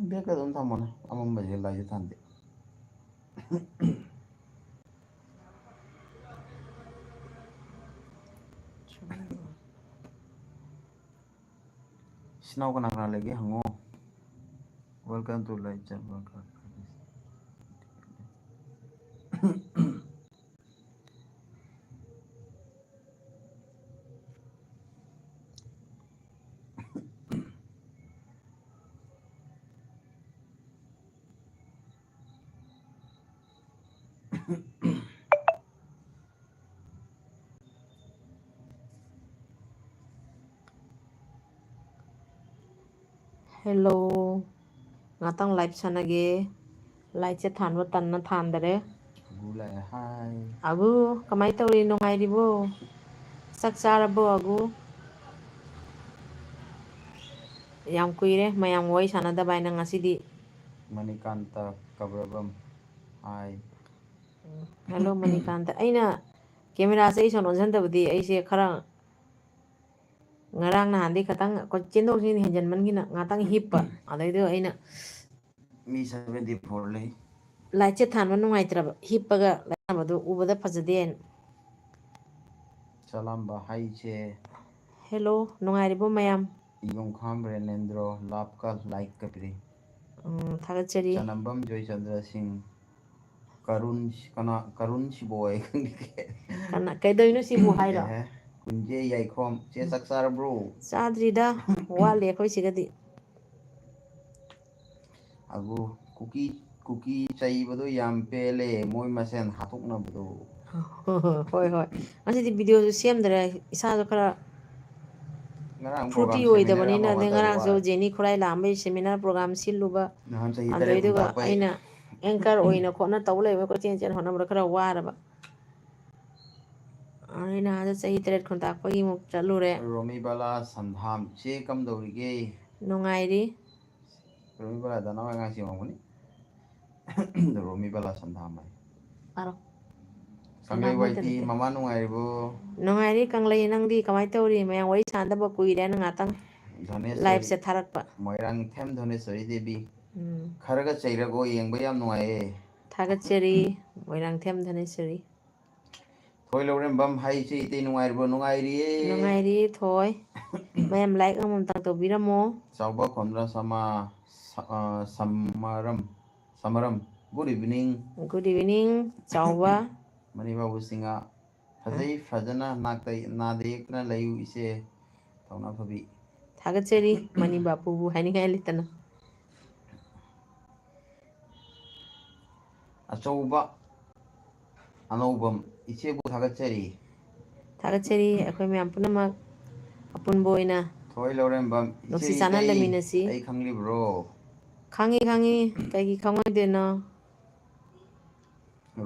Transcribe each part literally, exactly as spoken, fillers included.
ꯕꯦꯛꯇ ꯑꯗꯨꯝ ꯊꯝꯃꯣꯅꯦ, ꯑꯃꯝꯕꯁꯦ ꯂꯥꯏꯁꯦ ꯊꯥꯟꯗꯦ꯫ ꯁꯤꯅꯥꯎ ꯀꯅꯥ ꯀꯅꯥ ꯂꯩꯒꯦ ꯍꯪꯉꯣ꯫ Welcome to live chat, welcome. Hello, ꯉꯥꯛꯇꯪ live ꯁꯥꯟꯅꯒꯦ꯫ Lightꯁꯦ ꯊꯥꯟꯕ ꯇꯟꯅ ꯊꯥꯟꯗꯔꯦ꯫ ꯑꯒꯨ ꯂꯥꯛꯑꯦ, hi꯫ ꯑꯒꯨ, ꯀꯃꯥꯏ ꯇꯧꯔꯤ? ꯅꯨꯡꯉꯥꯏꯔꯤꯕꯣ? ꯆꯥꯛ ꯆꯥꯔꯕꯣ, ꯑꯒꯨ? ꯌꯥꯝ ꯀꯨꯏꯔꯦ ꯃꯌꯥꯝ ꯋꯥꯔꯤ ꯁꯥꯟꯅꯗꯕ ꯍꯥꯏꯅ ꯉꯁꯤꯗꯤ꯫ ꯃꯅꯤꯀꯥꯟꯇ ꯀꯕ꯭ꯔꯕꯝ, hi꯫ ꯎꯝ, hello, ꯃꯅꯤꯀꯥꯟꯇ꯫ ꯑꯩꯅ cameraꯁꯦ ꯑꯩ ꯁꯣꯟ ꯑꯣꯟꯁꯤꯟꯗꯕꯗꯤ ꯑꯩꯁꯦ ꯈꯔ ꯉꯔꯥꯡ ꯅꯍꯥꯟꯗꯤ ꯈꯇꯪ ꯑꯩꯈꯣꯏ ꯆꯦꯟꯊꯣꯛ ꯆꯦꯟꯁꯤꯟ ꯍꯦꯟꯖꯟꯃꯟꯒꯤꯅ ꯉꯥꯛꯇꯪ ꯍꯤꯞꯄ꯫ ꯑꯗꯩꯗꯨꯗ ꯑꯩꯅ ꯃꯤ seventy four ꯂꯩ꯫ Lightꯁꯦ ꯊꯥꯟꯕ ꯅꯨꯡꯉꯥꯏꯇ꯭ꯔꯕ, ꯍꯤꯞꯄꯒ ꯂꯩꯅꯕꯗꯣ ꯎꯕꯗ ꯐꯖꯗꯦꯅ꯫ ꯆꯂꯥꯝꯕ ꯍꯥꯏꯁꯦ꯫ Hello, ꯅꯨꯡꯉꯥꯏꯔꯤꯕꯣ ꯃꯌꯥꯝ? ꯌꯣꯡꯈꯥꯝ ꯔꯦꯅꯦꯟꯗ꯭ꯔꯣ ꯂꯥꯞꯀ like ꯀ ꯄꯤꯔꯤ꯫ ꯎꯝ, ꯊꯥꯒꯠꯆꯔꯤ꯫ ꯆꯅꯝꯕꯝ ꯖꯣꯏꯆꯟꯗ꯭ꯔ ꯁꯤꯡ, ꯀꯔꯨꯟ, ꯀꯅꯥ, ꯀꯔꯨꯟ ꯁꯤꯕꯣꯏ ꯈꯪꯗꯦ꯫ ꯀꯅꯥ, ꯀꯩꯗꯧꯏꯅꯣ ꯁꯤꯕꯨ ꯍꯥꯏꯔꯣ? ꯑꯦꯍꯦ, ꯀꯨꯟꯖꯦ ꯌꯥꯏꯈꯣꯝ, ꯆꯦ ꯆꯥꯛ ꯆꯥꯔꯕ꯭ꯔꯣ? ꯆꯥꯗ꯭ꯔꯤꯗ, ꯋꯥꯠꯂꯤ ꯑꯩꯈꯣꯏ ꯁꯤꯒꯗꯤ꯫ ꯑꯒꯨ, ꯀꯨꯀꯤ, ꯀꯨꯀꯤ ꯆꯩꯕꯗꯣ ꯌꯥꯝ ꯄꯦꯜꯂꯦ, ꯃꯣꯏ ꯃꯁꯦꯟ ꯍꯥꯠꯇꯣꯛꯅꯕꯗꯣ꯫ ꯍꯣꯏ, ꯍꯣꯏ꯫ ꯉꯁꯤꯗꯤ videoꯁꯨ ꯁꯦꯝꯗ꯭ꯔꯦ, ꯏꯁꯥꯁꯨ ꯈꯔ ꯉꯔꯥꯡ fruity program seminar ꯑꯣꯏꯗꯕꯅꯤꯅ, ꯑꯃ ꯑꯗꯩ ꯍꯣꯠꯅꯕ ꯉꯔꯥꯡꯁꯨ ꯋꯥꯔꯦ꯫ ꯖꯦꯅꯤ ꯈꯨꯔꯥꯏ ꯂꯥꯛꯑꯝꯕꯩ seminar program ꯁꯤꯜꯂꯨꯕ꯫ ꯅꯍꯥꯟ ꯆꯍꯤ ꯇꯔꯦꯠ ꯑꯗꯨꯗꯩꯗꯨꯒ ꯈꯨꯟꯇꯥꯛꯄꯩ꯫ ꯑꯩꯅ anchor ꯑꯣꯏꯅ ꯈꯣꯠꯅ ꯇꯧ ꯂꯩꯕ, ꯀꯣꯏꯆꯦꯟ ꯆꯦꯟ ꯍꯣꯠꯅꯕꯗ ꯈꯔ ꯋꯥꯔꯕ꯫ ꯑꯗꯩ ꯅꯍꯥꯟꯁꯨ ꯆꯍꯤ ꯇꯔꯦꯠ ꯈꯨꯟꯇꯥꯛꯄꯒꯤ ꯑꯃꯨꯛ ꯆꯠꯂꯨꯔꯦ꯫ ꯔꯣꯃꯤ ꯕꯂꯥ ꯁꯟꯙꯥꯝ, ꯏꯆꯦ ꯀꯝꯗꯧꯔꯤꯒꯦ? ꯅꯨꯡꯉꯥꯏꯔꯤ꯫ ꯔꯣꯃꯤ ꯕꯂꯥ ꯗꯥ ꯅꯥꯎ ꯑꯉꯥꯡꯁꯤ ꯌꯦꯡꯉꯝꯒꯅꯤ꯫ ꯔꯣꯃꯤ ꯕꯂꯥ ꯁꯟꯙꯥꯝ ꯍꯥꯏ꯫ ꯄꯥꯔꯣ꯫ ꯀꯪꯂꯩ ꯁꯟꯙꯥꯝ ꯋꯥꯏꯇꯤ ꯅꯠꯇꯦ꯫ ꯃꯃꯥ ꯅꯨꯡꯉꯥꯏꯔꯤꯕꯣ? ꯅꯨꯡꯉꯥꯏꯔꯤ ꯀꯪꯂꯩ, ꯅꯪꯗꯤ ꯀꯃꯥꯏꯅ ꯇꯧꯔꯤ? ꯃꯌꯥꯝ ꯋꯥꯔꯤ ꯁꯥꯟꯅꯗꯕ ꯀꯨꯏꯔꯦꯅ ꯉꯥꯛꯇꯪ꯫ ꯙꯅꯦꯁꯣꯔꯤ꯫ Live-ꯁꯦ ꯊꯥꯔꯛꯄ꯫ ꯃꯣꯏꯔꯥꯡꯊꯦꯝ ꯙꯅꯦꯁꯣꯔꯤ ꯗꯦꯕꯤ꯫ ꯎꯝ꯫ ꯈꯔꯒ ꯆꯩꯔꯒꯣ, ꯌꯦꯡꯕ ꯌꯥꯝ ꯅꯨꯡꯉꯥꯏꯌꯦ꯫ ꯊꯥꯒꯠꯆꯔꯤ, ꯃꯣꯏꯔꯥꯡꯊꯦꯝ ꯙꯅꯦꯁꯣꯔꯤ꯫ ꯊꯣꯏ ꯂꯧꯔꯦꯝꯕꯝ, ꯍꯥꯏ ꯏꯆꯦ ꯏꯇꯩ, ꯅꯨꯡꯉꯥꯏꯔꯤꯕꯣ? ꯅꯨꯡꯉꯥꯏꯔꯤꯌꯦ꯫ ꯅꯨꯡꯉꯥꯏꯔꯤ, ꯊꯣꯏ꯫ ꯃꯌꯥꯝ like ꯑꯃꯃꯝꯇꯪ ꯇꯧꯕꯤꯔꯝꯃꯣ꯫ ꯆꯥꯎꯕ ꯈꯣꯝꯗ꯭ꯔ ꯁꯃꯥ-, ꯁ-, ꯑ, ꯁꯃꯔꯝ, ꯁꯃꯔꯝ꯫ Good evening꯫ Good evening, ꯆꯥꯎꯕ꯫ ꯃꯅꯤꯕꯥꯕꯨ ꯁꯤꯡꯍ꯫ ꯐꯖꯩ, ꯐꯖꯅ ꯅꯥꯛꯇ-, ꯅꯥꯗ ꯌꯦꯛꯇꯅ ꯂꯩꯌꯨ ꯏꯆꯦ꯫ ꯊꯧꯅꯥ ꯐꯕꯤ꯫ ꯊꯥꯒꯠꯆꯔꯤ, ꯃꯅꯤ ꯕꯥꯄꯨꯕꯨ ꯍꯥꯏꯅꯤꯡꯉꯥꯏ ꯂꯩꯇꯅ꯫ ꯑꯆꯧꯕ ꯑꯅꯧꯕꯝ ꯏꯆꯦꯕꯨ ꯊꯥꯒꯠꯆꯔꯤ꯫ ꯊꯥꯒꯠꯆꯔꯤ, ꯑꯩꯈꯣꯏ ꯃꯌꯥꯝ ꯄꯨꯝꯅꯃꯛ ꯑꯄꯨꯟꯕ ꯑꯣꯏꯅ ꯊꯣꯏ ꯂꯧꯔꯦꯝꯕꯝ, ꯏꯆꯦ ꯅꯨꯡꯁꯤ ꯆꯥꯟꯅ ꯏꯇꯩ, ꯂꯩꯃꯤꯟꯅꯁꯤ꯫ ꯑꯩ ꯈꯪꯂꯤꯕ꯭ꯔꯣ? ꯈꯪꯉꯤ, ꯈꯪꯉꯤ, ꯀꯩꯒꯤ ꯈꯪꯉꯣꯏꯗꯣꯏꯅꯣ?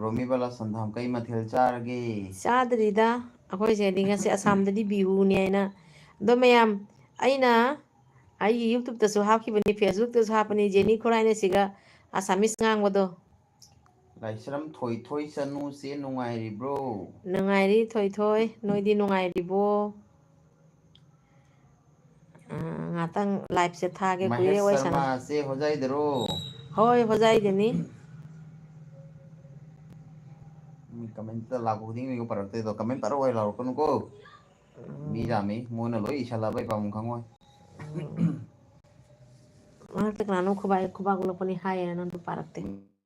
ꯔꯣꯃꯤ ꯕꯂꯥ ꯁꯟꯙꯥꯝ, ꯀꯩ ꯃꯊꯦꯜ ꯆꯥꯔꯒꯦ? ꯆꯥꯗ꯭ꯔꯤꯗ, ꯑꯩꯈꯣꯏꯁꯦꯗꯤ ꯉꯁꯤ ꯑꯁꯥꯝꯗꯗꯤ ꯕꯤꯍꯨꯅꯦ ꯍꯥꯏꯅ꯫ ꯑꯗꯣ ꯃꯌꯥꯝ, ꯑꯩꯅ ꯑꯩꯒꯤ YouTube-ꯇꯁꯨ ꯍꯥꯞꯈꯤꯕꯅꯤ, Facebook-ꯇꯁꯨ ꯍꯥꯞꯄꯅꯤ, ꯖꯦꯅꯤ ꯈꯨꯔꯥꯏꯅ ꯁꯤꯒ ꯑꯁꯥꯃꯤꯁ ꯉꯥꯡꯕꯗꯣ꯫ ꯂꯥꯏꯁ꯭ꯔꯝ ꯊꯣꯏꯊꯣꯏ ꯆꯅꯨꯁꯦ ꯅꯨꯡꯉꯥꯏꯔꯤꯕ꯭ꯔꯣ? ꯅꯨꯡꯉꯥꯏꯔꯤ ꯊꯣꯏꯊꯣꯏ, ꯅꯣꯏꯗꯤ ꯅꯨꯡꯉꯥꯏꯔꯤꯕꯣ? ꯑ, ꯉꯥꯛꯇꯪ live-ꯁꯦ ꯊꯥꯒꯦ, ꯃꯍꯦꯁ ꯀꯨꯏꯔꯦ ꯋꯥꯔꯤ ꯁꯥꯟꯅ-, ꯁꯔꯃꯥꯁꯦ ꯍꯣꯖꯥꯏꯗꯔꯣ? ꯍꯣꯏ, ꯍꯣꯖꯥꯏꯗꯅꯤ꯫ ꯃꯤ comment-ꯇ ꯂꯥꯛꯄ ꯈꯨꯗꯤꯡꯒꯤ ꯃꯤꯒ ꯄꯥꯔꯛꯇꯣꯏꯗꯣ, comment ꯄꯥꯔꯛꯑꯣ ꯍꯥꯏ ꯂꯥꯎꯔꯛꯀꯅꯨꯀꯣ꯫ ꯎꯝ꯫ ꯃꯤ ꯌꯥꯝꯃꯤ, ꯃꯣꯏꯅ ꯂꯣꯏ ꯏꯁꯜꯂꯕ ꯑꯩ ꯄꯥꯕꯝ ꯈꯪꯉꯣꯏ꯫ ꯎꯝ꯫ ꯃꯔꯛꯇ ꯀꯅꯥꯅꯣ ꯈꯨꯕꯥꯛ, ꯈꯨꯕꯥꯛ ꯈꯨꯂꯛꯄꯅꯤ ꯍꯥꯏꯌꯦꯅ ꯅꯪꯗꯣ ꯄꯥꯔꯛꯇꯦ꯫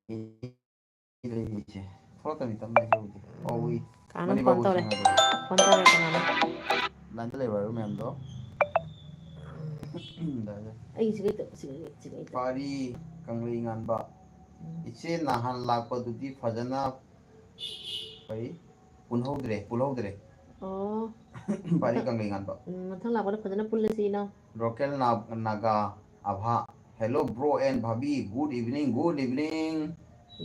ꯃꯤ ꯂꯩꯔꯤꯁꯦ꯫ ꯊꯣꯛꯂꯛꯀꯅꯤ ꯇꯞꯅ ꯍꯧꯖꯤꯛ꯫ ꯎꯝ꯫ ꯍꯧꯏ꯫ ꯀꯅꯥꯅꯣ ꯃꯅꯤ phone ꯕꯥꯕꯨ ꯇꯧꯔꯦ? ꯁꯤꯡꯍꯗꯣ꯫ Phone ꯇꯧꯔꯦ ꯀꯅꯥꯅꯣ? Line-ꯗ ꯂꯩꯕ ꯍꯥꯏꯕ ꯃꯌꯥꯝꯗꯣ꯫ ꯎꯝ꯫ ꯗꯥ-, ꯗꯥ-, ꯑꯩꯒꯤ ꯁꯤꯒꯩ ꯇꯧ-, ꯁꯤꯒꯩ, ꯁꯤꯒꯩ ꯇꯧ-, ꯄꯥꯔꯤ ꯀꯪꯂꯩ ꯉꯥꯟꯕ꯫ ꯎꯝ꯫ ꯏꯆꯦ ꯅꯍꯥꯟ ꯂꯥꯛꯄꯗꯨꯗꯤ ꯐꯖꯅ ꯀꯔꯤ? ꯄꯨꯟꯍꯧꯗ꯭ꯔꯦ, ꯄꯨꯜꯍꯧꯗ꯭ꯔꯦ꯫ ꯑꯣ꯫ ꯄꯥꯔꯤ ꯃꯊꯪ, ꯀꯪꯂꯩ ꯉꯥꯟꯕ꯫ ꯎꯝ, ꯃꯊꯪ ꯂꯥꯛꯄꯗ ꯐꯖꯅ ꯄꯨꯜꯂꯁꯤ ꯏꯅꯥꯎ꯫ Local ꯅꯥ-, Naga Ava. Hello bro and ꯚꯥꯕꯤ, good evening, good evening꯫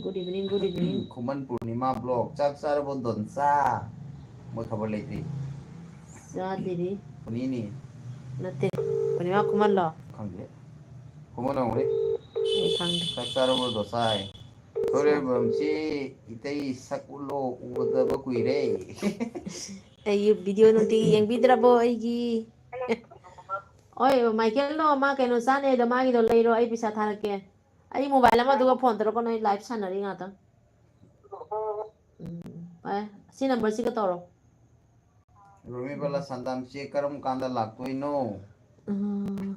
Good evening, good evening꯫ Khuman Purnima vlog, ꯆꯥꯛ ꯆꯥꯔꯕꯣ ꯗꯣꯟꯆꯥ? ꯃꯣꯏ ꯈꯕꯔ ꯂꯩꯇ꯭ꯔꯤ꯫ ꯆꯥꯗ꯭ꯔꯤ꯫ ꯄꯨꯅꯤꯅꯤ꯫ ꯅꯠꯇꯦ꯫ ꯄꯨꯔꯅꯤꯃꯥ ꯈꯨꯃꯟꯂꯣ? ꯈꯪꯗꯦ꯫ ꯈꯨꯃꯟ ꯑꯣꯏꯔꯝꯒꯅꯤ꯫ ꯑꯩ ꯈꯪꯗꯦ꯫ ꯆꯥꯛ ꯆꯥꯔꯕꯣ ꯗꯣꯁꯥꯏ? ꯆꯥ- ꯊꯣꯏꯔꯦꯝꯕꯝꯁꯤ ꯏꯇꯩ ꯁꯛ ꯎꯠꯂꯣ, ꯎꯗꯕ ꯀꯨꯏꯔꯦ꯫ ꯑꯩꯒꯤ video ꯅꯨꯡꯇꯤꯒꯤ ꯌꯦꯡꯕꯤꯗ꯭ꯔꯕꯣ ꯑꯩꯒꯤ? ꯍꯣꯏ, ꯃꯥꯏꯀꯦꯜꯗꯣ ꯃꯥ ꯀꯩꯅꯣ ꯆꯥꯅꯦꯗꯣ, ꯃꯥꯒꯤꯗꯣ ꯂꯩꯔꯣ, ꯑꯩ ꯄꯩꯁꯥ ꯊꯥꯔꯛꯀꯦ꯫ ꯑꯩ ꯃꯣꯕꯥꯏꯜ ꯑꯃ ꯑꯗꯨꯒ ꯐꯣꯟ ꯇꯧꯔꯛꯀꯅꯣ, ꯑꯩ ꯂꯥꯏꯐ ꯁꯥꯟꯅꯔꯤ ꯉꯥꯛꯇꯪ꯫ ꯎꯝ, ꯍꯣꯏ, ꯁꯤ ꯅꯝꯕꯔꯁꯤꯒ ꯇꯧꯔꯣ꯫ ꯔꯣꯃꯤ ꯕꯂꯥ ꯁꯟꯗꯥꯝ ꯆꯦ ꯀꯔꯝ ꯀꯥꯟꯗ ꯂꯥꯛꯇꯣꯏꯅꯣ? ꯎꯝ,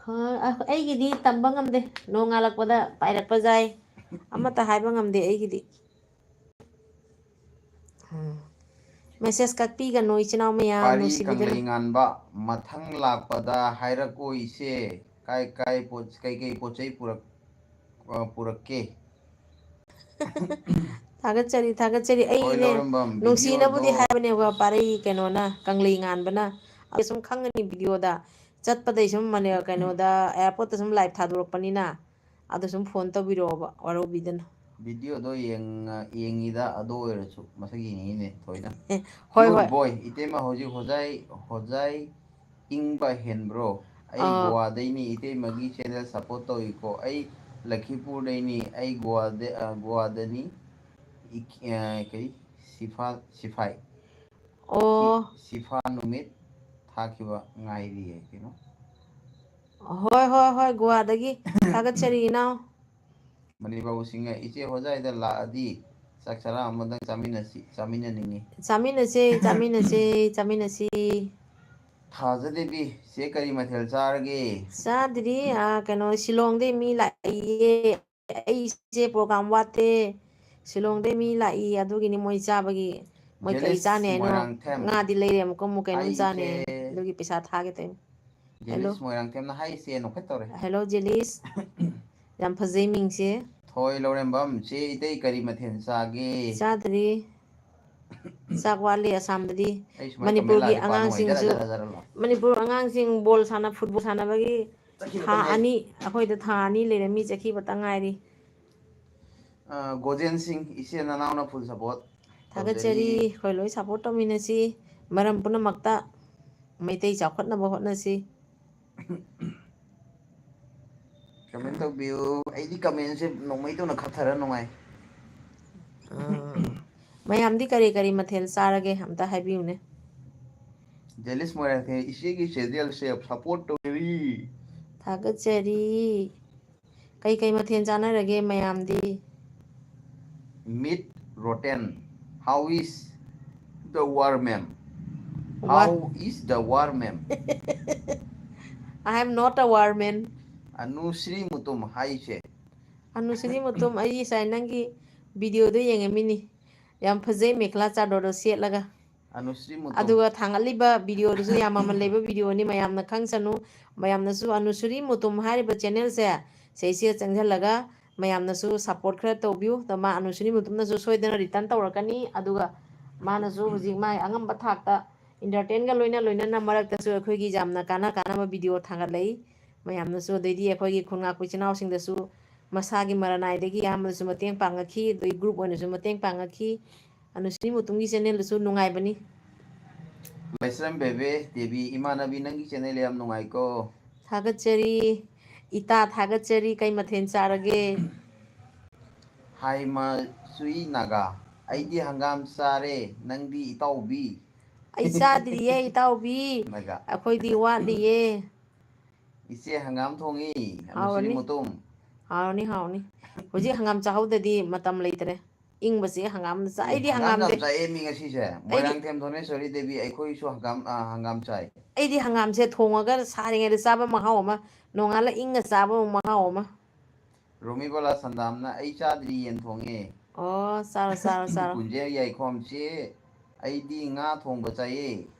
ꯈ-, ꯑ, ꯑꯩꯒꯤꯗꯤ ꯇꯝꯕ ꯉꯝꯗꯦ, ꯅꯣꯡꯉꯥꯜꯂꯛꯄꯗ ꯄꯥꯏꯔꯛꯄ ꯌꯥꯏ, ꯑꯃꯠꯇ ꯍꯥꯏꯕ ꯉꯝꯗꯦ ꯑꯩꯒꯤꯗꯤ꯫ ꯎꯝ, ꯃꯦꯁꯦꯁ ꯀꯛꯄꯤꯒꯅꯨ, ꯏꯆꯤꯟ ꯏꯅꯥꯎ ꯃꯌꯥꯝ, ꯄꯥꯔꯤ ꯅꯨꯡꯁꯤꯕꯤꯗꯅ꯫ ꯀꯪꯂꯩꯉꯥꯟꯕ, ꯃꯊꯪ ꯂꯥꯛꯄꯗ ꯍꯥꯏꯔꯛꯑꯣ ꯏꯆꯦ꯫ ꯀꯥꯏ ꯀꯥꯏ ꯄꯣꯠ, ꯀꯩꯀꯩ ꯄꯣꯠ ꯆꯩ ꯄꯨꯔꯛ-, ꯑ, ꯄꯨꯔꯛꯀꯦ? ꯊꯥꯒꯠꯆꯔꯤ, ꯊꯥꯒꯠꯆꯔꯤ꯫ ꯍꯣꯏ, ꯑꯩꯅꯦ, ꯂꯧꯔꯦꯝꯕꯝ, ꯅꯨꯡꯁꯤꯅꯕꯨꯗꯤ ꯚꯤꯗꯤꯑꯣꯗꯣ ꯍꯥꯏꯕꯅꯦꯕ, ꯄꯥꯔꯩ ꯀꯩꯅꯣꯅ, ꯀꯪꯂꯩ ꯉꯥꯟꯕꯅ꯫ ꯑꯗꯣ ꯁꯨꯝ ꯈꯪꯒꯅꯤ ꯚꯤꯗꯤꯑꯣꯗ꯫ ꯆꯠꯄꯗꯩ ꯁꯨꯝ ꯃꯅꯦ-, ꯀꯩꯅꯣꯗ, ꯑꯦꯌꯥꯔꯄꯣꯔꯠꯇ ꯁꯨꯝ ꯂꯥꯏꯚ ꯊꯥꯗꯣꯔꯛꯄꯅꯤꯅ, ꯑꯗꯣ ꯁꯨꯝ ꯐꯣꯟ ꯇꯧꯕꯤꯔꯛꯑꯣꯕ, ꯋꯥꯔꯧꯕꯤꯗꯅ꯫ ꯚꯤꯗꯤꯑꯣꯗꯣ ꯌꯦꯡꯉ-, ꯌꯦꯡꯉꯤꯗ, ꯑꯗꯨ ꯑꯣꯏꯔꯁꯨ ꯃꯁꯛ ꯌꯦꯡꯉꯤꯅꯦ ꯊꯣꯏꯅ꯫ ꯑꯦ, ꯍꯣꯏ, Good ꯍꯣꯏ꯫ Boy, ꯏꯇꯩꯃ ꯍꯧꯖꯤꯛ ꯍꯣꯖꯥꯏ, ꯍꯣꯖꯥꯏ ꯏꯪꯕ ꯍꯦꯟꯕ꯭ꯔꯣ? ꯑꯩ ꯑꯥ꯫ ꯒꯣꯋꯥꯗꯩꯅꯤ, ꯏꯇꯩꯃꯒꯤ channel support ꯇꯧꯏꯀꯣ꯫ ꯑꯩ ꯂꯈꯤꯄꯨꯔꯗꯩꯅꯤ, ꯑꯩ ꯒꯣꯋꯥꯗ-, ꯑ, ꯒꯣꯋꯥꯗꯅꯤ꯫ ꯏꯛ-, ꯑ, ꯀꯔꯤ? ꯁꯤꯐꯥ-, ꯁꯤꯐꯥꯏ꯫ ꯁꯤ-, ꯑꯣ꯫ ꯁꯤꯐꯥ ꯅꯨꯃꯤꯠ ꯊꯥꯈꯤꯕ ꯉꯥꯏꯔꯤꯌꯦ, ꯀꯩꯅꯣ? ꯍꯣꯏ, ꯍꯣꯏ, ꯍꯣꯏ, ꯒꯣꯋꯥꯗꯒꯤ꯫ ꯊꯥꯒꯠꯆꯔꯤ, ꯏꯅꯥꯎ꯫ ꯃꯅꯤꯕꯥꯕꯨ ꯁꯤꯡꯍ, ꯏꯆꯦ ꯍꯣꯖꯥꯏꯗ ꯂꯥꯛꯑꯗꯤ ꯆꯥꯛ ꯆꯔꯥ ꯑꯃꯗꯪ ꯆꯥꯃꯤꯟꯅꯁꯤ, ꯆꯥꯃꯤꯟꯅꯅꯤꯡꯉꯤ꯫ ꯆꯥꯃꯤꯟꯅꯁꯦ, ꯆꯥꯃꯤꯟꯅꯁꯦ, ꯆꯥꯃꯤꯟꯅꯁꯤ꯫ ꯊꯥꯖꯗꯦꯕꯤ, ꯆꯦ ꯀꯔꯤ ꯃꯊꯦꯜ ꯆꯥꯔꯒꯦ? ꯆꯥꯗ꯭ꯔꯤ, ꯑ, ꯀꯩꯅꯣ, ꯁꯤꯂꯣꯡꯗꯩ ꯃꯤ ꯂꯥꯛꯏꯌꯦ꯫ ꯑꯩꯁꯦ program ꯋꯥꯠꯇꯦ꯫ ꯁꯤꯂꯣꯡꯗꯩ ꯃꯤ ꯂꯥꯛꯏ, ꯑꯗꯨꯒꯤꯅꯤ ꯃꯣꯏ ꯆꯥꯕꯒꯤ꯫ ꯃꯣꯏ ꯀꯔꯤ ꯖꯦꯂꯤꯁ ꯆꯥꯅꯤ ꯍꯥꯏꯅꯣ? ꯃꯣꯏꯔꯥꯡꯊꯦꯝ꯫ ꯉꯥꯗꯤ ꯂꯩꯔꯦ, ꯑꯃꯨꯛꯀ ꯑꯃꯨꯛ ꯀꯩꯅꯣꯝ ꯍꯥꯏ ꯆꯥꯅꯤ꯫ ꯏꯆꯦ꯫ ꯑꯗꯨꯒꯤ ꯄꯩꯁꯥ ꯊꯥꯒꯦ ꯇꯧꯅꯤ꯫ Hello꯫ ꯖꯦꯂꯤꯁ ꯃꯣꯏꯔꯥꯡꯊꯦꯝꯅ ꯍꯥꯏ ꯏꯆꯦ ꯅꯣꯛꯐꯦꯠ ꯇꯧꯔꯦ꯫ Hello, ꯖꯦꯂꯤꯁ꯫ ꯌꯥꯝ ꯐꯖꯩ ꯃꯤꯡꯁꯦ꯫ ꯊꯣꯏ ꯂꯧꯔꯦꯝꯕꯝ, ꯆꯦ ꯏꯇꯩ ꯀꯔꯤ ꯃꯊꯦꯜ ꯆꯥꯒꯦ? ꯆꯥꯗ꯭ꯔꯤ꯫ ꯆꯥꯛ ꯋꯥꯠꯂꯤ ꯑꯁꯥꯝꯗꯗꯤ꯫ ꯑꯩ ꯁꯨꯃꯥꯏꯅ comment ꯃꯅꯤꯄꯨꯔꯒꯤ ꯂꯥꯛꯑꯗꯤ ꯄꯥ ꯅꯨꯡꯉꯥꯏ, ꯖꯔ, ꯑꯉꯥꯡꯁꯤꯡꯁꯨ, ꯖꯔ, ꯖꯔ ꯂꯥꯎ꯫ ꯃꯅꯤꯄꯨꯔ ꯑꯉꯥꯡꯁꯤꯡ ꯕꯣꯜ ꯁꯥꯟꯅ-, ꯐꯨꯠꯕꯣꯜ ꯁꯥꯟꯅꯕꯒꯤ ꯊꯥ ꯆꯠꯈꯤꯕꯇꯅꯦ꯫ ꯑꯅꯤ, ꯑꯩꯈꯣꯏꯗ ꯊꯥ ꯑꯅꯤ ꯂꯩꯔꯝꯃꯤ, ꯆꯠꯈꯤꯕꯇ ꯉꯥꯏꯔꯤ꯫ ꯑ, ꯒꯣꯖꯦꯟ ꯁꯤꯡ, ꯏꯆꯦ ꯅꯅꯥꯎꯅ full support ꯊꯥꯒꯠꯆꯔꯤ꯫ ꯇꯧꯖꯔꯤ꯫ ꯑꯩꯈꯣꯏ ꯂꯣꯏ support ꯇꯧꯃꯤꯟꯅꯁꯤ, ꯃꯔꯝ ꯄꯨꯝꯅꯃꯛꯇ ꯃꯩꯇꯩ ꯆꯥꯎꯈꯠꯅꯕ ꯍꯣꯠꯅꯁꯤ꯫ Comment ꯇꯧꯕꯤꯌꯨ꯫ ꯑꯩꯗꯤ commentꯁꯦ ꯅꯣꯡꯃꯩꯗꯧꯅ ꯈꯞꯊꯔ ꯅꯨꯡꯉꯥꯏ꯫ ꯑꯥ꯫ ꯃꯌꯥꯝꯗꯤ ꯀꯔꯤ ꯀꯔꯤ ꯃꯊꯦꯜ ꯆꯥꯔꯒꯦ? ꯑꯝꯇ ꯍꯥꯏꯕꯤꯌꯨꯅꯦ꯫ ꯖꯦꯂꯤꯁ ꯃꯣꯏꯔꯥꯡꯊꯦꯝ, ꯏꯆꯦꯒꯤ ꯆꯦꯅꯦꯜꯁꯦ ꯁꯞꯄꯣꯔꯠ ꯇꯧꯖꯔꯤ꯫ ꯊꯥꯒꯠꯆꯔꯤ꯫ ꯀꯩ ꯀꯩ ꯃꯊꯦꯜ ꯆꯥꯅꯔꯒꯦ ꯃꯌꯥꯝꯗꯤ? Meet Rotten. How is the war, ma'am? What? How is the war, ma'am? I am not a war man. ꯑꯅꯨꯁ꯭ꯔꯤ Mutum ꯍꯥꯏꯁꯦ꯫ ꯑꯅꯨꯁ꯭ꯔꯤ ꯃꯨꯇꯨꯝ, ꯑꯩ ꯉꯁꯥꯏ ꯅꯪꯒꯤ ꯚꯤꯗꯤꯑꯣꯗꯣ ꯌꯦꯡꯉꯝꯃꯤꯅꯤ꯫ ꯌꯥꯝ ꯐꯖꯩ ꯃꯦꯈꯂꯥ ꯆꯥꯗꯣꯔꯗꯣ ꯁꯦꯠꯂꯒ꯫ ꯑꯅꯨꯁ꯭ꯔꯤ ꯃꯨꯇꯨꯝ꯫ ꯑꯗꯨꯒ ꯊꯥꯡꯒꯠꯂꯤꯕ ꯚꯤꯗꯤꯑꯣꯗꯨꯁꯨ ꯌꯥꯝ ꯃꯃꯜ ꯂꯩꯕ ꯚꯤꯗꯤꯑꯣꯅꯤ꯫ ꯃꯌꯥꯝꯅ ꯈꯪꯁꯅꯨ꯫ ꯃꯌꯥꯝꯅꯁꯨ ꯑꯅꯨꯁ꯭ꯔꯤ ꯃꯨꯇꯨꯝ ꯍꯥꯏꯔꯤꯕ ꯆꯦꯅꯦꯜꯁꯦ ꯁꯤꯁꯤꯗ ꯆꯪꯁꯤꯜꯂꯒ ꯃꯌꯥꯝꯅꯁꯨ ꯁꯞꯄꯣꯔꯠ ꯈꯔ ꯇꯧꯕꯤꯌꯨ꯫ ꯑꯗꯣ ꯃꯥ ꯑꯅꯨꯁ꯭ꯔꯤ ꯃꯨꯇꯨꯝꯅꯁꯨ ꯁꯣꯏꯗꯅ ꯔꯤꯇꯔꯟ ꯇꯧꯔꯛꯀꯅꯤ꯫ ꯑꯗꯨꯒ ꯃꯥꯅꯁꯨ ꯍꯧꯖꯤꯛ ꯃꯥꯒꯤ ꯑꯉꯝꯕ ꯊꯥꯛꯇ ꯏꯟꯇꯔꯇꯦꯟꯒ ꯂꯣꯏꯅ ꯂꯣꯏꯅꯅ ꯃꯔꯛꯇꯁꯨ ꯑꯩꯈꯣꯏꯒꯤ ꯌꯥꯝꯅ ꯀꯥꯟꯅ ꯀꯥꯟꯅꯕ ꯚꯤꯗꯤꯑꯣ ꯊꯥꯡꯒꯠꯂꯛꯏ꯫ ꯃꯌꯥꯝꯅꯁꯨ, ꯑꯗꯩꯗꯤ ꯑꯩꯈꯣꯏꯒꯤ ꯈꯨꯟ ꯉꯥꯛꯄ ꯏꯆꯤꯟ ꯏꯅꯥꯎꯁꯤꯡꯗꯁꯨ ꯃꯁꯥꯒꯤ ꯃꯔꯅꯥꯏꯗꯒꯤ ꯑꯌꯥꯝꯕꯅꯁꯨ ꯃꯇꯦꯡ ꯄꯥꯡꯉꯛꯈꯤ, ꯑꯗꯩ ꯒ꯭ꯔꯨꯞ ꯑꯣꯏꯅꯁꯨ ꯃꯇꯦꯡ ꯄꯥꯡꯉꯛꯈꯤ꯫ ꯑꯅꯨꯁ꯭ꯔꯤ ꯃꯨꯇꯨꯝꯒꯤ ꯆꯦꯅꯦꯜꯗꯁꯨ ꯅꯨꯡꯉꯥꯏꯕꯅꯤ꯫ ꯂꯥꯏꯁ꯭ꯔꯝ ꯕꯦꯕꯦ ꯗꯦꯕꯤ, ꯏꯃꯥꯟꯅꯕꯤ, ꯅꯪꯒꯤ ꯆꯦꯅꯦꯜ ꯌꯥꯝ ꯅꯨꯡꯉꯥꯏꯀꯣ꯫ ꯊꯥꯒꯠꯆꯔꯤ꯫ ꯏꯇꯥ ꯊꯥꯒꯠꯆꯔꯤ꯫ ꯀꯩ ꯃꯊꯦꯜ ꯆꯥꯔꯒꯦ? ꯍꯥꯏ ꯃꯆꯨꯏ ꯅꯥꯒꯥ, ꯑꯩꯗꯤ ꯍꯪꯒꯥꯝ ꯆꯥꯔꯦ, ꯅꯪꯗꯤ ꯏꯇꯥꯎꯕꯤ? ꯑꯩ ꯆꯥꯗ꯭ꯔꯤꯌꯦ ꯏꯇꯥꯎꯕꯤ, ꯅꯥꯒꯥ꯫ ꯑꯩꯈꯣꯏꯗꯤ ꯋꯥꯠꯂꯤꯌꯦ꯫ ꯏꯆꯦ ꯍꯪꯒꯥꯝ ꯊꯣꯡꯉꯤ, ꯑꯅꯨꯁ꯭ꯔꯤ ꯍꯥꯎꯔꯅꯤ꯫ ꯃꯨꯇꯨꯝ꯫ ꯍꯥꯎꯔꯅꯤ, ꯍꯥꯎꯔꯅꯤ꯫ ꯍꯧꯖꯤꯛ ꯍꯪꯒꯥꯝ ꯆꯥꯍꯧꯗꯗꯤ ꯃꯇꯝ ꯂꯩꯇ꯭ꯔꯦ꯫ ꯏꯪꯕꯁꯦ ꯍꯪꯒꯥꯝ ꯆꯥ-, ꯑꯦ, ꯑꯩꯗꯤ ꯍꯪꯒꯥꯝ ꯌꯥꯝ ꯍꯪꯒꯥꯝꯁꯦ, ꯆꯥꯏꯌꯦ ꯃꯤ ꯉꯁꯤꯁꯦ꯫ ꯑꯩꯗꯤ ꯃꯣꯏꯔꯥꯡꯊꯦꯝ ꯊꯣꯅꯦꯁꯣꯔꯤ ꯗꯦꯕꯤ, ꯑꯩꯈꯣꯏꯁꯨ ꯍꯪꯒꯥꯝ, ꯑ, ꯍꯪꯒꯥꯝ ꯆꯥꯏ꯫ ꯑꯩꯗꯤ ꯍꯪꯒꯥꯝꯁꯦ ꯊꯣꯡꯉꯒ ꯁꯥꯔꯤꯉꯩꯗ ꯆꯥꯕ ꯃꯍꯥꯎ ꯑꯃ, ꯅꯣꯡꯉꯥꯜꯂ ꯏꯪꯉ ꯆꯥꯕ ꯃꯍꯥꯎ ꯑꯃ꯫ ꯔꯣꯃꯤꯕꯂꯥ ꯁꯟꯗꯥꯝꯅ, "ꯑꯩ ꯆꯥꯗ꯭ꯔꯤ, ꯌꯦꯟ ꯊꯣꯡꯉꯦ"꯫ ꯑꯣ, ꯆꯥꯔꯣ, ꯆꯥꯔꯣ, ꯆꯥꯔꯣ꯫ ꯀꯨꯟꯖꯦ ꯌꯥꯏꯈꯣꯝ, "ꯆꯦ, ꯑꯩꯗꯤ ꯉꯥ ꯊꯣꯡꯕ ꯆꯥꯏꯌꯦ"꯫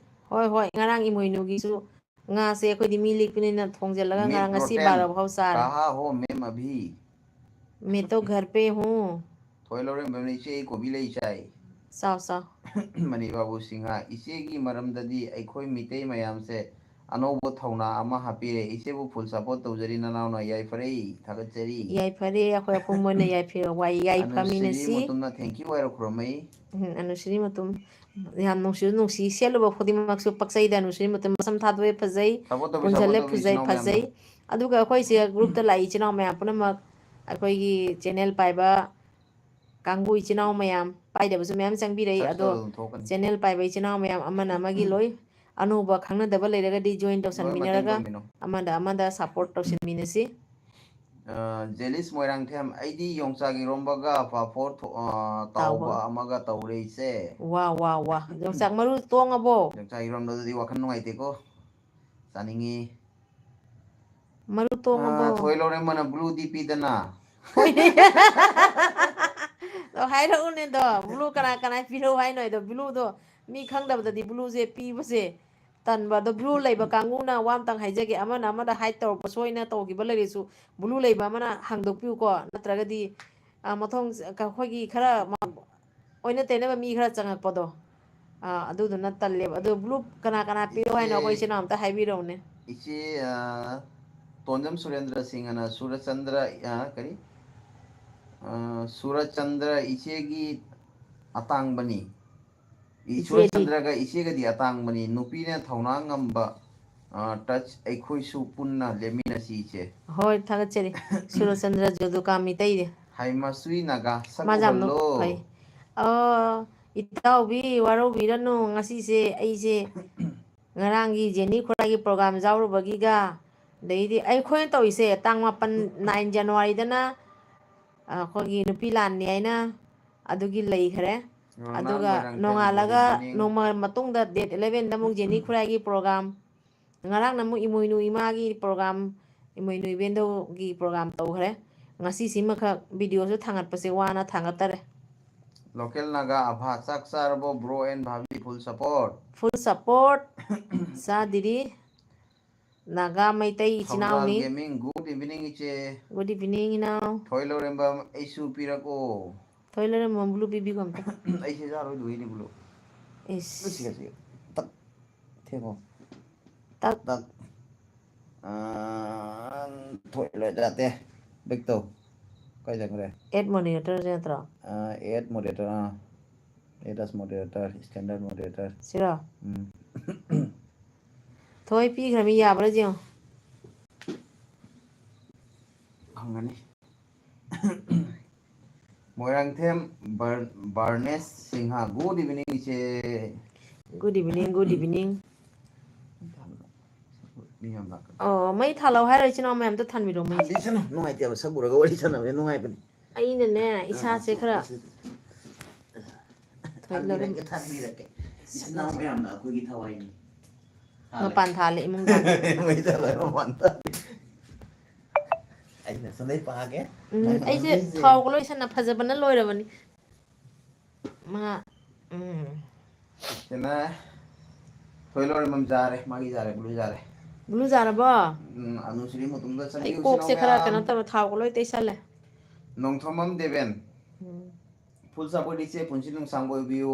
ꯍꯣꯏ, ꯍꯣꯏ, ꯉꯔꯥꯡ ꯏꯃꯣꯏꯅꯨꯒꯤꯁꯨ ꯉꯥꯁꯦ ꯑꯩꯈꯣꯏꯗꯤ ꯃꯤ ꯂꯤꯛꯄꯅꯤꯅ ꯊꯣꯡꯖꯤꯜꯂꯒ ꯃꯤꯠ ꯉꯔꯥꯡ ꯉꯁꯤ ꯔꯣꯇꯦꯟ, ꯕꯥꯔꯣ ꯐꯥꯎ ꯆꯥꯔꯦ꯫ "ꯀꯍꯥ ꯍꯣ ꯃꯦꯝ ꯑꯚꯤ"꯫ "ꯃꯦ ꯇꯣ ꯘꯔ ꯄꯦ ꯍꯨ"꯫ ꯊꯣꯏ ꯂꯧꯔꯦꯝꯕꯝꯅ, "ꯏꯆꯦ, ꯑꯩ ꯀꯣꯕꯤ ꯂꯩ ꯆꯥꯏ"꯫ ꯆꯥꯎ, ꯆꯥꯎ꯫ ꯃꯅꯤ ꯕꯥꯕꯨ ꯁꯤꯡꯍ, "ꯏꯆꯦꯒꯤ ꯃꯔꯝꯗꯗꯤ ꯑꯩꯈꯣꯏ ꯃꯤꯇꯩ ꯃꯌꯥꯝꯁꯦ ꯑꯅꯧꯕ ꯊꯧꯅꯥ ꯑꯃ ꯍꯥꯞꯄꯤꯔꯦ꯫ ꯏꯆꯦꯕꯨ full support ꯇꯧꯖꯔꯤ, ꯅꯅꯥꯎꯅ ꯌꯥꯏꯐꯔꯦ, ꯊꯥꯒꯠꯆꯔꯤ"꯫ ꯌꯥꯏꯐꯔꯦ, ꯑꯩꯈꯣꯏ ꯑꯄꯨꯟꯕ ꯑꯣꯏꯅ ꯌꯥꯏꯐꯔꯦ, ꯋꯥꯏ, ꯌꯥꯏꯐꯃꯤꯟꯅꯁꯤ꯫ ꯑꯅꯨꯁ꯭ꯔꯤ ꯃꯨꯇꯨꯝꯅ thank you ꯍꯥꯏꯔ ꯈꯨꯔꯨꯝꯃꯩ꯫ ꯎꯝ, ꯑꯅꯨꯁ꯭ꯔꯤ ꯃꯨꯇꯨꯝ꯫ ꯌꯥꯝ ꯅꯨꯡꯁꯤꯁꯨ ꯅꯨꯡꯁꯤ, ꯁꯦꯠꯂꯨꯕ ꯈꯨꯗꯤꯡꯃꯛꯁꯨ ꯄꯛꯆꯩꯗ꯫ ꯑꯅꯨꯁ꯭ꯔꯤ ꯃꯨꯇꯨꯝ ꯃꯁꯝ ꯊꯥꯗꯣꯛꯑꯦ, ꯐꯖꯩ꯫ Support ꯇꯧꯕꯤ, ꯄꯨꯟꯁꯤꯜꯂꯦ, support ꯇꯧꯕꯤ, ꯐꯖꯩ, ꯏꯆꯤꯟ ꯏꯅꯥꯎ ꯐꯖꯩ꯫ ꯃꯌꯥꯝꯗꯣ꯫ ꯑꯗꯨꯒ ꯑꯩꯈꯣꯏꯁꯦ ꯒ꯭ꯔꯨꯞꯇ ꯂꯥꯛꯏ ꯏꯆꯤꯟ ꯏꯅꯥꯎ ꯃꯌꯥꯝ ꯄꯨꯝꯅꯃꯛ, ꯑꯩꯈꯣꯏꯒꯤ ꯆꯦꯅꯦꯜ ꯄꯥꯏꯕ ꯀꯥꯡꯕꯨ ꯏꯆꯤꯟ ꯏꯅꯥꯎ ꯃꯌꯥꯝ, ꯄꯥꯏꯗꯕꯁꯨ ꯃꯌꯥꯝ ꯆꯪꯕꯤꯔꯛꯏ꯫ Search ꯑꯗꯣ ꯇꯧꯔ ꯑꯗꯨꯝ ꯊꯣꯛꯀꯅꯤ꯫ ꯆꯦꯅꯦꯜ ꯄꯥꯏꯕ ꯏꯆꯤꯟ ꯏꯅꯥꯎ ꯃꯌꯥꯝ ꯑꯃꯅ ꯑꯃꯒꯤ ꯂꯣꯏ, ꯑꯅꯧꯕ ꯈꯪꯅꯗꯕ ꯂꯩꯔꯒꯗꯤ join ꯇꯧꯁꯟꯃꯤꯟꯅꯔꯒ ꯑꯃꯗ ꯑꯃꯗ support ꯇꯧꯁꯟꯃꯤꯟꯅꯁꯤ꯫ ꯖꯦꯂꯤꯁ ꯃꯣꯏꯔꯥꯡꯊꯦꯝ, ꯑꯩꯗꯤ ꯌꯣꯡꯆꯥꯛ ꯏꯔꯣꯝꯕꯒ ꯄꯥꯐꯣꯔ ꯇꯥꯎꯕ ꯑꯃꯒ ꯇꯧꯔꯦ ꯏꯆꯦ꯫ ꯋꯥ ꯋꯥ ꯋꯥ, ꯌꯣꯡꯆꯥꯛ ꯃꯔꯨ ꯇꯣꯡꯉꯕꯣ? ꯌꯣꯡꯆꯥꯛ ꯏꯔꯣꯝꯕꯗꯨꯗꯤ ꯋꯥꯈꯜ ꯅꯨꯡꯉꯥꯏꯇꯦꯀꯣ, ꯆꯥꯅꯤꯡꯉꯤ꯫ ꯃꯔꯨ ꯇꯣꯡꯉꯕꯣ? ꯊꯣꯏ ꯂꯧꯔꯦꯝꯕꯅ blue ꯗꯤ ꯄꯤꯗꯅ꯫ ꯑꯗꯣ ꯍꯥꯏꯔꯛꯎꯅꯦ ꯑꯗꯣ, blue ꯀꯅꯥ ꯀꯅꯥ ꯄꯤꯔꯛꯎ ꯍꯥꯏꯅꯣ ꯑꯗꯣ? Blue ꯗꯣ ꯃꯤ ꯈꯪꯗꯕꯗꯗꯤ blue ꯁꯦ ꯄꯤꯕꯁꯦ ꯇꯟꯕ꯫ ꯑꯗꯣ blue ꯂꯩꯕ ꯀꯥꯡꯕꯨꯅ ꯋꯥ ꯑꯝꯇꯪ ꯍꯥꯏꯖꯒꯦ, ꯑꯃꯅ ꯑꯃꯗ hide ꯇꯧꯔꯛꯄ ꯁꯣꯏꯅ ꯇꯧꯈꯤꯕ ꯂꯩꯔꯁꯨ blue ꯂꯩꯕ ꯑꯃꯅ ꯍꯥꯡꯗꯣꯛꯄꯤꯌꯨꯀꯣ, ꯅꯠꯇ꯭ꯔꯒꯗꯤ ꯑ, ꯃꯊꯣꯡ ꯑꯩꯈꯣꯏꯒꯤ ꯈꯔ ꯑꯣꯏꯅ ꯇꯩꯅꯕ ꯃꯤ ꯈꯔ ꯆꯪꯉꯛꯄꯗꯣ, ꯑ, ꯑꯗꯨꯗꯨꯅ ꯇꯜꯂꯦꯕ꯫ ꯑꯗꯣ blue ꯀꯅꯥ ꯀꯅꯥ ꯄꯤꯔꯛꯑꯣ ꯍꯥꯏꯅꯣ? ꯑꯩꯈꯣꯏ ꯏꯆꯤꯟ ꯏꯅꯥꯎ ꯑꯝꯇ ꯍꯥꯏꯕꯤꯔꯛꯎꯅꯦ꯫ ꯏꯆꯦ, ꯑ, ꯇꯣꯟꯖꯝ ꯁꯨꯔꯦꯟꯗ꯭ꯔ ꯁꯤꯡ ꯑꯅ ꯁꯨꯔꯆꯟꯗ꯭ꯔ, ꯑ, ꯀꯔꯤ? ꯑ, ꯁꯨꯔꯆꯟꯗ꯭ꯔ ꯏꯆꯦꯒꯤ ꯑꯇꯥꯡꯕꯅꯤ꯫ ꯏ-, ꯏꯆꯦꯗꯤ? ꯁꯨꯔꯆꯟꯗ꯭ꯔꯒ ꯏꯆꯦꯒꯗꯤ ꯑꯇꯥꯡꯕꯅꯤ꯫ ꯅꯨꯄꯤꯅ ꯊꯧꯅꯥ ꯉꯝꯕ, ꯑ, touch ꯑꯩꯈꯣꯏꯁꯨ ꯄꯨꯟꯅ ꯂꯦꯝꯃꯤꯟꯅꯁꯤ ꯏꯆꯦ꯫ ꯍꯣꯏ, ꯊꯥꯒꯠꯆꯔꯤ꯫ ꯁꯨꯔꯆꯟꯗ꯭ꯔ ꯖꯣꯗꯨꯀꯥꯃꯤ ꯇꯩꯔꯦ꯫ ꯍꯩꯃꯁꯨꯏ ꯅꯥꯒꯥ ꯁꯛ ꯃꯥꯁꯦ ꯌꯥꯝ ꯎꯍꯜꯂꯣ꯫ ꯐꯩ꯫ ꯑꯣ, ꯏꯇꯥꯎꯕꯤ, ꯋꯥꯔꯧꯕꯤꯔꯅꯨ꯫ ꯉꯁꯤꯁꯦ ꯑꯩꯁꯦ ꯉꯔꯥꯡꯒꯤ ꯖꯦꯅꯤ ꯈꯨꯔꯥꯏꯒꯤ program ꯌꯥꯎꯔꯨꯕꯒꯤꯒ, ꯑꯗꯩꯗꯤ ꯑꯩꯈꯣꯏꯅ ꯇꯧꯔꯤꯁꯦ ꯇꯥꯡ ꯃꯥꯄꯟ, nine January ꯗꯅ, ꯑ, ꯑꯩꯈꯣꯏꯒꯤ ꯅꯨꯄꯤ ꯂꯥꯟꯅꯤ ꯍꯥꯏꯅ ꯑꯗꯨꯒꯤ ꯂꯩꯈ꯭ꯔꯦ꯫ ꯉꯔꯥꯡ ꯑꯗꯨꯒ ꯃꯣꯏꯔꯥꯡꯊꯦꯝ good ꯅꯣꯡꯉꯥꯜꯂꯒ, evening꯫ ꯅꯣꯡꯃ ꯃꯇꯨꯡꯗ, date eleven ꯗ ꯑꯃꯨꯛ ꯖꯦꯅꯤ ꯈꯨꯔꯥꯏꯒꯤ program, ꯉꯔꯥꯡꯅ ꯑꯃꯨꯛ ꯏꯃꯣꯏꯅꯨ ꯏꯃꯥꯒꯤ program, ꯏꯃꯣꯏꯅꯨ ꯏꯕꯦꯟꯗꯧꯒꯤ program ꯇꯧꯈ꯭ꯔꯦ꯫ ꯉꯁꯤꯁꯤꯃꯈꯛ video ꯁꯨ ꯊꯥꯡꯒꯠꯄꯁꯦ ꯋꯥꯅ ꯊꯥꯡꯒꯠꯇꯔꯦ꯫ Local ꯅꯥꯒꯥ ꯑꯚꯥ, ꯆꯥꯛ ꯆꯥꯔꯕꯣ bro and ꯚꯥꯕꯤ? Full support꯫ Full support꯫ ꯆꯥꯗ꯭ꯔꯤ꯫ ꯅꯥꯒꯥ ꯃꯩꯇꯩ ꯏꯆꯤꯟ ꯊꯧꯖꯥꯜ ꯏꯅꯥꯎꯅꯤ꯫ Gaming, good evening ꯏꯆꯦ꯫ Good evening ꯏꯅꯥꯎ꯫ ꯊꯣꯏ ꯂꯧꯔꯦꯝꯕꯝ, ꯑꯩꯁꯨ ꯄꯤꯔꯛꯑꯣ꯫ ꯊꯣꯏ ꯂꯧꯔꯦꯝꯕꯝ blue ꯄꯤꯕꯤꯈꯣ ꯑꯝꯇ꯫ ꯑꯩꯁꯦ ꯆꯥꯔꯣꯏꯗꯣꯏꯅꯤ blue꯫ ꯏꯁ꯫ ꯁꯤꯒ ꯁꯤꯒ ꯇꯛ ꯊꯦꯡꯉꯣ꯫ ꯇꯛ꯫ ꯇꯛ꯫ ꯑꯥ, ꯊꯣꯏ ꯂꯣꯏꯗ꯭ꯔꯥ ꯇꯦ꯫ Back ꯇꯧ꯫ ꯀꯥꯏ ꯆꯠꯈ꯭ꯔꯦ? Add moderator ꯁꯦ ꯅꯠꯇ꯭ꯔꯣ? ꯑꯥ, add moderator, ꯑꯥ꯫ Add as moderator, standard moderator꯫ ꯁꯤꯔꯣ? ꯎꯝ꯫ ꯊꯣꯏ ꯄꯤꯈ꯭ꯔꯃꯤ, ꯌꯥꯕ꯭ꯔꯥ ꯌꯦꯡꯉꯣ꯫ ꯐꯪꯒꯅꯤ꯫ ꯃꯣꯏꯔꯥꯡꯊꯦꯝ ꯕꯔ-, ꯕꯔꯅꯦꯁ ꯁꯤꯡꯍ, good evening ꯏꯆꯦ꯫ Good evening, good evening꯫ ꯃꯤ ꯌꯥꯝ ꯂꯥꯛꯀꯅꯤ꯫ ꯑꯣ, ꯃꯩ ꯊꯥꯜꯂꯛꯑꯣ ꯍꯥꯏꯔꯣ, ꯏꯆꯤꯟ ꯏꯅꯥꯎ ꯃꯌꯥꯝꯗꯣ ꯊꯥꯟꯕꯤꯔꯣ ꯃꯩꯁꯦ꯫ ꯊꯥꯟꯕꯤꯁꯅꯨ, ꯅꯨꯡꯉꯥꯏꯇꯦꯕ, ꯁꯛ ꯎꯔꯒ ꯋꯥꯔꯤ ꯁꯥꯟꯅꯕꯁꯦ ꯅꯨꯡꯉꯥꯏꯕꯅꯤ꯫ ꯑꯩꯅꯅꯦ, ꯏꯁꯥꯁꯦ ꯈꯔ ꯊꯣꯏꯗꯧꯔꯦ꯫ ꯊꯥꯟꯕꯤꯔꯛꯀꯦ, ꯊꯥꯟꯕꯤꯔꯛꯀꯦ꯫ ꯏꯆꯤꯟ ꯏꯅꯥꯎ ꯃꯌꯥꯝꯅ ꯑꯩꯈꯣꯏꯒꯤ ꯊꯋꯥꯏꯅꯤ꯫ ꯃꯄꯥꯟ ꯊꯥꯜꯂꯦ, ꯏꯃꯨꯡ ꯊꯥꯜꯂꯦ꯫ ꯃꯩ ꯊꯥꯜꯂꯦ, ꯃꯄꯥꯟ ꯊꯥꯜꯂꯦ꯫ ꯑꯩꯅ ꯁꯣꯝꯗꯩ ꯄꯥꯒꯦ꯫ ꯎꯝ, ꯅꯪꯅ ꯑꯩꯁꯦ ꯉꯥꯡꯕꯤꯁꯦ꯫ ꯊꯥꯎ ꯂꯣꯏꯁꯟꯅ ꯐꯖꯕꯅ ꯂꯣꯏꯔꯕꯅꯤ꯫ ꯃꯥ, ꯎꯝ꯫ ꯁꯤꯅ ꯊꯣꯏ ꯂꯣꯏꯔꯝꯕꯝ ꯖꯥꯔꯦ, ꯃꯥꯒꯤ ꯖꯥꯔꯦ, ꯒꯨꯂꯨ ꯖꯥꯔꯦ꯫ ꯒꯨꯂꯨ ꯖꯥꯔꯕꯣ? ꯎꯝ, ꯑꯅꯨꯁ꯭ꯔꯤ ꯃꯇꯨꯡꯗ ꯑꯩ ꯆꯪꯕꯤꯌꯨ, ꯀꯣꯛꯁꯦ ꯏꯆꯤꯟ ꯏꯅꯥꯎ ꯈꯔ ꯃꯌꯥꯝ꯫ ꯀꯩꯅꯣ ꯇꯧꯔꯦ, ꯊꯥꯎꯒ ꯂꯣꯏ ꯇꯩꯁꯜꯂꯦ꯫ ꯅꯣꯡꯊꯣꯝꯕꯝ ꯗꯦꯕꯦꯟ꯫ ꯎꯝ꯫ Full support ꯏꯆꯦ, ꯄꯨꯟꯁꯤ ꯅꯨꯡꯁꯥꯡꯕ ꯑꯣꯏꯕꯤꯌꯨ꯫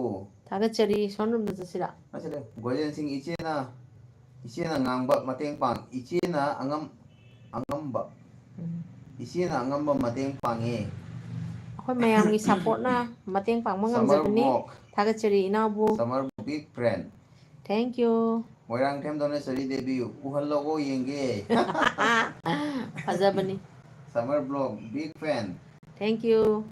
ꯊꯥꯒꯠꯆꯔꯤ, ꯁꯣꯝ ꯔꯣꯝꯗ ꯆꯠꯁꯤꯔꯥ? ꯆꯠꯁꯤꯔꯦ꯫ ꯒꯣꯜꯗꯦꯟ ꯁꯤꯡ ꯏꯆꯦꯅ, ꯏꯆꯦꯅ ꯉꯥꯡꯕ ꯃꯇꯦꯡ ꯄꯥꯡ, ꯏꯆꯦꯅ ꯑꯉꯝ-, ꯑꯉꯝꯕ꯫ ꯎꯝ꯫ ꯏꯆꯦꯅ ꯑꯉꯝꯕ ꯃꯇꯦꯡ ꯄꯥꯡꯉꯦ꯫ ꯑꯩꯈꯣꯏ ꯃꯌꯥꯝꯒꯤ supportꯅ ꯃꯇꯦꯡ ꯄꯥꯡꯕ ꯁꯃꯔ ꯉꯝꯖꯕꯅꯤ꯫ ꯕ꯭ꯂꯣꯛ꯫ ꯊꯥꯒꯠꯆꯔꯤ ꯏꯅꯥꯎꯕꯨ꯫ ꯁꯃꯔ big fan꯫ Thank you꯫ Moirangthem ꯙꯅꯦꯁꯣꯔꯤ Devi, ꯎꯍꯜꯂꯛꯑꯣ ꯌꯦꯡꯒꯦ꯫ ꯐꯖꯕꯅꯤ꯫ Summer vlog, big fan꯫ Thank you꯫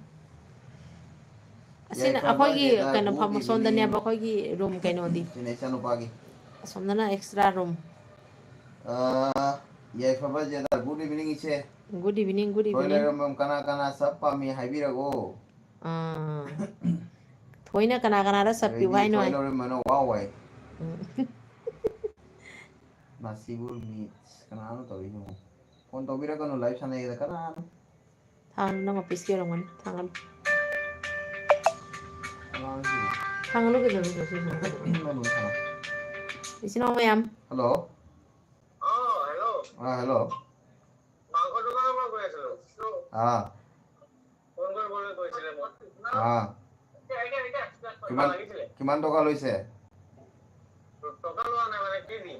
ꯑꯁꯤꯅ ꯌꯥꯏꯐꯕ ꯑꯩꯈꯣꯏꯒꯤ ꯖꯦꯗꯥ, ꯀꯩꯅꯣ good ꯐꯝ, ꯑꯁꯣꯝꯗꯅꯦꯕ evening꯫ ꯑꯩꯈꯣꯏꯒꯤ room ꯀꯩꯅꯣꯗꯤ꯫ ꯁꯤꯅ ꯏꯆꯥꯅꯨꯄꯥꯒꯤ꯫ ꯑꯁꯣꯝꯗꯅ extra room꯫ ꯑ, ꯌꯥꯏꯐꯕ ꯖꯦꯗꯥ, good evening ꯏꯆꯦ꯫ Good evening, good ꯊꯣꯏ evening꯫ ꯂꯩꯔꯝꯕꯝ ꯀꯅꯥ ꯀꯅꯥ ꯁꯞ ꯄꯥꯝꯃꯤ ꯍꯥꯏꯕꯤꯔꯛꯑꯣ꯫ ꯑꯥ꯫ ꯊꯣꯏꯅ ꯀꯅꯥ ꯀꯅꯥꯗ ꯁꯞ ꯄꯤꯌꯨ ꯑꯗꯩꯗꯤ ꯍꯥꯏꯅꯣ ꯊꯣꯏ ꯍꯥꯏ? ꯂꯧꯔꯦꯝꯕꯅ ꯋꯥꯎ ꯍꯥꯏ꯫ ꯎꯝ꯫ ꯃꯁꯤꯕꯨ ꯃꯤ ꯀꯅꯥꯅꯣ ꯇꯧꯔꯤꯁꯤꯕꯣ? ꯐꯣꯟ ꯇꯧꯕꯤꯔꯛꯀꯅꯨ, live ꯁꯥꯟꯅꯩꯌꯦꯗ ꯀꯅꯥꯅꯣ? ꯊꯥꯡ ꯅꯪ officeꯀꯤ ꯑꯣꯏꯔꯝꯒꯅꯤ꯫ ꯊꯥꯡꯒꯅꯨ꯫ ꯑꯉꯥꯡꯁꯤꯕꯨ꯫ ꯊꯥꯡꯒꯅꯨ ꯀꯩꯗꯧꯔꯒꯦ ꯁꯤꯕꯨ? ꯏꯃꯥ ꯂꯣꯏ ꯁꯥꯟꯅ꯫ ꯏꯆꯤꯟ ꯏꯅꯥꯎ ꯃꯌꯥꯝ꯫ Hello꯫ ꯑꯥ, hello꯫ ꯑꯥ, hello꯫ মাংস দোকানৰ পৰা কৈ আছিলো। আহ। ফোন কৰিবলৈ কৈছিলে মোক। আহ। কিমান, লাগিছিলে। কিমান টকা লৈছে? টকা লোৱা নাই মানে, কি দিম?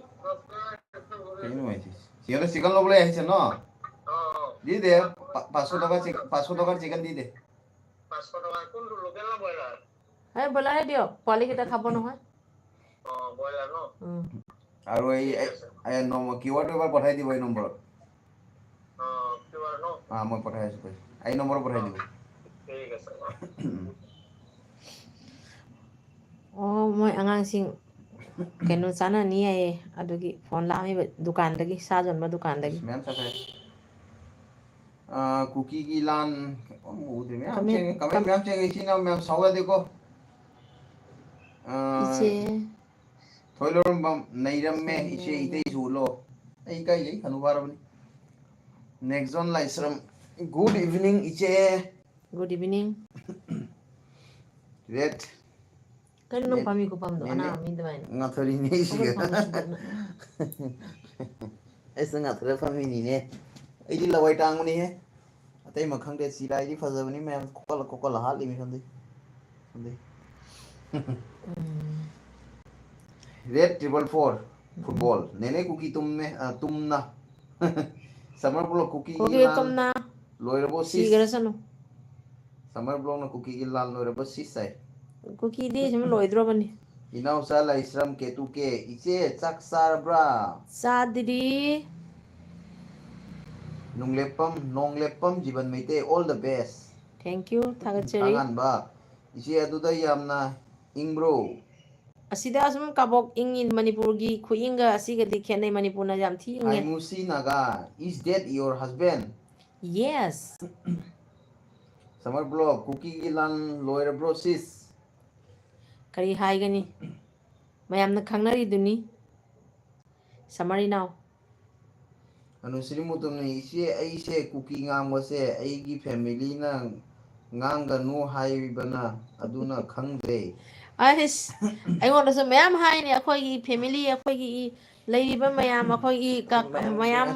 কি নুৱাইছে? সিহঁতে চিকেন ল'বলৈ আহিছে ন? অ, অ। দি দে, পা-, পাঁচশ টকা চিক-, পাঁচশ টকাৰ চিকেন দি দে। পাঁচশ টকা কোনটো, লোকেল না ব্ৰইলাৰ? এই ব্ৰইলাৰহে দিয়ক, পোৱালিকেইটা খাব নহয়। অ, ব্ৰইলাৰ ন? উম। আৰু এই, ঠিক এই, আছে। এই নম্বৰ, কিউ আৰটো এবাৰ পঠাই দিব এই নম্বৰত। অ, কিউ আৰ ন? অ, মই পঠাই আছো, কৈ। এই নম্বৰত পঠাই দিব। ঠিক আছে, অ। ꯎꯝ। ꯑꯣ, ꯃꯣꯏ ꯑꯉꯥꯡꯁꯤꯡ ꯀꯩꯅꯣ ꯆꯥꯅꯅꯤ ꯍꯥꯏꯌꯦ꯫ ꯑꯗꯨꯒꯤ ꯐꯣꯟ ꯂꯥꯛꯑꯝꯃꯤꯕ ꯗꯨꯀꯥꯟꯗꯒꯤ, ꯁꯥ ꯌꯣꯟꯕ ꯗꯨꯀꯥꯟꯗꯒꯤ꯫ ꯃꯌꯥꯝ ꯆꯠꯈ꯭ꯔꯦ꯫ ꯑꯥ, ꯀꯨꯀꯤꯒꯤ ꯂꯥꯟ ꯀꯩꯝ ꯎꯗ꯭ꯔꯦ꯫ ꯃꯌꯥꯝ ꯀꯃꯦꯟ- ꯆꯦꯡꯉꯦ, ꯀꯃꯦꯟ ꯃꯌꯥꯝ ꯆꯦꯡꯉꯦ꯫ ꯏꯆꯤꯟ ꯏꯅꯥꯎ ꯃꯌꯥꯝ ꯁꯥꯎ ꯌꯥꯗꯦꯀꯣ꯫ ꯑꯥ, ꯏꯆꯦ꯫ ꯊꯣꯏꯂꯣꯔꯝꯕꯝ ꯅꯩꯔꯝꯃꯦ꯫ ꯏꯆꯦ ꯏꯇꯩꯁꯨ ꯎꯠꯂꯣ꯫ ꯑꯩ ꯏꯀꯥꯏꯖꯩ, ꯍꯅꯨꯐꯥꯔꯕꯅꯤ꯫ Next one, ꯂꯥꯏꯁ꯭ꯔꯝ꯫ Good evening, ꯏꯆꯦ꯫ Good evening꯫ Red꯫ ꯀꯩꯅꯣ ꯅꯪ ꯐꯝꯃꯤ ꯈꯨꯐꯝꯗꯣ? ꯑꯅꯥꯕ ꯃꯤ ꯑꯗꯨꯃꯥꯏꯅ꯫ ꯉꯥꯊꯔꯤꯅꯦ ꯑꯩꯁꯤꯒ꯫ ꯑꯩꯁꯨ ꯉꯥꯊꯔ ꯐꯝꯃꯤꯅꯤꯅꯦ꯫ ꯑꯩꯗꯤ ꯂꯋꯥꯏ ꯇꯥꯡꯕꯅꯤꯍꯦ꯫ ꯑꯇꯩꯃ ꯈꯪꯗꯦ, ꯆꯤꯔꯥꯏꯗꯤ ꯐꯖꯕꯅꯤ ꯃꯌꯥꯝ꯫ ꯀꯣꯀꯜꯂ ꯀꯣꯀꯜꯂ ꯍꯥꯠꯂꯤꯃꯤ ꯈꯪꯗꯦ꯫ ꯈꯪꯗꯦ꯫ Red triple four football꯫ ꯅꯦꯅꯦ ꯀꯨꯀꯤ ꯇꯨꯝꯃꯦ, ꯑ, ꯇꯨꯝꯅ꯫ Summer Block ꯀꯨꯀꯤꯒꯤ ꯀꯨꯀꯤ ꯂꯥꯟ ꯇꯨꯝꯅ ꯂꯣꯏꯔꯕꯣ ꯁꯤꯁ? ꯁꯤꯈ꯭ꯔꯁꯅꯨ꯫ Summer Blockꯅ ꯀꯨꯀꯤꯒꯤ ꯂꯥꯟ ꯂꯣꯏꯔꯕꯣ ꯁꯤꯁ ꯍꯥꯏ꯫ ꯀꯨꯀꯤꯗꯤ ꯁꯨꯝ ꯂꯣꯏꯗ꯭ꯔꯣꯕꯅꯤ꯫ ꯏꯅꯥꯎꯆꯥ ꯂꯥꯏꯁ꯭ꯔꯝ ꯀꯦꯇꯨ ꯀꯦ, ꯏꯆꯦ ꯆꯥꯛ ꯆꯥꯔꯕ꯭ꯔꯥ? ꯆꯥꯗ꯭ꯔꯤ꯫ ꯅꯣꯡꯂꯦꯞꯄꯝ, ꯅꯣꯡꯂꯦꯞꯄꯝ ꯖꯤꯕꯟ Meitei, all the best꯫ Thank you, ꯊꯥꯒꯠꯆꯔꯤ꯫ ꯊꯥꯉꯥꯟꯕ, ꯏꯆꯦ ꯑꯗꯨꯗ ꯌꯥꯝꯅ ꯏꯪꯕ꯭ꯔꯣ? ꯑꯁꯤꯗ ꯑꯁꯨꯝ ꯀꯥꯕꯣꯛ ꯏꯪꯉꯤ, ꯃꯅꯤꯄꯨꯔꯒꯤ ꯈꯨꯏꯪꯒ ꯑꯁꯤꯒꯗꯤ ꯈꯦꯠꯅꯩ, ꯃꯅꯤꯄꯨꯔꯅ ꯌꯥꯝ ꯊꯤ ꯏꯪꯉꯦ꯫ ꯑꯥꯏꯃꯨꯁꯤ Naga, is that your husband? Yes꯫ Summer Block, ꯀꯨꯀꯤꯒꯤ ꯂꯥꯟ ꯂꯣꯏꯔꯕ꯭ꯔꯣ ꯁꯤꯁ? ꯀꯔꯤ ꯍꯥꯏꯒꯅꯤ? ꯃꯌꯥꯝꯅ ꯈꯪꯅꯔꯤꯗꯨꯅꯤ꯫ Summer ꯏꯅꯥꯎ꯫ ꯑꯅꯨꯁ꯭ꯔꯤ ꯃꯨꯇꯨꯝꯅ, ꯏꯆꯦ ꯑꯩꯁꯦ ꯀꯨꯀꯤ ꯉꯥꯡꯕꯁꯦ ꯑꯩꯒꯤ familyꯅ ꯉꯥꯡꯒꯅꯨ ꯍꯥꯏꯕꯅ ꯑꯗꯨꯅ ꯈꯪꯗ꯭ꯔꯦ꯫ ꯑꯁ, ꯑꯩꯉꯣꯟꯗꯁꯨ ꯃꯌꯥꯝ ꯍꯥꯏꯅꯦ, ꯑꯩꯈꯣꯏꯒꯤ family, ꯑꯩꯈꯣꯏꯒꯤ ꯂꯩꯔꯤꯕ ꯃꯌꯥꯝ, ꯑꯩꯈꯣꯏꯒꯤ ꯀ-, ꯃꯌꯥꯝ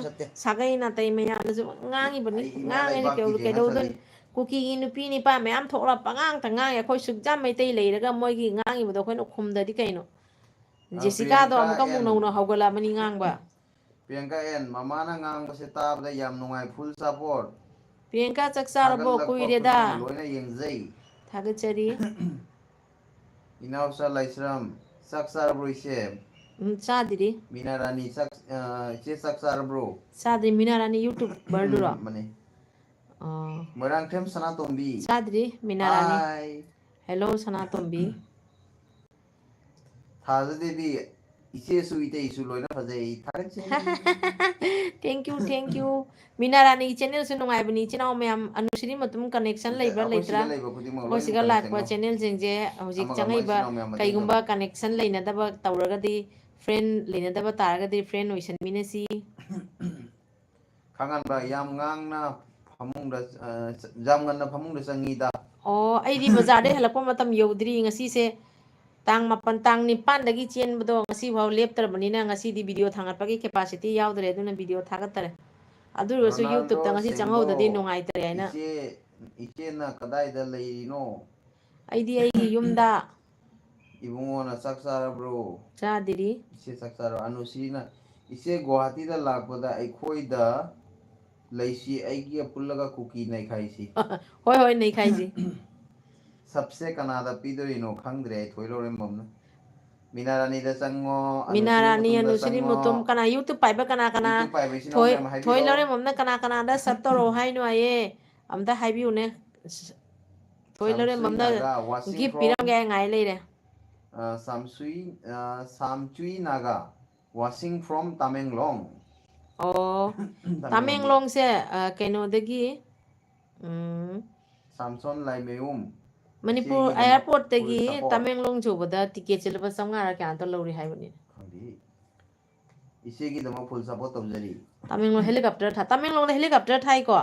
ꯁꯥꯒꯩ ꯅꯥꯇꯩ ꯃꯌꯥꯝꯅꯁꯨ ꯉꯥꯡꯉꯤꯕꯅꯤ, ꯉꯥꯡꯉꯤꯅꯦ꯫ ꯀꯩꯗꯧ-, ꯀꯩꯗꯧꯗꯣꯏꯅꯣ? ꯀꯨꯀꯤꯒꯤ ꯅꯨꯄꯤ ꯅꯨꯄꯥ ꯃꯌꯥꯝ ꯊꯣꯛꯂꯛ ꯄꯉꯥꯡꯇ ꯉꯥꯡꯉꯦ꯫ ꯑꯩꯈꯣꯏ ꯁꯨꯛ ꯌꯥꯝ ꯃꯩꯇꯩ ꯂꯩꯔꯒ ꯃꯣꯏꯒꯤ ꯉꯥꯡꯉꯤꯕꯗꯣ ꯑꯩꯈꯣꯏꯅ ꯈꯨꯝꯗꯗꯤ ꯀꯩꯅꯣ? ꯖꯦꯁꯤꯀꯥꯗꯣ ꯑꯃꯨꯛꯀ ꯑꯃꯨꯛ ꯅꯧꯅ ꯍꯧꯒꯠꯂꯛꯑꯕꯅꯤ ꯉꯥꯡꯕ꯫ ꯄ꯭ꯔꯤꯌꯥꯡꯀꯥ ꯑꯦꯟ, ꯃꯃꯥꯅ ꯉꯥꯡꯕꯁꯦ ꯇꯥꯕꯗ ꯌꯥꯝ ꯅꯨꯡꯉꯥꯏ, full support꯫ ꯄ꯭ꯔꯤꯌꯥꯡꯀꯥ ꯆꯥꯛ ꯆꯥꯔꯕꯣ? ꯊꯥꯒꯠꯂꯛꯄ ꯀꯨꯏꯔꯦꯗ꯫ ꯈꯨꯗꯤꯡ ꯂꯣꯏꯅ ꯌꯦꯡꯖꯩ꯫ ꯊꯥꯒꯠꯆꯔꯤ꯫ ꯏꯅꯥꯎꯆꯥ ꯂꯥꯏꯁ꯭ꯔꯝ, ꯆꯥꯛ ꯆꯥꯔꯕ꯭ꯔꯣ ꯏꯆꯦ? ꯎꯝ, ꯆꯥꯗ꯭ꯔꯤ꯫ ꯃꯤꯅꯥ ꯔꯥꯅꯤ, ꯆꯥꯛ, ꯑ, ꯏꯆꯦ ꯆꯥꯛ ꯆꯥꯔꯕ꯭ꯔꯣ? ꯆꯥꯗ꯭ꯔꯤ, ꯃꯤꯅꯥ ꯔꯥꯅꯤ YouTuberꯗꯨꯔꯣ? ꯎꯝ, ꯃꯥꯅꯦ꯫ ꯑꯣ꯫ ꯃꯣꯏꯔꯥꯡꯊꯦꯝ ꯁꯅꯥꯇꯣꯝꯕꯤ꯫ ꯆꯥꯗ꯭ꯔꯤ, ꯃꯤꯅꯥ ꯔꯥꯅꯤ꯫ Hi꯫ Hello, ꯁꯅꯥꯇꯣꯝꯕꯤ꯫ ꯊꯥꯖꯗꯦꯕꯤ, ꯏꯆꯦꯁꯨ ꯏꯇꯩꯁꯨ ꯂꯣꯏꯅ ꯐꯖꯩ, ꯊꯥꯒꯠꯆꯔꯤ꯫ Thank you, thank you. ꯃꯤꯅꯥ ꯔꯥꯅꯤꯒꯤ channelꯁꯨ ꯅꯨꯡꯉꯥꯏꯕꯅꯤ꯫ ꯏꯆꯤꯟ ꯏꯅꯥꯎ ꯃꯌꯥꯝ ꯑꯅꯨꯁ꯭ꯔꯤ ꯃꯇꯨꯝ connection ꯂꯩꯕ꯭ꯔꯥ ꯑꯩꯈꯣꯏ ꯁꯤꯗ ꯂꯩꯇ꯭ꯔꯥ? ꯂꯩꯕ ꯈꯨꯗꯤꯡꯃꯛ ꯑꯩꯈꯣꯏ ꯂꯣꯏꯅ ꯁꯤꯒ connection ꯂꯥꯛꯄ ꯇꯧ꯫ channelꯁꯤꯡꯁꯦ ꯍꯧꯖꯤꯛ ꯑꯃꯒ ꯑꯃꯒ ꯏꯆꯤꯟ ꯆꯪꯉꯛꯏꯕ ꯏꯅꯥꯎ ꯃꯌꯥꯝ ꯃꯇꯦꯡ ꯀꯩꯒꯨꯝꯕ ꯇꯧ꯫ Connection ꯂꯩꯅꯗꯕ ꯇꯧꯔꯒꯗꯤ, friend ꯂꯩꯅꯗꯕ ꯇꯥꯔꯒꯗꯤ friend ꯑꯣꯏꯁꯟꯃꯤꯟꯅꯁꯤ꯫ ꯈꯥꯉꯥꯟꯕ ꯌꯥꯝ ꯉꯥꯡꯅ ꯐꯃꯨꯡꯗ ꯑ, ꯌꯥꯝ ꯉꯟꯅ ꯐꯃꯨꯡꯗ ꯆꯪꯉꯤꯗ꯫ ꯑꯣ, ꯑꯩꯗꯤ ꯕꯖꯥꯔꯗꯩ ꯍꯜꯂꯛꯄ ꯃꯇꯝ ꯌꯧꯗ꯭ꯔꯤ꯫ ꯉꯁꯤꯁꯦ ꯇꯥꯡ ꯃꯥꯄꯟ, ꯇꯥꯡ ꯅꯤꯄꯥꯟꯗꯒꯤ ꯆꯦꯟꯕꯗꯣ ꯉꯁꯤꯐꯥꯎ ꯂꯦꯞꯇ꯭ꯔꯕꯅꯤꯅ ꯉꯁꯤꯗꯤ video ꯊꯥꯡꯒꯠꯄꯒꯤ capacity ꯌꯥꯎꯗ꯭ꯔꯦ, ꯑꯗꯨꯅ video ꯊꯥꯒꯠꯇꯔꯦ꯫ ꯑꯗꯨ ꯑꯣꯏꯔꯁꯨ ꯔꯣꯅꯥꯜꯗꯣ YouTubeꯇ ꯉꯁꯤ ꯁꯦꯡꯗꯣ, ꯆꯪꯍꯧꯗꯗꯤ ꯅꯨꯡꯉꯥꯏꯇꯔꯦ ꯍꯥꯏꯅ꯫ ꯏꯆꯦ, ꯏꯆꯦꯅ ꯀꯗꯥꯏꯗ ꯂꯩꯔꯤꯅꯣ? ꯑꯩꯗꯤ ꯑꯩꯒꯤ ꯌꯨꯝꯗ꯫ ꯏꯕꯨꯡꯉꯣꯅ ꯆꯥꯛ ꯆꯥꯔꯕ꯭ꯔꯣ? ꯆꯥꯗ꯭ꯔꯤ꯫ ꯏꯆꯦ ꯆꯥꯛ ꯆꯥꯔꯣ꯫ ꯑꯅꯨꯁ꯭ꯔꯤꯅ, "ꯏꯆꯦ, ꯒꯨꯋꯥꯍꯥꯇꯤꯗ ꯂꯥꯛꯄꯗ ꯑꯩꯈꯣꯏꯗ ꯂꯩꯁꯤ, ꯑꯩꯒ ꯄꯨꯜꯂꯒ ꯀꯨꯀꯤ ꯅꯩꯈꯥꯏꯁꯤ꯫" ꯍꯣꯏ, ꯍꯣꯏ, ꯅꯩꯈꯥꯏꯁꯤ꯫ ꯁꯞꯁꯦ ꯀꯅꯥꯗ ꯄꯤꯗꯣꯏꯅꯣ ꯈꯪꯗ꯭ꯔꯦ ꯑꯩ, ꯊꯣꯏ ꯂꯧꯔꯦꯝꯕꯝꯅ꯫ ꯃꯤꯅꯥ ꯔꯥꯅꯤꯗ ꯆꯪꯉꯣ, ꯃꯤꯅꯥ ꯑꯅꯨꯁ꯭ꯔꯤ ꯔꯥꯅꯤ, ꯃꯇꯨꯝꯗ ꯑꯅꯨꯁ꯭ꯔꯤ ꯆꯪꯉꯣ꯫ ꯃꯇꯨꯝ, ꯀꯅꯥ YouTube ꯄꯥꯏꯕ ꯀꯅꯥ ꯀꯅꯥ? YouTube ꯄꯥꯏꯕ ꯏꯆꯤꯟ ꯏꯅꯥꯎ ꯊꯣꯏ, ꯃꯌꯥꯝ ꯊꯣꯏ ꯍꯥꯏꯕꯤꯔꯛꯑꯣ꯫ ꯂꯧꯔꯦꯝꯕꯝꯅ ꯀꯅꯥ ꯀꯅꯥꯗ sub ꯇꯧꯔꯛꯑꯣ ꯍꯥꯏꯅꯣ ꯍꯥꯏꯌꯦ? ꯑꯝꯇ ꯍꯥꯏꯕꯤꯌꯨꯅꯦ꯫ ꯊꯣꯏ ꯁꯥꯝꯁꯨꯏ ꯂꯧꯔꯦꯝꯕꯝꯅ ꯅꯥꯒꯥ, watching gift from, ꯄꯤꯔꯝꯒꯦ ꯉꯥꯏ ꯂꯩꯔꯦ꯫ ꯑ, ꯁꯥꯝꯁꯨꯏ, ꯑ, ꯁꯥꯝꯆꯨꯏ ꯅꯥꯒꯥ, watching from ꯇꯥꯃꯦꯡꯂꯣꯡ꯫ ꯑꯣ, ꯇꯥꯃꯦꯡꯂꯣꯡꯗꯒꯤ꯫ ꯇꯥꯃꯦꯡꯂꯣꯡꯁꯦ, ꯑ, ꯀꯩꯅꯣꯗꯒꯤ, ꯎꯝ, ꯁꯥꯝꯁꯣꯟ ꯂꯥꯏꯃꯌꯨꯝ꯫ Manipur ꯏꯆꯦꯒꯤꯗꯃꯛ airportꯇꯒꯤ full support꯫ ꯇꯥꯃꯦꯡꯂꯣꯡ ꯌꯧꯕꯗ ticketꯁꯦ ꯂꯨꯄꯥ ꯆꯥꯝꯃꯉꯥꯔ ꯀꯌꯥꯅꯣ ꯂꯧꯔꯤ ꯍꯥꯏꯕꯅꯤ꯫ ꯈꯪꯗꯦ꯫ ꯏꯆꯦꯒꯤꯗꯃꯛ full support ꯇꯧꯖꯔꯤ꯫ ꯇꯥꯃꯦꯡꯂꯣꯡ helicopter ꯊꯥ-, ꯇꯥꯃꯦꯡꯂꯣꯡꯗ helicopter ꯊꯥꯏꯀꯣ?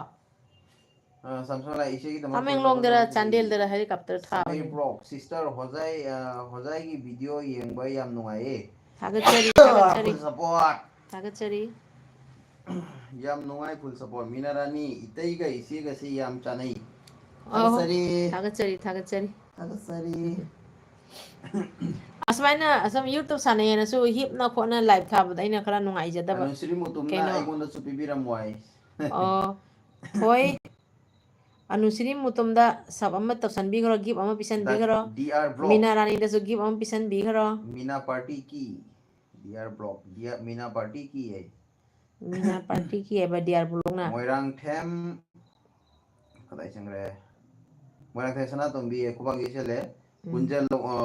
ꯑ, ꯁꯥꯝꯁꯣꯟ ꯂꯥꯏ, ꯏꯆꯦꯒꯤꯗꯃꯛ full support ꯇꯥꯃꯦꯡꯂꯣꯡꯗꯔ ꯇꯧꯖꯔꯤ꯫ ꯆꯥꯟꯗꯦꯜꯗꯔ helicopter ꯁꯃꯤꯔ ꯊꯥꯕꯅꯤ꯫ Brock, sister ꯍꯣꯖꯥꯏ, ꯑ, ꯍꯣꯖꯥꯏꯒꯤ video ꯌꯦꯡꯕ ꯌꯥꯝ ꯅꯨꯡꯉꯥꯏꯌꯦ꯫ ꯊꯥꯒꯠꯆꯔꯤ, ꯊꯥꯒꯠꯆꯔꯤ, Full support꯫ ꯊꯥꯒꯠꯆꯔꯤ꯫ ꯌꯥꯝ ꯅꯨꯡꯉꯥꯏ, full support꯫ ꯃꯤꯅꯥ ꯔꯥꯅꯤ, ꯏꯇꯩꯒ ꯏꯆꯦꯒꯁꯤ ꯌꯥꯝ ꯆꯥꯅꯩ꯫ ꯑꯧ, ꯊꯥꯒꯠꯆꯔꯤ꯫ ꯊꯥꯒꯠꯆꯔꯤ, ꯊꯥꯒꯠꯆꯔꯤ꯫ ꯊꯥꯒꯠꯆꯔꯤ꯫ ꯑꯁꯨꯃꯥꯏꯅ ꯑꯁꯨꯝ YouTube ꯁꯥꯟꯅꯩꯌꯦꯅꯁꯨ ꯍꯤꯞꯅ ꯈꯣꯠꯅ live ꯊꯥꯕꯗ ꯑꯩꯅ ꯈꯔ ꯅꯨꯡꯉꯥꯏꯖꯗꯕ꯫ ꯑꯅꯨꯁ꯭ꯔꯤ ꯃꯨꯇꯨꯝꯅ ꯀꯩꯅꯣ? ꯑꯩꯉꯣꯟꯗꯁꯨ ꯄꯤꯕꯤꯔꯝꯃꯣ ꯍꯥꯏ꯫ ꯑꯣ, ꯍꯣꯏ꯫ ꯑꯅꯨꯁ꯭ꯔꯤ ꯃꯨꯇꯨꯝꯗ sub ꯑꯃ ꯇꯧꯁꯟꯕꯤꯈ꯭ꯔꯣ, gift ꯑꯃ ꯄꯤꯁꯟꯕꯤꯈ꯭ꯔꯣ꯫ ꯗꯤ ꯑꯥꯔ ꯕ꯭ꯂꯣꯛ꯫ ꯃꯤꯅꯥ ꯔꯥꯅꯤꯗꯁꯨ gift ꯑꯃ ꯄꯤꯁꯟꯕꯤꯈ꯭ꯔꯣ꯫ ꯃꯤꯅꯥ party ꯀꯤ꯫ D R block. D R, ꯃꯤꯅꯥ party ꯀꯤ ꯍꯥꯏ꯫ ꯃꯤꯅꯥ party ꯀꯤ ꯍꯥꯏꯕ ꯗꯤ ꯑꯥꯔ ꯕ꯭ꯂꯣꯛꯅ꯫ ꯃꯣꯏꯔꯥꯡꯊꯦꯝ, ꯀꯗꯥꯏ ꯆꯪꯈ꯭ꯔꯦ? ꯃꯣꯏꯔꯥꯡꯊꯦꯝ ꯁꯅꯥꯇꯣꯝꯕꯤ, ꯈꯨꯕꯥꯛ ꯌꯩꯁꯜꯂꯦ꯫ ꯎꯝ꯫ ꯄꯨꯟꯖ ꯂꯧ-, ꯑ,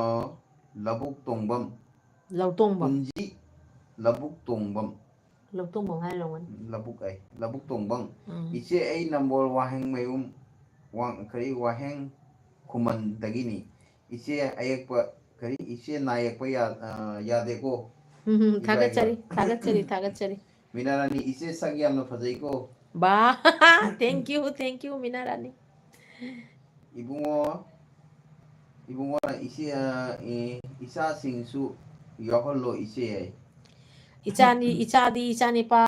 ꯂꯧꯕꯨꯛ ꯇꯣꯡꯕꯝ꯫ ꯂꯧꯇꯣꯡꯕꯝ꯫ ꯀꯨꯟꯖꯤ ꯂꯧꯕꯨꯛ ꯇꯣꯡꯕꯝ꯫ ꯂꯧꯇꯣꯡꯕꯝ ꯍꯥꯏꯔ ꯑꯣꯏꯔꯝꯒꯅꯤ꯫ ꯂꯧꯕꯨꯛ ꯑꯩ ꯂꯧꯕꯨꯛ ꯇꯣꯡꯕꯝ꯫ ꯎꯝ꯫ ꯏꯆꯦ, ꯑꯩ ꯅꯝꯕꯣꯜ ꯋꯥꯍꯦꯡꯃꯌꯨꯝ, ꯋꯥꯡ-, ꯀꯔꯤ, ꯋꯥꯍꯦꯡ ꯈꯨꯃꯟꯗꯒꯤꯅꯤ꯫ ꯏꯆꯦ ꯑꯌꯦꯛꯄ, ꯀꯔꯤ, ꯏꯆꯦ ꯅꯥ ꯌꯦꯛꯄ ꯌꯥ-, ꯑ, ꯌꯥꯗꯦꯀꯣ꯫ ꯎꯝ, ꯏꯕꯥꯏꯒ꯫ ꯊꯥꯒꯠꯆꯔꯤ, ꯊꯥꯒꯠꯆꯔꯤ, ꯊꯥꯒꯠꯆꯔꯤ꯫ ꯃꯤꯅꯥ ꯔꯥꯅꯤ, ꯏꯆꯦ ꯁꯛ ꯌꯥꯝꯅ ꯐꯖꯩꯀꯣ꯫ ꯕꯥ, thank you, thank you, ꯃꯤꯅꯥ ꯔꯥꯅꯤ꯫ ꯏꯕꯨꯡꯉꯣ, ꯏꯕꯨꯡꯉꯣꯅ ꯏꯆꯦ, ꯑ, ꯏ-, ꯏꯆꯥꯁꯤꯡꯁꯨ ꯌꯥꯎꯍꯜꯂꯣ ꯏꯆꯦ꯫ ꯏꯆꯥꯅꯤ, ꯏꯆꯥꯗꯤ, ꯏꯆꯥꯅꯤꯄꯥ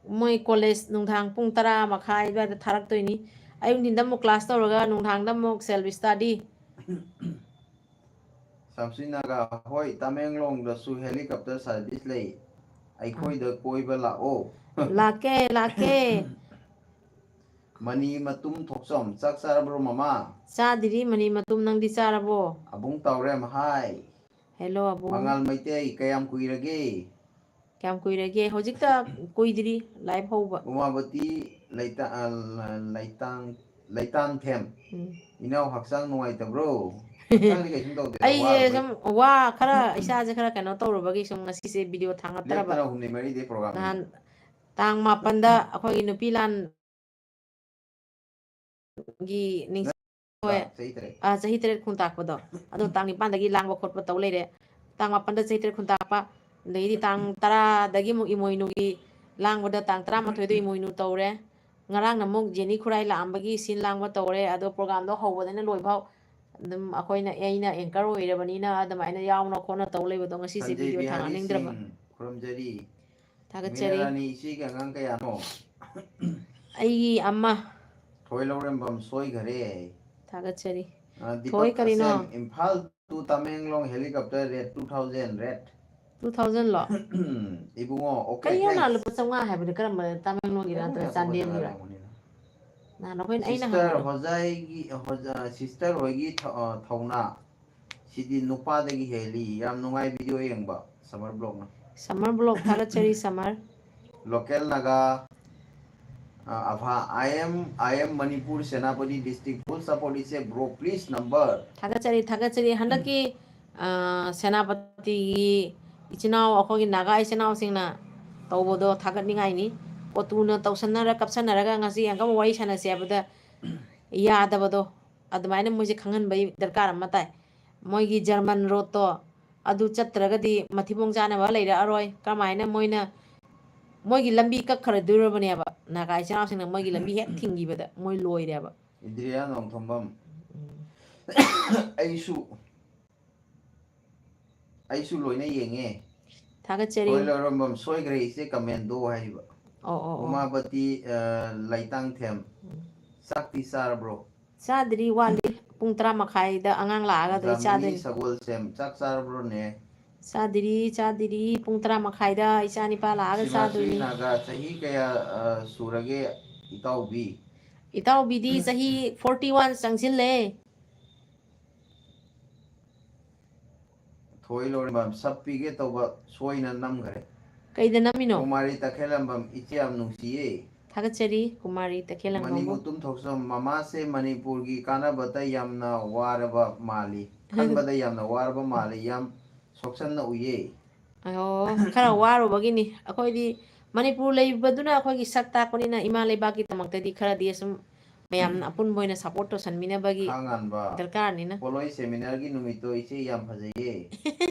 ꯃꯣꯏ ꯀꯣꯂꯦꯖ ꯅꯨꯡꯗꯥꯡ ꯄꯨꯡ ꯇꯔꯥ ꯃꯈꯥꯏ ꯑꯗꯨꯋꯥꯏꯗ ꯊꯥꯔꯛꯇꯣꯏꯅꯤ꯫ ꯑꯌꯨꯛ ꯅꯨꯡꯊꯤꯟꯗ ꯑꯃꯨꯛ ꯀ꯭ꯂꯥꯁ ꯇꯧꯔꯒ ꯅꯨꯡꯗꯥꯡꯗ ꯑꯃꯨꯛ self study꯫ ꯁꯝꯁꯨꯏ ꯅꯥꯒꯥ, ꯍꯣꯏ, ꯇꯃꯦꯡꯂꯣꯡꯗꯁꯨ helicopter service ꯂꯩ, ꯑꯩꯈꯣꯏꯗ ꯀꯣꯏꯕ ꯂꯥꯛꯑꯣ꯫ ꯂꯥꯛꯀꯦ, ꯂꯥꯛꯀꯦ꯫ ꯃꯅꯤ ꯃꯇꯨꯝ ꯊꯣꯛꯆꯣꯝ, ꯆꯥꯛ ꯆꯥꯔꯕ꯭ꯔꯣ ꯃꯃꯥ? ꯆꯥꯗ꯭ꯔꯤ ꯃꯅꯤ ꯃꯇꯨꯝ, ꯅꯪꯗꯤ ꯆꯥꯔꯕꯣ? ꯑꯕꯨꯡ ꯇꯥꯎꯔꯦꯝ, ꯍꯥꯏ꯫ Hello ꯑꯕꯨꯡ꯫ ꯃꯉꯥꯜ ꯃꯩꯇꯩ, ꯀꯌꯥꯝ ꯀꯨꯏꯔꯒꯦ? ꯀꯌꯥꯝ ꯀꯨꯏꯔꯒꯦ? ꯍꯧꯖꯤꯛꯇ ꯀꯨꯏꯗ꯭ꯔꯤ live ꯍꯧꯕ꯫ ꯎꯃꯥꯕꯇꯤ ꯂꯩꯇꯥ-, ꯑ, ꯂ-, ꯂꯩꯇꯥꯡ-, ꯂꯩꯇꯥꯟꯊꯦꯝ, ꯎꯝ꯫ ꯏꯅꯥꯎ ꯍꯛꯆꯥꯡ ꯅꯨꯡꯉꯥꯏꯇꯕ꯭ꯔꯣ? ꯍꯛꯆꯥꯡꯗꯤ ꯀꯩꯁꯨꯝ ꯇꯧꯗꯦ, ꯑꯩꯁꯦ ꯋꯥꯔꯕꯩ꯫ ꯁꯨꯝ ꯋꯥ ꯈꯔ, ꯏꯁꯥꯁꯦ ꯈꯔ ꯀꯩꯅꯣ ꯇꯧꯔꯨꯕꯒꯤ ꯁꯨꯝ ꯉꯁꯤꯁꯦ video ꯊꯥꯡꯒꯠꯇ꯭ꯔꯕ꯫ ꯂꯦꯞꯇꯅ ꯍꯨꯝꯅꯤ ꯃꯔꯤꯗꯤ program ꯅꯤ꯫ ꯅꯍꯥꯟ ꯇꯥꯡ ꯃꯥꯄꯟꯗ ꯑꯩꯈꯣꯏꯒꯤ ꯅꯨꯄꯤ ꯂꯥꯟ ꯒꯤ ꯅꯤꯡꯁꯤꯡ-, ꯍꯣꯏ꯫ ꯆꯍꯤ ꯇꯔꯦꯠ꯫ ꯑꯥ, ꯆꯍꯤ ꯇꯔꯦꯠ ꯈꯨꯟꯇꯥꯛꯄꯗꯣ꯫ ꯑꯗꯣ ꯇꯥꯡ ꯅꯤꯄꯥꯟꯗꯒꯤ ꯂꯥꯡꯕ ꯈꯣꯠꯄ ꯇꯧ ꯂꯩꯔꯦ꯫ ꯇꯥꯡ ꯃꯥꯄꯟꯗ ꯆꯍꯤ ꯇꯔꯦꯠ ꯈꯨꯟꯇꯥꯛꯄ, ꯑꯗꯒꯤꯗꯤ ꯇꯥꯡ ꯇꯔꯥꯗꯒꯤ ꯑꯃꯨꯛ ꯏꯃꯣꯏꯅꯨꯒꯤ ꯂꯥꯡꯕꯗ, ꯇꯥꯡ ꯇꯔꯥꯃꯥꯊꯣꯏꯗ ꯏꯃꯣꯏꯅꯨ ꯇꯧꯔꯦ꯫ ꯉꯔꯥꯡꯅ ꯑꯃꯨꯛ ꯖꯦꯅꯤ ꯈꯨꯔꯥꯏ ꯂꯥꯛꯑꯝꯕꯒꯤ scene ꯂꯥꯡꯕ ꯇꯧꯔꯦ꯫ ꯑꯗꯣ programꯗꯣ ꯍꯧꯕꯗꯩꯅ ꯂꯣꯏꯐꯥꯎ ꯑꯗꯨꯝ ꯑꯩꯈꯣꯏꯅ, ꯑꯩꯅ anchor ꯑꯣꯏꯔꯕꯅꯤꯅ ꯑꯗꯨꯃꯥꯏꯅ ꯌꯥꯎꯅ ꯈꯣꯠꯅ ꯇꯧ ꯂꯩꯕꯗꯣ ꯉꯁꯤꯁꯦ ꯁꯟꯖꯦ video ꯕꯤꯍꯥꯔꯤ ꯊꯥꯡꯒꯠꯅꯤꯡꯗ꯭ꯔꯕ꯫ ꯁꯤꯡ, ꯈꯨꯔꯨꯝꯖꯔꯤ꯫ ꯊꯥꯒꯠꯆꯔꯤ꯫ ꯃꯤꯅꯔꯥꯅꯤ, ꯏꯆꯦꯒꯤ ꯑꯉꯥꯡ ꯀꯌꯥꯅꯣ? ꯑꯩꯒꯤ ꯑꯃ꯫ ꯊꯣꯏ ꯂꯧꯔꯦꯝꯕꯝ ꯁꯣꯏꯈꯔꯦ꯫ ꯊꯥꯒꯠꯆꯔꯤ꯫ ꯑ, ꯗꯤꯄꯛ ꯊꯣꯏ ꯀꯔꯤꯅꯣ? ꯑꯁꯦꯝ, Imphal to Tamenglong helicopter rate two thousand rate꯫ Two thousand low? Ibungo, okay, ꯀꯩ ꯌꯧꯅ thanks꯫ ꯂꯨꯄꯥ ꯆꯥꯝꯃꯉꯥ ꯍꯥꯏꯕꯗꯤ ꯀꯔꯝꯕ ꯇꯃꯦꯡꯂꯣꯡꯒꯤꯔ ꯑꯍꯨꯝ ꯅꯠꯇ꯭ꯔꯒ ꯌꯥꯊꯣꯛꯄꯗ ꯆꯥꯟꯗꯦꯜꯒꯤꯔ? ꯉꯥꯏꯔꯝꯒꯅꯤꯅ꯫ ꯅꯍꯥꯟ ꯑꯩꯈꯣꯏꯅ, ꯑꯩꯅ Sister ꯍꯪꯕꯗꯣ꯫ ꯍꯣꯖꯥꯏꯒꯤ, ꯍꯣꯖꯥ-, sister ꯍꯣꯏꯒꯤ ꯊ-, ꯑ, ꯊꯧꯅꯥ ꯁꯤꯗꯤ ꯅꯨꯄꯥꯗꯒꯤ ꯍꯦꯜꯂꯤ꯫ ꯌꯥꯝ ꯅꯨꯡꯉꯥꯏ video ꯌꯦꯡꯕ, Summer Vlogꯅ꯫ Summer Vlog ꯊꯥꯒꯠꯆꯔꯤ, Summer꯫ Local Naga, ꯑ, ꯑꯐꯥ, I am, I am Manipur, Senapati district, full support is a bro, please number꯫ ꯊꯥꯒꯠꯆꯔꯤ, ꯊꯥꯒꯠꯆꯔꯤ꯫ ꯍꯟꯗꯛꯀꯤ ꯑ, ꯁꯦꯅꯥꯄꯇꯤꯒꯤ ꯏꯆꯤꯟ ꯏꯅꯥꯎ, ꯑꯩꯈꯣꯏꯒꯤ ꯅꯥꯒꯥ ꯏꯆꯤꯟ ꯏꯅꯥꯎꯁꯤꯡꯅ ꯇꯧꯕꯗꯣ ꯊꯥꯒꯠꯅꯤꯡꯉꯥꯏꯅꯤ꯫ ꯑꯣꯇꯨꯅ ꯇꯧꯁꯟꯅꯔ ꯀꯞꯁꯟꯅꯔꯒ ꯉꯁꯤ ꯑꯪꯀ ꯑꯃ ꯋꯥꯔꯤ ꯁꯥꯟꯅꯁꯦ ꯍꯥꯏꯕꯗ ꯌꯥꯗꯕꯗꯣ, ꯑꯗꯨꯃꯥꯏꯅ ꯃꯣꯏꯁꯦ ꯈꯪꯍꯟꯕꯒꯤ ꯗꯔꯀꯥꯔ ꯑꯃ ꯇꯥꯏ꯫ ꯃꯣꯏꯒꯤ ꯖꯔꯃꯟ ꯔꯣꯠꯇꯣ ꯑꯗꯨ ꯆꯠꯇ꯭ꯔꯒꯗꯤ ꯃꯊꯤꯕꯣꯡ ꯆꯥꯅꯕ ꯂꯩꯔꯛꯑꯔꯣꯏ꯫ ꯀꯔꯝꯍꯥꯏꯅ ꯃꯣꯏꯅ ꯃꯣꯏꯒꯤ ꯂꯝꯕꯤ ꯀꯛꯈ꯭ꯔꯗꯣꯔꯕꯅꯦꯕ, ꯅꯥꯒꯥ ꯏꯆꯤꯟ ꯏꯅꯥꯎꯁꯤꯡꯅ ꯃꯣꯏꯒꯤ ꯂꯝꯕꯤ ꯍꯦꯛ ꯊꯤꯡꯈꯤꯕꯗ ꯃꯣꯏ ꯂꯣꯏꯔꯦꯕ꯫ ꯏꯟꯗ꯭ꯔꯤꯌꯥ ꯅꯣꯡꯊꯣꯝꯕꯝ, ꯎꯝ꯫ ꯑꯩꯁꯨ ꯑꯩꯁꯨ ꯂꯣꯏꯅ ꯌꯦꯡꯉꯦ꯫ ꯊꯥꯒꯠꯆꯔꯤ꯫ ꯊꯣꯏ ꯂꯣꯏꯔꯝꯕꯝ ꯁꯣꯏꯈ꯭ꯔꯦ ꯏꯆꯦ ꯀꯃꯦꯟꯗꯣ ꯍꯥꯏꯔꯤꯕ꯫ ꯑꯣ, ꯑꯣ, ꯑꯣ꯫ ꯎꯃꯥꯕꯇꯤ ꯑ, ꯂꯩꯇꯥꯡꯊꯦꯝ, ꯎꯝ꯫ ꯆꯥꯛꯇꯤ ꯆꯥꯔꯕ꯭ꯔꯣ? ꯆꯥꯗ꯭ꯔꯤ, ꯋꯥꯠꯂꯤ꯫ ꯄꯨꯡ ꯇꯔꯥ ꯃꯈꯥꯏꯗ ꯑꯉꯥꯡ ꯂꯥꯛꯑꯒ ꯑꯗꯨ ꯑꯩ ꯖꯥꯃꯤꯅꯤ ꯆꯥꯗꯣꯏꯅꯤ꯫ ꯁꯒꯣꯜꯁꯦꯝ, ꯆꯥꯛ ꯆꯥꯔꯕ꯭ꯔꯣꯅꯦ? ꯆꯥꯗ꯭ꯔꯤ, ꯆꯥꯗ꯭ꯔꯤ꯫ ꯄꯨꯡ ꯇꯔꯥ ꯃꯈꯥꯏꯗ ꯏꯆꯥ ꯅꯤꯄꯥ ꯂꯥꯛꯑꯒ ꯁꯤꯃꯥꯁ꯭ꯔꯤ ꯆꯥꯗꯣꯏꯅꯤ꯫ ꯅꯥꯒꯥ, ꯆꯍꯤ ꯀꯌꯥ ꯑ, ꯁꯨꯔꯒꯦ ꯏꯇꯥꯎꯕꯤ? ꯏꯇꯥꯎꯕꯤꯗꯤ ꯆꯍꯤ forty one ꯆꯪꯁꯤꯜꯂꯦ꯫ ꯊꯣꯏ ꯂꯣꯏꯔꯝꯕꯝ ꯁꯞ ꯄꯤꯒꯦ ꯇꯧꯕ ꯁꯣꯏꯅ ꯅꯝꯈ꯭ꯔꯦ꯫ ꯀꯩꯗ ꯅꯝꯃꯤꯅꯣ? ꯀꯨꯃꯥꯔꯤ ꯇꯈꯦꯜꯂꯝꯕꯝ ꯏꯆꯦ ꯌꯥꯝ ꯅꯨꯡꯁꯤꯌꯦ꯫ ꯊꯥꯒꯠꯆꯔꯤ, ꯀꯨꯃꯥꯔꯤ ꯇꯈꯦꯜꯂꯝꯕꯝꯕꯨ꯫ ꯃꯅꯤꯃꯨꯇꯨꯝ ꯊꯣꯛꯆꯝ ꯃꯃꯥꯁꯦ ꯃꯅꯤꯄꯨꯔꯒꯤ ꯀꯥꯟꯅꯕꯗ ꯌꯥꯝꯅ ꯋꯥꯔꯕ ꯃꯥꯜꯂꯤ꯫ ꯈꯟꯕꯗ ꯌꯥꯝꯅ ꯋꯥꯔꯕ ꯃꯥꯜꯂꯤ꯫ ꯌꯥꯝ ꯁꯣꯛꯆꯟꯅ ꯎꯏꯌꯦ꯫ ꯑꯣ, ꯈꯔ ꯋꯥꯔꯨꯕꯒꯤꯅꯤ꯫ ꯑꯩꯈꯣꯏꯗꯤ ꯃꯅꯤꯄꯨꯔ ꯂꯩꯕꯗꯨꯅ ꯑꯩꯈꯣꯏꯒꯤ ꯁꯛ ꯇꯥꯛꯄꯅꯤꯅ ꯏꯃꯥ ꯂꯩꯕꯥꯛꯀꯤꯗꯃꯛꯇꯗꯤ ꯈꯔꯗꯤ ꯑꯁꯨꯝ ꯃꯌꯥꯝꯅ ꯑꯄꯨꯟꯕ ꯑꯣꯏꯅ ꯁꯞꯄꯣꯔꯠ ꯇꯧꯁꯟꯃꯤꯟꯅꯕꯒꯤ ꯈꯥꯉꯥꯟꯕ ꯗꯔꯀꯥꯔꯅꯤꯅ꯫ ꯄꯣꯂꯣꯏ ꯁꯦꯃꯤꯅꯥꯔꯒꯤ ꯅꯨꯃꯤꯠꯇꯣ ꯏꯆꯦ ꯌꯥꯝ ꯐꯖꯩꯌꯦ꯫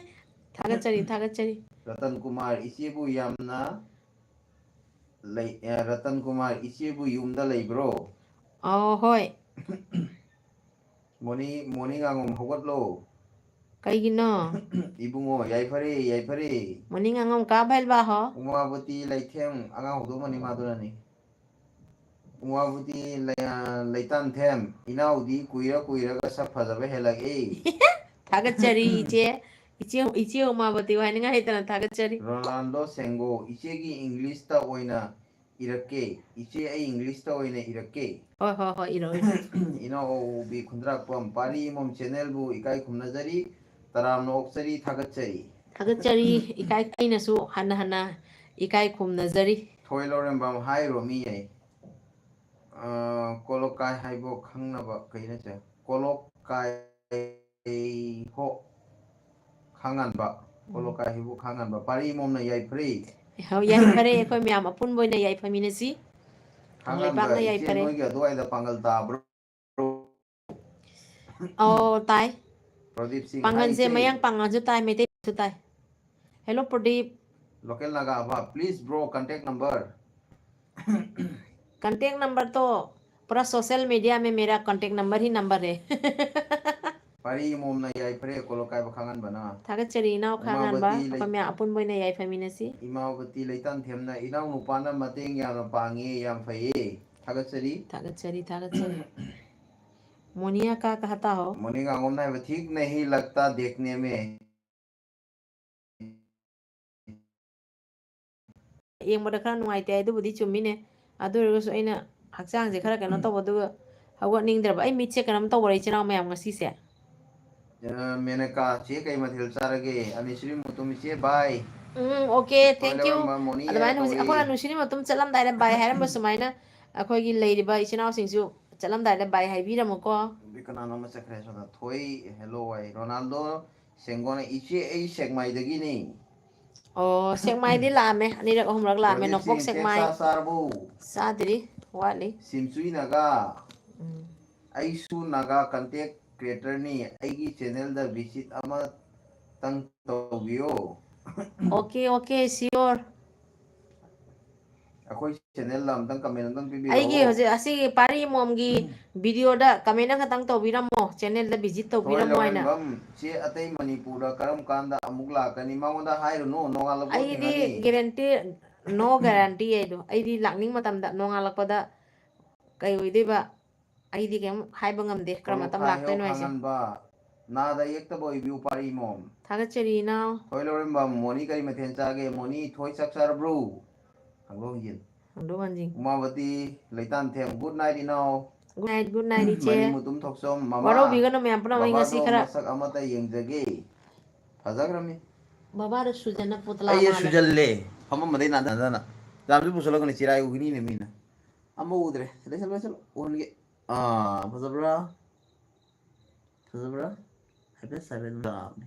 ꯊꯥꯒꯠꯆꯔꯤ, ꯊꯥꯒꯠꯆꯔꯤ꯫ ꯔꯇꯟ ꯀꯨꯃꯥꯔ ꯏꯆꯦꯕꯨ ꯌꯥꯝꯅ ꯂꯩ-, ꯑꯦ, ꯔꯇꯟ ꯀꯨꯃꯥꯔ ꯏꯆꯦꯕꯨ ꯌꯨꯝꯗ ꯂꯩꯕ꯭ꯔꯣ? ꯑꯧ, ꯍꯣꯏ꯫ ꯃꯣꯅꯤ, ꯃꯣꯅꯤ ꯉꯥꯉꯣꯝ ꯍꯧꯒꯠꯂꯣ꯫ ꯀꯩꯒꯤꯅꯣ? ꯏꯕꯨꯡꯉꯣ, ꯌꯥꯏꯐꯔꯦ, ꯌꯥꯏꯐꯔꯦ꯫ ꯃꯣꯅꯤ ꯉꯥꯉꯣꯝ ꯀꯥ ꯚꯥꯏꯜꯕꯥ ꯍꯣ? ꯎꯃꯥꯕꯇꯤ ꯂꯩꯊꯦꯝ, ꯑꯉꯥꯡ ꯍꯧꯗꯣꯛꯑꯝꯃꯅꯤ ꯃꯥꯗꯨꯅꯅꯤ꯫ ꯎꯃꯥꯕꯇꯤ ꯂꯩ-, ꯑ, ꯂꯩꯇꯥꯟꯊꯦꯝ, ꯏꯅꯥꯎꯗꯤ ꯀꯨꯏꯔ ꯀꯨꯏꯔꯒ ꯁꯛ ꯐꯖꯕ ꯍꯦꯜꯂꯛꯏ꯫ ꯊꯥꯒꯠꯆꯔꯤ ꯏꯆꯦ꯫ ꯏꯆꯦ, ꯏꯆꯦ ꯎꯃꯥꯕꯇꯤ ꯍꯥꯏꯅꯤꯡꯉꯥꯏ ꯂꯩꯇꯅ ꯊꯥꯒꯠꯆꯔꯤ꯫ ꯔꯣꯅꯥꯜꯗꯣ ꯁꯦꯡꯒꯣ, ꯏꯆꯦꯒꯤ ꯏꯪꯂꯤꯁꯇ ꯑꯣꯏꯅ ꯏꯔꯛꯀꯦ꯫ ꯏꯆꯦ, ꯑꯩ ꯏꯪꯂꯤꯁꯇ ꯑꯣꯏꯅ ꯏꯔꯛꯀꯦ꯫ ꯍꯣꯏ, ꯍꯣꯏ, ꯍꯣꯏ, ꯏꯔꯛꯑꯣ, ꯏꯔꯛꯑꯣ꯫ ꯏꯅꯥꯎꯕꯤ ꯈꯨꯟꯗ꯭ꯔꯥꯛꯄꯝ ꯄꯥꯔꯤ ꯏꯃꯣꯝ ꯆꯦꯅꯦꯜꯕꯨ ꯏꯀꯥꯏ ꯈꯨꯝꯅꯖꯔꯤ, ꯇꯔꯥꯝꯅ ꯑꯣꯛꯆꯔꯤ, ꯊꯥꯒꯠꯆꯔꯤ꯫ ꯊꯥꯒꯠꯆꯔꯤ, ꯏꯀꯥꯏ, ꯑꯩꯅꯁꯨ ꯍꯟꯅ ꯍꯟꯅ ꯏꯀꯥꯏ ꯈꯨꯝꯅꯖꯔꯤ꯫ ꯊꯣꯏ ꯂꯧꯔꯦꯝꯕꯝ ꯍꯥꯏꯔꯣ ꯃꯤ ꯌꯥꯏ꯫ ꯑ, ꯀꯣꯂꯣꯀꯥꯏ ꯍꯥꯏꯕꯣ ꯈꯪꯅꯕ ꯀꯩꯅꯣ ꯆꯦ? ꯀꯣꯂꯣꯀꯥꯏ ꯍꯣ꯫ ꯈꯥꯉꯥꯟꯕ, ꯀꯣꯂꯣꯀꯥꯏ ꯍꯩꯕꯣꯛ ꯈꯥꯉꯥꯟꯕ, ꯄꯥꯔꯤ ꯃꯣꯝꯅ ꯌꯥꯏꯐꯔꯦ꯫ ꯍꯣꯏ, ꯌꯥꯏꯐꯔꯦ, ꯑꯩꯈꯣꯏ ꯃꯌꯥꯝ ꯑꯄꯨꯟꯕ ꯑꯣꯏꯅ ꯌꯥꯏꯐꯃꯤꯟꯅꯁꯤ꯫ ꯈꯥꯉꯥꯟꯕ, ꯂꯩꯕꯥꯛꯅ ꯏꯆꯦ ꯌꯥꯏꯐꯔꯦ꯫ ꯅꯣꯏꯒꯤ ꯑꯗꯨꯋꯥꯏꯗ ꯄꯥꯡꯒꯜ ꯇꯥꯕ꯭ꯔꯣ? ꯑꯧ, ꯇꯥꯏ꯫ ꯄ꯭ꯔꯗꯤꯞ ꯁꯤꯡ, ꯍꯥꯏ ꯄꯥꯡꯒꯜꯁꯦ ꯏꯆꯦ꯫ ꯃꯌꯥꯡ ꯄꯥꯡꯒꯜꯁꯨ ꯇꯥꯏ, ꯃꯩꯇꯩꯁꯨ ꯇꯥꯏ꯫ Hello, ꯄ꯭ꯔꯗꯤꯞ꯫ Local Naga ꯑꯕ, please bro, contact number. Contact number तो पूरा social media में मेरा contact number ही number है꯫ ꯄꯥꯔꯤ ꯃꯣꯝꯅ ꯌꯥꯏꯐꯔꯦ, ꯀꯣꯂꯣꯀꯥꯏꯕ ꯈꯥꯉꯥꯟꯕꯅ꯫ ꯊꯥꯒꯠꯆꯔꯤ ꯏꯅꯥꯎ ꯈꯥꯉꯥꯟꯕ, ꯎꯃꯥꯕꯇꯤ ꯂꯩ- ꯑꯩꯈꯣꯏ ꯃꯌꯥꯝ ꯑꯄꯨꯟꯕ ꯑꯣꯏꯅ ꯌꯥꯏꯐꯃꯤꯟꯅꯁꯤ꯫ ꯏꯃꯥꯕꯇꯤ ꯂꯩꯇꯥꯟꯊꯦꯝꯅ, "ꯏꯅꯥꯎ ꯅꯨꯄꯥꯅ ꯃꯇꯦꯡ ꯌꯥꯝꯅ ꯄꯥꯡꯉꯦ, ꯌꯥꯝ ꯐꯩꯌꯦ, ꯊꯥꯒꯠꯆꯔꯤ"꯫ ꯊꯥꯒꯠꯆꯔꯤ, ꯊꯥꯒꯠꯆꯔꯤ꯫ मोनिया का कहता हो? ꯃꯣꯅꯤ ꯉꯥꯉꯣꯝꯅ ꯍꯥꯏꯕ, "ठीक नहीं लगता देखने में"꯫ ꯌꯦꯡꯕꯗ ꯈꯔ ꯅꯨꯡꯉꯥꯏꯇꯦ ꯍꯥꯏꯗꯨꯕꯨꯗꯤ ꯆꯨꯝꯃꯤꯅꯦ꯫ ꯑꯗꯨ ꯑꯣꯏꯔꯒꯁꯨ ꯑꯩꯅ ꯍꯛꯆꯥꯡꯁꯦ ꯈꯔ ꯀꯩꯅꯣ ꯇꯧꯕ, ꯑꯗꯨꯒ ꯍꯧꯒꯠꯅꯤꯡꯗ꯭ꯔꯕ꯫ ꯑꯩ ꯃꯤꯠꯁꯦ ꯀꯩꯅꯣꯝ ꯇꯧꯕꯔ, ꯏꯆꯤꯟ ꯏꯅꯥꯎ ꯃꯌꯥꯝ, ꯉꯁꯤꯁꯦ꯫ ꯑ, ꯃꯦꯅꯀꯥ, ꯆꯦ ꯀꯩ ꯃꯊꯦꯜ ꯆꯥꯔꯒꯦ? ꯑꯅꯤꯁ꯭ꯔꯤ ꯃꯨꯇꯨꯝ ꯏꯆꯦ, bye꯫ ꯎꯝ, okay, ꯍꯣꯏ, thank you꯫ ꯂꯧꯔꯝꯕ ꯃꯣꯅꯤ ꯍꯥꯏꯅ ꯑꯗꯨꯃꯥꯏꯅ ꯍꯧꯖꯤꯛ ꯀꯧꯔꯛꯏ꯫ ꯑꯩꯈꯣꯏꯅ ꯅꯨꯡꯁꯤꯠ ꯃꯇꯨꯝ ꯆꯠꯂꯝꯗꯥꯏꯗ bye ꯍꯥꯏꯔꯝꯕ ꯁꯨꯃꯥꯏꯅ ꯑꯩꯈꯣꯏꯒꯤ ꯂꯩꯔꯤꯕ ꯏꯆꯤꯟ ꯏꯅꯥꯎꯁꯤꯡꯁꯨ ꯆꯠꯂꯝꯗꯥꯏꯗ bye ꯍꯥꯏꯕꯤꯔꯝꯃꯨꯀꯣ꯫ ꯑꯗꯨꯗꯤ ꯀꯅꯥꯅꯣ ꯑꯃ ꯆꯠꯈ꯭ꯔꯦ ꯁꯣꯝꯗ? ꯊꯣꯏ, hello ꯍꯥꯏ꯫ ꯔꯣꯅꯥꯜꯗꯣ ꯁꯦꯡꯒꯣꯅ, "ꯏꯆꯦ, ꯑꯩ ꯁꯦꯛꯃꯥꯏꯗꯒꯤꯅꯤ"꯫ ꯑꯣ, ꯁꯦꯛꯃꯥꯏꯗꯤ ꯂꯥꯛꯑꯝꯃꯦ, ꯑꯅꯤꯔꯛ ꯑꯍꯨꯝꯔꯛ ꯂꯥꯛꯑꯝꯃꯦ, ꯄ꯭ꯔꯗꯤꯞ ꯅꯣꯡꯄꯣꯛ ꯁꯤꯡ, ꯁꯦꯛꯃꯥꯏ꯫ ꯆꯥꯛ ꯆꯥꯔꯕꯣ? ꯆꯥꯗ꯭ꯔꯤ, ꯋꯥꯠꯂꯤ꯫ ꯁꯤꯝꯆꯨꯏ ꯅꯥꯒꯥ, ꯎꯝ꯫ "ꯑꯩꯁꯨ ꯅꯥꯒꯥ content creatorꯅꯤ, ꯑꯩꯒꯤ channelꯗ visit ꯑꯃꯇꯪ ꯇꯧꯕꯤꯌꯣ"꯫ Okay, okay, sure꯫ ꯑꯩꯈꯣꯏ channelꯗ ꯑꯝꯇꯪ comment ꯑꯝꯇꯪ ꯄꯤꯕꯤꯔꯛꯑꯣ꯫ ꯑꯩꯒꯤ ꯍꯧꯖꯤꯛ ꯑꯁꯤꯒꯤ ꯄꯥꯔꯤ ꯃꯣꯝꯒꯤ videoꯗ comment ꯑꯃꯈꯛꯇꯪ ꯇꯧꯕꯤꯔꯝꯃꯣ, channelꯗ visit ꯊꯣꯏ ꯇꯧꯕꯤꯔꯝꯃꯣ ꯍꯥꯏꯅ꯫ ꯂꯧꯔꯦꯝꯕꯝ, ꯆꯦ ꯑꯇꯩ ꯃꯅꯤꯄꯨꯔꯗ ꯀꯔꯝ ꯀꯥꯟꯗ ꯑꯃꯨꯛ ꯂꯥꯛꯀꯅꯤ? ꯃꯉꯣꯟꯗ ꯍꯥꯏꯔꯨꯅꯨ, ꯅꯣꯡꯉꯥꯜꯂꯛꯄ ꯑꯩꯒꯤꯗꯤ ꯊꯦꯡꯅꯅꯤ꯫ Guarantee, no guarantee ꯍꯥꯏꯗꯣ꯫ ꯑꯩꯗꯤ ꯂꯥꯛꯅꯤꯡ ꯃꯇꯝꯗ, ꯅꯣꯡꯉꯥꯜꯂꯛꯄꯗ ꯀꯩ ꯑꯣꯏꯗꯣꯏꯕ? ꯑꯩꯗꯤ ꯀꯩꯝ ꯍꯥꯏꯕ ꯉꯝꯗꯦ ꯀꯔꯝꯕ ꯃꯇꯝ ꯀꯣꯂꯣꯀꯥꯏ ꯂꯥꯛꯇꯣꯏꯅꯣ ꯍꯩꯕꯣꯛ ꯍꯥꯏꯁꯦ꯫ ꯈꯥꯉꯥꯟꯕ, ꯅꯥꯗ ꯌꯦꯛꯇꯕ ꯑꯣꯏꯕꯤꯌꯨ ꯄꯥꯔꯤ ꯃꯣꯝ꯫ ꯊꯥꯒꯠꯆꯔꯤ ꯏꯅꯥꯎ꯫ ꯊꯣꯏ ꯂꯧꯔꯦꯝꯕꯝ, ꯃꯣꯅꯤ ꯀꯔꯤ ꯃꯊꯦꯜ ꯆꯥꯒꯦ? ꯃꯣꯅꯤ, ꯊꯣꯏ ꯆꯥꯛ ꯆꯥꯔꯕ꯭ꯔꯣ? ꯍꯪꯗꯣꯛ ꯍꯪꯖꯤꯟ꯫ ꯍꯪꯗꯣꯛ ꯍꯪꯖꯤꯟ꯫ ꯎꯃꯥꯕꯇꯤ ꯂꯩꯇꯥꯟꯊꯦꯝ, good night ꯏꯅꯥꯎ꯫ Good night, good night, ꯏꯆꯦ꯫ ꯃꯅꯤ ꯃꯨꯇꯨꯝ ꯊꯣꯛꯆꯣꯝ, ꯃꯃꯥ, ꯋꯥꯔꯧꯕꯤꯒꯅꯨ ꯃꯌꯥꯝ ꯄꯨꯝꯅꯃꯛ, ꯑꯩ ꯉꯁꯤ ꯕꯕꯥꯗꯣ ꯈꯔ ꯃꯁꯛ ꯑꯃꯇ ꯌꯦꯡꯖꯒꯦ꯫ ꯐꯖꯈ꯭ꯔꯃꯤ꯫ ꯕꯕꯥꯗꯣ ꯁꯨꯖꯅ ꯄꯨꯇꯂꯥ ꯑꯩꯁꯦ ꯃꯥꯜꯂꯦ꯫ ꯁꯨꯖꯜꯂꯦ꯫ ꯐꯝꯃꯝꯕꯗꯩ ꯅꯥꯟꯊꯗꯅ꯫ ꯌꯥꯝꯁꯨ ꯄꯨꯁꯜꯂꯛꯀꯅꯤ, ꯆꯤꯔꯥꯏ ꯎꯈꯤꯅꯤꯅꯦ ꯃꯤꯅ꯫ ꯑꯃ ꯎꯗ꯭ꯔꯦ꯫ ꯂꯩꯁꯜꯂꯨ, ꯂꯩꯁꯜꯂꯨ꯫ ꯎꯍꯟꯒꯦ꯫ ꯑꯥ, ꯐꯖꯕ꯭ꯔꯥ? ꯐꯖꯕ꯭ꯔꯥ? ꯍꯥꯏꯐꯦꯠ ꯁꯥꯏꯐꯦꯠ ꯑꯗꯨꯝ ꯇꯥꯕꯅꯤ꯫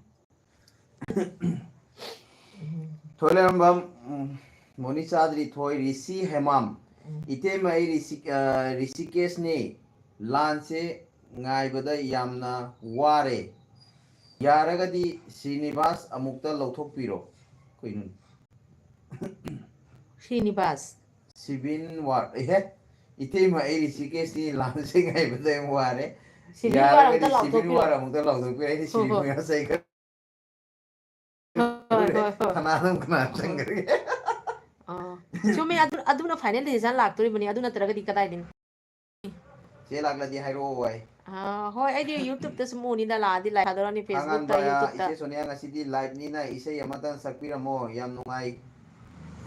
ꯊꯣꯏꯂꯔꯝꯕꯝ, ꯎꯝ, ꯃꯣꯅꯤ ꯆꯥꯗ꯭ꯔꯤ ꯊꯣꯏ, ꯔꯤꯁꯤ ꯍꯦꯃꯥꯝ꯫ ꯎꯝ꯫ ꯏꯇꯩꯃ, ꯑꯩ ꯔꯤꯁꯤ-, ꯑ, ꯔꯤꯁꯤꯀꯦꯁꯅꯤ꯫ ꯂꯥꯟꯁꯦ ꯉꯥꯏꯕꯗ ꯌꯥꯝꯅ ꯋꯥꯔꯦ꯫ ꯌꯥꯔꯒꯗꯤ ꯁ꯭ꯔꯤꯅꯤꯕꯥꯁ ꯑꯃꯨꯛꯇ ꯂꯧꯊꯣꯛꯄꯤꯔꯣ꯫ ꯀꯩꯅꯣ? ꯁ꯭ꯔꯤꯅꯤꯕꯥꯁ꯫ ꯁꯤꯕꯤꯟ ꯋꯥꯔ, ꯑꯦꯍꯦ꯫ ꯏꯇꯩꯃ, ꯑꯩ ꯔꯤꯁꯤꯀꯦꯁꯅꯤ, ꯂꯥꯟꯁꯦ ꯉꯥꯏꯕꯗ ꯌꯥꯝ ꯋꯥꯔꯦ꯫ ꯁꯤꯕꯤꯟ ꯋꯥꯔ ꯌꯥꯔꯒꯗꯤ ꯑꯝꯇ ꯁꯤꯕꯤꯟ ꯂꯥꯎꯊꯣꯛꯄꯤꯔꯣ꯫ ꯋꯥꯔ ꯑꯃꯨꯛꯇ ꯂꯥꯎꯊꯣꯛꯄꯤꯔꯣ꯫ ꯑꯩꯗꯤ ꯍꯣ, ꯍꯣ꯫ ꯁꯤꯕꯤꯟ ꯋꯥꯔ ꯆꯩ ꯈꯔ ꯍꯣꯏ, ꯍꯣꯏ, ꯍꯣꯏ꯫ ꯀꯅꯥꯅꯣ ꯀꯅꯥ ꯆꯪꯈ꯭ꯔꯒꯦ? ꯑꯥ꯫ ꯆꯨꯝꯃꯦ, ꯑꯗꯨ, ꯑꯗꯨꯅ final decision ꯂꯥꯛꯇꯣꯔꯤꯕꯅꯤ, ꯑꯗꯨ ꯅꯠꯇ꯭ꯔꯒꯗꯤ ꯀꯗꯥꯏꯗꯒꯤ? ꯆꯦ ꯂꯥꯛꯂꯗꯤ ꯍꯥꯏꯔꯛꯑꯣ ꯑꯩ꯫ ꯑꯥ, ꯍꯣꯏ, ꯑꯩꯗꯤ YouTube-ꯇ ꯁꯨꯝ ꯎꯅꯤꯗ, ꯂꯥꯛꯑꯗꯤ live ꯊꯥꯗꯣꯔꯛꯑꯅꯤ ꯑꯉꯥꯟꯕ, Facebook-ꯇ, YouTube-ꯇ꯫ ꯏꯆꯦ ꯁꯣꯅꯤꯌꯥ, ꯉꯁꯤꯗꯤ live-ꯅꯤꯅ ꯏꯁꯩ ꯑꯃꯇꯪ ꯁꯛꯄꯤꯔꯝꯃꯣ, ꯌꯥꯝ ꯅꯨꯡꯉꯥꯏ꯫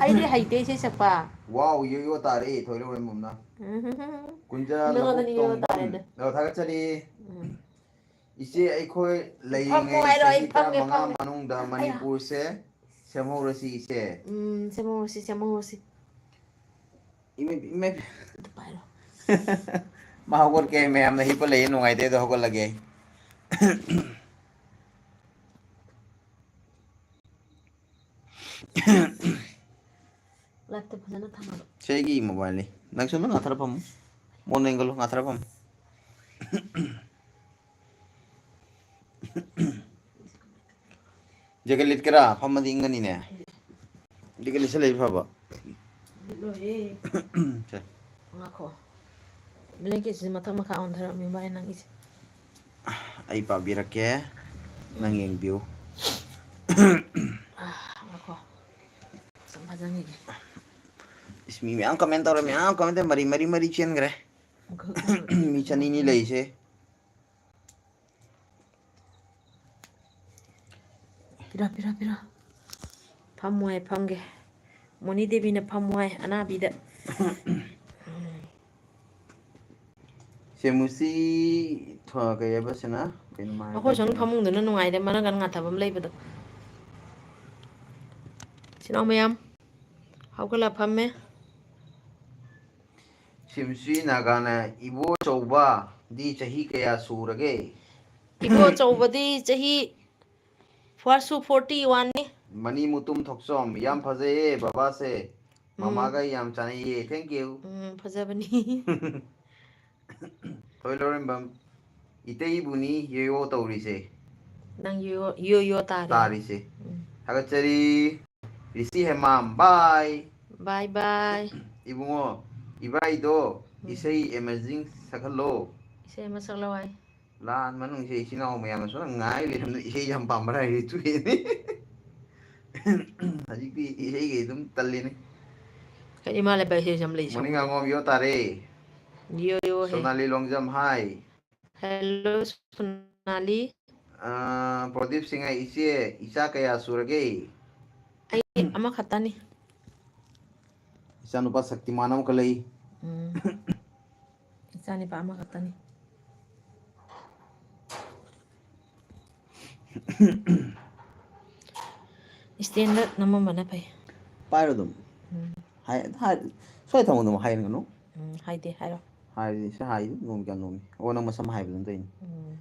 ꯑꯩꯗꯤ ꯍꯩꯇꯦ ꯏꯁꯩ ꯁꯛꯄ꯫ ꯋꯥꯎ, ꯌꯣꯌꯣ ꯇꯥꯔꯦ, ꯊꯣꯏꯔꯣꯏ ꯃꯨꯝꯅ꯫ ꯎꯝ꯫ ꯀꯨꯟꯖ ꯅꯉꯣꯟꯗ ꯂꯧꯕꯨꯛ ꯅꯤꯌꯣ ꯇꯣꯡꯕꯝ꯫ ꯇꯥꯔꯦꯅꯦ꯫ ꯑꯣ, ꯊꯥꯒꯠꯆꯔꯤ꯫ ꯎꯝ꯫ ꯏꯆꯦ, ꯑꯩꯈꯣꯏ ꯐꯝꯃꯣ ꯂꯩꯔꯤꯉꯩ ꯍꯥꯏꯔꯣ? ꯑꯩ ꯆꯍꯤ ꯐꯝꯒꯦ, ꯇꯔꯥꯃꯉꯥ ꯐꯝꯒꯦ꯫ ꯃꯅꯨꯡꯗ ꯑꯌꯥ꯫ ꯃꯅꯤꯄꯨꯔꯁꯦ ꯁꯦꯝꯍꯧꯔꯁꯤ, ꯏꯆꯦ꯫ ꯎꯝ, ꯁꯦꯝꯍꯧꯔꯁꯤ, ꯁꯦꯝꯍꯧꯔꯁꯤ꯫ ꯏꯃꯩ, ꯏꯃꯩ꯫ ꯑꯗꯨ ꯄꯥꯏꯔꯣ꯫ ꯃꯥ ꯍꯧꯒꯠꯀꯦ, ꯃꯌꯥꯝꯅ ꯍꯤꯞꯄ ꯂꯩꯌꯦ, ꯅꯨꯡꯉꯥꯏꯇꯦ, ꯑꯗꯣ ꯍꯧꯒꯠꯂꯒꯦ ꯑꯩ꯫ Live-ꯇ ꯐꯖꯅ ꯊꯝꯃꯕ꯫ ꯁꯤ ꯑꯩꯒꯤ mobile-ꯅꯤ꯫ ꯅꯪꯁꯨ ꯑꯗꯨꯝ ꯉꯥꯊꯔ ꯐꯝꯃꯨ꯫ ꯃꯣꯟ ꯂꯦꯡꯒꯠꯂꯨ, ꯉꯥꯊꯔ ꯐꯝꯃꯨ꯫ Jacket ꯂꯤꯠꯀꯦꯔꯥ? ꯐꯝꯃꯗꯤ ꯏꯪꯒꯅꯤꯅꯦ꯫ Jacket ꯂꯤꯠꯁꯜꯂꯗꯤ ꯐꯕ꯫ ꯂꯤꯠꯂꯣꯏꯌꯦ꯫ ꯁꯦ꯫ ꯉꯥꯈꯣ꯫ Blanket-ꯁꯤ ꯃꯊꯛ ꯃꯈꯥ ꯑꯣꯟꯊꯔꯛꯑꯃꯤ ꯚꯥꯏ ꯅꯪꯒꯤꯁꯦ꯫ ꯑꯩ ꯄꯥꯕꯤꯔꯛꯀꯦ, ꯅꯪ ꯎꯝ꯫ ꯌꯦꯡꯕꯤꯌꯨ꯫ ꯑꯥ, ꯉꯥꯏꯈꯣ꯫ ꯁꯨꯝ ꯐꯥꯖꯟꯈꯤꯒꯦ꯫ ꯏꯁ, ꯃꯤ ꯃꯌꯥꯝ comment ꯇꯧꯔꯦ, ꯃꯌꯥꯝ comment ꯇꯧꯔꯦ, ꯃꯔꯤ, ꯃꯔꯤ, ꯃꯔꯤ ꯆꯦꯟꯈ꯭ꯔꯦ꯫ ꯃꯤ ꯆꯅꯤꯅꯤ ꯂꯩꯔꯤꯁꯦ꯫ ꯄꯤꯔꯣ, ꯄꯤꯔꯣ, ꯄꯤꯔꯣ꯫ ꯐꯝꯃꯣ ꯍꯥꯏ, ꯐꯝꯒꯦ꯫ ꯃꯣꯅꯤ ꯗꯦꯕꯤꯅ ꯐꯝꯃꯣ ꯍꯥꯏ, ꯑꯅꯥꯕꯤꯗ꯫ ꯁꯦꯃꯨꯁꯤ ꯊ-, ꯀꯩ ꯍꯥꯏꯕ ꯁꯤꯅ? ꯀꯩꯅꯣ ꯃꯥ ꯑꯩꯈꯣꯏ ꯁꯣꯝꯒꯤ ꯍꯥꯏꯕꯗꯨꯅ? ꯐꯃꯨꯡꯗꯨꯅ ꯅꯨꯡꯉꯥꯏꯗ, ꯃꯅꯒꯟ ꯉꯥꯊꯕ ꯑꯃ ꯂꯩꯕꯗꯣ꯫ ꯏꯆꯤꯟ ꯏꯅꯥꯎ ꯃꯌꯥꯝ ꯍꯧꯒꯠꯂ ꯐꯝꯃꯦ꯫ ꯁꯦꯃꯨꯁꯤ ꯅꯥꯒꯥꯅ ꯏꯕꯣꯆꯧꯕꯗꯤ ꯆꯍꯤ ꯀꯌꯥ ꯁꯨꯔꯒꯦ? ꯏꯕꯣꯆꯧꯕꯗꯤ ꯆꯍꯤ ꯐꯥꯔꯁꯁꯨ ꯐꯣꯔꯇꯤ ꯋꯥꯟꯅꯤ꯫ ꯃꯅꯤ ꯃꯨꯇꯨꯝ ꯊꯣꯛꯆꯣꯝ, ꯌꯥꯝ ꯐꯖꯩꯌꯦ ꯕꯕꯥꯁꯦ꯫ ꯃꯃꯥꯒ ꯌꯥꯝ ꯆꯥꯅꯩꯌꯦ꯫ Thank you꯫ ꯎꯝ, ꯐꯖꯕꯅꯤ꯫ ꯊꯣꯏ ꯂꯧꯔꯦꯝꯕꯝ, ꯏꯇꯩꯕꯨꯅꯤ ꯌꯣꯌꯣ ꯇꯧꯔꯤꯁꯦ꯫ ꯅꯪ ꯌꯣ ꯌꯣ ꯌꯣ ꯇꯥꯔꯦ꯫ ꯇꯥꯔꯤꯁꯦ꯫ ꯎꯝ꯫ ꯊꯥꯒꯠꯆꯔꯤ꯫ ꯔꯤꯁꯤ ꯍꯦꯃꯥꯝ, bye꯫ Bye bye꯫ ꯏꯕꯨꯡꯉꯣ, ꯏꯕꯥꯏꯗꯣ ꯎꯝ꯫ ꯏꯁꯩ amazing ꯁꯛꯍꯜꯂꯣ꯫ ꯏꯁꯩ ꯑꯃ ꯁꯛꯂꯛꯑꯣ ꯍꯥꯏ꯫ ꯂꯥꯟ ꯃꯅꯨꯡꯁꯦ ꯏꯆꯤꯟ ꯏꯅꯥꯎ ꯃꯌꯥꯝꯅ ꯁꯣꯝꯗ ꯉꯥꯏ ꯂꯩꯔꯝꯗꯅ ꯏꯁꯩ ꯌꯥꯝ ꯄꯥꯝꯕ꯭ꯔꯥ ꯍꯥꯏꯔꯦ ꯇꯨꯏꯅꯦ꯫ ꯍꯧꯖꯤꯛꯇꯤ ꯏꯁꯩꯒꯤ ꯑꯗꯨꯝ ꯇꯜꯂꯤꯅꯦ꯫ ꯀꯔꯤ ꯃꯥ ꯂꯩꯕ ꯏꯁꯩ ꯌꯥꯝ ꯂꯩ ꯃꯣꯔꯅꯤꯡ ꯁꯛꯄ꯫ ꯉꯥꯉꯣꯝ ꯌꯣ ꯇꯥꯔꯦ꯫ ꯌꯣ ꯌꯣ ꯍꯦ꯫ ꯁꯣꯅꯥꯂꯤ ꯂꯣꯡꯖꯝ, hi꯫ Hello ꯁꯣꯅꯥꯂꯤ꯫ ꯑꯥ, ꯄ꯭ꯔꯗꯤꯞ ꯁꯤꯡꯍ, ꯏꯆꯦ, ꯏꯆꯥ ꯀꯌꯥ ꯁꯨꯔꯒꯦ? ꯑꯩ ꯑꯃꯈꯛꯇꯅꯤ꯫ ꯏꯆꯥꯅꯨꯄꯥ ꯁꯛꯇꯤꯃꯥꯟ ꯑꯃꯈꯛ ꯂꯩ꯫ ꯎꯝ꯫ ꯏꯆꯥꯅꯨꯄꯥ ꯑꯃꯈꯛꯇꯅꯤ꯫ Stand ꯗ ꯅꯝꯃꯝꯕꯅ ꯐꯩ꯫ ꯄꯥꯏꯔꯣ ꯑꯗꯨꯝ꯫ ꯎꯝ꯫ ꯍꯥꯏ-, ꯍꯥꯏ-, ꯁ꯭ꯋꯥꯏ ꯊꯝꯃꯣ ꯑꯗꯨꯝ, ꯍꯥꯏꯒꯅꯨ꯫ ꯎꯝ, ꯍꯥꯏꯗꯦ, ꯍꯥꯏꯔꯣ꯫ ꯍꯥꯏꯔꯗꯤ ꯁꯤ ꯍꯥꯏꯗꯤ ꯅꯣꯡꯃ ꯀꯌꯥ ꯅꯣꯝꯃꯤ꯫ ꯑꯣ, ꯅꯪ ꯃꯁꯝ ꯍꯥꯏꯕꯗꯨ ꯅꯠꯇꯦ꯫ ꯎꯝ꯫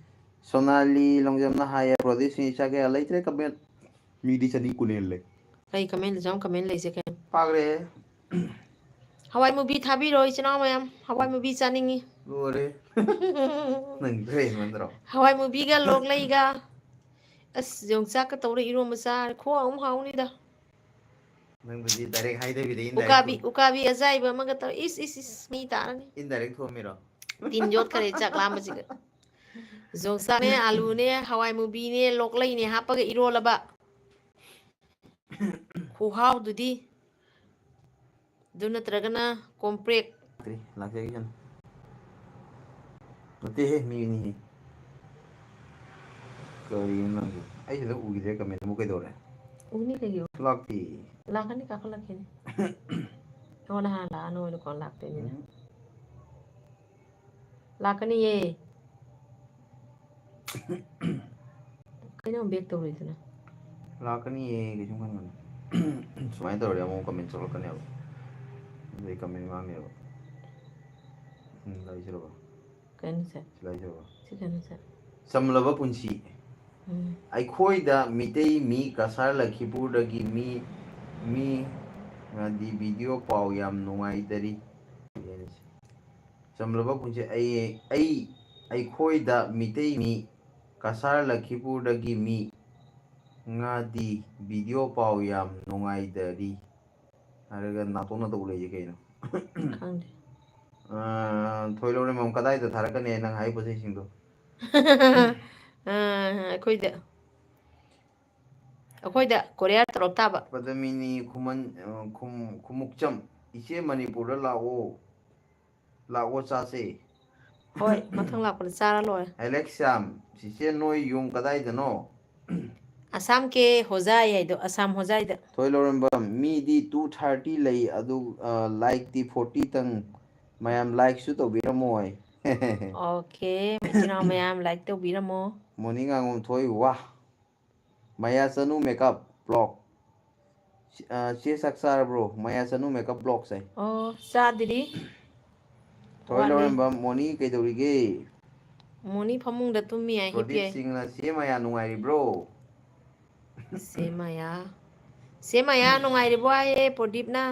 ꯁꯣꯅꯥꯂꯤ ꯂꯣꯡꯖꯝꯅ ꯍꯥꯏꯌꯦ, ꯄ꯭ꯔꯗꯤꯞ ꯁꯤꯡꯍ ꯏꯆꯥ ꯀꯌꯥ ꯂꯩꯇ꯭ꯔꯦ comment꯫ ꯃꯤꯗꯤ ꯆꯅꯤ ꯀꯨꯟ ꯍꯦꯜꯂꯦ꯫ ꯀꯩ comment ꯌꯥꯝ comment ꯂꯩꯁꯦ ꯀꯩꯅꯣ? ꯄꯥꯛꯂꯦ꯫ ꯍꯋꯥꯏ ꯃꯨꯕꯤ ꯊꯥꯕꯤꯔꯣ ꯏꯆꯤꯟ ꯏꯅꯥꯎ ꯃꯌꯥꯝ꯫ ꯍꯋꯥꯏ ꯃꯨꯕꯤ ꯆꯥꯅꯤꯡꯉꯤ꯫ ꯂꯣꯏꯔꯦ꯫ ꯅꯪ ꯈꯔ ꯍꯦꯟꯃꯟꯗ꯭ꯔꯣ? ꯍꯋꯥꯏ ꯃꯨꯕꯤꯒ ꯂꯣꯛꯂꯩꯒ꯫ ꯑꯁ, ꯌꯣꯡꯆꯥꯛꯀ ꯇꯧꯔ ꯏꯔꯣꯝꯕ ꯆꯥꯔ ꯈꯨꯍꯥꯎ ꯑꯃ ꯍꯥꯎꯅꯤꯗ꯫ ꯅꯪꯕꯨꯗꯤ direct ꯍꯥꯏꯗꯕꯤꯗ indirect ꯎꯀꯥꯕꯤ, ꯊꯣꯝ-, ꯎꯀꯥꯕꯤ ꯑꯖꯥꯏꯕ ꯑꯃꯒ ꯇꯧꯔ ꯏꯁ, ꯏꯁ, ꯏꯁ, ꯃꯤ ꯇꯥꯔꯅꯤ꯫ indirect ꯊꯣꯝꯃꯤꯔꯣ? ꯇꯤꯟ ꯌꯣꯠꯈꯔꯦ ꯆꯥꯛ ꯂꯥꯝꯕꯁꯤꯒ꯫ ꯌꯣꯡꯆꯥꯛꯅꯦ, ꯑꯂꯨꯅꯦ, ꯍꯋꯥꯏ ꯃꯨꯕꯤꯅꯦ, ꯂꯣꯛꯂꯩꯅꯦ ꯍꯥꯞꯄꯒ ꯏꯔꯣꯜꯂꯕ꯫ ꯈꯨꯍꯥꯎꯗꯨꯗꯤ꯫ ꯑꯗꯨ ꯅꯠꯇ꯭ꯔꯒꯅ ꯀꯣꯝꯄ꯭ꯔꯦꯛ꯫ ꯂꯥꯛꯇ꯭ꯔꯤ, ꯂꯥꯛꯆꯈꯤꯁꯅꯨ꯫ ꯅꯠꯇꯦꯍꯦ, ꯃꯤꯅꯤꯍꯦ꯫ ꯀꯔꯤꯅꯣ ꯅꯪꯁꯨ? ꯑꯩ ꯁꯤꯗ ꯎꯈꯤꯗ꯭ꯔꯦ comment ꯑꯃꯨꯛ ꯀꯩꯗꯧꯔꯦ? ꯎꯅꯤ ꯀꯩꯒꯤ ꯎ-, ꯂꯥꯛꯇꯦ꯫ ꯂꯥꯛꯀꯅꯤ, ꯀꯥꯈꯠꯂꯛꯈꯤꯅꯤ꯫ ꯑꯩꯉꯣꯟꯗ ꯍꯥꯟꯅ ꯂꯥꯛꯑ ꯅꯣꯏꯗ ꯀꯣꯟꯅ ꯂꯥꯛꯇꯣꯏꯅꯤꯅ꯫ ꯎꯝ꯫ ꯂꯥꯛꯀꯅꯤꯌꯦ꯫ ꯀꯩꯅꯣ back ꯇꯧꯔꯤꯗꯨꯅ? ꯂꯥꯛꯀꯅꯤꯌꯦ, ꯀꯩꯁꯨꯝ ꯈꯟꯒꯅꯨ꯫ ꯁꯨꯃꯥꯏꯅ ꯇꯧꯔꯗꯤ ꯑꯃꯨꯛ comment ꯆꯣꯠꯂꯛꯀꯅꯦꯕ꯫ ꯑꯗꯨꯗꯩ comment ꯃꯥꯡꯅꯦꯕ꯫ ꯎꯝ, ꯂꯥꯛꯏꯁꯤꯔꯕ? ꯀꯩꯅꯣꯁꯦ? ꯁꯤ ꯂꯥꯛꯏꯁꯤꯔꯕ? ꯁꯤ ꯀꯩꯅꯣꯁꯦ? ꯆꯝꯂꯕ ꯄꯨꯟꯁꯤ꯫ ꯑꯩꯈꯣꯏꯗ ꯃꯤꯇꯩ ꯃꯤ ꯀꯁꯥꯔ ꯂꯈꯤꯄꯨꯔꯗꯒꯤ ꯃꯤ, ꯃꯤ ꯉꯥꯗꯤ ꯚꯤꯗꯤꯑꯣ ꯄꯥꯎ ꯌꯥꯝ ꯅꯨꯡꯉꯥꯏꯗꯔꯤ꯫ ꯆꯝꯂꯕ ꯄꯨꯟꯁꯤ꯫ ꯑꯩ, ꯑꯩ, ꯑꯩꯈꯣꯏꯗ ꯃꯤꯇꯩ ꯃꯤ ꯀꯁꯥꯔ ꯂꯈꯤꯄꯨꯔꯗꯒꯤ ꯃꯤ ꯉꯥꯗꯤ ꯚꯤꯗꯤꯑꯣ ꯄꯥꯎ ꯌꯥꯝ ꯅꯨꯡꯉꯥꯏꯗꯔꯤ꯫ ꯍꯥꯏꯔꯒ ꯅꯥꯇꯣꯟ ꯅꯇꯧ ꯂꯩꯁꯦ ꯀꯩꯅꯣ? ꯈꯪꯗꯦ꯫ ꯑꯥ, ꯊꯣꯏ ꯂꯧꯔꯦꯝꯕꯝ ꯀꯗꯥꯏꯗ ꯊꯥꯔꯛꯀꯅꯤ ꯅꯪ ꯍꯥꯏ ꯄꯣꯠ ꯆꯩꯁꯤꯡꯗꯣ? ꯑꯥ, ꯑꯩꯈꯣꯏꯗ, ꯑꯩꯈꯣꯏꯗ ꯀꯣꯔꯤꯌꯥ ꯇꯧꯔꯛ ꯇꯥꯕ꯫ ꯄꯗꯃꯤꯅꯤ ꯈꯨꯃꯟ, ꯑ, ꯈꯨꯝ-, ꯈꯨꯃꯨꯛꯆꯝ, ꯏꯆꯦ ꯃꯅꯤꯄꯨꯔꯗ ꯂꯥꯛꯑꯣ, ꯂꯥꯛꯑꯣ ꯆꯥꯁꯦ꯫ ꯍꯣꯏ, ꯃꯊꯪ ꯂꯥꯛꯄꯗ ꯆꯥꯔ ꯂꯣꯏꯔꯦ꯫ ꯑꯦꯂꯦꯛꯁ ꯁ꯭ꯌꯥꯝ, ꯆꯤꯆꯦ ꯅꯣꯏ ꯌꯨꯝ ꯀꯗꯥꯏꯗꯅꯣ? ꯑꯁꯥꯝ ꯀꯦ ꯍꯣꯖꯥꯏ ꯍꯥꯏꯗꯣ, ꯑꯁꯥꯝ ꯍꯣꯖꯥꯏꯗ꯫ ꯊꯣꯏ ꯂꯧꯔꯦꯝꯕꯝ, ꯃꯤꯗꯤ two thirty ꯂꯩ, ꯑꯗꯨ, ꯑ, ꯂꯥꯏꯛꯇꯤ forty ꯇꯪ꯫ ꯃꯌꯥꯝ ꯂꯥꯏꯛꯁꯨ ꯇꯧꯕꯤꯔꯝꯃꯣꯏ꯫ ꯑꯣꯀꯦ, ꯏꯆꯤꯟ ꯏꯅꯥꯎ ꯃꯌꯥꯝ ꯂꯥꯏꯛ ꯇꯧꯕꯤꯔꯝꯃꯣ꯫ ꯃꯣꯔꯅꯤꯡ ꯉꯥꯉꯣꯝ ꯊꯣꯏ, ꯋꯥ꯫ ꯃꯌꯥ ꯆꯅꯨ ꯃꯦꯀꯞ ꯕ꯭ꯂꯣꯛ꯫ ꯑ, ꯆꯦ ꯆꯥꯛ ꯆꯥꯔꯕ꯭ꯔꯣ? ꯃꯌꯥ ꯆꯅꯨ ꯃꯦꯀꯞ ꯕ꯭ꯂꯣꯛꯁꯦ꯫ ꯑꯣ, ꯆꯥꯗ꯭ꯔꯤ꯫ ꯊꯣꯏ ꯋꯥꯠꯂꯤ꯫ ꯂꯧꯔꯦꯝꯕꯝ, ꯃꯣꯅꯤ ꯀꯩꯗꯧꯔꯤꯒꯦ? ꯃꯣꯅꯤ ꯐꯃꯨꯡꯗ ꯇꯨꯝꯃꯤ ꯍꯥꯏ, ꯍꯤꯞꯄꯤ ꯄ꯭ꯔꯗꯤꯞ ꯍꯥꯏ꯫ ꯁꯤꯡꯅ, "ꯆꯦ ꯃꯌꯥ ꯅꯨꯡꯉꯥꯏꯔꯤꯕ꯭ꯔꯣ?" ꯆꯦ ꯃꯌꯥ꯫ ꯆꯦ ꯃꯌꯥ ꯅꯨꯡꯉꯥꯏꯔꯤꯕꯣ ꯍꯥꯏꯌꯦ ꯄ꯭ꯔꯗꯤꯞꯅ꯫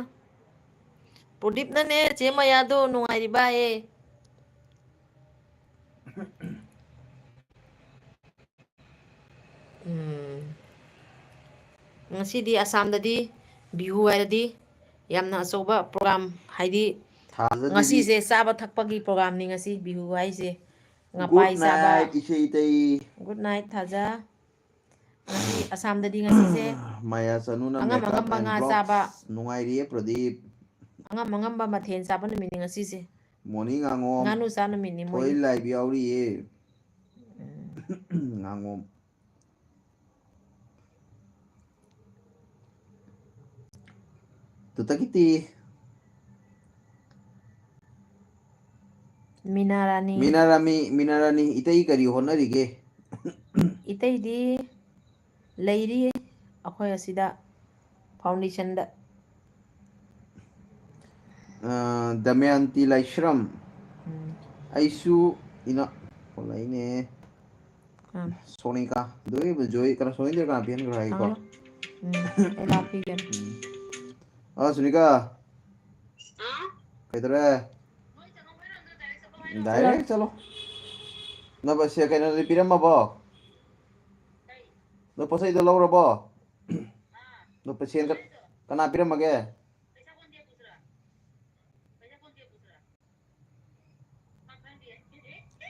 ꯄ꯭ꯔꯗꯤꯞꯅꯅꯦ ꯆꯦ ꯃꯌꯥꯗꯣ ꯅꯨꯡꯉꯥꯏꯔꯤꯕ ꯍꯥꯏꯌꯦ꯫ ꯎꯝ꯫ ꯉꯁꯤꯗꯤ ꯑꯁꯥꯝꯗꯗꯤ ꯕꯤꯍꯨ ꯍꯥꯏꯔꯗꯤ ꯌꯥꯝꯅ ꯑꯆꯧꯕ ꯄ꯭ꯔꯣꯒ꯭ꯔꯥꯝ, ꯍꯥꯏꯗꯤ ꯊꯥꯖꯗꯦꯕꯤ꯫ ꯉꯁꯤꯁꯦ ꯆꯥꯕ ꯊꯛꯄꯒꯤ ꯄ꯭ꯔꯣꯒ꯭ꯔꯥꯝꯅꯤ ꯉꯁꯤ ꯕꯤꯍꯨ ꯍꯥꯏꯁꯦ꯫ ꯉꯄꯥꯏ ꯆꯥꯕ꯫ Good night, ꯏꯆꯦ ꯏꯇꯩ꯫ Good night, ꯊꯥꯖ꯫ ꯉꯁꯤ ꯑꯁꯥꯝꯗꯗꯤ ꯉꯁꯤꯁꯦ ꯃꯌꯥ ꯆꯅꯨꯅ ꯑꯉꯝ makeup ꯑꯉꯝꯕ and ꯉꯥ vlogs꯫ ꯆꯥꯕ꯫ ꯅꯨꯡꯉꯥꯏꯔꯤꯌꯦ ꯄ꯭ꯔꯗꯤꯞ꯫ ꯑꯉꯝ ꯑꯉꯝꯕ ꯃꯊꯦꯜ ꯆꯥꯕ ꯅꯨꯃꯤꯠꯅꯤ ꯉꯁꯤꯁꯦ꯫ ꯃꯣꯅꯤ ꯉꯥꯉꯣꯝ꯫ ꯉꯥꯅꯨ ꯆꯥ ꯅꯨꯃꯤꯠꯅꯤ ꯊꯣꯏ ꯃꯣꯏ꯫ Live ꯌꯥꯎꯔꯤꯌꯦ꯫ ꯎꯝ꯫ ꯉꯥꯉꯣꯝ꯫ ꯇꯨꯇꯀꯤꯇꯤ꯫ ꯃꯤꯅꯥ ꯔꯥꯅꯤ꯫ ꯃꯤꯅꯥ ꯔꯥꯃꯤ-, ꯃꯤꯅꯥ ꯔꯥꯅꯤ, ꯏꯇꯩ ꯀꯔꯤ ꯍꯣꯠꯅꯔꯤꯒꯦ? ꯏꯇꯩꯗꯤ ꯂꯩꯔꯤ ꯑꯩꯈꯣꯏ ꯑꯁꯤꯗ foundation ꯗ꯫ ꯑ, ꯗꯃꯌꯟꯇꯤ ꯂꯥꯏꯁ꯭ꯔꯝ꯫ ꯎꯝ꯫ ꯑꯩꯁꯨ ꯏꯅꯥ-, ꯐꯣꯟ ꯂꯥꯛꯏꯅꯦ꯫ ꯑꯥ꯫ ꯁꯣꯅꯤꯀꯥ꯫ ꯑꯗꯨꯒꯤ ꯖꯣꯏ ꯀꯅꯥ, ꯁꯣꯅꯤꯗ ꯀꯅꯥ ꯄꯤꯍꯟꯈ꯭ꯔꯣ ꯍꯥꯏꯒꯦꯀꯣ? ꯈꯪꯉꯔꯣꯏ꯫ ꯎꯝ, ꯑꯩ ꯂꯥꯞꯄꯤꯒꯦ꯫ ꯎꯝ꯫ ꯑꯥ, ꯁꯣꯅꯤꯀꯥ꯫ ꯀꯩꯗꯧꯔꯦ? Direct ꯆꯠꯂꯣ꯫ ꯅꯕ ꯁꯦ ꯀꯩꯅꯣꯗꯤ ꯄꯤꯔꯝꯃꯕꯣ? ꯅꯣꯏ ꯄꯣꯠꯆꯩꯗꯣ ꯂꯧꯔꯕꯣ? ꯅꯣꯏ ꯄꯦꯁꯦꯟ ꯀ-, ꯀꯅꯥ ꯄꯤꯔꯝꯃꯒꯦ?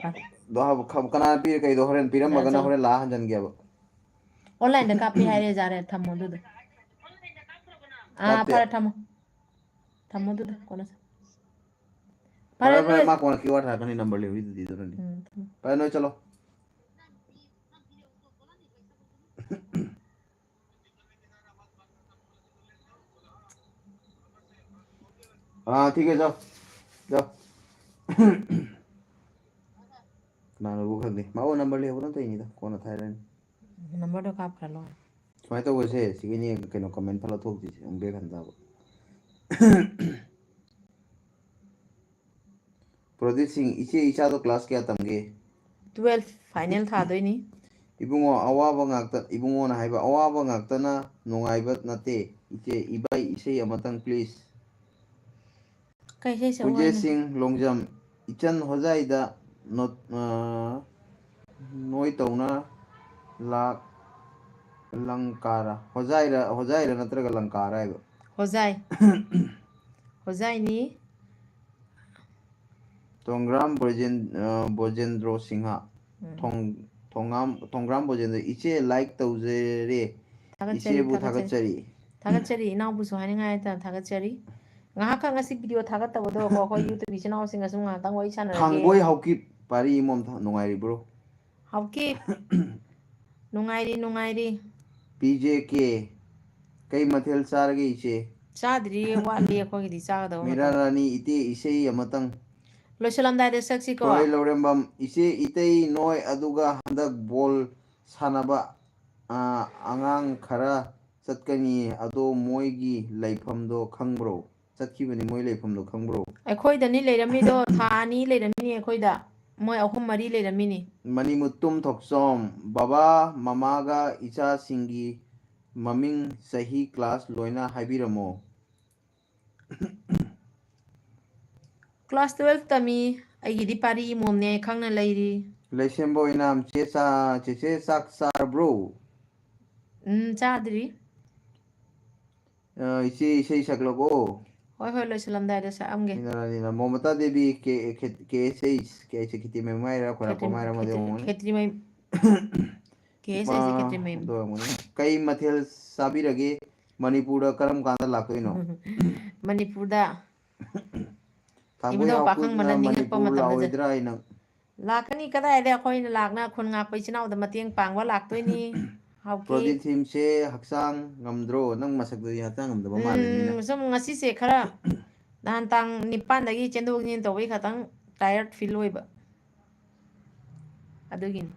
ꯑ꯫ ꯑꯗꯣ ꯍꯥꯏꯕ ꯈ-, ꯀꯅꯥ ꯄꯤꯔꯦ ꯀꯩꯗꯣ ꯍꯣꯔꯦꯟ ꯄꯤꯔꯝꯃꯒꯅ ꯆꯠꯂꯣ꯫ ꯍꯣꯔꯦꯟ ꯂꯥꯛꯑ ꯍꯟꯖꯟꯒꯦꯕ꯫ Online ꯗ ꯀꯥꯞꯄꯤ ꯍꯥꯏꯔꯦ ꯌꯥꯔꯦ, ꯊꯝꯃꯣ ꯑꯗꯨꯗꯣ꯫ ꯑꯥ, ꯅꯠꯇꯦ꯫ ꯐꯔꯦ, ꯊꯝꯃꯣ꯫ ꯊꯝꯃꯣ ꯑꯗꯨꯗꯣ, ꯀꯣꯟꯅ ꯁꯥ-, ꯐꯔꯦ, ꯐꯔꯦ, ꯐꯔꯦ, ꯅꯣꯏ ꯃꯥ ꯀꯣꯟꯅ Q R ꯊꯥꯔꯛꯀꯅꯤ, number ꯂꯩꯕꯩꯗꯨꯗꯤ ꯑꯗꯨꯅꯅꯤ꯫ ꯎꯝ, ꯊꯝꯃꯣ꯫ ꯐꯔꯦ, ꯅꯣꯏ ꯆꯠꯂꯣ꯫ ꯑꯥ, ꯊꯤꯛ ꯍꯦ, ꯖꯥꯎ꯫ ꯖꯥꯎ꯫ ꯀꯅꯥꯅꯣꯕꯨ ꯈꯪꯗꯦ꯫ ꯃꯥ ꯑꯣ number ꯂꯩꯍꯧꯕꯅ ꯇꯧꯔꯤꯅꯤꯗ, ꯀꯣꯟꯅ ꯊꯥꯔꯛꯑꯅꯤ꯫ Number ꯗꯣ ꯀꯥꯞꯈ꯭ꯔ ꯂꯣꯏꯔꯦ꯫ ꯁꯨꯃꯥꯏꯅ ꯇꯧꯕꯁꯦ, ꯁꯤꯒꯤꯅꯦ ꯀꯩꯅꯣ comment ꯐꯠ ꯂꯧꯊꯣꯛꯇ꯭ꯔꯤꯁꯦ, ꯑꯃꯨꯛ back ꯍꯟ ꯇꯥꯕ꯫ ꯄ꯭ꯔꯗꯤꯞ ꯁꯤꯡ, ꯏꯆꯦ ꯏꯆꯥꯗꯣ class ꯀꯌꯥ ꯇꯝꯒꯦ? Twelve final ꯊꯥꯗꯣꯏꯅꯤ꯫ ꯏꯕꯨꯡꯉꯣ, ꯑꯋꯥꯕ ꯉꯥꯛꯇ, ꯏꯕꯨꯡꯉꯣꯅ ꯍꯥꯏꯕ, "ꯑꯋꯥꯕ ꯉꯥꯛꯇꯅ ꯅꯨꯡꯉꯥꯏꯕ ꯅꯠꯇꯦ꯫ ꯏꯆꯦ, ꯏꯕꯥꯏ ꯏꯁꯩ ꯑꯃꯇꯪ please꯫" ꯀꯩ ꯏꯁꯩ ꯁꯛꯎ ꯍꯥꯏꯅꯣ? ꯍꯨꯏꯖꯦꯁꯤꯡ ꯂꯣꯡꯖꯝ, ꯏꯆꯟ ꯍꯣꯖꯥꯏꯗ ꯅꯣꯠ-, ꯑ, ꯅꯣꯏ ꯇꯧꯅ ꯂꯥꯛ-, ꯂꯪꯀꯥꯔꯥ? ꯍꯣꯖꯥꯏꯔ, ꯍꯣꯖꯥꯏꯔ ꯅꯠꯇ꯭ꯔꯒ ꯂꯪꯀꯥꯔ ꯍꯥꯏꯕ? ꯍꯣꯖꯥꯏ꯫ ꯍꯣꯖꯥꯏꯅꯤ꯫ ꯇꯣꯡꯒ꯭ꯔꯥꯝ ꯕ꯭ꯔꯣꯖꯦꯟ-, ꯑ, ꯕꯣꯖꯦꯟꯗ꯭ꯔꯣ ꯁꯤꯡꯍ꯫ ꯎꯝ꯫ ꯊꯣꯡ-, ꯊꯣꯡꯒꯥꯝ-, ꯊꯣꯡꯒ꯭ꯔꯥꯝ ꯕꯣꯖꯦꯟꯗ꯭ꯔꯣ, ꯏꯆꯦ like ꯇꯧꯖꯔꯦ꯫ ꯊꯥꯒꯠꯆꯔꯤ, ꯏꯆꯦꯕꯨ ꯊꯥꯒꯠꯆꯔꯤ꯫ ꯊꯥꯒꯠꯆꯔꯤ꯫ ꯊꯥꯒꯠꯆꯔꯤ, ꯏꯅꯥꯎꯕꯨꯁꯨ ꯍꯥꯏꯅꯤꯡꯉꯥꯏ ꯂꯩꯇꯅ ꯊꯥꯒꯠꯆꯔꯤ꯫ ꯉꯥꯏꯍꯥꯛꯈꯛ ꯉꯁꯤ video ꯊꯥꯒꯠꯇꯕꯗꯣ ꯑꯩꯈꯣꯏ YouTube ꯏꯆꯤꯟ ꯏꯅꯥꯎꯁꯤꯡꯒ ꯁꯨꯝ ꯉꯥꯏꯍꯥꯛꯇꯪ ꯋꯥꯔꯤ ꯁꯥꯟꯅꯔꯒꯦ꯫ ꯊꯥꯡꯕꯣꯏ ꯍꯥꯎꯀꯤꯞ ꯄꯥꯔꯤ ꯏꯃꯣꯝ ꯊ-, ꯅꯨꯡꯉꯥꯏꯔꯤꯕ꯭ꯔꯣ? ꯍꯥꯎꯀꯤꯞ꯫ ꯅꯨꯡꯉꯥꯏꯔꯤ, ꯅꯨꯡꯉꯥꯏꯔꯤ꯫ P J K, ꯀꯩ ꯃꯊꯦꯜ ꯆꯥꯔꯒꯦ ꯏꯆꯦ? ꯆꯥꯗ꯭ꯔꯤ, ꯋꯥꯠꯂꯤ ꯑꯩꯈꯣꯏꯒꯤꯗꯤ ꯆꯥꯒꯗꯕ ꯃꯤꯔꯥ ꯃꯇꯝ꯫ ꯔꯥꯅꯤ, ꯏꯇꯦ ꯏꯁꯩ ꯑꯃꯇꯪ꯫ ꯂꯣꯏꯁꯤꯜꯂꯝꯗꯥꯏꯗ ꯁꯛꯁꯤꯀꯣ꯫ ꯊꯣꯏ ꯂꯧꯔꯦꯝꯕꯝ, ꯏꯆꯦ ꯏꯇꯩ ꯅꯣꯏ ꯑꯗꯨꯒ ꯍꯟꯗꯛ ꯕꯣꯜ ꯁꯥꯟꯅꯕ, ꯑ, ꯑꯉꯥꯡ ꯈꯔ ꯆꯠꯀꯅꯤ, ꯑꯗꯣ ꯃꯣꯏꯒꯤ ꯂꯩꯐꯝꯗꯣ ꯈꯪꯕ꯭ꯔꯣ? ꯆꯠꯈꯤꯕꯅꯤ, ꯃꯣꯏ ꯂꯩꯐꯝꯗꯣ ꯈꯪꯕ꯭ꯔꯣ? ꯑꯩꯈꯣꯏꯗꯅꯤ ꯂꯩꯔꯝꯃꯤꯗꯣ, ꯊꯥ ꯑꯅꯤ ꯂꯩꯔꯝꯃꯤꯅꯤ ꯑꯩꯈꯣꯏꯗ꯫ ꯃꯣꯏ ꯑꯍꯨꯝ ꯃꯔꯤ ꯂꯩꯔꯝꯃꯤꯅꯤ꯫ ꯃꯅꯤꯃꯨꯇꯨꯝ ꯊꯣꯛꯆꯣꯝ, ꯕꯕꯥ ꯃꯃꯥꯒ ꯏꯆꯥꯁꯤꯡꯒꯤ ꯃꯃꯤꯡ, ꯆꯍꯤ, class ꯂꯣꯏꯅ ꯍꯥꯏꯕꯤꯔꯝꯃꯣ꯫ Class twelve ꯇꯝꯃꯤ꯫ ꯑꯩꯒꯤꯗꯤ ꯄꯥꯔꯤ ꯃꯣꯝꯅꯦ, ꯈꯪꯅ ꯂꯩꯔꯤ꯫ ꯂꯩꯁꯦꯝꯕ ꯑꯣꯏꯅ ꯆꯦ ꯆꯥ-, ꯆꯦꯆꯦ ꯆꯥꯛ ꯆꯥꯔꯕ꯭ꯔꯣ? ꯎꯝ, ꯆꯥꯗ꯭ꯔꯤ꯫ ꯑ, ꯏꯆꯦ ꯏꯁꯩ ꯁꯛꯂꯛꯑꯣ꯫ ꯍꯣꯏ, ꯍꯣꯏ, ꯂꯣꯏꯁꯤꯜꯂꯝꯗꯥꯏꯗ ꯁꯛꯑꯝꯒꯦ꯫ ꯏꯟꯗ꯭ꯔꯥꯅꯤꯅ ꯃꯣꯃꯇꯥ ꯗꯦꯕꯤ, ꯀꯦ-, ꯀꯦ-, ꯀꯦ ꯑꯦꯁ ꯑꯩꯆ, ꯀꯦ ꯑꯩꯆ ꯑꯦ ꯈꯦꯇ꯭ꯔꯤꯃꯌꯨꯝ ꯍꯥꯏꯔ, ꯈꯣꯏꯔꯥꯛꯄꯝ ꯈꯦꯇ꯭ꯔꯤ-, ꯍꯥꯏꯔ, ꯑꯃꯗꯤ ꯈꯦꯇ꯭ꯔꯤ-, ꯑꯣꯏꯔꯝꯒꯅꯤ꯫ ꯈꯦꯇ꯭ꯔꯤꯃꯌꯨꯝ꯫ ꯀꯦ ꯑꯦꯁ ꯑꯩꯆ ꯑꯦ ꯈꯦꯇ꯭ꯔꯤꯃꯌꯨꯝ꯫ ꯑꯗꯨ ꯑꯣꯏꯔꯝꯒꯅꯤ꯫ ꯀꯩ ꯃꯊꯦꯜ ꯆꯥꯕꯤꯔꯒꯦ? ꯃꯅꯤꯄꯨꯔꯗ ꯀꯔꯝ ꯀꯥꯟꯗ ꯂꯥꯛꯇꯣꯏꯅꯣ? ꯃꯅꯤꯄꯨꯔꯗ꯫ ꯊꯥꯡꯃꯣꯏ ꯏꯕꯨꯙꯧ ꯄꯥꯈꯪꯕꯅ ꯍꯥꯎꯀꯨꯞꯅ ꯅꯤꯡꯉꯛꯄ ꯃꯅꯤꯄꯨꯔ ꯃꯇꯝꯗ ꯆꯠ-, ꯂꯥꯛꯑꯣꯏꯗ꯭ꯔꯥ ꯍꯥꯏꯅ꯫ ꯂꯥꯛꯀꯅꯤ, ꯀꯗꯥꯏꯗ ꯑꯩꯈꯣꯏꯅ ꯂꯥꯛꯅ ꯈꯨꯟ ꯉꯥꯛꯄ ꯏꯆꯤꯟ ꯏꯅꯥꯎꯗ ꯃꯇꯦꯡ ꯄꯥꯡꯕ ꯂꯥꯛꯇꯣꯏꯅꯤ꯫ ꯍꯥꯎꯀꯤ꯫ ꯄ꯭ꯔꯣꯗꯤꯞ ꯊꯤꯝꯁꯦ ꯍꯛꯆꯥꯡ ꯉꯝꯗ꯭ꯔꯣ? ꯅꯪ ꯃꯁꯛꯇꯨꯗꯤ ꯍꯛꯆꯥꯡ ꯉꯝꯗꯕ ꯃꯥꯜꯂꯦ ꯃꯤꯅ꯫ ꯎꯝ, ꯁꯨꯝ ꯉꯁꯤꯁꯦ ꯈꯔ ꯅꯍꯥꯟ ꯇꯥꯡ ꯅꯤꯄꯥꯟꯗꯒꯤ ꯆꯦꯟꯊꯣꯛ ꯆꯦꯟꯁꯤꯟ ꯇꯧꯕꯒꯤ ꯈꯇꯪ tired feel ꯑꯣꯏꯕ꯫ ꯑꯗꯨꯒꯤꯅꯤ꯫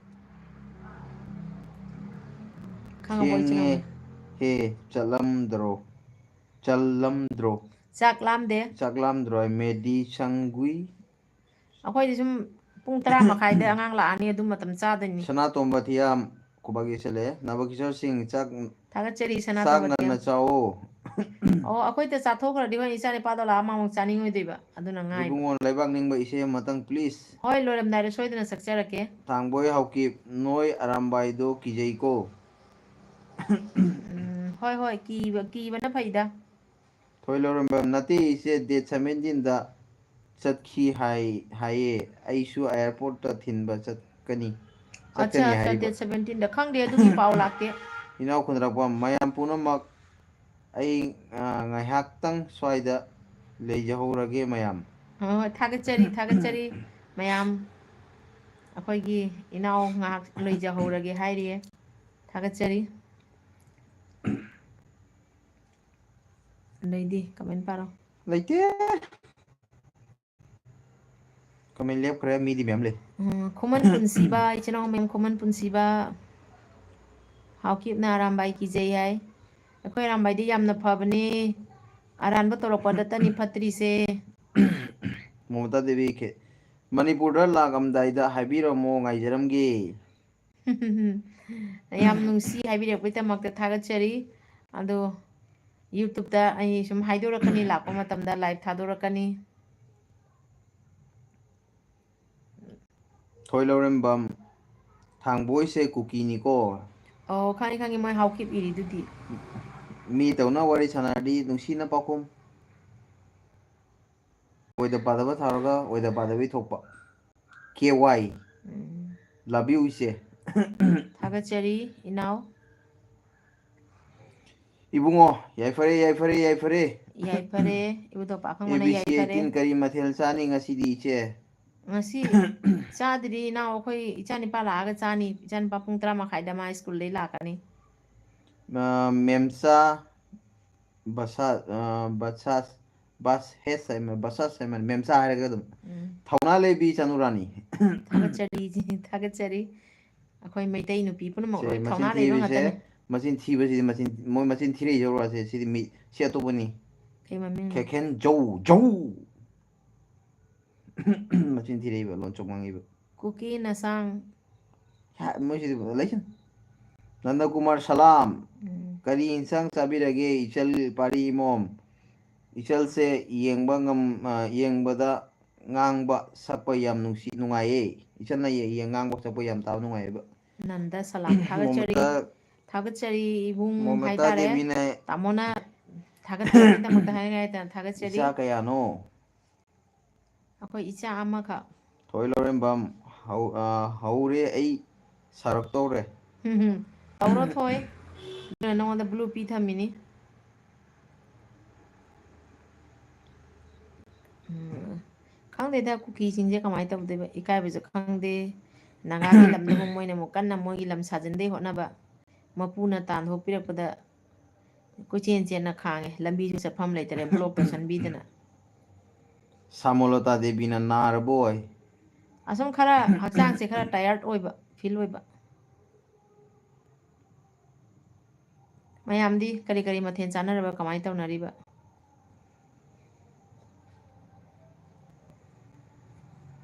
ꯈꯪꯉꯕꯣ, ꯏꯆꯤꯟ ꯊꯦꯡꯉꯦ ꯏꯅꯥꯎ? ꯍꯦ, ꯆꯠꯂꯝꯗ꯭ꯔꯣ? ꯆꯠꯂꯝꯗ꯭ꯔꯣ? ꯆꯥꯛ ꯂꯥꯝꯗꯦ꯫ ꯆꯥꯛ ꯂꯥꯝꯗ꯭ꯔꯣ? ꯃꯦꯗꯤ ꯁꯪꯒꯨꯏ꯫ ꯑꯩꯈꯣꯏꯗꯤ ꯁꯨꯝ ꯄꯨꯡ ꯇꯔꯥ ꯃꯈꯥꯏꯗ ꯑꯉꯥꯡ ꯂꯥꯛꯑꯅꯤ, ꯑꯗꯨ ꯃꯇꯝ ꯆꯥꯗꯣꯏꯅꯤ꯫ ꯁꯅꯥꯇꯣꯝꯕ ꯊꯤꯌꯥꯝ ꯈꯨꯕꯥꯛ ꯌꯩꯁꯜꯂꯦ꯫ ꯅꯕꯀꯤꯁꯣꯔ ꯁꯤꯡ ꯆꯥꯛ, ꯊꯥꯒꯠꯆꯔꯤ, ꯆꯥꯛ ꯁꯅꯥꯇꯣꯝꯕ ꯉꯟꯅ ꯊꯤꯌꯥꯝ꯫ ꯆꯥꯋꯣ꯫ ꯑꯣ, ꯑꯩꯈꯣꯏꯗ ꯆꯥꯊꯣꯛꯈ꯭ꯔꯗꯤ ꯍꯣꯏ ꯏꯆꯥ ꯅꯤꯄꯥꯗꯣ ꯂꯥꯛꯑ ꯃꯥ ꯑꯃꯨꯛ ꯆꯥꯅꯤꯡꯉꯣꯏꯗꯣꯏꯕ, ꯑꯗꯨꯅ ꯉꯥꯏꯕ꯫ ꯏꯕꯨꯡꯉꯣ ꯂꯩꯕꯥꯛ ꯅꯤꯡꯕ ꯏꯁꯩ ꯑꯃꯇꯪ please꯫ ꯍꯣꯏ, ꯂꯣꯏꯔꯝꯗꯥꯏꯗ ꯁꯣꯏꯗꯅ ꯁꯛꯆꯔꯛꯀꯦ꯫ ꯊꯥꯡꯕꯣꯏ ꯍꯥꯎꯀꯤꯞ, ꯅꯣꯏ ꯑꯔꯥꯝꯕꯥꯏꯗꯣ ꯀꯤꯖꯩꯀꯣ꯫ ꯎꯝ, ꯍꯣꯏ, ꯍꯣꯏ, ꯀꯤꯕ, ꯀꯤꯕꯅ ꯐꯩꯗ꯫ ꯊꯣꯏꯂꯧꯔꯦꯝꯕꯝ, ꯅꯠꯇꯦ ꯏꯆꯦ, date seventeenꯗ ꯆꯠꯈꯤ ꯍꯥꯏ, ꯍꯥꯏꯌꯦ꯫ ꯑꯩꯁꯨ airportꯇ ꯊꯤꯟꯕ ꯆꯠꯀꯅꯤ, ꯑꯠꯆꯥ, ꯆꯠꯀꯅꯤ ꯑꯠꯆꯥ, ꯍꯥꯏꯔꯤꯕ꯫ date seventeenꯗ꯫ ꯈꯪꯗꯦ, ꯑꯗꯨꯒꯤ ꯄꯥꯎ ꯂꯥꯛꯇꯦ꯫ ꯏꯅꯥꯎ ꯈꯨꯟꯗ꯭ꯔꯛꯄꯝ, ꯃꯌꯥꯝ ꯄꯨꯝꯅꯃꯛ ꯑꯩ, ꯑ, ꯉꯥꯏꯍꯥꯛꯇꯪ ꯁ꯭ꯋꯥꯏꯗ ꯂꯩꯖꯍꯧꯔꯒꯦ ꯃꯌꯥꯝ꯫ ꯍꯣꯏ, ꯍꯣꯏ, ꯊꯥꯒꯠꯆꯔꯤ, ꯊꯥꯒꯠꯆꯔꯤ ꯃꯌꯥꯝ꯫ ꯑꯩꯈꯣꯏꯒꯤ ꯏꯅꯥꯎ ꯉꯥꯏꯍꯥꯛ ꯂꯩꯖꯍꯧꯔꯒꯦ ꯍꯥꯏꯔꯤꯌꯦ꯫ ꯊꯥꯒꯠꯆꯔꯤ꯫ ꯑꯗꯩꯗꯤ comment ꯄꯥꯔꯣ꯫ ꯂꯩꯇꯦ꯫ Comment ꯂꯦꯞꯈ꯭ꯔꯦ, ꯃꯤꯗꯤ ꯃꯌꯥꯝ ꯂꯩ꯫ ꯎꯝ, ꯈꯨꯃꯟ ꯄꯨꯟꯁꯤꯕ, ꯏꯆꯤꯟ ꯏꯅꯥꯎ ꯃꯌꯥꯝ, ꯈꯨꯃꯟ ꯄꯨꯟꯁꯤꯕ꯫ ꯍꯥꯎꯀꯤꯞꯅ ꯑꯔꯥꯝꯕꯥꯏ ꯀꯤꯖꯩ ꯍꯥꯏ꯫ ꯑꯩꯈꯣꯏ ꯑꯔꯥꯝꯕꯥꯏꯗꯤ ꯌꯥꯝꯅ ꯐꯕꯅꯦ꯫ ꯑꯔꯥꯟꯕ ꯇꯧꯔꯛꯄꯗꯇꯅꯤ ꯐꯠꯇ꯭ꯔꯤꯁꯦ꯫ ꯃꯃꯇꯥ ꯗꯦꯕꯤ ꯈꯦ-, ꯃꯅꯤꯄꯨꯔꯗ ꯂꯥꯛꯑꯝꯗꯥꯏꯗ ꯍꯥꯏꯕꯤꯔꯝꯃꯣ, ꯉꯥꯏꯖꯔꯝꯒꯦ꯫ ꯌꯥꯝ ꯅꯨꯡꯁꯤ, ꯍꯥꯏꯕꯤꯔꯛꯄꯒꯤꯗꯃꯛꯇ ꯊꯥꯒꯠꯆꯔꯤ꯫ ꯑꯗꯣ YouTube-ꯇ ꯑꯩ ꯁꯨꯝ ꯍꯥꯏꯗꯣꯔꯛꯀꯅꯤ, ꯂꯥꯛꯄ ꯃꯇꯝꯗ live ꯊꯥꯗꯣꯔꯛꯀꯅꯤ꯫ ꯊꯣꯏ ꯂꯧꯔꯦꯝꯕꯝ, ꯊꯥꯡꯕꯣꯏꯁꯦ ꯀꯨꯀꯤꯅꯤꯀꯣ꯫ ꯑꯣ, ꯈꯪꯉꯤ ꯈꯪꯉꯤ, ꯃꯣꯏ ꯍꯥꯎꯈꯤꯕ ꯏꯔꯤꯗꯨꯗꯤ꯫ ꯃꯤ ꯇꯧꯅ ꯋꯥꯔꯤ ꯁꯥꯟꯅꯔꯗꯤ ꯅꯨꯡꯁꯤꯅ ꯄꯥꯎꯈꯨꯝ꯫ ꯑꯣꯏꯗ ꯄꯥꯗꯕ ꯊꯥꯔꯒ ꯑꯣꯏꯗ ꯄꯥꯗꯕꯤ ꯊꯣꯛꯄ꯫ K Y. Um. Love you, ꯏꯆꯦ꯫ ꯊꯥꯒꯠꯆꯔꯤ ꯏꯅꯥꯎ꯫ ꯏꯕꯨꯡꯉꯣ, ꯌꯥꯏꯐꯔꯦ, ꯌꯥꯏꯐꯔꯦ, ꯌꯥꯏꯐꯔꯦ꯫ ꯌꯥꯏꯐꯔꯦ, ꯏꯕꯨꯙꯧ ꯄꯥꯈꯪꯕꯅ A B C ꯌꯥꯏꯐꯔꯦ꯫ Eighteen ꯀꯔꯤ ꯃꯊꯦꯜ ꯆꯥꯅꯤ ꯉꯁꯤꯗꯤ, ꯏꯆꯦ? ꯉꯁꯤ ꯆꯥꯗ꯭ꯔꯤ ꯏꯅꯥꯎ, ꯑꯩꯈꯣꯏ ꯏꯆꯥꯅꯤꯄꯥ ꯂꯥꯛꯑꯒ ꯆꯥꯅꯤ꯫ ꯏꯆꯥꯅꯤꯄꯥ ꯄꯨꯡ ꯇꯔꯥ ꯃꯈꯥꯏꯗ ꯃꯥ ꯁ꯭ꯀꯨꯜꯗꯩ ꯂꯥꯛꯀꯅꯤ꯫ ꯑ, ꯃꯦꯝꯆꯥ, ꯕꯁꯥ-, ꯑ, ꯕꯁꯥꯁ-, ꯕꯁ ꯍꯦꯁ ꯍꯥꯏꯃ-, ꯕꯁꯥꯁ ꯍꯥꯏꯃ-, ꯃꯦꯝꯆꯥ ꯍꯥꯏꯔꯒ ꯑꯗꯨꯝ꯫ ꯎꯝ꯫ ꯊꯧꯅꯥ ꯂꯩꯕꯤ ꯆꯅꯨꯔꯥꯅꯤ꯫ ꯊꯥꯒꯠꯆꯔꯤ, ꯊꯥꯒꯠꯆꯔꯤ꯫ ꯑꯩꯈꯣꯏ ꯃꯩꯇꯩ ꯅꯨꯄꯤ ꯄꯨꯝꯅꯃꯛ ꯁꯦ, ꯂꯣꯏ ꯃꯆꯤꯟ ꯊꯧꯅꯥ ꯂꯩꯕ ꯊꯤꯔꯤꯁꯦ, ꯉꯥꯛꯇꯅꯤ꯫ ꯃꯆꯤꯟ ꯊꯤꯕꯁꯤꯗꯤ ꯃꯆꯤꯟ, ꯃꯣꯏ ꯃꯆꯤꯟ ꯊꯤꯔꯛꯏꯁꯦ ꯎꯔꯁꯦ, ꯁꯤꯗꯤ ꯃꯤ, ꯁꯤ ꯑꯇꯣꯞꯄꯅꯤ꯫ ꯀꯩ ꯃꯃꯤꯡ? ꯈꯦꯈꯦꯟ ꯖꯧ, ꯖꯧ꯫ ꯃꯆꯤꯟ ꯊꯤꯔꯛꯏꯕ, ꯂꯣꯟ ꯆꯨꯝ ꯉꯥꯡꯉꯤꯕ꯫ ꯀꯨꯀꯤ ꯅꯁꯥꯡ꯫ ꯍꯥ, ꯃꯣꯏꯁꯤꯗꯤ ꯂꯩꯁꯟ꯫ ꯅꯟꯗꯀꯨꯃꯥꯔ ꯁꯂꯥꯝ, ꯎꯝ꯫ ꯀꯔꯤ ꯏꯟꯁꯥꯡ ꯆꯥꯕꯤꯔꯒꯦ ꯏꯆꯜ ꯄꯥꯔꯤ ꯏꯃꯣꯝ? ꯏꯆꯜꯁꯦ ꯌꯦꯡꯕ ꯉꯝ-, ꯑ, ꯌꯦꯡꯕꯗ ꯉꯥꯡꯕ ꯁꯛꯄ ꯌꯥꯝ ꯅꯨꯡꯁꯤ, ꯅꯨꯡꯉꯥꯏꯌꯦ꯫ ꯏꯆꯜꯅ ꯌꯦ-, ꯌꯦ-, ꯉꯥꯡꯕ ꯁꯛꯄ ꯌꯥꯝ ꯇꯥꯕ ꯅꯨꯡꯉꯥꯏꯌꯦꯕ꯫ ꯅꯟꯗ ꯁꯂꯥꯝ ꯊꯥꯒꯠꯆꯔꯤ꯫ ꯃꯣꯃꯣꯇꯥ, ꯊꯥꯒꯠꯆꯔꯤ ꯏꯕꯨꯡ ꯃꯣꯃꯣꯇꯥ ꯍꯥꯏꯇꯥꯔꯦ꯫ ꯗꯦꯕꯤꯅ ꯇꯥꯃꯣꯅ ꯊꯥꯒꯠꯆꯕꯒꯤꯗꯃꯛꯇ ꯍꯥꯏꯅꯤꯡꯉꯥꯏ ꯂꯩꯇꯅ ꯊꯥꯒꯠꯆꯔꯤ꯫ ꯏꯆꯥ ꯀꯌꯥꯅꯣ? ꯑꯩꯈꯣꯏ ꯏꯆꯥ ꯑꯃꯈꯛ꯫ ꯊꯣꯏ ꯂꯧꯔꯦꯝꯕꯝ, ꯍꯧ-, ꯑ, ꯍꯧꯔꯦ, ꯑꯩ ꯁꯥꯔꯛꯇꯧꯔꯦ꯫ ꯇꯧꯔꯣ ꯊꯣꯏ꯫ ꯑꯗꯨꯅ ꯅꯉꯣꯟꯗ blue ꯄꯤ ꯊꯝꯃꯤꯅꯤ꯫ ꯎꯝ, ꯈꯪꯗꯦꯗ, ꯀꯨꯀꯤꯁꯤꯡꯁꯦ ꯀꯃꯥꯏꯅ ꯇꯧꯗꯣꯏꯕ? ꯏꯀꯥꯏꯕꯁꯨ ꯈꯪꯗꯦ꯫ ꯅꯥꯒꯥꯒꯤ ꯂꯝꯗꯕꯨ ꯃꯣꯏꯅ ꯑꯃꯨꯛ ꯀꯟꯅ ꯃꯣꯏꯒꯤ ꯂꯝ ꯁꯥꯖꯤꯟꯗꯩ ꯍꯣꯠꯅꯕ꯫ ꯃꯄꯨꯅ ꯇꯥꯟꯊꯣꯛꯄꯤꯔꯛꯄꯗ ꯀꯣꯏꯆꯦꯟ ꯆꯦꯟꯅ ꯈꯥꯡꯉꯦ꯫ ꯂꯝꯕꯤꯁꯨ ꯆꯠꯐꯝ ꯂꯩꯇꯔꯦ, block ꯇꯧꯁꯟꯕꯤꯗꯅ꯫ ꯁꯥꯃꯣꯂꯇꯥ ꯗꯦꯕꯤꯅ ꯅꯥꯔꯕꯣꯏ? ꯑꯁꯨꯝ ꯈꯔ ꯍꯛꯆꯥꯡꯁꯦ ꯈꯔ tired ꯑꯣꯏꯕ, feel ꯑꯣꯏꯕ꯫ ꯃꯌꯥꯝꯗꯤ ꯀꯔꯤ ꯀꯔꯤ ꯃꯊꯦꯜ ꯆꯥꯅꯔꯕ, ꯀꯃꯥꯏꯅ ꯇꯧꯅꯔꯤꯕ?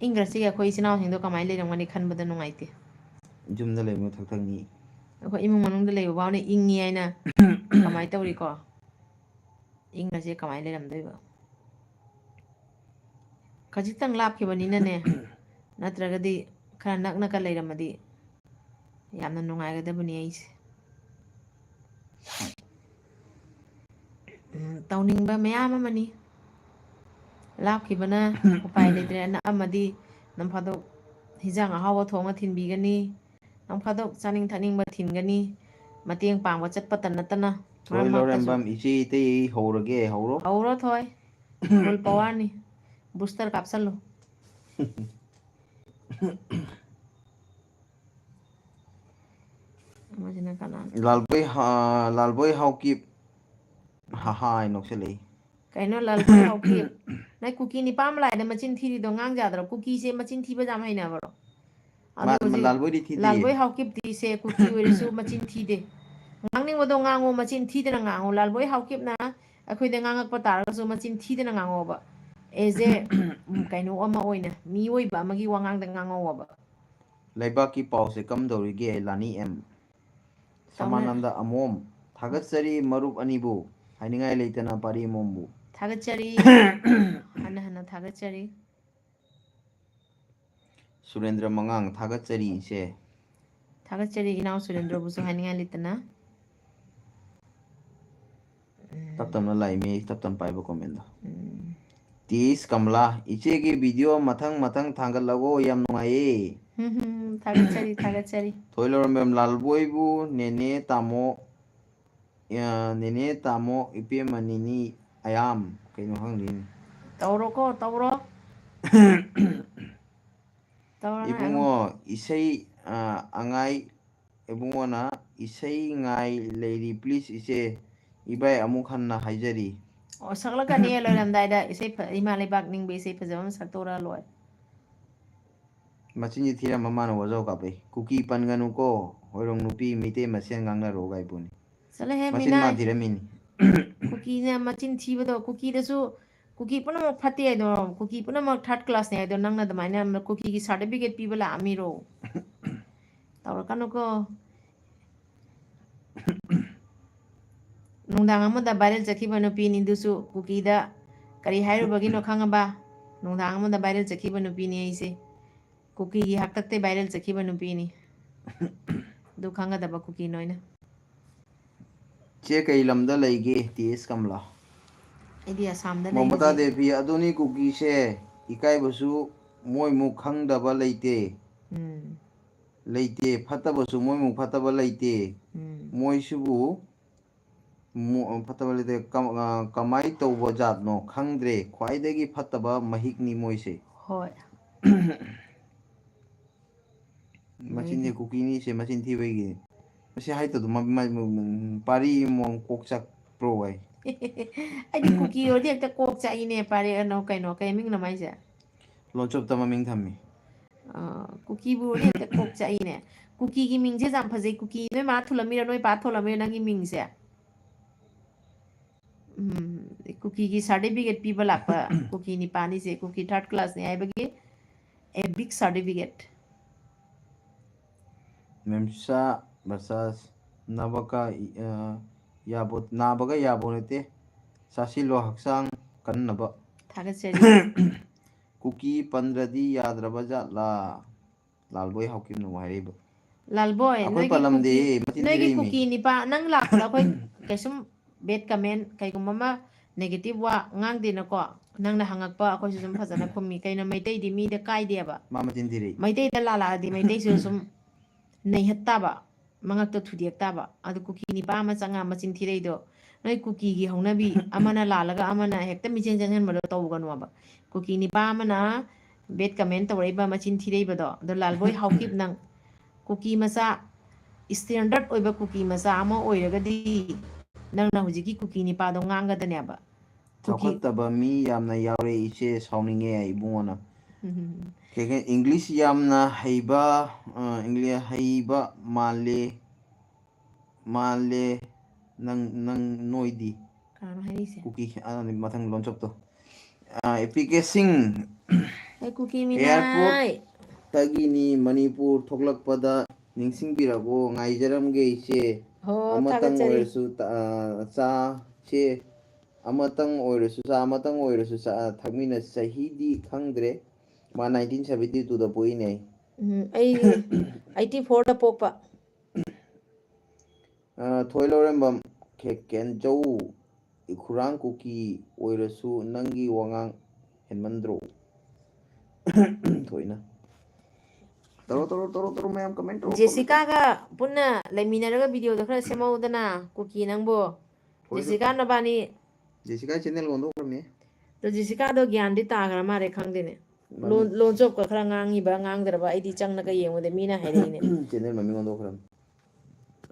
ꯏꯪꯈ꯭ꯔꯁꯤ ꯑꯩꯈꯣꯏ ꯏꯆꯤꯟ ꯏꯅꯥꯎꯁꯤꯡꯗꯣ ꯀꯃꯥꯏꯅ ꯂꯩꯔꯝꯒꯅꯤ ꯈꯟꯕꯗ ꯅꯨꯡꯉꯥꯏꯇꯦ꯫ ꯌꯨꯝꯗ ꯂꯩꯕ ꯊꯛ ꯊꯛꯅꯤ꯫ ꯑꯩꯈꯣꯏ ꯏꯃꯨꯡ ꯃꯅꯨꯡꯗ ꯂꯩꯕ ꯐꯥꯎꯅ ꯏꯪꯉꯤ ꯍꯥꯏꯅ ꯀꯃꯥꯏꯅ ꯇꯧꯔꯤꯀꯣ? ꯏꯪꯉꯁꯦ ꯀꯃꯥꯏꯅ ꯂꯩꯔꯝꯗꯣꯏꯕ? ꯈꯖꯤꯛꯇꯪ ꯂꯥꯞꯈꯤꯕꯅꯤꯅꯅꯦ, ꯅꯠꯇ꯭ꯔꯒꯗꯤ ꯈꯔ ꯅꯛꯅꯒ ꯂꯩꯔꯝꯃꯗꯤ ꯌꯥꯝꯅ ꯅꯨꯡꯉꯥꯏꯒꯗꯕꯅꯤ ꯑꯩꯁꯦ꯫ ꯎꯝ, ꯇꯧꯅꯤꯡꯕ ꯃꯌꯥꯝ ꯑꯃꯅꯤ꯫ ꯂꯥꯞꯈꯤꯕꯅ ꯎꯄꯥꯏ ꯂꯩꯇ꯭ꯔꯦ꯫ ꯑꯅꯛꯑꯝꯃꯗꯤ ꯅꯣꯡ ꯐꯥꯗꯣꯛ ꯍꯤꯟꯖꯥꯡ ꯑꯍꯥꯎꯕ ꯊꯣꯡꯉ ꯊꯤꯟꯕꯤꯒꯅꯤ, ꯅꯣꯡ ꯐꯥꯗꯣꯛ ꯆꯥꯅꯤꯡ ꯊꯛꯅꯤꯡꯕ ꯊꯤꯟꯒꯅꯤ, ꯃꯇꯦꯡ ꯄꯥꯡꯕ ꯆꯠꯄꯇ ꯅꯠꯇꯅ ꯃꯔꯛ ꯊꯣꯏ ꯃꯔꯛꯇꯁꯨ꯫ ꯂꯧꯔꯦꯝꯕꯝ, ꯏꯆꯦ ꯏꯇꯩ ꯍꯧꯔꯒꯦ, ꯍꯧꯔꯣ꯫ ꯍꯧꯔꯣ ꯊꯣꯏ, full powerꯅꯤ, booster ꯀꯥꯞꯁꯜꯂꯨ꯫ ꯑꯃꯁꯤꯅ ꯀꯅꯥꯅꯣ? ꯂꯥꯜꯕꯣꯏ ꯍꯥ-, ꯂꯥꯜꯕꯣꯏ ꯍꯥꯎꯀꯤꯞ, ꯍꯥ ꯍꯥ ꯍꯥꯏ ꯅꯣꯛꯁꯜꯂꯛꯏ꯫ ꯀꯩꯅꯣ ꯂꯥꯜꯕꯣꯏ ꯍꯥꯎꯀꯤꯞ? ꯅꯪ ꯀꯨꯀꯤ ꯅꯤꯄꯥ ꯑꯃ ꯂꯥꯛꯑꯦꯅ ꯃꯆꯤꯟ ꯊꯤꯔꯤꯗꯣ ꯉꯥꯡ ꯌꯥꯗ꯭ꯔꯣ? ꯀꯨꯀꯤꯁꯦ ꯃꯆꯤꯟ ꯊꯤꯕ ꯌꯥꯝ ꯍꯩꯅꯕ꯭ꯔꯣ? ꯑꯗꯣ ꯃꯥ-, ꯍꯧꯖꯤꯛ ꯂꯥꯜꯕꯣꯏꯗꯤ ꯊꯤꯗꯤꯌꯦ꯫ ꯂꯥꯜꯕꯣꯏ ꯍꯥꯎꯀꯤꯞꯇꯤꯁꯦ ꯀꯨꯀꯤ ꯑꯣꯏꯔꯁꯨ ꯃꯆꯤꯟ ꯊꯤꯗꯦ꯫ ꯉꯥꯡꯅꯤꯡꯕꯗꯣ ꯉꯥꯡꯉꯣ, ꯃꯆꯤꯟ ꯊꯤꯗꯅ ꯉꯥꯡꯉꯣ꯫ ꯂꯥꯜꯕꯣꯏ ꯍꯥꯎꯀꯤꯞꯅ ꯑꯩꯈꯣꯏꯗ ꯉꯥꯡꯉꯛꯄ ꯇꯥꯔꯒꯁꯨ ꯃꯆꯤꯟ ꯊꯤꯗꯅ ꯉꯥꯡꯉꯣꯕ꯫ ꯑꯦꯖꯦ ꯀꯩꯅꯣ ꯑꯃ ꯑꯣꯏꯅ, ꯃꯤꯑꯣꯏꯕ ꯑꯃꯒꯤ ꯋꯥꯉꯥꯡꯗ ꯉꯥꯡꯉꯧꯑꯕ꯫ ꯂꯩꯕꯥꯛꯀꯤ ꯄꯥꯎꯁꯦ ꯀꯝꯗꯧꯔꯤꯒꯦ, ꯂꯥꯅꯤ ꯑꯦꯝ? ꯇꯧꯅ- ꯁꯃꯥꯅꯟꯗ ꯑꯃꯣꯝ, ꯊꯥꯒꯠꯆꯔꯤ ꯃꯔꯨꯞ ꯑꯅꯤꯕꯨ, ꯍꯥꯏꯅꯤꯡꯉꯥꯏ ꯂꯩꯇꯅ ꯄꯥꯔꯤ ꯑꯃꯣꯝꯕꯨ꯫ ꯊꯥꯒꯠꯆꯔꯤ꯫ ꯍꯟꯅ ꯍꯟꯅ ꯊꯥꯒꯠꯆꯔꯤ꯫ ꯁꯨꯔꯦꯟꯗ꯭ꯔ ꯃꯉꯥꯡ, ꯊꯥꯒꯠꯆꯔꯤ ꯏꯆꯦ꯫ ꯊꯥꯒꯠꯆꯔꯤ ꯏꯅꯥꯎ ꯁꯨꯔꯦꯟꯗ꯭ꯔꯕꯨꯁꯨ ꯍꯥꯏꯅꯤꯡꯉꯥꯏ ꯂꯩꯇꯅ꯫ ꯎꯝ, ꯇꯞ ꯇꯞꯅ ꯂꯥꯛꯏ, ꯃꯌꯦꯛ ꯇꯞ ꯇꯞꯅ ꯄꯥꯏꯕ comment ꯗꯣ꯫ ꯎꯝ꯫ ꯇꯤꯁ ꯀꯃꯂꯥ, ꯏꯆꯦꯒꯤ video ꯃꯊꯪ ꯃꯊꯪ ꯊꯥꯡꯒꯠꯂꯛꯑꯣ, ꯌꯥꯝ ꯅꯨꯡꯉꯥꯏꯌꯦ꯫ ꯍꯝ, ꯍꯝ, ꯊꯥꯒꯠꯆꯔꯤ, ꯊꯥꯒꯠꯆꯔꯤ꯫ ꯊꯣꯏꯂꯧꯔꯝꯕꯦꯝ ꯂꯥꯜꯕꯣꯏꯕꯨ ꯅꯦꯅꯦ ꯇꯥꯃꯣ, ꯑ, ꯅꯦꯅꯦ ꯇꯥꯃꯣ ꯏꯄꯦꯝꯃ ꯅꯤꯅꯤ ꯑꯌꯥꯝ ꯀꯩꯅꯣ ꯈꯪꯗꯦꯅꯦ꯫ ꯇꯧꯔꯣꯀꯣ, ꯇꯧꯔꯣ꯫ ꯇꯧꯔꯣ ꯅꯪ ꯑꯗꯨꯝ꯫ ꯏꯕꯨꯡꯉꯣ, ꯏꯁꯩ, ꯑ, ꯑꯉꯥꯏ, ꯏꯕꯨꯡꯉꯣꯅ ꯏꯁꯩ ꯉꯥꯏ ꯂꯩꯔꯤ, please ꯏꯆꯦ, ꯏꯕꯥꯏ ꯑꯃꯨꯛ ꯍꯟꯅ ꯍꯥꯏꯖꯔꯤ꯫ ꯑꯣ, ꯁꯛꯂꯛꯀꯅꯤꯌꯦ ꯂꯣꯏꯔꯝꯗꯥꯏꯗ꯫ ꯏꯁꯩ ꯐ-, ꯏꯃꯥ ꯂꯩꯕꯥꯛ ꯅꯤꯡꯕ ꯏꯁꯩ ꯐꯖꯕ ꯑꯃ ꯁꯛꯇꯣꯔꯛꯑ ꯂꯣꯏꯔꯦ꯫ ꯃꯆꯤꯟꯁꯤ ꯊꯤꯔꯝꯕ ꯃꯥꯅ ꯋꯥꯖꯥꯎ ꯀꯥꯞꯄꯩ꯫ ꯀꯨꯀꯤ ꯄꯟꯒꯅꯨꯀꯣ, ꯍꯣꯏꯔꯣꯡ ꯅꯨꯄꯤ ꯃꯩꯇꯩ ꯃꯁꯦꯟ ꯉꯥꯡꯅꯔꯣ ꯒꯥꯏ ꯄꯣꯅꯤ꯫ ꯆꯠꯂꯍꯦ, ꯃꯆꯤꯟ ꯃꯤꯅꯥꯏ꯫ ꯃꯥ ꯊꯤꯔꯝꯃꯤꯅꯤ꯫ ꯀꯨꯀꯤꯅ ꯃꯆꯤꯟ ꯊꯤꯕꯗꯣ, ꯀꯨꯀꯤꯗꯁꯨ ꯀꯨꯀꯤ ꯄꯨꯝꯅꯃꯛ ꯐꯠꯇꯦ ꯍꯥꯏꯗꯣ, ꯀꯨꯀꯤ ꯄꯨꯝꯅꯃꯛ third class ꯅꯦ ꯍꯥꯏꯗꯣ, ꯅꯪꯅ ꯑꯗꯨꯃꯥꯏꯅ ꯀꯨꯀꯤꯒꯤ certificate ꯄꯤꯕ ꯂꯥꯛꯑꯝꯃꯤꯔꯣ? ꯇꯧꯔꯛꯀꯅꯨꯀꯣ꯫ ꯅꯨꯡꯗꯥꯡ ꯑꯃꯗ viral ꯆꯠꯈꯤꯕ ꯅꯨꯄꯤꯅꯤ ꯑꯗꯨꯁꯨ, ꯀꯨꯀꯤꯗ ꯀꯔꯤ ꯍꯥꯏꯔꯨꯕꯒꯤꯅꯣ ꯈꯪꯉꯕ? ꯅꯨꯡꯗꯥꯡ ꯑꯃꯗ viral ꯆꯠꯈꯤꯕ ꯅꯨꯄꯤꯅꯤ ꯑꯩꯁꯦ꯫ ꯀꯨꯀꯤꯒꯤ ꯍꯥꯛꯇꯛꯇꯩ viral ꯆꯠꯈꯤꯕ ꯅꯨꯄꯤꯅꯤ꯫ ꯑꯗꯨ ꯈꯪꯒꯗꯕ ꯀꯨꯀꯤ ꯅꯣꯏꯅ꯫ ꯆꯦ, ꯀꯩ ꯂꯝꯗ ꯂꯩꯒꯦ? ꯇꯤ ꯑꯦꯁ ꯀꯃꯂꯥ꯫ ꯑꯩꯗꯤ ꯑꯁꯥꯝꯗ ꯃꯃꯇꯥ ꯂꯩꯕꯅꯦ꯫ ꯗꯦꯕꯤ, ꯑꯗꯨꯅꯤ ꯀꯨꯀꯤꯁꯦ, ꯏꯀꯥꯏꯕꯁꯨ ꯃꯣꯏꯃꯨꯛ ꯈꯪꯗꯕ ꯂꯩꯇꯦ꯫ ꯎꯝ꯫ ꯂꯩꯇꯦ, ꯐꯠꯇꯕꯁꯨ ꯃꯣꯏꯃꯨꯛ ꯐꯠꯇꯕ ꯂꯩꯇꯦ꯫ ꯎꯝ꯫ ꯃꯣꯏꯁꯤꯕꯨ ꯃꯣ-, ꯐꯠꯇꯕ ꯂꯩꯇꯦ, ꯀꯝ-, ꯑ, ꯀꯃꯥꯏ ꯇꯧꯕ ꯖꯥꯠꯅꯣ ꯈꯪꯗ꯭ꯔꯦ, ꯈ꯭ꯋꯥꯏꯗꯒꯤ ꯐꯠꯇꯕ ꯃꯍꯤꯛꯅꯤ ꯃꯣꯏꯁꯦ꯫ ꯍꯣꯏ꯫ ꯃꯆꯤꯟꯁꯦ ꯀꯨꯀꯤꯅꯤꯁꯦ, ꯃꯆꯤꯟ ꯊꯤꯕꯒꯤ꯫ ꯃꯁꯤ ꯍꯥꯏꯇꯗꯣ ꯃ-, ꯃ-, ꯃ-, ꯄꯥꯔꯤ ꯃꯑꯣꯡ ꯀꯣꯛ ꯆꯥꯛꯄ꯭ꯔꯣ ꯑꯩ? ꯑꯩꯗꯤ ꯀꯨꯀꯤ ꯑꯣꯏꯔꯗꯤ ꯍꯦꯛꯇ ꯀꯣꯛ ꯆꯥꯛꯏꯅꯦ꯫ ꯄꯥꯔꯤ ꯑꯅꯧ ꯀꯩꯅꯣ, ꯀꯩ ꯃꯤꯡꯅꯣ ꯃꯥꯏꯁꯦ? ꯂꯣꯟꯆꯣꯞꯇ ꯃꯃꯤꯡ ꯊꯝꯃꯤ꯫ ꯑ, ꯀꯨꯀꯤꯕꯨ ꯑꯣꯏꯔꯗꯤ ꯍꯦꯛꯇ ꯀꯣꯛ ꯆꯥꯛꯏꯅꯦ꯫ ꯀꯨꯀꯤꯒꯤ ꯃꯤꯡꯁꯦ ꯌꯥꯝ ꯐꯖꯩ꯫ ꯀꯨꯀꯤ ꯅꯣꯏ ꯃꯥ ꯊꯣꯜꯂꯝꯃꯤꯔꯣ, ꯅꯣꯏ ꯄꯥ ꯊꯣꯜꯂꯝꯃꯤꯔꯣ ꯅꯪꯒꯤ ꯃꯤꯡꯁꯦ? ꯎꯝ, ꯀꯨꯀꯤꯒꯤ certificate ꯄꯤꯕ ꯂꯥꯛꯄ ꯀꯨꯀꯤ ꯅꯤꯄꯥꯅꯤꯁꯦ, ꯀꯨꯀꯤ third class ꯅꯦ ꯍꯥꯏꯕꯒꯤ a big certificate꯫ ꯃꯦꯝꯁꯥ ꯚꯔꯁꯦꯁ ꯅꯥꯕꯀꯥ, ꯑ, ꯌꯥꯕꯣ-, ꯅꯥꯕꯒ ꯌꯥꯕꯣ ꯅꯠꯇꯦ, ꯆꯥꯁꯤꯜꯂꯣ ꯍꯛꯆꯥꯡ ꯀꯟꯅꯕ꯫ ꯊꯥꯒꯠꯆꯔꯤ꯫ ꯀꯨꯀꯤ ꯄꯟꯗ꯭ꯔꯗꯤ ꯌꯥꯗ꯭ꯔꯕ ꯖꯥꯠꯂꯥ? ꯂꯥꯜꯕꯣꯏ ꯍꯥꯎꯀꯤꯝꯅ ꯋꯥ ꯍꯥꯏꯔꯛꯏꯕ꯫ ꯂꯥꯜꯕꯣꯏ, ꯑꯩꯈꯣꯏ ꯅꯣꯏꯒꯤ ꯄꯜꯂꯝꯗꯦ, ꯀꯨꯀꯤ, ꯃꯆꯤꯟ ꯅꯣꯏꯒꯤ ꯊꯤꯔꯛꯏꯃꯤ꯫ ꯀꯨꯀꯤ ꯅꯤꯄꯥ, ꯅꯪ ꯂꯥꯛꯄꯗ ꯑꯩꯈꯣꯏ ꯀꯩꯁꯨꯝ bad comment, ꯀꯩꯒꯨꯝꯕ ꯑꯃ negative ꯋꯥ ꯉꯥꯡꯗꯦꯅꯀꯣ꯫ ꯅꯪꯅ ꯍꯪꯉꯛꯄ ꯑꯩꯈꯣꯏꯁꯨ ꯑꯗꯨꯝ ꯐꯖꯅ ꯈꯨꯝꯃꯤ꯫ ꯀꯩꯅꯣ, ꯃꯩꯇꯩꯗꯤ ꯃꯤꯗ ꯀꯥꯏꯗꯦꯕ꯫ ꯃꯥ ꯃꯆꯤꯟ ꯊꯤꯔꯛꯏ꯫ ꯃꯩꯇꯩꯗ ꯂꯥꯜꯂꯛꯑꯗꯤ ꯃꯩꯇꯩꯁꯨ ꯁꯨꯝ ꯅꯩꯍꯠ ꯇꯥꯕ, ꯃꯉꯛꯇ ꯊꯨꯗꯦꯛ ꯇꯥꯕ꯫ ꯑꯗꯨ ꯀꯨꯀꯤ ꯅꯤꯄꯥ ꯑꯃ ꯆꯪꯉꯛꯑ ꯃꯆꯤꯟ ꯊꯤꯔꯛꯏꯗꯣ, ꯅꯣꯏ ꯀꯨꯀꯤꯒꯤ ꯍꯧꯅꯕꯤ, ꯑꯃꯅ ꯂꯥꯜꯂꯒ ꯑꯃꯅ ꯍꯦꯛꯇ ꯃꯤꯆꯦꯟ ꯆꯦꯟꯁꯤꯟꯕꯗꯣ ꯇꯧꯒꯅꯣꯕ꯫ ꯀꯨꯀꯤ ꯅꯤꯄꯥ ꯑꯃꯅ bad comment ꯇꯧꯔꯛꯏꯕ, ꯃꯆꯤꯟ ꯊꯤꯔꯛꯏꯕꯗꯣ, ꯑꯗꯣ ꯂꯥꯜꯕꯣꯏ ꯍꯥꯎꯀꯤꯞ, ꯅꯪ ꯀꯨꯀꯤ ꯃꯆꯥ, standard ꯑꯣꯏꯕ ꯀꯨꯀꯤ ꯃꯆꯥ ꯑꯃ ꯑꯣꯏꯔꯒꯗꯤ ꯅꯪꯅ ꯍꯧꯖꯤꯛꯀꯤ ꯀꯨꯀꯤ ꯅꯤꯄꯥꯗꯣ ꯉꯥꯡꯒꯗꯅꯦꯕ꯫ ꯀꯨꯀꯤ ꯆꯥꯎꯈꯠꯇꯕ ꯃꯤ ꯌꯥꯝꯅ ꯌꯥꯎꯔꯦ ꯏꯆꯦ, ꯁꯥꯎꯅꯤꯡꯉꯦ ꯏꯕꯨꯡꯉꯣꯅ꯫ ꯎꯝ꯫ ꯀꯩ ꯀꯩ, English ꯌꯥꯝꯅ ꯍꯩꯕ, ꯑ, English ꯍꯩꯕ ꯃꯥꯜꯂꯦ, ꯃꯥꯜꯂꯦ ꯅꯪ, ꯅꯪ ꯅꯣꯏꯗꯤ꯫ ꯀꯅꯥꯅꯣ ꯍꯥꯏꯔꯛꯏꯁꯦ? ꯀꯨꯀꯤ, ꯑ, ꯃꯊꯪ ꯂꯣꯟꯆꯞꯇꯣ꯫ ꯑꯦ ꯄꯤ ꯀꯦ ꯁꯤꯡ, ꯑꯩ ꯀꯨꯀꯤ ꯃꯤꯅꯥꯏ꯫ ꯑꯦꯌꯥꯔꯄꯣꯔꯠꯇꯒꯤꯅꯤ, ꯃꯅꯤꯄꯨꯔ ꯊꯣꯛꯂꯛꯄꯗ ꯅꯤꯡꯁꯤꯡꯕꯤꯔꯛꯑꯣ, ꯉꯥꯏꯖꯔꯝꯒꯦ ꯏꯆꯦ꯫ ꯍꯣ, ꯑꯃꯇꯪ ꯊꯥꯒꯠꯆꯔꯤ꯫ ꯑꯣꯏꯔꯁꯨ ꯇ-, ꯑ, ꯆꯥ, ꯆꯦ, ꯑꯃꯇꯪ ꯑꯣꯏꯔꯁꯨ ꯆꯥ, ꯑꯃꯇꯪ ꯑꯣꯏꯔꯁꯨ ꯆꯥ ꯊꯛꯃꯤꯟꯅꯁꯤ꯫ ꯆꯍꯤꯗꯤ ꯈꯪꯗ꯭ꯔꯦ, ꯃꯥ ꯅꯥꯏꯟꯇꯤꯟ ꯁꯚꯦꯟꯇꯤ ꯇꯨꯗ ꯄꯣꯛꯏꯅꯦ꯫ ꯎꯝ, ꯑꯩ ꯑꯩꯠꯇꯤ ꯐꯣꯔꯗ ꯄꯣꯛꯄ꯫ ꯑ, ꯊꯣꯏ ꯂꯧꯔꯦꯝꯕꯝ, ꯈꯦ-, ꯀꯦꯟꯖꯧ, ꯏꯈꯨꯔꯥꯡ ꯀꯨꯀꯤ ꯑꯣꯏꯔꯁꯨ ꯅꯪꯒꯤ ꯋꯥꯉꯥꯡ ꯍꯦꯟꯃꯟꯗ꯭ꯔꯣ? ꯊꯣꯏꯅ꯫ ꯇꯧꯔꯣ, ꯇꯧꯔꯣ, ꯇꯧꯔꯣ, ꯇꯧꯔꯣ, ꯃꯌꯥꯝ comment ꯇꯧꯔꯣ, comment ꯇꯧꯔꯣ꯫ ꯖꯦꯁꯤꯀꯥꯒ ꯄꯨꯟꯅ ꯂꯩꯃꯤꯟꯅꯔꯒ videoꯗꯣ ꯈꯔ ꯁꯦꯝꯍꯧꯗꯅ, ꯀꯨꯀꯤ ꯅꯪꯕꯣ꯫ ꯍꯣꯏ, ꯖꯦꯁꯤꯀꯥ ꯅꯕꯥꯅꯤ꯫ Jessica channel ꯑꯣꯟꯊꯣꯛꯈ꯭ꯔꯕꯅꯤ꯫ ꯑꯗꯣ ꯖꯦꯁꯤꯀꯥꯗꯣ ꯒ꯭ꯌꯥꯟꯗꯤ ꯇꯥꯈ꯭ꯔ ꯃꯥꯜꯂꯦ, ꯈꯪꯗꯦꯅꯦ꯫ ꯃꯥꯅꯤ꯫ ꯂꯣꯟ, ꯂꯣꯟ ꯆꯣꯞꯀ ꯈꯔ ꯉꯥꯡꯉꯤꯕ꯭ꯔꯥ ꯉꯥꯡꯗ꯭ꯔꯕ ꯑꯩꯗꯤ ꯆꯪꯉꯒ ꯌꯦꯡꯉꯨꯗꯦ, ꯃꯤꯅ ꯍꯥꯏꯔꯛꯏꯅꯦ꯫ Channel ꯃꯃꯤꯡ ꯑꯣꯟꯊꯣꯛꯈ꯭ꯔꯕꯅꯤ꯫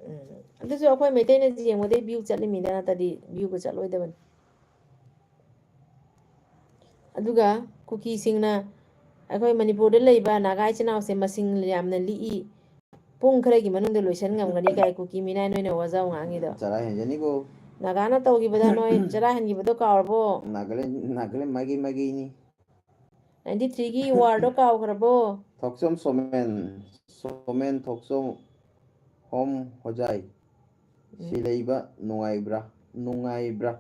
ꯎꯝ꯫ ꯑꯗꯨꯁꯨ ꯑꯩꯈꯣꯏ ꯃꯩꯇꯩꯅ ꯌꯦꯡꯕꯗꯩ view ꯆꯠꯂꯤꯃꯤꯗ, ꯅꯠꯇ꯭ꯔꯗꯤ viewꯒ ꯆꯠꯂꯣꯏꯗꯕꯅꯤ꯫ ꯑꯗꯨꯒ ꯀꯨꯀꯤꯁꯤꯡꯅ ꯑꯩꯈꯣꯏ ꯃꯅꯤꯄꯨꯔꯗ ꯂꯩꯕ ꯅꯥꯒꯥ ꯏꯆꯤꯟ ꯏꯅꯥꯎꯁꯦ ꯃꯁꯤꯡ ꯌꯥꯝꯅ ꯂꯤꯛꯏ, ꯄꯨꯡ ꯈꯔꯒꯤ ꯃꯅꯨꯡꯗ ꯂꯣꯏꯁꯟ ꯉꯝꯒꯅꯤ ꯀꯥꯏ ꯀꯨꯀꯤ ꯃꯤꯅꯥꯏ ꯅꯣꯏꯅ ꯋꯥꯖꯥꯎ ꯉꯥꯡꯉꯤꯗꯣ꯫ ꯆꯔꯥ ꯍꯦꯟꯖꯅꯤꯀꯣ꯫ ꯅꯥꯒꯥꯅ ꯇꯧꯈꯤꯕꯗ ꯅꯣꯏ ꯆꯔꯥ ꯍꯦꯟꯈꯤꯕꯗꯣ ꯀꯥꯎꯔꯕꯣ? ꯅꯥꯒꯥꯂꯦꯟ, ꯅꯥꯒꯥꯂꯦꯟ ꯃꯥꯏꯀꯩ ꯃꯥꯏꯀꯩꯅꯤ꯫ Ninety threeꯒꯤ warꯗꯣ ꯀꯥꯎꯈ꯭ꯔꯕꯣ? ꯊꯣꯛꯆꯣꯝ ꯁꯣꯃꯦꯟ, ꯁꯣꯃꯦꯟ ꯊꯣꯛꯆꯣꯝ ꯍꯣꯝ ꯍꯣꯖꯥꯏ꯫ ꯎꯝ꯫ ꯁꯤ ꯂꯩꯕ ꯅꯨꯡꯉꯥꯏꯕ꯭ꯔꯥ? ꯅꯨꯡꯉꯥꯏꯕ꯭ꯔꯥ?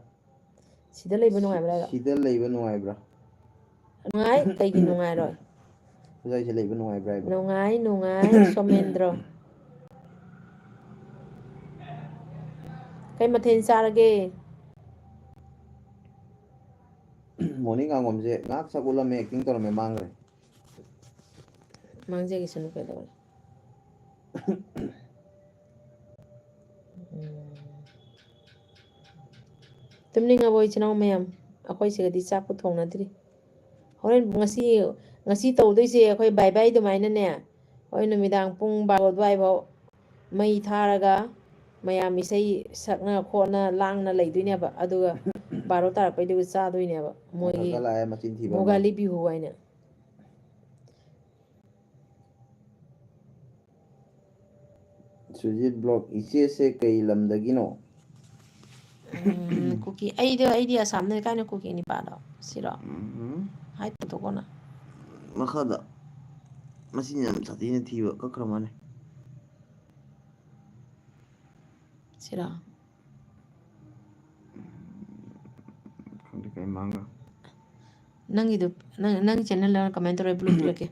ꯁꯤꯗ ꯂꯩꯕ ꯅꯨꯡꯉꯥꯏꯕ꯭ꯔꯥ? ꯁꯤꯗ ꯂꯩꯕ ꯅꯨꯡꯉꯥꯏꯕ꯭ꯔꯥ? ꯅꯨꯡꯉꯥꯏ, ꯀꯩꯒꯤ ꯅꯨꯡꯉꯥꯏꯔꯣꯏ? ꯍꯣꯖꯥꯏꯁꯦ ꯂꯩꯕ ꯅꯨꯡꯉꯥꯏꯕ꯭ꯔꯥ ꯍꯥꯏꯕ? ꯅꯨꯡꯉꯥꯏ, ꯅꯨꯡꯉꯥꯏ, ꯁꯣꯃꯦꯟꯗ꯭ꯔꯣ꯫ ꯀꯩ ꯃꯊꯦꯜ ꯆꯥꯔꯒꯦ? ꯃꯣꯅꯤ ꯉꯥꯉꯣꯝꯁꯦ ꯉꯥꯏꯍꯥꯛ ꯁꯛ ꯎꯠꯂꯝꯃꯦ, acting ꯇꯧꯔꯝꯃꯦ, ꯃꯥꯡꯈ꯭ꯔꯦ꯫ ꯃꯥꯡꯖꯈꯤꯁꯅꯨ ꯀꯩꯗꯧꯔꯦ? ꯎꯝ꯫ ꯇꯨꯝꯅꯤꯡꯉꯕꯣ ꯏꯆꯤꯟ ꯏꯅꯥꯎ ꯃꯌꯥꯝ? ꯑꯩꯈꯣꯏ ꯁꯤꯗꯗꯤ ꯆꯥꯛꯄꯨ ꯊꯣꯡꯅꯗ꯭ꯔꯤ꯫ ꯍꯣꯔꯦꯟ ꯉꯁꯤ, ꯉꯁꯤ ꯇꯧꯗꯣꯏꯁꯦ ꯑꯩꯈꯣꯏ bye bye ꯑꯗꯨꯃꯥꯏꯅꯅꯦ, ꯍꯣꯔꯦꯟ ꯅꯨꯃꯤꯗꯥꯡ ꯄꯨꯡ ꯕꯥꯔꯣ ꯑꯗꯨꯋꯥꯏꯐꯥꯎ ꯃꯩ ꯊꯥꯔꯒ ꯃꯌꯥꯝ ꯏꯁꯩ ꯁꯛꯅ ꯈꯣꯠꯅ ꯂꯥꯡꯅ ꯂꯩꯗꯣꯏꯅꯦꯕ꯫ ꯑꯗꯨꯒ ꯕꯥꯔꯣ ꯇꯥꯔꯛꯄꯩꯗꯨꯒ ꯆꯥꯗꯣꯏꯅꯦꯕ꯫ ꯃꯣꯏꯒꯤ ꯃꯊꯛꯇ ꯂꯥꯛꯑꯦ, ꯃꯆꯤꯟ ꯊꯤꯕ ꯑꯃ꯫ ꯚꯣꯒꯥꯂꯤ ꯕꯤꯍꯨ ꯍꯥꯏꯅ꯫ ꯁꯨꯖꯤꯠ ꯕ꯭ꯂꯣꯛ, ꯏꯆꯦꯁꯦ ꯀꯩ ꯂꯝꯗꯒꯤꯅꯣ? ꯎꯝ, ꯀꯨꯀꯤ꯫ ꯑꯩꯗꯣ, ꯑꯩꯗꯤ ꯑꯁꯥꯝꯗ ꯀꯥꯏꯅ ꯀꯨꯀꯤ ꯅꯤꯄꯥꯗꯣ ꯁꯤꯔꯣ? ꯎꯝ꯫ ꯍꯥꯏꯠ ꯄꯨꯊꯣꯛꯀꯣꯅ꯫ ꯃꯈꯥꯗ꯫ ꯃꯁꯤꯅ ꯌꯥꯝ ꯁꯥꯊꯤꯅ ꯊꯤꯕ ꯀꯛꯈ꯭ꯔ ꯃꯥꯜꯂꯦ꯫ ꯁꯤꯔꯣ? ꯈꯪꯗꯦ ꯀꯩ ꯃꯥꯡꯈ꯭ꯔ꯫ ꯅꯪꯒꯤꯗꯨ, ꯅꯪ, ꯅꯪꯒꯤ ꯆꯦꯅꯦꯜꯗ ꯀꯃꯦꯟ ꯇꯧꯔ ꯕ꯭ꯂꯨ ꯄꯤꯔꯛꯀꯦ꯫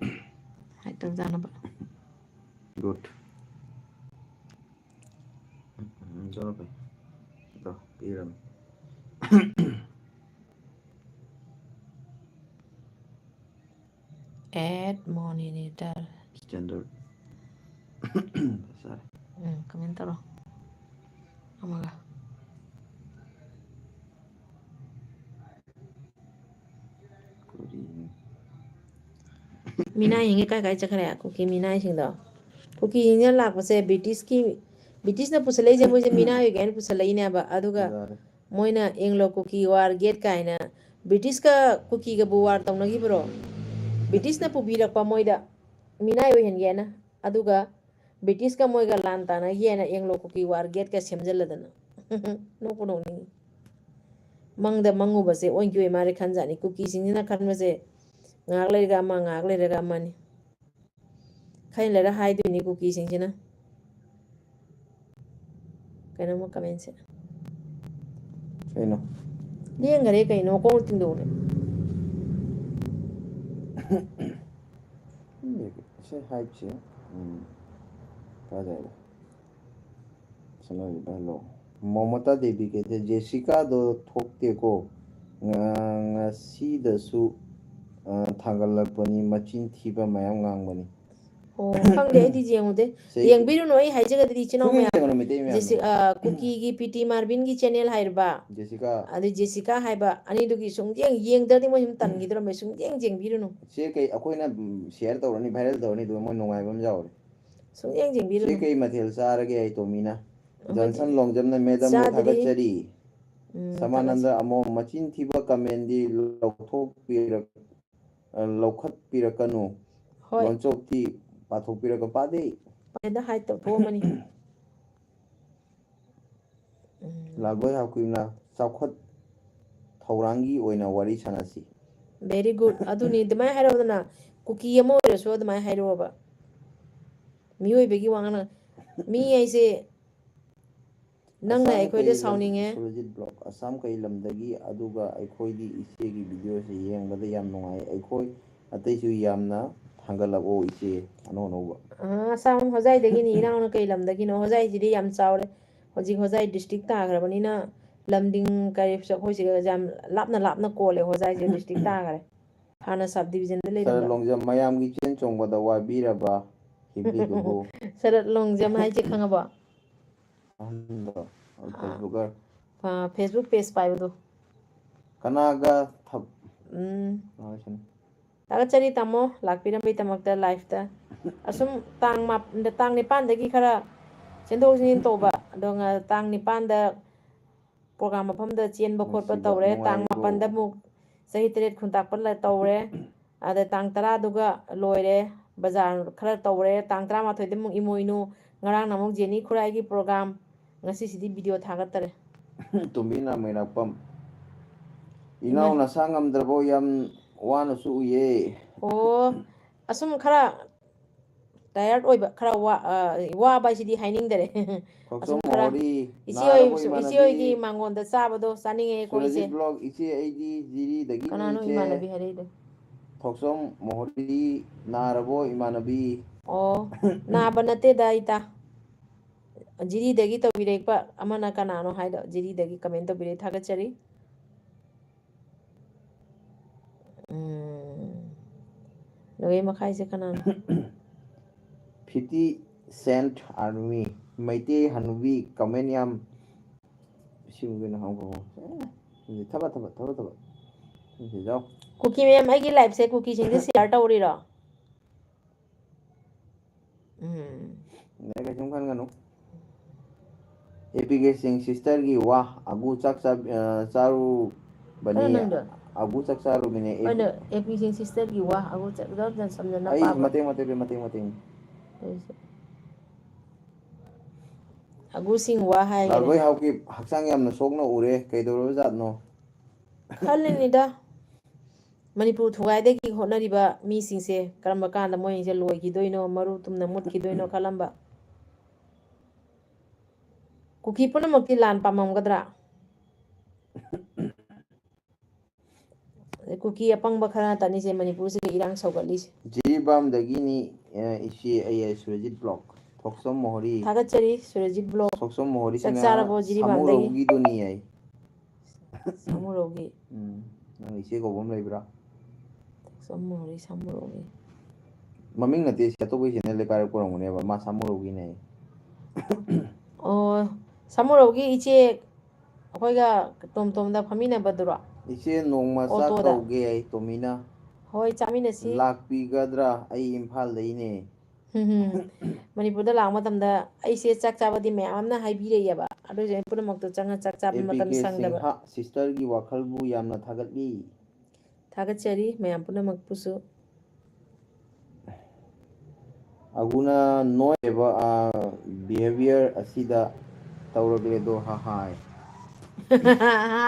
ꯍꯥꯏꯠ ꯇꯧꯖꯥꯅꯕ꯫ Good꯫ ꯎꯝ, ꯆꯠꯂꯣ ꯐꯩ꯫ ꯇꯣ, ꯄꯤꯔꯝꯅꯤ꯫ Add monitor꯫ Standard꯫ ꯆꯥꯔꯦ꯫ ꯎꯝ, ꯀꯃꯦꯟ ꯇꯧꯔꯣ꯫ ꯑꯃꯒ꯫ ꯀꯔꯤꯅꯣ? ꯃꯤꯅꯥꯏꯁꯤꯡꯁꯦ ꯀꯥꯏ ꯀꯥꯏ ꯆꯠꯈ꯭ꯔꯦ? ꯀꯨꯀꯤ ꯃꯤꯅꯥꯏꯁꯤꯡꯗꯣ꯫ ꯀꯨꯀꯤꯁꯤꯡꯁꯤꯅ ꯂꯥꯛꯄꯁꯦ ꯕ꯭ꯔꯤꯇꯤꯁꯀꯤ, ꯕ꯭ꯔꯤꯇꯤꯁꯅ ꯄꯨꯁꯜꯂꯛꯏꯁꯦ ꯃꯣꯏꯁꯦ ꯃꯤꯅꯥꯏ ꯑꯣꯏꯒꯦ ꯍꯥꯏꯅ ꯄꯨꯁꯜꯂꯛꯏꯅꯦꯕ꯫ ꯑꯗꯨꯒ ꯌꯥꯔꯦ꯫ ꯃꯣꯏꯅ ꯑꯦꯡꯂꯣ ꯀꯨꯀꯤ ꯋꯥꯔ ꯒꯦꯠ ꯀꯥꯏꯅ ꯕ꯭ꯔꯤꯇꯤꯁꯀ ꯀꯨꯀꯤꯒꯕꯨ ꯋꯥꯔ ꯇꯧꯅꯈꯤꯕ꯭ꯔꯣ? ꯕ꯭ꯔꯤꯇꯤꯁꯅ ꯄꯨꯕꯤꯔꯛꯄ ꯃꯣꯏꯗ ꯃꯤꯅꯥꯏ ꯑꯣꯏꯍꯟꯒꯦꯅ꯫ ꯑꯗꯨꯒ ꯕ꯭ꯔꯤꯇꯤꯁꯀ ꯃꯣꯏꯒ ꯂꯥꯟ ꯇꯥꯅꯈꯤ ꯍꯥꯏꯅ ꯑꯦꯡꯂꯣ ꯀꯨꯀꯤ ꯋꯥꯔ ꯒꯦꯠꯀ ꯁꯦꯝꯖꯤꯜꯂꯗꯅ꯫ ꯅꯣꯛꯄꯨ ꯅꯣꯛꯅꯤꯡꯉꯤ꯫ ꯃꯪꯗ ꯃꯪꯉꯨꯕꯁꯦ ꯑꯣꯏꯅ ꯀꯤ ꯑꯣꯏ ꯃꯥꯜꯂꯦ ꯈꯟꯖꯥꯠꯅꯤ꯫ ꯀꯨꯀꯤꯁꯤꯡꯁꯤꯅ ꯈꯟꯕꯁꯦ ꯉꯥꯏꯍꯥꯛ ꯂꯩꯔꯒ ꯑꯃ, ꯉꯥꯏꯍꯥꯛ ꯂꯩꯔꯒ ꯑꯃꯅꯤ꯫ ꯈꯔ ꯂꯩꯔ ꯍꯥꯏꯗꯣꯏꯅꯤ ꯀꯨꯀꯤꯁꯤꯡꯁꯤꯅ꯫ ꯀꯩꯅꯣꯝꯃ ꯀꯃꯦꯟꯁꯦ꯫ ꯀꯩꯅꯣ? ꯂꯦꯡꯈꯔꯦ ꯀꯩꯅꯣ, ꯀꯣꯛ ꯇꯤꯡꯗꯧꯔꯦ꯫ ꯁꯤ ꯍꯥꯏꯠꯁꯦ꯫ ꯎꯝ꯫ ꯀꯥꯏꯗ ꯍꯥꯏꯕ? ꯁꯅꯥꯒꯤ ꯚꯥꯏ ꯂꯣ꯫ ꯃꯃꯇꯥ ꯗꯦꯕꯤ ꯀꯩꯗ ꯖꯦꯁꯤꯀꯥꯗꯣ ꯊꯣꯛꯇꯦꯀꯣ꯫ ꯉ-, ꯉꯁꯤꯗꯁꯨ, ꯑ, ꯊꯥꯡꯒꯠꯂꯛꯄꯅꯤ, ꯃꯆꯤꯟ ꯊꯤꯕ ꯃꯌꯥꯝ ꯉꯥꯡꯕꯅꯤ꯫ ꯑꯣ, ꯈꯪꯗꯦ, ꯑꯩꯗꯤ ꯌꯦꯡꯉꯨꯗꯦ꯫ ꯁꯤ ꯌꯦꯡꯕꯤꯔꯨꯅꯨ, ꯑꯩ ꯍꯥꯏꯖꯒꯗꯗꯤ ꯏꯆꯤꯟ ꯏꯅꯥꯎ ꯁꯨꯝ ꯃꯌꯥꯝ꯫ ꯌꯦꯡꯉꯨꯅꯨ, ꯃꯩꯇꯩ ꯃꯌꯥꯝꯅ꯫ ꯖꯦꯁꯤ-, ꯑ, ꯀꯨꯀꯤꯒꯤ ꯄꯤ ꯇꯤ ꯃꯥꯔꯕꯤꯟꯒꯤ ꯆꯦꯅꯦꯜ ꯍꯥꯏꯔꯤꯕ, ꯖꯦꯁꯤꯀꯥ꯫ ꯑꯗꯩ ꯖꯦꯁꯤꯀꯥ ꯍꯥꯏꯕ, ꯑꯅꯤꯗꯨꯒꯤ ꯁꯨꯝ ꯌꯦꯡ-, ꯌꯦꯡꯗ꯭ꯔꯗꯤ ꯃꯣꯏ ꯁꯨꯝ ꯇꯟꯈꯤꯗ꯭ꯔꯕꯅꯦ, ꯁꯨꯝ ꯌꯦꯡ ꯌꯦꯡꯕꯤꯔꯨꯅꯨ꯫ ꯁꯦ ꯀꯩ, ꯑꯩꯈꯣꯏꯅ, ꯎꯝ, ꯁꯤꯌꯔ ꯇꯧꯔꯅꯤ, ꯚꯥꯏꯔꯦꯜ ꯇꯧꯔꯅꯤ, ꯑꯗꯨꯒ ꯃꯣꯏ ꯅꯨꯡꯉꯥꯏꯕ ꯑꯃ ꯌꯥꯎꯔꯦ꯫ ꯁꯨꯝ ꯌꯦꯡ ꯌꯦꯡꯕꯤꯔꯨꯅꯨ꯫ ꯁꯤ ꯀꯩ ꯃꯊꯦꯜ ꯆꯥꯔꯒꯦ ꯑꯩ ꯇꯣꯃꯤꯅ? ꯑꯃꯗꯤ ꯖꯟꯁꯟ ꯂꯣꯡꯖꯝꯅ ꯃꯦꯗꯝꯕꯨ ꯆꯥꯗ꯭ꯔꯤ꯫ ꯊꯥꯒꯠꯆꯔꯤ꯫ ꯎꯝ, ꯁꯃꯥꯅꯟꯗ ꯑꯃꯣꯝ ꯃꯆꯤꯟ ꯊꯤꯕ ꯀꯃꯦꯟꯗꯤ ꯂꯧꯊꯣꯛꯄꯤꯔꯛ-, ꯑ, ꯂꯧꯈꯠꯄꯤꯔꯛꯀꯅꯨ꯫ ꯍꯣꯏ꯫ ꯂꯣꯟꯆꯣꯛꯇꯤ ꯄꯥꯊꯣꯛꯄꯤꯔꯛꯀ-, ꯄꯥꯗꯦ꯫ ꯄꯥꯏꯗ ꯍꯥꯏ ꯇꯧꯊꯣꯛꯑꯝꯃꯅꯤ꯫ ꯂꯥꯒꯣꯏ ꯍꯥꯎꯀꯤꯝꯅ ꯆꯥꯎꯈꯠ ꯊꯧꯔꯥꯡꯒꯤ ꯑꯣꯏꯅ ꯋꯥꯔꯤ ꯁꯥꯟꯅꯁꯤ꯫ Very good. ꯑꯗꯨꯅꯤ, ꯑꯗꯨꯃꯥꯏꯅ ꯍꯥꯏꯔꯛꯑꯣꯗꯅ꯫ ꯀꯨꯀꯤ ꯑꯃ ꯑꯣꯏꯔꯁꯨ ꯑꯗꯨꯃꯥꯏꯅ ꯍꯥꯏꯔꯛꯑꯣꯕ꯫ ꯃꯤꯑꯣꯏꯕꯒꯤ ꯋꯥ ꯉꯥꯡꯅ-, ꯃꯤ ꯍꯥꯏꯁꯦ ꯅꯪꯅ ꯑꯁꯥꯝ ꯑꯩꯈꯣꯏꯗ ꯀꯩ ꯂꯝ? ꯁꯥꯎꯅꯤꯡꯉꯦ꯫ ꯁꯨꯔꯖꯤꯠ ꯕ꯭ꯂꯣꯛ꯫ ꯑꯁꯥꯝ ꯀꯩ ꯂꯝꯗꯒꯤ? ꯑꯗꯨꯒ ꯑꯩꯈꯣꯏꯗꯤ ꯏꯆꯦꯒꯤ ꯚꯤꯗꯤꯑꯣꯁꯦ ꯌꯦꯡꯕꯗ ꯌꯥꯝ ꯅꯨꯡꯉꯥꯏ꯫ ꯑꯩꯈꯣꯏ ꯑꯇꯩꯁꯨ ꯌꯥꯝꯅ ꯊꯥꯡꯒꯠꯂꯛꯑꯣ ꯏꯆꯦ, ꯑꯅꯧ ꯑꯅꯧꯕ꯫ ꯑꯥ, ꯑꯁꯥꯝ ꯍꯣꯖꯥꯏꯗꯒꯤꯅꯤ꯫ ꯏꯅꯥꯎꯅ ꯀꯩ ꯂꯝꯗꯒꯤꯅꯣ? ꯍꯣꯖꯥꯏꯁꯤꯗꯤ ꯌꯥꯝ ꯆꯥꯎꯔꯦ꯫ ꯍꯧꯖꯤꯛ ꯍꯣꯖꯥꯏ ꯗꯤꯁꯇ꯭ꯔꯤꯛ ꯇꯥꯈ꯭ꯔꯕꯅꯤꯅ ꯂꯝꯗꯤꯡ ꯀꯔꯤ ꯑꯩꯈꯣꯏ ꯁꯤꯒ ꯌꯥꯝ ꯂꯥꯞꯅ ꯂꯥꯞꯅ ꯀꯣꯜꯂꯦ꯫ ꯍꯣꯖꯥꯏꯁꯦ ꯗꯤꯁꯇ꯭ꯔꯤꯛ ꯇꯥꯈ꯭ꯔꯦ꯫ ꯍꯥꯟꯅ ꯁꯕ ꯗꯤꯕꯤꯖꯟꯗ ꯁꯔꯠ ꯂꯩꯔꯝꯕ꯫ ꯂꯣꯡꯖꯝ, ꯃꯌꯥꯝꯒꯤ ꯆꯦꯟ ꯆꯣꯡꯕꯗ ꯋꯥꯕꯤꯔꯕ? ꯍꯤꯞꯄꯤꯗꯨꯕꯨ꯫ ꯁꯔꯠ ꯂꯣꯡꯖꯝ ꯍꯥꯏꯁꯦ ꯈꯪꯉꯕꯣ? ꯑꯍꯟꯗꯣ, ꯑꯥ꯫ ꯐꯦꯁꯕꯨꯛꯀꯔ꯫ ꯑꯥ, ꯐꯦꯁꯕꯨꯛ ꯄꯦꯖ ꯄꯥꯏꯕꯗꯣ꯫ ꯀꯅꯥꯒ ꯊꯕ-, ꯎꯝ꯫ ꯀꯅꯥ ꯍꯥꯏꯁꯤꯅꯣ? ꯊꯥꯒꯠꯆꯔꯤ ꯇꯥꯃꯣ, ꯂꯥꯛꯄꯤꯔꯝꯕꯒꯤꯗꯃꯛꯇ ꯂꯥꯏꯐꯇ꯫ ꯑꯁꯨꯝ ꯇꯥꯡ ꯃꯥꯞ-, ꯇꯥꯡ ꯅꯤꯄꯥꯟꯗꯒꯤ ꯈꯔ ꯆꯦꯟꯊꯣꯛ ꯆꯦꯟꯁꯤꯟ ꯇꯧꯕ꯫ ꯑꯗꯣ ꯉ-, ꯇꯥꯡ ꯅꯤꯄꯥꯟꯗ ꯄ꯭ꯔꯣꯒ꯭ꯔꯥꯝ ꯃꯐꯝꯗ ꯆꯦꯟꯕ ꯈꯣꯠꯄ ꯅꯨꯡꯁꯤꯕ, ꯇꯧꯔꯦ꯫ ꯇꯥꯡ ꯅꯨꯡꯉꯥꯏꯔꯤꯕ꯭ꯔꯣ? ꯃꯥꯄꯟꯗ ꯑꯃꯨꯛ ꯆꯍꯤ ꯇꯔꯦꯠ ꯈꯨꯟꯇꯥꯛꯄ ꯂ-, ꯇꯧꯔꯦ꯫ ꯑꯗ ꯇꯥꯡ ꯇꯔꯥꯗꯨꯒ ꯂꯣꯏꯔꯦ꯫ ꯕꯖꯥꯔ ꯈꯔ ꯇꯧꯔꯦ꯫ ꯇꯥꯡ ꯇꯔꯥꯃꯥꯊꯣꯏꯗ ꯑꯃꯨꯛ ꯏꯃꯣꯏꯅꯨ꯫ ꯉꯔꯥꯡꯅ ꯑꯃꯨꯛ ꯖꯦꯅꯤ ꯈꯨꯔꯥꯏꯒꯤ ꯄ꯭ꯔꯣꯒ꯭ꯔꯥꯝ꯫ ꯉꯁꯤꯁꯤꯗꯤ ꯚꯤꯗꯤꯑꯣ ꯊꯥꯒꯠꯇꯔꯦ꯫ ꯇꯣꯝꯕꯤ ꯅꯥꯃꯩꯔꯥꯛꯄꯝ꯫ ꯏꯃꯥ꯫ ꯏꯅꯥꯎ ꯅꯁꯥ ꯉꯝꯗ꯭ꯔꯕꯣ? ꯌꯥꯝ ꯋꯥꯅꯁꯨ ꯎꯏꯌꯦ꯫ ꯑꯣ, ꯑꯁꯨꯝ ꯈꯔ ꯇꯥꯌꯔꯗ ꯑꯣꯏꯕ, ꯈꯔ ꯋꯥ-, ꯑ, ꯋꯥꯕ ꯍꯥꯏꯁꯤꯗꯤ ꯍꯥꯏꯅꯤꯡꯗꯔꯦ꯫ ꯑꯁꯨꯝ ꯊꯣꯛꯆꯣꯝ ꯈꯔ ꯃꯣꯍꯣꯔꯤ, ꯏꯆꯦ ꯍꯣꯏ, ꯅꯥꯔꯕꯣ ꯏꯆꯦ ꯏꯃꯥꯟꯅꯕꯤ? ꯍꯣꯏꯒꯤ ꯃꯥꯡꯒꯣꯟꯗ ꯆꯥꯕꯗꯣ ꯆꯥꯅꯤꯡꯉꯦ ꯑꯩꯈꯣꯏꯁꯦ꯫ ꯁꯨꯔꯖꯤꯠ ꯕ꯭ꯂꯣꯛ, ꯏꯆꯦ ꯑꯩꯗꯤ ꯖꯤꯔꯤꯗꯒꯤꯅꯤ ꯀꯅꯥꯅꯣ ꯏꯆꯦ꯫ ꯏꯃꯥꯟꯅꯕꯤ ꯍꯥꯏꯔꯛꯏꯗꯣ? ꯊꯣꯛꯆꯣꯝ ꯃꯣꯍꯣꯔꯤ, ꯅꯥꯔꯕꯣ ꯏꯃꯥꯟꯅꯕꯤ? ꯑꯣ, ꯅꯥꯕ ꯅꯠꯇꯦꯗ ꯏꯇꯥ꯫ ꯖꯤꯔꯤꯗꯒꯤ ꯇꯧꯕꯤꯔꯛꯄ ꯑꯃꯅ ꯀꯅꯥꯅꯣ ꯍꯥꯏꯗꯣ, ꯖꯤꯔꯤꯗꯒꯤ ꯀꯃꯦꯟ ꯇꯧꯕꯤꯔꯛꯏ, ꯊꯥꯒꯠꯆꯔꯤ꯫ ꯎꯝ, ꯅꯣꯏ ꯃꯈꯥꯏꯁꯦ ꯀꯅꯥꯅꯣ? ꯐꯤꯐꯇꯤ ꯁꯦꯟꯠ ꯑꯥꯔꯃꯤ, ꯃꯩꯇꯩ ꯍꯅꯨꯕꯤ ꯀꯃꯦꯟ ꯌꯥꯝ ꯁꯤꯕꯨ ꯀꯩꯅꯣ ꯍꯪꯕ ꯍꯪꯕ꯫ ꯑꯦ, ꯊꯕꯛ, ꯊꯕꯛ, ꯊꯕꯛ, ꯊꯕꯛ꯫ ꯁꯤꯗ ꯌꯥꯎ꯫ ꯀꯨꯀꯤ ꯃꯌꯥꯝ, ꯑꯩꯒꯤ ꯂꯥꯏꯐꯁꯦ ꯀꯨꯀꯤꯁꯤꯡꯁꯦ ꯁꯤꯌꯥꯔ ꯇꯧꯔꯤꯔꯣ? ꯎꯝ꯫ ꯅꯪ ꯀꯩꯁꯨꯝ ꯈꯟꯒꯅꯨ꯫ ꯑꯦ ꯄꯤ ꯀꯦ ꯁꯤꯡ ꯁꯤꯁꯇꯔꯒꯤ ꯋꯥ, ꯑꯒꯨ ꯆꯥꯛ ꯆꯥ-, ꯑ, ꯆꯥꯔꯨꯕꯅꯤ꯫ ꯀꯅꯥ ꯅꯪꯗꯣ? ꯑꯒꯨ ꯆꯥꯛ ꯆꯥꯔꯨꯕꯅꯦ꯫ ꯑꯦ ꯄꯤ- ꯀꯩꯅꯣ, ꯑꯦ ꯄꯤ ꯁꯤꯡ ꯁꯤꯁꯇꯔꯒꯤ ꯋꯥ, ꯑꯒꯨ ꯆꯥꯛ ꯆꯥ-, ꯆꯥ-, ꯆꯥ-, ꯆꯥ-, ꯑꯩ ꯄꯥꯕ꯫ ꯃꯇꯦꯛ ꯃꯇꯦꯛ ꯃꯇꯦꯛ ꯃꯇꯦꯛ꯫ ꯑꯩꯁꯨ꯫ ꯑꯒꯨꯁꯤꯡ ꯋꯥ ꯍꯥꯏꯒꯅꯤ꯫ ꯂꯥꯜꯕꯣꯏ ꯍꯥꯎꯀꯤꯞ, ꯍꯛꯆꯥꯡ ꯌꯥꯝꯅ ꯁꯣꯛꯅ ꯎꯔꯦ, ꯀꯩꯗꯧꯔꯕꯖꯥꯠꯅꯣ? ꯈꯜꯂꯤꯅꯤꯗ, ꯃꯅꯤꯄꯨꯔ ꯊꯨꯒꯥꯏꯗꯒꯤ ꯍꯣꯠꯅꯔꯤꯕ ꯃꯤꯁꯤꯡꯁꯦ ꯀꯔꯝꯕ ꯀꯥꯟꯗ ꯃꯣꯏꯁꯦ ꯂꯣꯏꯈꯤꯗꯣꯏꯅꯣ, ꯃꯔꯨ ꯇꯨꯝꯅ ꯃꯨꯠꯈꯤꯗꯣꯏꯅꯣ ꯈꯜꯂꯝꯕ꯫ ꯀꯨꯀꯤ ꯄꯨꯝꯅꯃꯛꯇꯤ ꯂꯥꯟ ꯄꯥꯝꯃꯝꯒꯗ꯭ꯔꯥ? ꯑꯗꯩ ꯀꯨꯀꯤ ꯑꯄꯪꯕ ꯈꯔ ꯅꯠꯇꯅꯤꯁꯦ ꯃꯅꯤꯄꯨꯔꯁꯤꯗ ꯏꯔꯥꯡ ꯁꯧꯒꯠꯂꯤꯁꯦ꯫ ꯖꯤꯔꯤꯕꯥꯝꯗꯒꯤꯅꯤ, ꯑ, ꯏꯆꯦ ꯑꯩ, ꯑꯩ ꯁꯨꯔꯖꯤꯠ ꯕ꯭ꯂꯣꯛ, ꯊꯣꯛꯆꯣꯝ ꯃꯣꯍꯣꯔꯤ꯫ ꯊꯥꯒꯠꯆꯔꯤ ꯁꯨꯔꯖꯤꯠ ꯕ꯭ꯂꯣꯛ꯫ ꯊꯣꯛꯆꯣꯝ ꯃꯣꯍꯣꯔꯤ ꯆꯥꯛ ꯁꯤꯅ ꯆꯥꯔꯕꯣ ꯖꯤꯔꯤꯕꯥꯝꯗꯒꯤ? ꯁꯥꯃꯨꯔꯧꯒꯤꯗꯨꯅꯤ ꯑꯩ꯫ ꯁꯥꯃꯨꯔꯧꯒꯤ꯫ ꯎꯝ, ꯅꯪ ꯏꯆꯦ ꯀꯧꯕ ꯑꯃ ꯂꯩꯕ꯭ꯔꯥ? ꯊꯣꯛꯆꯣꯝ ꯃꯣꯍꯣꯔꯤ ꯁꯥꯃꯨꯔꯧꯒꯤ꯫ ꯃꯃꯤꯡ ꯅꯠꯇꯦ, ꯁꯤ ꯑꯇꯣꯞꯄ ꯏꯆꯦꯅ ꯂꯩꯀꯥꯏꯗ ꯄꯨꯔꯝꯒꯅꯦꯕ, ꯃꯥ ꯁꯥꯃꯨꯔꯧꯒꯤꯅꯦ꯫ ꯑꯣ, ꯁꯥꯃꯨꯔꯧꯒꯤ ꯏꯆꯦ ꯑꯩꯈꯣꯏꯒ ꯇꯣꯝ ꯇꯣꯝꯗ ꯐꯝꯃꯤꯟꯅꯕꯗꯨꯔꯣ? ꯏꯆꯦ ꯅꯣꯡꯃ ꯆꯥꯛ ꯑꯣꯇꯣꯗ꯫ ꯀꯧꯒꯦ ꯑꯩ ꯇꯣꯝꯃꯤꯅ꯫ ꯍꯣꯏ, ꯆꯥꯃꯤꯟꯅꯁꯤ꯫ ꯂꯥꯛꯄꯤꯒꯗ꯭ꯔꯥ? ꯑꯩ ꯏꯝꯐꯥꯜꯗꯩꯅꯦ꯫ ꯎꯝ, ꯎꯝ꯫ ꯃꯅꯤꯄꯨꯔꯗ ꯂꯥꯛꯄ ꯃꯇꯝꯗ ꯑꯩꯁꯦ ꯆꯥꯛ ꯆꯥꯕꯗꯤ ꯃꯌꯥꯝꯅ ꯍꯥꯏꯕꯤꯔꯛꯑꯦꯕ, ꯑꯗꯨꯏꯁꯨ ꯑꯩ ꯄꯨꯝꯅꯃꯛꯇꯣ ꯆꯪꯉ ꯆꯥꯛ ꯆꯥꯕ ꯑꯦ ꯄꯤ ꯃꯇꯝ ꯀꯦ ꯁꯪꯗꯕ꯫ ꯁꯤꯡꯍ, ꯁꯤꯁꯇꯔꯒꯤ ꯋꯥꯈꯜꯕꯨ ꯌꯥꯝꯅ ꯊꯥꯒꯠꯂꯤ꯫ ꯊꯥꯒꯠꯆꯔꯤ ꯃꯌꯥꯝ ꯄꯨꯝꯅꯃꯛꯄꯨꯁꯨ꯫ ꯑꯒꯨꯅ ꯅꯣꯏꯕ, ꯑ, behaviour ꯑꯁꯤꯗ ꯇꯧꯔꯛꯂꯦꯗꯣ, ꯍꯥ ꯍꯥꯏ꯫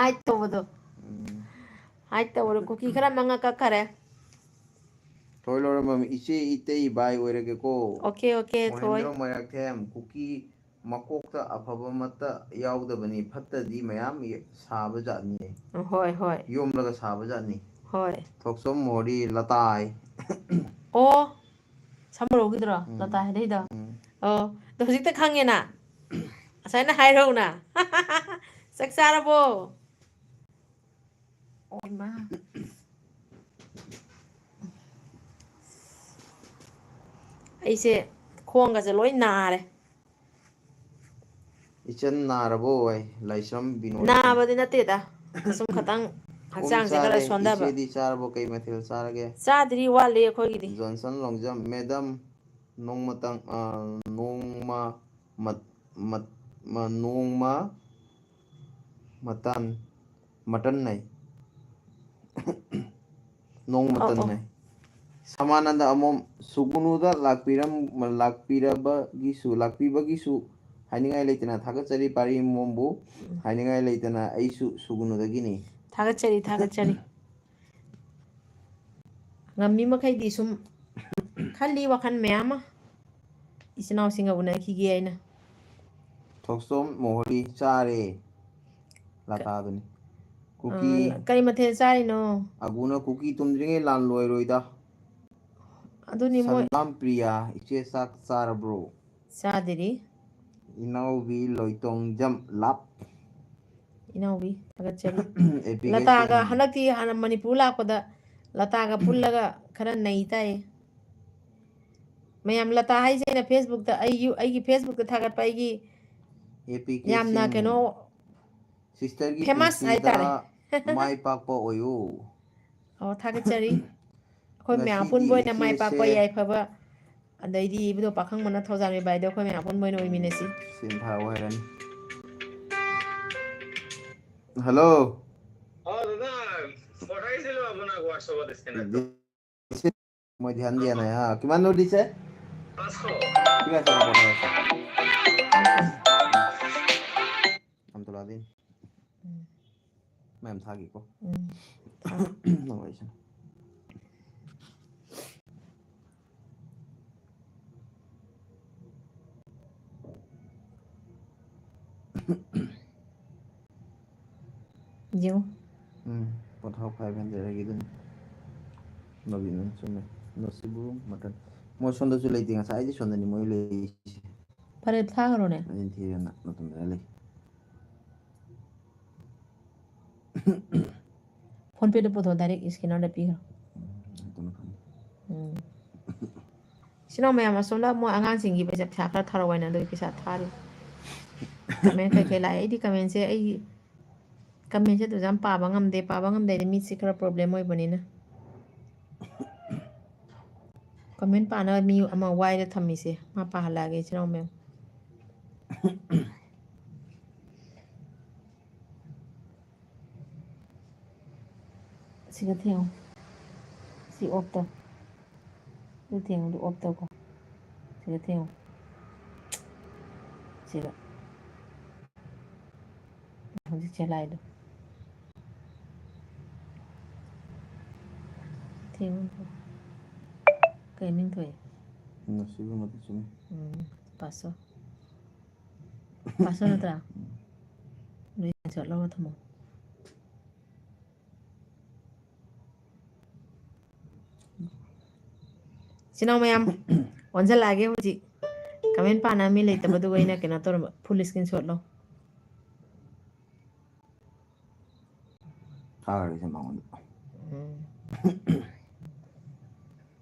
ꯍꯥꯏ ꯇꯧꯕꯗꯣ꯫ ꯎꯝ꯫ ꯍꯥꯏ ꯇꯧꯕꯗꯣ, ꯀꯨꯀꯤ ꯈꯔ ꯃꯉꯛ ꯀꯛꯈꯔꯦ꯫ ꯊꯣꯏ ꯂꯧꯔꯝꯕꯝ, ꯏꯆꯦ ꯏꯇꯩ ꯚꯥꯏ ꯑꯣꯏꯔꯒꯦꯀꯣ꯫ ꯑꯣꯀꯦ, ꯑꯣꯀꯦ, ꯊꯣꯏ꯫ ꯃꯣꯍꯦꯟꯗ꯭ꯔꯣ ꯃꯣꯏꯔꯥꯛꯊꯦꯝ, ꯀꯨꯀꯤ ꯃꯀꯣꯛꯇ ꯑꯐꯕ ꯑꯃꯠꯇ ꯌꯥꯎꯗꯕꯅꯤ, ꯐꯠꯇꯗꯤ ꯃꯌꯥꯝ ꯁꯥꯕ ꯖꯥꯠꯅꯤ꯫ ꯍꯣꯏ, ꯍꯣꯏ꯫ ꯌꯣꯝꯂꯒ ꯁꯥꯕ ꯖꯥꯠꯅꯤ꯫ ꯍꯣꯏ꯫ ꯊꯣꯛꯆꯣꯝ ꯃꯣꯔꯤ ꯂꯇꯥꯏ꯫ ꯑꯣ, ꯁꯥꯃꯨꯔꯧꯒꯤꯗꯨꯔꯣ? ꯎꯝ꯫ ꯂꯇꯥꯏ ꯍꯥꯏꯗꯩꯗꯣ? ꯎꯝ꯫ ꯑꯣ, ꯑꯗꯣ ꯍꯧꯖꯤꯛꯇ ꯈꯪꯉꯦꯅ? ꯉꯁꯥꯏꯅ ꯍꯥꯏꯔꯧꯅ꯫ ꯆꯥꯛ ꯆꯥꯔꯕꯣ? ꯑꯣ, ꯏꯃꯥ꯫ ꯑꯩꯁꯦ ꯈꯣꯡꯒꯁꯦ ꯂꯣꯏ ꯅꯥꯔꯦ꯫ ꯏꯆꯟ ꯅꯥꯔꯕꯣ ꯑꯩ? ꯂꯥꯏꯁ꯭ꯔꯝ ꯕꯤꯅꯣꯏ꯫ ꯅꯥꯕꯗꯤ ꯅꯠꯇꯦꯗ, ꯑꯁꯨꯝ ꯈꯇꯪ ꯍꯛꯆꯥꯡꯁꯦ ꯈꯔ ꯆꯥꯔꯦ꯫ ꯁꯣꯟꯊꯕ꯫ ꯏꯆꯦꯗꯤ ꯆꯥꯔꯕꯣ? ꯀꯩ ꯃꯊꯦꯜ ꯆꯥꯔꯒꯦ? ꯆꯥꯗ꯭ꯔꯤ, ꯋꯥꯠꯂꯤ ꯑꯩꯈꯣꯏꯒꯤꯗꯤ꯫ ꯖꯣꯟꯁꯟ ꯂꯣꯡꯖꯝ, ꯃꯦꯗꯝ, ꯅꯣꯡꯃꯇꯪ, ꯑ, ꯅꯣꯡꯃ ꯃꯠ-, ꯃꯠ-, ꯃ-, ꯅꯣꯡꯃ ꯃꯇꯟ, ꯃꯇꯟ ꯅꯩ꯫ ꯅꯣꯡ ꯑꯧ, ꯃꯇꯟ ꯑꯧ꯫ ꯅꯩ꯫ ꯁꯃꯥꯅꯟꯗ ꯑꯃꯣꯝ, ꯁꯨꯒꯨꯅꯨꯗ ꯂꯥꯛꯄꯤꯔꯝ-, ꯂꯥꯛꯄꯤꯔꯕꯒꯤꯁꯨ, ꯂꯥꯛꯄꯤꯕꯒꯤꯁꯨ ꯍꯥꯏꯅꯤꯡꯉꯥꯏ ꯂꯩꯇꯅ ꯊꯥꯒꯠꯆꯔꯤ ꯄꯥꯔꯤ ꯃꯣꯝꯕꯨ꯫ ꯍꯥꯏꯅꯤꯡꯉꯥꯏ ꯂꯩꯇꯅ ꯑꯩꯁꯨ ꯁꯨꯒꯨꯅꯨꯗꯒꯤꯅꯤ꯫ ꯊꯥꯒꯠꯆꯔꯤ, ꯊꯥꯒꯠꯆꯔꯤ꯫ ꯉꯝꯃꯤ ꯃꯈꯩꯗꯤ ꯁꯨꯝ ꯈꯜꯂꯤ ꯋꯥꯈꯜ ꯃꯌꯥꯝ ꯑꯃ, ꯏꯆꯤꯟ ꯏꯅꯥꯎꯁꯤꯡꯒ ꯎꯅꯈꯤꯒꯦ ꯍꯥꯏꯅ꯫ ꯊꯣꯛꯆꯣꯝ ꯃꯣꯍꯣꯔꯤ ꯆꯥꯔꯦ꯫ ꯂꯇꯥꯗꯨꯅꯤ꯫ ꯀꯨꯀꯤ꯫ ꯑꯥ, ꯀꯔꯤ ꯃꯊꯦꯜ ꯆꯥꯔꯤꯅꯣ? ꯑꯒꯨꯅ ꯀꯨꯀꯤ ꯇꯨꯝꯗ꯭ꯔꯤꯉꯩ ꯂꯥꯟ ꯂꯣꯏꯔꯣꯏꯗ꯫ ꯑꯗꯨꯅꯤ ꯃꯣꯏ꯫ ꯁꯟꯗꯥꯝ ꯄ꯭ꯔꯤꯌꯥ, ꯏꯆꯦ ꯆꯥꯛ ꯆꯥꯔꯕ꯭ꯔꯣ? ꯆꯥꯗ꯭ꯔꯤ꯫ ꯏꯅꯥꯎꯕꯤ ꯂꯣꯏꯇꯣꯡꯖꯝ ꯂꯞ꯫ ꯏꯅꯥꯎꯕꯤ, ꯊꯥꯒꯠꯆꯔꯤ꯫ ꯑꯦ ꯄꯤ ꯀꯦ ꯂꯇꯥꯒ ꯁꯤꯡ꯫ ꯍꯟꯗꯛꯇꯤ ꯍꯥꯟꯅ ꯃꯅꯤꯄꯨꯔ ꯂꯥꯛꯄꯗ ꯂꯇꯥꯒ ꯄꯨꯜꯂꯒ ꯈꯔ ꯅꯩ ꯇꯥꯏꯌꯦ꯫ ꯃꯌꯥꯝ, ꯂꯇꯥ ꯍꯥꯏꯁꯦ ꯑꯩꯅ Facebook-ꯇ, ꯑꯩ ꯌꯨ-, ꯑꯩꯒꯤ Facebook-ꯇ ꯊꯥꯒꯠꯄ ꯑꯩꯒꯤ ꯑꯦ ꯄꯤ ꯀꯦ ꯌꯥꯝꯅ ꯁꯤꯡ꯫ ꯀꯩꯅꯣ Sister-ꯒꯤ famous ꯄꯨꯟꯁꯤꯗ ꯍꯥꯏꯇꯥꯔꯦ꯫ ꯃꯥꯏ ꯄꯥꯛꯄ ꯑꯣꯏꯌꯨ꯫ ꯑꯣ, ꯊꯥꯒꯠꯆꯔꯤ꯫ ꯑꯩꯈꯣꯏ ꯃꯌꯥꯝ ꯉꯁꯤꯗꯤ ꯑꯄꯨꯟꯕ ꯑꯣꯏꯅ ꯃꯥꯏ ꯄꯥꯛꯄ, ꯏꯆꯦꯁꯦ ꯌꯥꯏꯐꯕ, ꯑꯗꯩꯗꯤ ꯏꯕꯨꯙꯧ ꯄꯥꯈꯪꯕꯅ ꯊꯧꯖꯥꯜ ꯔꯤꯕꯥꯏꯗꯣ ꯑꯩꯈꯣꯏ ꯃꯌꯥꯝ ꯑꯄꯨꯟꯕ ꯑꯣꯏꯅ ꯑꯣꯏꯃꯤꯟꯅꯁꯤ꯫ ꯁꯦꯟ ꯊꯥꯔꯛꯑꯣ ꯍꯥꯏꯔꯅꯤ꯫ Hello। অ দাদা, পঠাইছিলো আপোনাক WhatsApp-ত scan-টো। মই ধ্যান দিয়া নাই হা। কিমান দিছে? পাঁচশ। ঠিক আছে, মই পঠাই আছো। নামটো লা দেই। উম। ꯃꯌꯥꯝ ꯊꯥꯒꯤꯀꯣ꯫ ꯎꯝ꯫ ꯊꯥ꯫ ꯅꯨꯡꯉꯥꯏꯁꯦ꯫ ꯌꯦꯡꯉꯨ꯫ ꯎꯝ, ꯄꯣꯊꯥꯎ, five hundred ꯍꯥꯏꯒꯤꯗꯨꯅꯤ꯫ ꯅꯕꯤꯟ, ꯆꯨꯝꯃꯦ꯫ ꯅꯣꯁꯤꯕꯨ ꯃꯇꯟ꯫ ꯃꯣꯏ ꯁꯣꯝꯗꯁꯨ ꯂꯩꯇꯦ, ꯉꯁꯥꯏꯗꯤ ꯁꯣꯝꯗꯅꯤ ꯃꯣꯏ ꯂꯩꯔꯤꯁꯦ꯫ ꯐꯔꯦ, ꯊꯥꯈ꯭ꯔꯣꯅꯦ꯫ ꯅꯆꯤꯟ ꯊꯤꯗꯅ ꯅꯇꯣꯝꯗ ꯂꯩ꯫ PhonePe-ꯗ ꯄꯨꯊꯣꯛ, direct scanner-ꯗ ꯄꯤꯈ꯭ꯔꯣ꯫ ꯎꯝ, ꯑꯗꯨꯅ ꯐꯅꯤ꯫ ꯎꯝ꯫ ꯏꯆꯤꯟ ꯏꯅꯥꯎ ꯃꯌꯥꯝ ꯑꯁꯣꯝꯗ ꯃꯣꯏ ꯑꯉꯥꯡꯁꯤꯡꯒꯤ ꯄꯩꯁꯥ, ꯄꯩꯁꯥ ꯈꯔ ꯊꯥꯔꯛꯑꯣ ꯍꯥꯏꯅ ꯑꯗꯨꯒꯤ ꯄꯩꯁꯥ ꯊꯥꯔꯤ꯫ Comment ꯀꯩꯀꯩ ꯂꯥꯛꯑꯦ? ꯑꯩꯗꯤ comment-ꯁꯦ, ꯑꯩ comment-ꯁꯦ ꯑꯗꯨꯁꯨ ꯌꯥꯝ ꯄꯥꯕ ꯉꯝꯗꯦ꯫ ꯄꯥꯕ ꯉꯝꯗꯦ ꯍꯥꯏꯗꯤ ꯃꯤꯠꯁꯦ ꯈꯔ problem ꯑꯣꯏꯕꯅꯤꯅ꯫ Comment ꯄꯥꯅꯕ ꯃꯤ ꯑꯃ ꯋꯥꯏꯔ ꯊꯝꯃꯤꯁꯦ, ꯃꯥ ꯄꯥꯍꯜꯂꯛꯑꯒꯦ, ꯏꯆꯤꯟ ꯏꯅꯥꯎ ꯃꯌꯥꯝ꯫ ꯁꯤꯒ ꯊꯦꯡꯉꯨ꯫ ꯁꯤ off ꯇꯧ꯫ ꯁꯤ ꯊꯦꯡꯉꯨꯗꯨ off ꯇꯧꯀꯣ꯫ ꯁꯤꯒ ꯊꯦꯡꯉꯨ꯫ ꯁꯤꯕ꯫ ꯍꯧꯖꯤꯛ ꯆꯦꯂꯥꯏꯗꯣ꯫ ꯊꯦꯡꯉꯨ꯫ ꯀꯩ ꯃꯤꯡ ꯊꯣꯛꯏ? ꯉꯁꯤꯒꯤ ꯃꯇꯤꯛ ꯆꯨꯝꯃꯤ꯫ ꯎꯝ, ꯄꯥꯁꯣ꯫ ꯄꯥꯁꯣ ꯅꯠꯇ꯭ꯔꯥ? ꯎꯝ꯫ ꯑꯗꯨꯗꯤ screenshot ꯂꯧꯔ ꯊꯝꯃꯣ꯫ ꯏꯆꯤꯟ ꯏꯅꯥꯎ ꯃꯌꯥꯝ, ꯑꯣꯟꯁꯤꯜꯂꯛꯑꯒꯦ ꯍꯧꯖꯤꯛ꯫ Comment ꯄꯥꯅ ꯃꯤ ꯂꯩꯇꯕꯗꯨꯒ ꯑꯩꯅ ꯀꯩꯅꯣ ꯇꯧꯔꯝꯕ, full screenshot ꯂꯧ꯫ ꯊꯥꯈ꯭ꯔꯒꯦ ꯁꯦ ꯃꯉꯣꯟꯗ꯫ ꯎꯝ꯫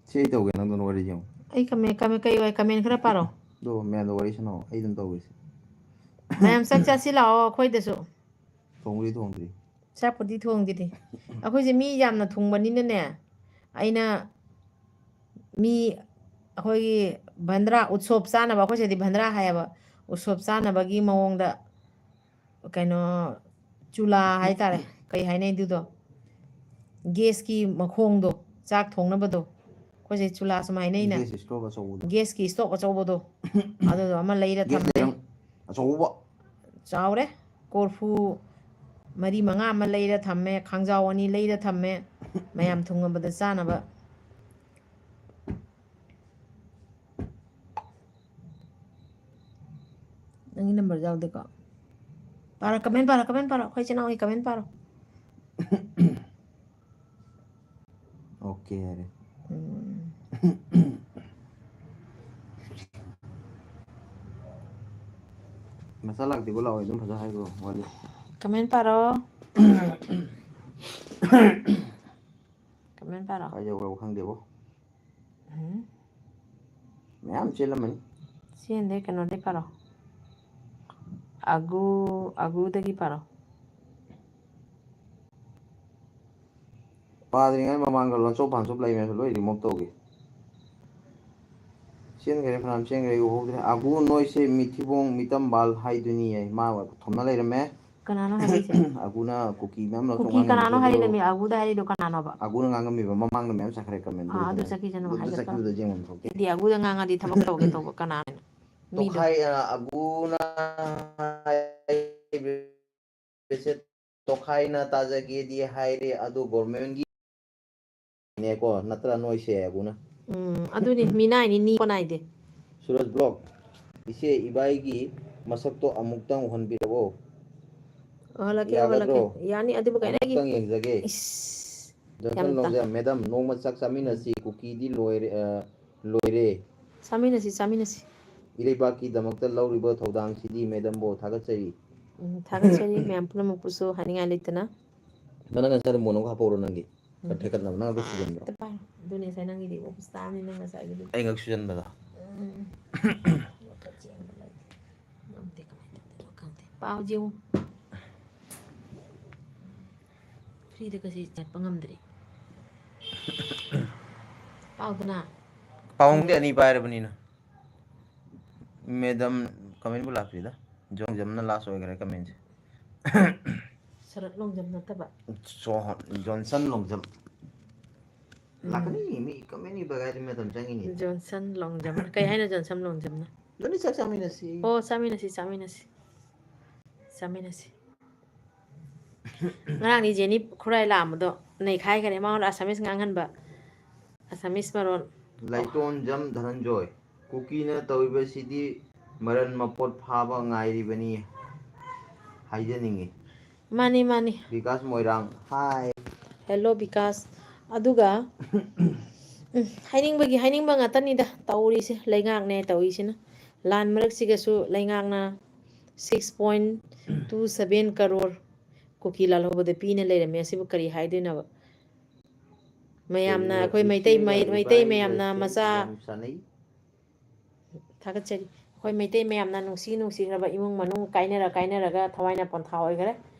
ꯁꯤ ꯑꯩ ꯇꯧꯒꯦ, ꯅꯪꯗꯣ ꯋꯥꯔꯤ ꯌꯦꯡꯉꯣ꯫ ꯑꯩ comment, comment, ꯀꯩ ꯋꯥꯏ comment ꯈꯔ ꯄꯥꯔꯣ꯫ ꯑꯗꯣ ꯃꯌꯥꯝꯗ ꯋꯥꯔꯤ ꯁꯥꯟꯅꯧ, ꯑꯩ ꯑꯗꯨꯝ ꯇꯧꯒꯦꯁꯦ꯫ ꯃꯌꯥꯝ ꯆꯥꯛ ꯆꯥꯁꯤ ꯂꯥꯛꯑꯣ ꯑꯩꯈꯣꯏꯗꯁꯨ꯫ ꯊꯣꯡꯕꯨꯗꯤ ꯊꯣꯡꯗ꯭ꯔꯤ꯫ ꯆꯥꯛꯄꯨꯗꯤ ꯊꯣꯡꯗ꯭ꯔꯤ꯫ ꯑꯩꯈꯣꯏꯁꯦ ꯃꯤ ꯌꯥꯝꯅ ꯊꯨꯡꯕꯅꯤꯅꯅꯦ, ꯑꯩꯅ ꯃꯤ ꯑꯩꯈꯣꯏꯒꯤ ꯚꯟꯗ꯭ꯔꯥ ꯎꯠꯁꯣꯞ ꯆꯥꯅꯕ, ꯑꯩꯈꯣꯏ ꯁꯤꯗꯗꯤ ꯚꯟꯗ꯭ꯔꯥ ꯍꯥꯏꯌꯦꯕ, ꯎꯠꯁꯣꯞ ꯆꯥꯅꯕꯒꯤ ꯃꯑꯣꯡꯗ ꯀꯩꯅꯣ, ꯆꯨꯂꯥ ꯍꯥꯏꯇꯥꯔꯦ, ꯀꯩ ꯍꯥꯏꯅꯩ ꯑꯗꯨꯗꯣ, ꯒꯦꯁꯀꯤ ꯃꯈꯣꯡꯗꯣ, ꯆꯥꯛ ꯊꯣꯡꯅꯕꯗꯣ, ꯑꯩꯈꯣꯏꯁꯦ ꯆꯨꯂꯥ ꯁꯨꯝ ꯍꯥꯏꯅꯩꯅ, ꯒꯦꯁ stove ꯑꯆꯧꯕꯗꯣ꯫ ꯒꯦꯁꯀꯤ stove ꯑꯆꯧꯕꯗꯣ, ꯑꯗꯨꯗꯣ ꯑꯃ ꯂꯩꯔ ꯒꯦꯁ ꯊꯝꯃꯦ꯫ ꯂꯩꯔꯝ-, ꯑꯆꯧꯕ꯫ ꯆꯥꯎꯔꯦ꯫ ꯀꯣꯔꯐꯨ ꯃꯔꯤ ꯃꯉꯥ ꯑꯃ ꯂꯩꯔ ꯊꯝꯃꯦ, ꯈꯥꯡꯖꯥꯎ ꯑꯅꯤ ꯂꯩꯔ ꯊꯝꯃꯦ, ꯃꯌꯥꯝ ꯊꯨꯡꯉꯕꯗ ꯆꯥꯅꯕ꯫ ꯅꯪꯒꯤ number ꯌꯥꯎꯗꯦꯀꯣ? ꯄꯥꯔꯣ, comment ꯄꯥꯔꯣ, comment ꯄꯥꯔꯣ꯫ ꯑꯩꯈꯣꯏ ꯏꯆꯤꯟ ꯏꯅꯥꯎꯒꯤ comment ꯄꯥꯔꯣ꯫ OK ꯍꯥꯏꯔꯦ꯫ ꯎꯝ꯫ ꯃꯆꯥ ꯂꯥꯛꯇꯦꯀꯣ, ꯂꯥꯛꯑꯣ, ꯑꯗꯨꯝ ꯐꯖ ꯍꯥꯏꯈ꯭ꯔꯣ ꯋꯥꯔꯤ꯫ Comment ꯄꯥꯔꯣ꯫ Comment ꯄꯥꯔꯣ꯫ ꯀꯥꯏ ꯌꯧꯈ꯭ꯔꯕ ꯈꯪꯗꯦꯕꯣ꯫ ꯎꯝ꯫ ꯃꯌꯥꯝ ꯆꯦꯜꯂꯝꯃꯅꯤ꯫ ꯆꯦꯟꯗꯦ, ꯀꯩꯅꯣꯗꯩ ꯄꯥꯔꯣ꯫ ꯑꯒꯨ, ꯑꯒꯨꯗꯒꯤ ꯄꯥꯔꯣ꯫ ꯄꯥꯗ꯭ꯔꯤꯉꯩ ꯃꯃꯥꯡꯗ ꯂꯣꯟꯆꯣꯞ ꯐꯥꯟꯆꯣꯞ ꯂꯩ ꯃꯌꯥꯝꯁꯨ ꯂꯣꯏ remove ꯇꯧꯒꯦ꯫ ꯆꯦꯟꯈ꯭ꯔꯦ, ꯐꯅꯌꯥꯝ ꯆꯦꯟꯈ꯭ꯔꯦ, ꯑꯩ ꯎꯍꯧꯗ꯭ꯔꯦ꯫ ꯑꯒꯨ ꯅꯣꯏꯁꯦ ꯃꯤꯊꯤꯕꯣꯡ ꯃꯤꯇꯝꯕꯥꯜ ꯍꯥꯏꯗꯨꯅꯤ ꯍꯥꯏ꯫ ꯃꯥ ꯊꯣꯝꯅ ꯂꯩꯔꯝꯃꯦ꯫ ꯀꯅꯥꯅꯣ ꯍꯥꯏꯔꯛꯏꯁꯦ? ꯑꯒꯨꯅ ꯀꯨꯀꯤ ꯃꯌꯥꯝ ꯂꯧꯊꯣꯛ ꯀꯨꯀꯤ ꯀꯅꯥꯅꯣ ꯉꯥꯡꯉꯝꯃꯤꯗꯣ꯫ ꯍꯥꯏꯔꯛꯏꯅꯦ? ꯑꯒꯨꯗ ꯍꯥꯏꯔꯛꯏꯗꯣ ꯀꯅꯥꯅꯣꯕ? ꯑꯒꯨꯅ ꯉꯥꯡꯉꯝꯃꯤꯕ ꯃꯃꯥꯡꯗ ꯃꯌꯥꯝ ꯆꯠꯈ꯭ꯔꯦ comment ꯑꯥ, ꯑꯗꯨ ꯇꯧꯗꯅ꯫ ꯆꯠꯈꯤꯁꯅꯨ, ꯑꯗꯨ ꯍꯥꯏꯒꯠꯄ꯫ ꯆꯠꯈꯤꯕꯗꯣ ꯌꯦꯡꯐꯝ ꯊꯣꯛꯇꯦ꯫ ꯑꯩꯗꯤ ꯑꯒꯨꯗ ꯉꯥꯡꯉꯗꯤ ꯊꯕꯛ ꯇꯧꯒꯦ ꯇꯧꯕ ꯀꯅꯥꯅꯣ? ꯃꯤꯗꯣ꯫ ꯇꯣꯈꯥꯏ, ꯑ, ꯑꯕꯨꯅ ꯍꯥꯏꯕꯁꯦ ꯇꯣꯈꯥꯏꯅ ꯇꯥꯖꯒꯦꯗꯤ ꯍꯥꯏꯔꯦ, ꯑꯗꯨ ꯒꯣꯔꯃꯦꯟꯒꯤ ꯅꯦꯀꯣ, ꯅꯠꯇ꯭ꯔ ꯅꯣꯏꯁꯦ ꯑꯕꯨꯅ? ꯎꯝ, ꯑꯗꯨꯅꯤ, ꯃꯤꯅꯥꯏꯅꯤ, ꯅꯤ ꯀꯣ ꯅꯥꯏꯗꯦ꯫ ꯁꯨꯔꯖ ꯕ꯭ꯂꯣꯛ, ꯏꯆꯦ ꯏꯕꯥꯏꯒꯤ ꯃꯁꯛꯇꯣ ꯑꯃꯨꯛꯇꯪ ꯎꯍꯟꯕꯤꯔꯛꯑꯣ꯫ ꯎꯍꯜꯂꯛꯀꯦ, ꯌꯥꯒꯗ꯭ꯔꯣ? ꯎꯍꯜꯂꯛꯀꯦ꯫ ꯌꯥꯅꯤ, ꯑꯗꯨꯕꯨ ꯀꯩꯅꯣ ꯑꯩꯒꯤ ꯑꯃꯨꯛꯇꯪ ꯌꯦꯡꯖꯒꯦ꯫ ꯏꯁ, ꯖꯣꯟꯁꯟ ꯌꯥꯝ ꯇ- ꯂꯣꯡꯖꯥ, ꯃꯦꯗꯥꯝ, ꯅꯣꯡꯃ ꯆꯥꯛ ꯆꯥꯃꯤꯟꯅꯁꯤ, ꯀꯨꯀꯤꯗꯤ ꯂꯣꯏꯔꯦ, ꯑ, ꯂꯣꯏꯔꯦ꯫ ꯆꯥꯃꯤꯟꯅꯁꯤ, ꯆꯥꯃꯤꯟꯅꯁꯤ꯫ ꯏꯔꯩꯕꯥꯛꯀꯤꯗꯃꯛꯇ ꯂꯧꯔꯤꯕ ꯊꯧꯗꯥꯡꯁꯤꯗꯤ ꯃꯦꯗꯥꯝꯕꯨ ꯊꯥꯒꯠꯆꯔꯤ꯫ ꯎꯝ, ꯊꯥꯒꯠꯆꯔꯤ꯫ ꯃꯌꯥꯝ ꯄꯨꯝꯅꯃꯛꯄꯨꯁꯨ ꯍꯥꯏꯅꯤꯡꯉꯥꯏ ꯂꯩꯇꯅ꯫ ꯅꯪ ꯉꯁꯥꯏꯗꯣ ꯃꯣꯟ ꯑꯃ ꯍꯥꯞꯄꯧꯔꯣ ꯅꯪꯒꯤ꯫ ꯎꯝ꯫ ꯈꯔ ꯊꯦꯛꯀꯠꯅꯕ꯫ ꯅꯪ ꯑꯗꯨ ꯁꯨꯖꯟꯕ꯭ꯔꯣ? ꯑꯝꯇ ꯄꯥꯏꯌꯨ꯫ ꯑꯗꯨꯅꯦ ꯉꯁꯥꯏ ꯅꯪꯒꯤꯗꯤ ꯑꯣꯐꯤꯁ ꯇꯥꯕꯅꯤ ꯅꯪ ꯉꯁꯥꯏꯒꯤꯗꯤ꯫ ꯑꯩ ꯉꯛ ꯁꯨꯖꯟꯕꯗꯣ꯫ ꯎꯝ꯫ ꯉꯝꯗꯦ, ꯀꯃꯥꯏꯅ ꯇꯧꯗꯣꯏꯅꯣ ꯈꯪꯗꯦ꯫ ꯄꯥꯎꯁꯦ ꯌꯦꯡꯉꯨ꯫ ꯐ꯭ꯔꯤꯗ ꯀꯁꯤ ꯆꯠꯄ ꯉꯝꯗ꯭ꯔꯤ꯫ ꯄꯥꯎꯗꯅ꯫ ꯄꯥꯎꯗꯤ ꯑꯅꯤ ꯄꯥꯏꯔꯕꯅꯤꯅ꯫ ꯃꯦꯗꯥꯝ ꯀꯃꯦꯟꯕꯨ ꯂꯥꯛꯇ꯭ꯔꯤꯗ꯫ ꯖꯣꯡꯖꯝꯅ ꯂꯥꯁ ꯑꯣꯏꯈ꯭ꯔꯦ ꯀꯃꯦꯟꯁꯦ꯫ ꯁꯔꯠ ꯂꯣꯡꯖꯝ ꯅꯠꯇꯕ꯫ John-, Johnson Longjam. ꯎꯝ꯫ ꯂꯥꯛꯀꯅꯤ, ꯃꯤ ꯀꯃꯦꯟ ꯏꯕ ꯀꯥꯏꯗ ꯃꯇꯝ ꯆꯪꯉꯤꯅꯦ꯫ ꯖꯣꯟꯁꯟ ꯂꯣꯡꯖꯝ꯫ ꯀꯩ ꯍꯥꯏꯅꯣ ꯖꯣꯟꯁꯟ ꯂꯣꯡꯖꯝꯅ? ꯑꯗꯨꯅꯤ ꯆꯥꯛ ꯆꯥꯃꯤꯟꯅꯁꯤ꯫ ꯑꯣ, ꯆꯥꯃꯤꯟꯅꯁꯤ, ꯆꯥꯃꯤꯟꯅꯁꯤ꯫ ꯆꯥꯃꯤꯟꯅꯁꯤ꯫ ꯉꯔꯥꯡꯗꯤ ꯖꯦꯅꯤ ꯈꯨꯔꯥꯏ ꯂꯥꯛꯑꯝꯕꯗꯣ ꯅꯩꯈꯥꯏꯈꯔꯦ꯫ ꯃꯉꯣꯟꯗ ꯑꯁꯥꯃꯤꯁ ꯉꯥꯡꯍꯟꯕ꯫ ꯑꯁꯥꯃꯤꯁ ꯃꯔꯣꯟ꯫ ꯂꯥꯏꯇꯣꯟꯖꯝ ꯙꯅꯟꯖꯣꯏ, ꯀꯨꯀꯤꯅ ꯇꯧꯔꯤꯕꯁꯤꯗꯤ ꯃꯔꯟ ꯃꯄꯣꯠ ꯐꯥꯕ ꯉꯥꯏꯔꯤꯕꯅꯤ ꯍꯥꯏꯖꯅꯤꯡꯉꯤ꯫ ꯃꯥꯅꯤ, ꯃꯥꯅꯤ꯫ ꯕꯤꯀꯥꯁ ꯃꯣꯏꯔꯥꯡ, ꯍꯥꯏ꯫ ꯍꯦꯜꯂꯣ, ꯕꯤꯀꯥꯁ꯫ ꯑꯗꯨꯒ, ꯎꯝ, ꯍꯥꯏꯅꯤꯡꯕꯒꯤ ꯍꯥꯏꯅꯤꯡꯕ ꯉꯥꯛꯇꯅꯤꯗ ꯇꯧꯔꯤꯁꯦ, ꯂꯩꯉꯥꯛꯅꯦ ꯇꯧꯔꯤꯁꯤꯅ꯫ ꯂꯥꯟ ꯃꯔꯛꯁꯤꯒꯁꯨ ꯂꯩꯉꯥꯛꯅ six point two seven crore ꯀꯨꯀꯤ ꯂꯥꯜꯍꯧꯕꯗ ꯄꯤꯅ ꯂꯩꯔꯝꯃꯦ꯫ ꯑꯁꯤꯕꯨ ꯀꯔꯤ ꯍꯥꯏꯗꯣꯏꯅꯣꯕ? ꯃꯌꯥꯝꯅ, ꯑꯩꯈꯣꯏ ꯃꯩꯇꯩ, ꯃꯩ-, ꯃꯩꯇꯩ ꯃꯌꯥꯝꯅ ꯃꯆꯥ ꯌꯥꯝ ꯆꯥꯅꯩ꯫ ꯊꯥꯒꯠꯆꯔꯤ꯫ ꯑꯩꯈꯣꯏ ꯃꯩꯇꯩ ꯃꯌꯥꯝꯅ ꯅꯨꯡꯁꯤ ꯅꯨꯡꯁꯤꯈ꯭ꯔꯕ ꯏꯃꯨꯡ ꯃꯅꯨꯡ ꯀꯥꯏꯅꯔ ꯀꯥꯏꯅꯔꯒ ꯊꯋꯥꯏꯅ ꯄꯣꯟꯊꯥ ꯑꯣꯏꯈꯔꯦ꯫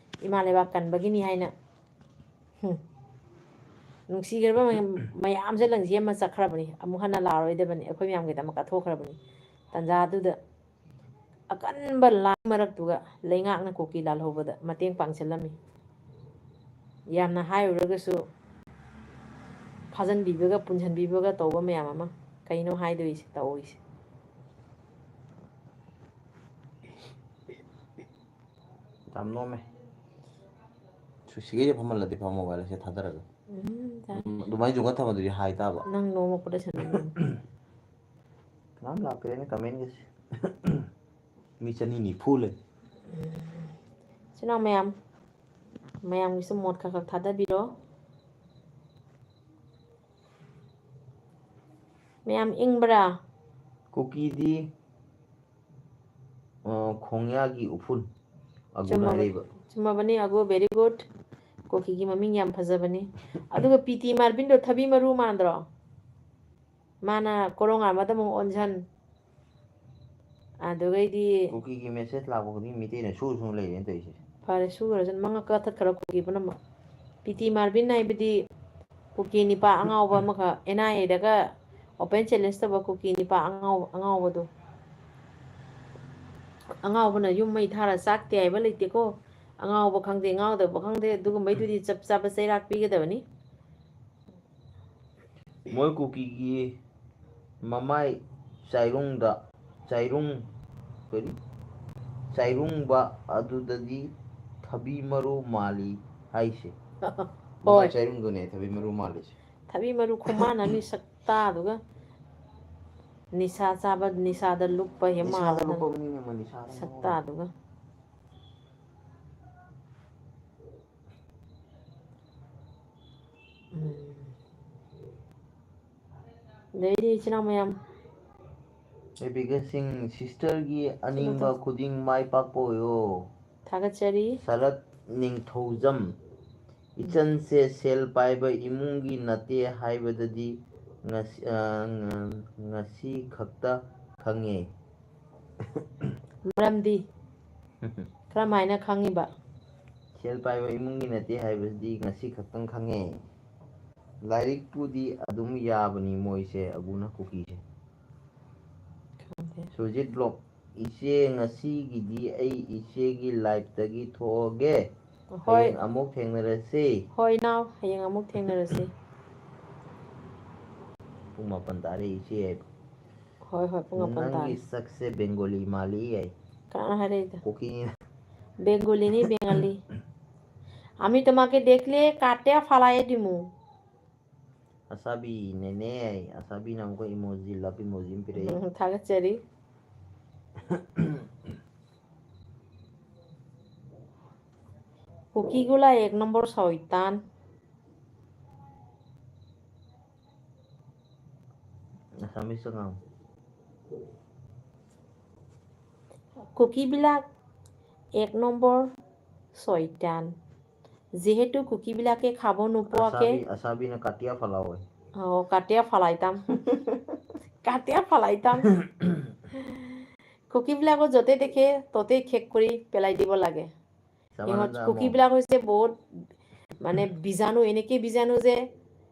ꯏꯃꯥ ꯂꯩꯕꯥꯛ ꯀꯟꯕꯒꯤꯅꯤ ꯍꯥꯏꯅ꯫ ꯍꯨꯝ꯫ ꯅꯨꯡꯁꯤꯈ꯭ꯔꯕ ꯃꯌꯥꯝ, ꯃꯌꯥꯝꯁꯦ ꯂꯪꯖꯦ ꯑꯃ ꯆꯠꯈ꯭ꯔꯕꯅꯤ꯫ ꯑꯃꯨꯛ ꯍꯟꯅ ꯂꯥꯛꯑꯔꯣꯏꯗꯕꯅꯤ꯫ ꯑꯩꯈꯣꯏ ꯃꯌꯥꯝꯒꯤꯗꯃꯛ ꯀꯠꯊꯣꯛꯈ꯭ꯔꯕꯅꯤ꯫ ꯇꯥꯟꯖꯥꯗꯨꯗ ꯑꯀꯟꯕ ꯂꯥꯟ ꯃꯔꯛꯇꯨꯒ ꯂꯩꯉꯥꯛꯅ ꯀꯨꯀꯤ ꯂꯥꯜꯍꯧꯕꯗ ꯃꯇꯦꯡ ꯄꯥꯡꯁꯤꯜꯂꯝꯃꯤ꯫ ꯌꯥꯝꯅ ꯍꯥꯏꯔꯨꯔꯒꯁꯨ ꯐꯥꯖꯟꯕꯤꯕꯒ ꯄꯨꯟꯁꯤꯟꯕꯤꯕꯒ ꯇꯧꯕ ꯃꯌꯥꯝ ꯑꯃ꯫ ꯀꯩꯅꯣ ꯍꯥꯏꯗꯣꯏꯁꯦ, ꯇꯧꯔꯤꯁꯦ? ꯌꯥꯝ ꯅꯣꯝꯃꯦ꯫ ꯁꯤꯒꯩꯁꯦ ꯐꯝꯍꯜꯂꯗꯤ ꯐꯝꯃꯣ ꯚꯥꯏ, ꯁꯦ ꯊꯥꯗꯔꯒ꯫ ꯎꯝ, ꯇꯥꯏ꯫ ꯎꯝ, ꯑꯗꯨꯃꯥꯏꯅ ꯌꯨꯡꯉ ꯊꯝꯃꯗꯨꯗꯤ ꯍꯥꯏ ꯇꯥꯕ꯫ ꯅꯪ ꯅꯣꯡꯃ ꯄꯨꯂꯁꯟꯕ ꯅꯣꯡꯃ꯫ ꯀꯅꯥꯝ ꯂꯥꯛꯇ꯭ꯔꯦꯅꯦ ꯀꯃꯦꯟꯒꯁꯦ꯫ ꯃꯤ ꯆꯅꯤ ꯅꯤꯐꯨ ꯂꯩ꯫ ꯏꯆꯤꯟ ꯏꯅꯥꯎ ꯃꯌꯥꯝ, ꯃꯌꯥꯝꯒꯤꯁꯨ ꯃꯣꯠ ꯈꯔ ꯈꯔ ꯊꯥꯗꯕꯤꯔꯣ꯫ ꯃꯌꯥꯝ ꯏꯪꯕ꯭ꯔꯥ? ꯀꯨꯀꯤꯗꯤ ꯑ, ꯈꯣꯡꯌꯥꯒꯤ ꯎꯐꯨꯟ ꯑꯒꯨꯅ ꯆꯨꯝꯃꯕꯅꯤ꯫ ꯍꯥꯏꯔꯛꯏꯕ꯫ ꯆꯨꯝꯃꯕꯅꯤ, ꯑꯒꯨ, very good꯫ ꯀꯨꯀꯤꯒꯤ ꯃꯃꯤꯡ ꯌꯥꯝ ꯐꯖꯕꯅꯤ꯫ ꯑꯗꯨꯒ ꯄꯤ ꯇꯤ ꯃꯥꯔꯕꯤꯟꯗꯣ ꯊꯕꯤ ꯃꯔꯨ ꯃꯥꯟꯗ꯭ꯔꯣ? ꯃꯥꯅ ꯀꯣꯔꯣꯡ ꯑꯃꯗ ꯑꯃꯨꯛ ꯑꯣꯟꯁꯟ꯫ ꯑꯗꯨꯒꯩꯗꯤ ꯀꯨꯀꯤꯒꯤ ꯃꯦꯁꯦꯖ ꯂꯥꯛꯄ ꯈꯨꯗꯤꯡ ꯃꯤꯇꯩꯅ ꯁꯨ ꯁꯨ ꯂꯩꯔꯦꯅ ꯇꯧꯔꯤꯁꯦ꯫ ꯐꯔꯦ, ꯁꯨꯈ꯭ꯔꯁꯅꯨ, ꯃꯉꯛ ꯀꯥꯊꯠꯈ꯭ꯔꯣ ꯀꯨꯀꯤ ꯄꯨꯝꯅꯃꯛ꯫ ꯄꯤ ꯇꯤ ꯃꯥꯔꯕꯤꯟ ꯍꯥꯏꯕꯗꯤ ꯀꯨꯀꯤ ꯅꯤꯄꯥ ꯑꯉꯥꯎꯕ ꯑꯃꯈꯛ ꯑꯦꯟ ꯑꯥꯏ ꯑꯦꯗꯒ open challenge ꯇꯧꯕ ꯀꯨꯀꯤ ꯅꯤꯄꯥ ꯑꯉꯥꯎ-, ꯑꯉꯥꯎꯕꯗꯣ꯫ ꯑꯉꯥꯎꯕꯅ ꯌꯨꯝ ꯃꯩ ꯊꯥꯔ ꯆꯥꯛꯇꯦ ꯍꯥꯏꯕ ꯂꯩꯇꯦꯀꯣ꯫ ꯑꯉꯥꯎꯕ ꯈꯪꯗꯦ, ꯉꯥꯎꯗꯕ ꯈꯪꯗꯦ, ꯑꯗꯨꯒꯨꯝꯕꯩꯗꯨꯗꯤ ꯆꯞ ꯆꯥꯕ ꯆꯩꯔꯥꯛ ꯄꯤꯒꯗꯕꯅꯤ꯫ ꯃꯣꯏ ꯀꯨꯀꯤꯒꯤ ꯃꯃꯥꯏ ꯆꯥꯏꯔꯨꯡꯗ, ꯆꯥꯏꯔꯨꯡ, ꯀꯔꯤ? ꯆꯥꯏꯔꯨꯡꯕ ꯑꯗꯨꯗꯗꯤ ꯊꯕꯤ ꯃꯔꯨ ꯃꯥꯜꯂꯤ ꯍꯥꯏꯁꯦ꯫ ꯃꯃꯥꯏ ꯍꯣꯏ꯫ ꯆꯥꯏꯔꯨꯡꯗꯨꯅꯦ ꯊꯕꯤ ꯃꯔꯨ ꯃꯥꯜꯂꯤꯁꯦ꯫ ꯊꯕꯤ ꯃꯔꯨ ꯈꯨꯃꯥꯟ ꯑꯃꯅꯤ ꯁꯛꯇꯥꯗꯨꯒ꯫ ꯅꯤꯁꯥ ꯆꯥꯕ, ꯅꯤꯁꯥꯗ ꯂꯨꯞꯄ ꯍꯦ ꯅꯤꯁꯥꯗ ꯃꯥꯜꯂꯗꯅ꯫ ꯂꯨꯞꯄ ꯃꯤꯅꯦ ꯃꯣꯏ, ꯅꯤꯁꯥꯗ ꯉꯥꯎꯔꯦ꯫ ꯁꯛꯇꯥꯗꯨꯒ꯫ ꯎꯝ꯫ ꯑꯗꯩꯗꯤ ꯏꯆꯤꯟ ꯏꯅꯥꯎ ꯃꯌꯥꯝ꯫ ꯕꯦꯕꯤꯀꯥ ꯁꯤꯡ, ꯁꯤꯁꯇꯔꯒꯤ ꯑꯅꯤꯡꯕ ꯊꯥꯒꯠꯆꯔꯤ꯫ ꯈꯨꯗꯤꯡ ꯃꯥꯏ ꯄꯥꯛꯄ ꯑꯣꯏꯌꯣ꯫ ꯊꯥꯒꯠꯆꯔꯤ꯫ ꯁꯔꯠ ꯅꯤꯡꯊꯧꯖꯝ, ꯏꯆꯟꯁꯦ ꯁꯦꯜ ꯄꯥꯏꯕ ꯏꯃꯨꯡꯒꯤ ꯅꯠꯇꯦ ꯍꯥꯏꯕꯗꯗꯤ ꯉꯁꯤ, ꯑ, ꯉ-, ꯉꯁꯤ ꯈꯛꯇ ꯈꯪꯉꯦ꯫ ꯃꯔꯝꯗꯤ? ꯀꯔꯝ ꯍꯥꯏꯅ ꯈꯪꯉꯤꯕ? ꯁꯦꯜ ꯄꯥꯏꯕ ꯏꯃꯨꯡꯒꯤ ꯅꯠꯇꯦ ꯍꯥꯏꯕꯁꯤꯗꯤ ꯉꯁꯤ ꯈꯛꯇꯪ ꯈꯪꯉꯦ꯫ ꯂꯥꯏꯔꯤꯛꯄꯨꯗꯤ ꯑꯗꯨꯝ ꯌꯥꯕꯅꯤ ꯃꯣꯏꯁꯦ, ꯑꯒꯨꯅ ꯀꯨꯀꯤꯁꯦ꯫ ꯈꯪꯗꯦ꯫ ꯁꯨꯔꯖꯤꯠ ꯕ꯭ꯂꯣꯛ, ꯏꯆꯦ ꯉꯁꯤꯒꯤꯗꯤ ꯑꯩ ꯏꯆꯦꯒꯤ ꯂꯥꯏꯐꯇꯒꯤ ꯊꯣꯛꯑꯒꯦ꯫ ꯍꯣꯏ꯫ ꯍꯌꯦꯡ ꯑꯃꯨꯛ ꯊꯦꯡꯅꯔꯁꯤ꯫ ꯍꯣꯏ ꯏꯅꯥꯎ, ꯍꯌꯦꯡ ꯑꯃꯨꯛ ꯊꯦꯡꯅꯔꯁꯤ꯫ ꯄꯨꯡ ꯃꯥꯄꯟ ꯇꯥꯔꯦ ꯏꯆꯦ꯫ ꯍꯣꯏ, ꯍꯣꯏ, ꯄꯨꯡ ꯃꯥꯄꯟ ꯅꯪꯒꯤ ꯇꯥꯔꯦ꯫ ꯁꯛꯁꯦ ꯕꯦꯡꯒꯣꯂꯤ ꯃꯥꯜꯂꯤ ꯍꯥꯏ꯫ ꯀꯅꯥꯅ ꯍꯥꯏꯔꯛꯏꯗ? ꯀꯨꯀꯤꯅ꯫ বেঙ্গলি নি বেঙ্গালি। আমি তোমাকে দেখলে কাটিয়া ফালাই দিমু। Asabi, nene, asabi nang ko emoji, love emoji pire. হুম, থাকাচারি। কুকিগুলা এক নম্বর শয়তান। Asami sangang. কুকিবিলাক এক নম্বৰ শয়তান। যিহেতু কুকিবিলাকে খাব নোপোৱাকে Asabi, asabi na katia falawai. অ, কাটিয়া ফালাইতাম। কাটিয়া ফালাইতাম। কুকিবিলাকক য'তে দেখে ত'তেই শেষ কৰি পেলাই দিব লাগে। সিহঁত কুকিবিলাক হৈছে বহুত মানে বীজাণু, এনেকে বীজাণু যে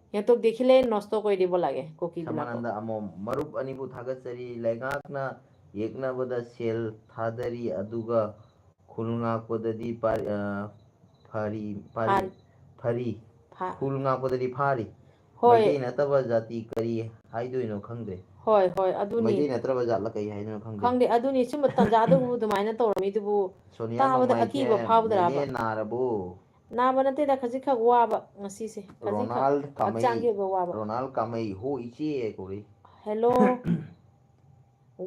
সিহঁতক দেখিলে নষ্ট কৰি দিব লাগে কুকিবিলাকক। Samananda amo marup anibu thagat sari laingakna yekna bada sel thadari aduga khulngakpadadi pari, ah, phari, pari, Phari. phari. Pha- Khulngakpadadi phari. ꯍꯣꯏ ꯃꯩꯇꯩ ꯅꯠꯇꯕ ꯖꯥꯇꯤ ꯀꯔꯤ ꯍꯥꯏꯗꯣꯏꯅꯣ ꯈꯪꯗ꯭ꯔꯦ꯫ ꯍꯣꯏ ꯍꯣꯏ ꯑꯗꯨꯅꯤ꯫ ꯃꯩꯇꯩ ꯅꯠꯇ꯭ꯔꯕ ꯖꯥꯠꯂ ꯀꯩ ꯍꯥꯏꯗꯣꯏꯅꯣ ꯈꯪꯗꯦ꯫ ꯈꯪꯗꯦ ꯑꯗꯨꯅꯤ꯫ ꯁꯨꯝꯕ ꯇꯥꯟꯖꯥꯗꯨꯕꯨ ꯑꯗꯨꯃꯥꯏꯅ ꯇꯧꯔꯝꯃꯤꯗꯨꯕꯨ ꯁꯣꯅꯤꯌꯥ ꯇꯥꯕꯗ ꯅꯣꯡꯃꯥꯏꯊꯦꯝ, ꯑꯀꯤꯕ ꯐꯥꯎꯗ꯭ꯔꯕ? ꯅꯦꯅꯦ ꯅꯥꯔꯕꯣ? ꯅꯥꯕ ꯅꯠꯇꯦꯗ, ꯈꯖꯤꯛꯈꯛ ꯋꯥꯕ ꯉꯁꯤꯁꯦ꯫ ꯈꯖꯤꯛꯈꯛ ꯔꯣꯅꯥꯜ ꯀꯥꯃꯩ꯫ ꯍꯛꯆꯥꯡꯒꯤ ꯑꯣꯏꯕ ꯋꯥꯕ꯫ ꯔꯣꯅꯥꯜ ꯀꯥꯃꯩ ꯍꯣ ꯏꯆꯦ ꯀꯧꯔꯤ꯫ ꯍꯦꯜꯂꯣ꯫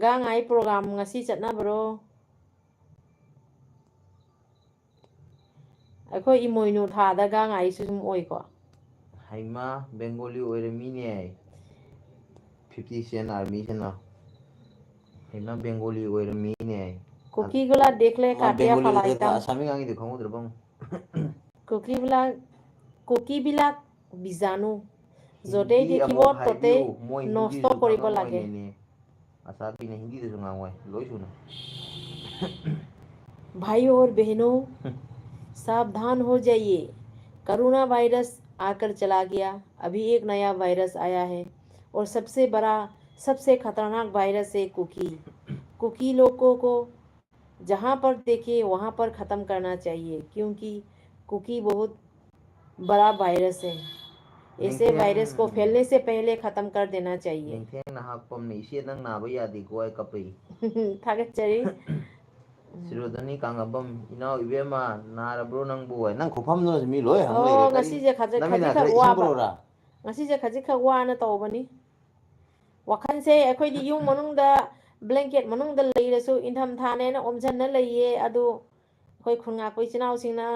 ꯒꯥꯡ ꯉꯥꯏ ꯄ꯭ꯔꯣꯒ꯭ꯔꯥꯝ ꯉꯁꯤ ꯆꯠꯅꯕ꯭ꯔꯣ? ꯑꯩꯈꯣꯏ ꯏꯃꯣꯏꯅꯨ ꯊꯥꯗ ꯒꯥꯡ ꯉꯥꯏꯁꯨ ꯑꯗꯨꯝ ꯑꯣꯏꯀꯣ꯫ ꯍꯩꯃꯥ, ꯕꯦꯡꯒꯣꯂꯤ ꯑꯣꯏꯔꯝꯃꯤꯅꯦ꯫ ꯐꯤꯐꯇꯤ ꯁꯦꯟ ꯑꯥꯔꯃꯤꯁꯤꯅ꯫ ꯍꯩꯃꯥ, ꯕꯦꯡꯒꯣꯂꯤ ꯑꯣꯏꯔꯝꯃꯤꯅꯦ꯫ কুকিগুলা দেখলে ꯃꯥ কাটিয়া ꯕꯦꯡꯒꯣꯂꯤ ফালাইতাম। ꯅꯠꯇ꯭ꯔꯒ ꯑꯁꯥꯃꯤ ꯉꯥꯡꯉꯤꯗꯣ ꯈꯪꯍꯧꯗ꯭ꯔꯕ? কুকিবিলাক, কুকিবিলাক বীজাণু। য'তেই হিন্দী দেখিব ꯑꯃꯨꯛ ত'তেই ꯍꯥꯏꯕꯤꯌꯨ, ꯃꯣꯏ নষ্ট ꯍꯤꯟꯗꯤꯁꯨ কৰিব ꯈꯪꯉꯝꯃꯣꯏ লাগে। ꯅꯦꯅꯦ꯫ ꯑꯁꯥꯕꯤꯅ ꯍꯤꯟꯗꯤꯗꯁꯨ ꯉꯥꯡꯉꯣꯏ, ꯂꯣꯏ ꯁꯨꯅ꯫ भाइयों और बहनों, सावधान हो जाइए। कोरोना वायरस आकर चला गया, अभी एक नया वायरस आया है और सबसे बड़ा, सबसे खतरनाक वायरस है कुकी। कुकी लोगों को जहाँ पर देखे वहाँ पर ख़त्म करना चाहिए, क्योंकि कुकी बहुत बड़ा वायरस है। ऐसे वायरस को फैलने से पहले ख़त्म कर देना चाहिए। ꯅꯤꯡꯊꯦꯡꯅ ꯍꯥꯞꯄꯝꯅꯦ, ꯏꯆꯦ ꯅꯪ ꯅꯥꯕ ꯌꯥꯗꯦꯀꯣ, ꯑꯩ ꯀꯞꯄꯛꯏ꯫ ꯊꯥꯒꯠꯆꯔꯤ꯫ ꯁꯤꯔꯣꯗꯅꯤ ꯀꯥꯡꯉꯕꯝ, ꯏꯅꯥꯎ ꯏꯕꯦꯝꯃ, ꯅꯥꯔꯕ꯭ꯔꯣ ꯅꯪꯕꯨ? ꯅꯪ ꯈꯨꯐꯝꯗꯣ ꯃꯤ ꯂꯣꯏ ꯍꯪ ꯑꯣ, ꯂꯩꯔꯦ꯫ ꯀꯔꯤ ꯉꯁꯤꯁꯦ ꯈꯖꯤꯛ- ꯅꯃꯤꯠ ꯅꯥ ꯈꯖꯤꯛꯈꯛ ꯈꯔ ꯋꯥꯕ꯫ ꯏꯪꯕ꯭ꯔꯣꯔꯥ? ꯉꯁꯤꯁꯦ ꯈꯖꯤꯛꯈꯛ ꯋꯥꯅ ꯇꯧꯕꯅꯤ꯫ ꯋꯥꯈꯜꯁꯦ ꯑꯩꯈꯣꯏꯗꯤ ꯌꯨꯝ ꯃꯅꯨꯡꯗ blanket ꯃꯅꯨꯡꯗ ꯂꯩꯔꯁꯨ ꯏꯪꯊꯝ ꯊꯥꯅꯦꯅ ꯑꯣꯝꯁꯤꯟꯅ ꯂꯩꯌꯦ꯫ ꯑꯗꯨ ꯑꯩꯈꯣꯏ ꯈꯨꯟ ꯉꯥꯛꯄ ꯏꯆꯤꯟ ꯏꯅꯥꯎꯁꯤꯡꯅ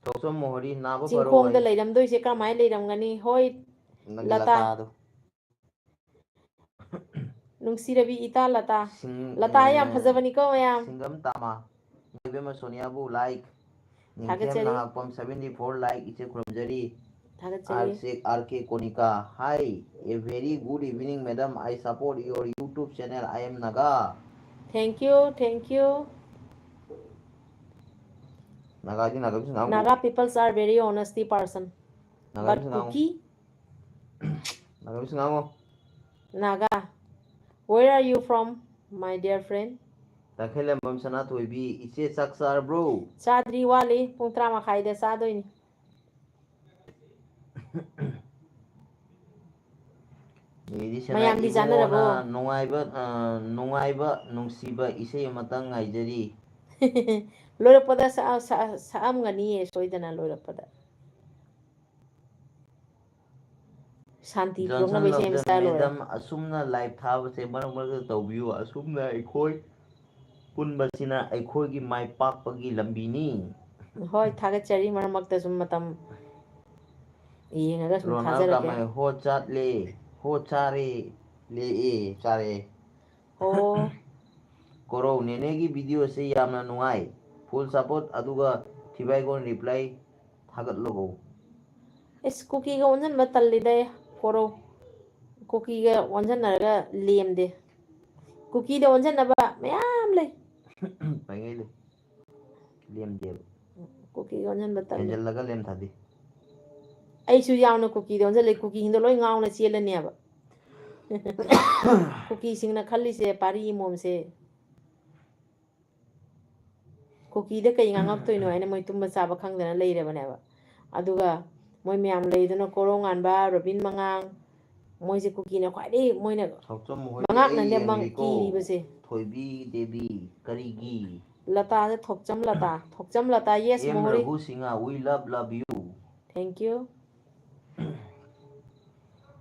ꯊꯣꯛꯆꯣꯝ ꯃꯣꯍꯣꯔꯤ ꯅꯥꯕ ꯆꯤꯡꯈꯣꯡꯗ ꯐꯔꯣꯏ꯫ ꯂꯩꯔꯝꯗꯣꯏꯁꯦ ꯀꯔꯝꯍꯥꯏꯅ ꯂꯩꯔꯝꯒꯅꯤ? ꯍꯣꯏ, ꯅꯪꯒꯤ ꯂꯇꯥ꯫ ꯂꯇꯥꯗꯣ꯫ ꯅꯨꯡꯁꯤꯔꯕꯤ ꯏꯇꯥ ꯂꯇꯥ꯫ ꯁꯤꯡ-, ꯂꯇꯥ ꯌꯥꯝ ꯑꯦ, ꯐꯖꯕꯅꯤꯀꯣ ꯃꯌꯥꯝ꯫ ꯁꯤꯡꯒꯝ ꯇꯥꯃ꯫ ꯏꯕꯦꯝꯃ ꯁꯣꯅꯤꯌꯥꯕꯨ like꯫ ꯅꯤꯡꯊꯦꯝ ꯊꯥꯒꯠꯆꯔꯤ꯫ ꯅꯍꯥꯛꯄꯝ seventy four like ꯏꯆꯦ ꯈꯨꯔꯨꯝꯖꯔꯤ꯫ ꯊꯥꯒꯠꯆꯔꯤ꯫ R K Konika, hi, a very good evening, madam. I support your YouTube channel. I am Naga. Thank you, thank you. ꯅꯥꯒꯥꯗꯤ Nagamese ꯉꯥꯡꯉꯨ꯫ Naga peoples are very honesty person. But Nagamese ꯉꯥꯡꯉꯨ꯫ Kuki, Nagamese ꯉꯥꯡꯉꯨ꯫ Naga, where are you from, my dear friend? ꯇꯈꯦꯜꯂꯝꯕꯝ ꯁꯅꯥꯊꯣꯏꯕꯤ, ꯏꯆꯦ ꯆꯥꯛ ꯆꯥꯔꯕ꯭ꯔꯣ? ꯆꯥꯗ꯭ꯔꯤ, ꯋꯥꯠꯂꯤ꯫ ꯄꯨꯡ ꯇꯔꯥ ꯃꯈꯥꯏꯗ ꯆꯥꯗꯣꯏꯅꯤ꯫ ꯃꯤꯗꯤ ꯃꯌꯥꯝꯗꯤ ꯁꯅꯥ ꯆꯥꯅꯔꯕꯣ? ꯏꯕꯨꯡꯉꯣꯅ ꯅꯨꯡꯉꯥꯏꯕ, ꯑ, ꯅꯨꯡꯉꯥꯏꯕ, ꯅꯨꯡꯁꯤꯕ ꯏꯁꯩ ꯑꯃꯇꯪ ꯉꯥꯏꯖꯔꯤ꯫ ꯂꯣꯏꯔꯛꯄꯗ ꯁꯛ-, ꯁꯛ-, ꯁꯛꯑꯝꯒꯅꯤꯌꯦ ꯁꯣꯏꯗꯅ ꯂꯣꯏꯔꯛꯄꯗ꯫ ꯁꯥꯟꯇꯤ Johnson ꯄꯨꯔꯛꯅꯕ ꯏꯁꯩ ꯑꯃ Lobson, ꯁꯛꯑ ꯂꯣꯏꯔꯦ꯫ madam, ꯑꯁꯨꯝꯅ live ꯊꯥꯕꯁꯦ ꯃꯔꯛ ꯃꯔꯛꯇ ꯇꯧꯕꯤꯌꯨ꯫ ꯑꯁꯨꯝꯅ ꯑꯩꯈꯣꯏ ꯄꯨꯟꯕꯁꯤꯅ ꯑꯩꯈꯣꯏꯒꯤ ꯃꯥꯏ ꯄꯥꯛꯄꯒꯤ ꯂꯝꯕꯤꯅꯤ꯫ ꯍꯣꯏ, ꯊꯥꯒꯠꯆꯔꯤ꯫ ꯃꯔꯛ ꯃꯔꯛꯇ ꯁꯨꯝ ꯃꯇꯝ ꯌꯦꯡꯉꯒ ꯁꯨꯝ ꯔꯣꯅꯥꯜ ꯊꯥꯖꯔꯛꯀꯦ꯫ ꯀꯥꯃꯩ, ꯍꯣ ꯆꯥꯠꯂꯦ, ꯍꯣ ꯆꯥꯔꯦ, ꯂꯦꯛꯑꯦ, ꯆꯥꯔꯦ꯫ ꯑꯣ꯫ ꯀꯣꯔꯧ, ꯅꯦꯅꯦꯒꯤ video ꯁꯦ ꯌꯥꯝꯅ ꯅꯨꯡꯉꯥꯏ꯫ Full support, ꯑꯗꯨꯒ ꯊꯤꯕꯥꯏꯒꯣꯟ reply ꯊꯥꯒꯠꯂꯛꯑꯣ꯫ ꯏꯁ, ꯀꯨꯀꯤꯒ ꯑꯣꯟꯁꯤꯟꯕ ꯇꯜꯂꯤꯗ ꯑꯩ, ꯀꯣꯔꯧ꯫ ꯀꯨꯀꯤꯒ ꯑꯣꯟꯁꯤꯟꯅꯔꯒ ꯂꯦꯝꯗꯦ꯫ ꯀꯨꯀꯤꯗ ꯑꯣꯟꯁꯤꯟꯅꯕ ꯃꯌꯥꯝ ꯂꯩ꯫ ꯄꯥꯏꯉꯩ ꯂꯩ꯫ ꯂꯦꯝꯗꯦꯕ꯫ ꯀꯨꯀꯤꯒ ꯑꯣꯟꯁꯤꯟꯕ ꯇꯜꯂꯤ꯫ ꯍꯦꯟꯖꯜꯂꯒ ꯂꯦꯝ ꯊꯥꯗꯦ꯫ ꯑꯩꯁꯨ ꯌꯥꯎꯅ ꯀꯨꯀꯤꯗ ꯑꯣꯟꯁꯤꯜꯂꯦ, ꯀꯨꯀꯤꯁꯤꯡꯗꯣ ꯂꯣꯏ ꯉꯥꯎꯅ ꯆꯦꯜꯂꯅꯦꯕ꯫ ꯀꯨꯀꯤꯁꯤꯡꯅ ꯈꯜꯂꯤꯁꯦ ꯄꯥꯔꯤ ꯑꯃꯣꯝꯁꯦ ꯀꯨꯀꯤꯗ ꯀꯩ ꯉꯥꯡꯉꯛꯇꯣꯏꯅꯣ ꯍꯥꯏꯅ ꯃꯣꯏ ꯇꯨꯝꯕ ꯆꯥꯕ ꯈꯪꯗꯅ ꯂꯩꯔꯕꯅꯦꯕ꯫ ꯑꯗꯨꯒ ꯃꯣꯏ ꯃꯌꯥꯝ ꯂꯩꯗꯅ, ꯀꯣꯔꯧ ꯉꯥꯟꯕ, ꯔꯣꯕꯤꯟ ꯃꯉꯥꯡ, ꯃꯣꯏꯁꯦ ꯀꯨꯀꯤꯅ ꯈ꯭ꯋꯥꯏꯗꯒꯤ ꯃꯣꯏꯅ ꯊꯧꯆꯝ ꯃꯈꯣꯏꯗꯤ ꯃꯉꯥꯛꯅ ꯑꯩ ꯅꯦꯝꯃ ꯌꯦꯡꯂꯤꯀꯣ꯫ ꯀꯤꯔꯤꯕꯁꯦ꯫ ꯊꯣꯏꯕꯤ ꯗꯦꯕꯤ, ꯀꯔꯤꯒꯤ? ꯂꯇꯥꯁꯦ ꯊꯣꯛꯆꯝ Lata. ꯊꯣꯛꯆꯝ Lata, yes, M ꯃꯣꯍꯣꯔꯤ꯫ Raghu Singha, we love love you. Thank you.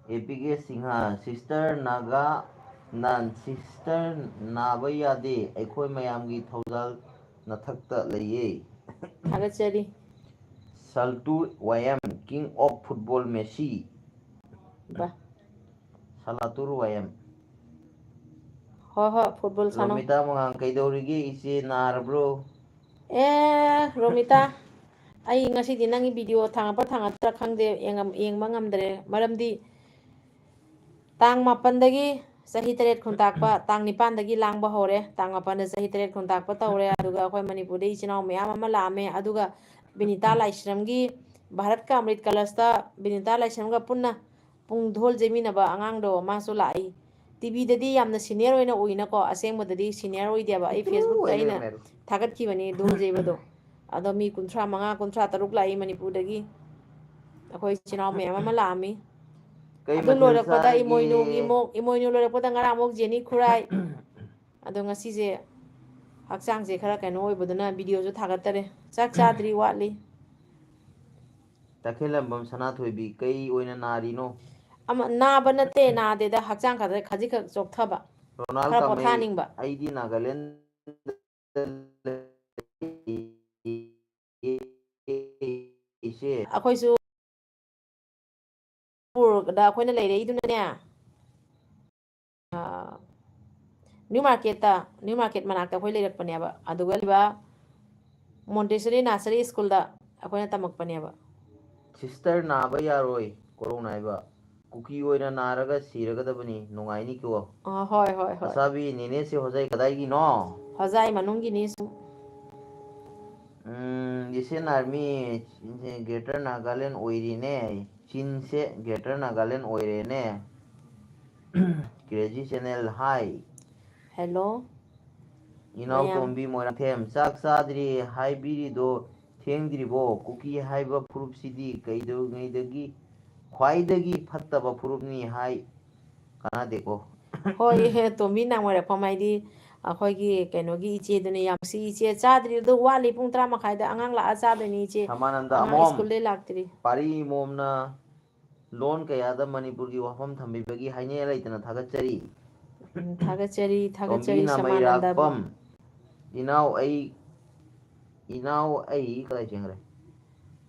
A P K Singha, sister Naga ꯅꯥꯟ, sister ꯅꯥꯕ ꯌꯥꯗꯦ, ꯑꯩꯈꯣꯏ ꯃꯌꯥꯝꯒꯤ ꯊꯧꯖꯥꯜ ꯅꯊꯛꯇ ꯂꯩꯌꯦ꯫ ꯊꯥꯒꯠꯆꯔꯤ꯫ Saltur Y M, king of football Messi. ꯕꯥ꯫ Salatur Y M. ꯍꯣꯏ ꯍꯣꯏ, ꯐꯨꯠꯕꯣꯜ ꯁꯥꯟꯅꯧ꯫ ꯔꯣꯃꯤꯇꯥ ꯃꯉꯥꯡ, ꯀꯩꯗꯧꯔꯤꯒꯦ ꯏꯆꯦ, ꯅꯥꯔꯕ꯭ꯔꯣ? ꯑꯦ ꯔꯣꯃꯤꯇꯥ, ꯑꯩ ꯉꯁꯤꯗꯤ ꯅꯪꯒꯤ ꯚꯤꯗꯤꯑꯣ ꯊꯥꯡꯒꯠꯄ ꯊꯥꯡꯒꯠꯇ꯭ꯔꯥ ꯈꯪꯗꯦ, ꯌꯦꯡꯉꯝ-, ꯌꯦꯡꯕ ꯉꯝꯗ꯭ꯔꯦ꯫ ꯃꯔꯝꯗꯤ ꯇꯥꯡ ꯃꯥꯄꯟꯗꯒꯤ ꯆꯍꯤ ꯇꯔꯦꯠ ꯈꯨꯟꯇꯥꯛꯄ, ꯇꯥꯡ ꯅꯤꯄꯥꯟꯗꯒꯤ ꯂꯥꯡꯕ ꯍꯧꯔꯦ, ꯇꯥꯡ ꯃꯥꯄꯟꯗ ꯆꯍꯤ ꯇꯔꯦꯠ ꯈꯨꯟꯇꯥꯛꯄ ꯇꯧꯔꯦ꯫ ꯑꯗꯨꯒ ꯑꯩꯈꯣꯏ ꯃꯅꯤꯄꯨꯔꯗ ꯏꯆꯤꯟ ꯏꯅꯥꯎ ꯃꯌꯥꯝ ꯑꯃ ꯂꯥꯛꯑꯝꯃꯦ꯫ ꯑꯗꯨꯒ ꯕꯤꯅꯤꯇꯥ ꯂꯥꯏꯁ꯭ꯔꯝꯒꯤ, ꯚꯥꯔꯠꯀ ꯑꯃ꯭ꯔꯤꯠ ꯀꯂꯁꯇ ꯕꯤꯅꯤꯇꯥ ꯂꯥꯏꯁ꯭ꯔꯝꯒ ꯄꯨꯟꯅ ꯄꯨꯡ ꯙꯣꯜ ꯖꯩꯃꯤꯟꯅꯕ ꯑꯉꯥꯡꯗꯣ, ꯃꯥꯁꯨ ꯂꯥꯛꯏ꯫ ꯇꯤꯚꯤꯗꯗꯤ ꯌꯥꯝꯅ ꯁꯤꯅꯤꯌꯔ ꯑꯣꯏꯅ ꯎꯏꯅꯀꯣ, ꯑꯁꯦꯡꯕꯗꯗꯤ ꯁꯤꯅꯤꯌꯔ ꯑꯣꯏꯗꯦꯕ꯫ ꯑꯩ ꯄꯤꯛꯇ꯭ꯔꯨ ꯐꯦꯁꯕꯨꯛꯇ ꯑꯣꯏ ꯑꯩꯅ ꯂꯩꯔꯝꯃꯦ ꯑꯗꯣ꯫ ꯊꯥꯒꯠꯈꯤꯕꯅꯤ ꯙꯣꯜ ꯌꯩꯕꯗꯣ꯫ ꯑꯗꯣ ꯃꯤ ꯀꯨꯟꯊ꯭ꯔꯥ ꯃꯉꯥ, ꯀꯨꯟꯊ꯭ꯔꯥ ꯇꯔꯨꯛ ꯂꯥꯛꯏ ꯃꯅꯤꯄꯨꯔꯗꯒꯤ꯫ ꯑꯩꯈꯣꯏ ꯏꯆꯤꯟ ꯏꯅꯥꯎ ꯃꯌꯥꯝ ꯑꯃ ꯂꯥꯛꯑꯝꯃꯤ꯫ ꯀꯩ ꯑꯗꯨ ꯃꯊꯦꯜ ꯂꯣꯏꯔꯛꯄꯗ ꯆꯥꯔꯒꯦ? ꯏꯃꯣꯏꯅꯨꯒꯤ ꯃꯣꯛ, ꯏꯃꯣꯏꯅꯨ ꯂꯣꯏꯔꯛꯄꯗ ꯉꯔꯥꯡ ꯃꯣꯛ ꯖꯦꯅꯤ ꯈꯨꯔꯥꯏ꯫ ꯑꯗꯣ ꯉꯁꯤꯁꯦ ꯍꯛꯆꯥꯡꯁꯦ ꯈꯔ ꯀꯩꯅꯣ ꯑꯣꯏꯕꯗꯨꯅ ꯚꯤꯗꯤꯑꯣꯁꯨ ꯊꯥꯒꯠꯇꯔꯦ꯫ ꯆꯥꯛ ꯆꯥꯗ꯭ꯔꯤ, ꯋꯥꯠꯂꯤ꯫ ꯇꯈꯦꯜꯂꯝꯕꯝ ꯁꯅꯥꯊꯣꯏꯕꯤ, ꯀꯩ ꯑꯣꯏꯅ ꯅꯥꯔꯤꯅꯣ? ꯑꯃ ꯅꯥꯕ ꯅꯠꯇꯦ, ꯅꯥꯗꯦꯗ, ꯍꯛꯆꯥꯡ ꯈꯔ ꯈꯖꯤꯛꯈꯛ ꯆꯣꯛꯊꯕ꯫ ꯔꯣꯅꯥꯜ ꯈꯔ ꯀꯥꯃꯩ, ꯄꯣꯊꯥꯅꯤꯡꯕ꯫ ꯑꯩꯗꯤ ꯅꯥꯒꯥꯂꯦꯟꯗ ꯂꯩ, ꯏꯆꯦ꯫ ꯑꯩꯈꯣꯏꯁꯨ ꯃꯅꯤꯄꯨꯔꯗ ꯑꯩꯈꯣꯏꯅ ꯂꯩꯔꯛꯏꯗꯨꯅꯅꯦ, ꯑꯥ, ꯅ꯭ꯌꯨ ꯃꯥꯔꯀꯦꯠꯇ, ꯅ꯭ꯌꯨ ꯃꯥꯔꯀꯦꯠ ꯃꯅꯥꯛꯇ ꯑꯩꯈꯣꯏ ꯂꯩꯔꯛꯄꯅꯦꯕ꯫ ꯑꯗꯨꯒ ꯂꯩꯕ ꯃꯣꯟꯇꯦꯁꯣꯔꯤ ꯅꯔꯁꯔꯤ ꯁ꯭ꯀꯨꯜꯗ ꯑꯩꯈꯣꯏꯅ ꯇꯝꯃꯛꯄꯅꯦꯕ꯫ ꯁꯤꯁꯇꯔ, ꯅꯥꯕ ꯌꯥꯔꯣꯏ, ꯀꯣꯔꯣꯅꯥ ꯍꯥꯏꯕ꯫ ꯀꯨꯀꯤ ꯑꯣꯏꯅ ꯅꯥꯔꯒ ꯁꯤꯔꯒꯗꯕꯅꯤ, ꯅꯨꯡꯉꯥꯏꯅꯤꯀꯣ꯫ ꯑꯥ, ꯍꯣꯏ, ꯍꯣꯏ, ꯍꯣꯏ꯫ ꯑꯁꯥꯕꯤ, ꯅꯦꯅꯦꯁꯦ ꯍꯣꯖꯥꯏ ꯀꯗꯥꯏꯒꯤꯅꯣ? ꯍꯣꯖꯥꯏ ꯃꯅꯨꯡꯒꯤꯅꯤ ꯁꯨꯝ꯫ ꯎꯝ, ꯏꯆꯦ ꯅꯥꯔꯃꯤ, ꯆꯤꯟꯁꯦ Greater Nagaland ꯑꯣꯏꯔꯦꯅꯦ꯫ ꯆꯤꯟꯁꯦ Greater Nagaland ꯑꯣꯏꯔꯦꯅꯦ꯫ Crazy Channel, hi꯫ Hello꯫ ꯏꯅꯥꯎ ꯃꯌꯥꯝ꯫ ꯇꯣꯝꯕꯤ ꯃꯣꯏꯔꯥꯡꯊꯦꯝ, ꯆꯥꯛ ꯆꯥꯗ꯭ꯔꯤ ꯍꯥꯏꯕꯤꯔꯤꯗꯣ ꯊꯦꯡꯗ꯭ꯔꯤꯕꯣ? ꯀꯨꯀꯤ ꯍꯥꯏꯕ ꯐꯨꯔꯨꯞꯁꯤꯗꯤ ꯀꯩꯗꯧꯉꯩꯗꯒꯤ ꯈ꯭ꯋꯥꯏꯗꯒꯤ ꯐꯠꯇꯕ ꯐꯨꯔꯨꯞꯅꯤ ꯍꯥꯏ, ꯀꯥꯟꯅꯗꯦꯀꯣ꯫ ꯍꯣꯏ, ꯍꯦ, ꯇꯣꯝꯕꯤ ꯅꯥꯡꯃꯩꯔꯛꯐꯝ ꯍꯥꯏꯗꯤ ꯑꯩꯈꯣꯏꯒꯤ ꯀꯩꯅꯣꯒꯤ ꯏꯆꯦꯗꯨꯅ, ꯌꯥꯝ ꯁꯤ ꯏꯆꯦ ꯆꯥꯗ꯭ꯔꯤ, ꯑꯗꯨ ꯋꯥꯠꯂꯤ, ꯄꯨꯡ ꯇꯔꯥ ꯃꯈꯥꯏꯗ ꯑꯉꯥꯡ ꯂꯥꯛꯑ ꯆꯥꯗꯣꯏꯅꯤ ꯏꯆꯦ꯫ ꯁꯃꯥꯅꯟꯗ ꯑꯉꯥꯡ ꯑꯃꯣꯝ꯫ ꯁ꯭ꯀꯨꯜꯗꯩ ꯂꯥꯛꯇ꯭ꯔꯤ꯫ ꯄꯥꯔꯤ ꯃꯣꯝꯅ ꯂꯣꯟ ꯀꯌꯥꯗ ꯃꯅꯤꯄꯨꯔꯒꯤ ꯋꯥꯐꯝ ꯊꯝꯕꯤꯕꯒꯤ ꯍꯥꯏꯅꯤꯡꯉꯥꯏ ꯂꯩꯇꯅ ꯊꯥꯒꯠꯆꯔꯤ꯫ ꯎꯝ, ꯊꯥꯒꯠꯆꯔꯤ, ꯇꯣꯝꯕꯤ ꯊꯥꯒꯠꯆꯔꯤ ꯁꯃꯥꯅꯟꯗꯕꯨ꯫ ꯅꯥꯃꯩꯔꯥꯛꯄꯝ, ꯏꯅꯥꯎ ꯑꯩ, ꯏꯅꯥꯎ ꯑꯩ ꯀꯗꯥꯏ ꯆꯦꯟꯈ꯭ꯔꯦ?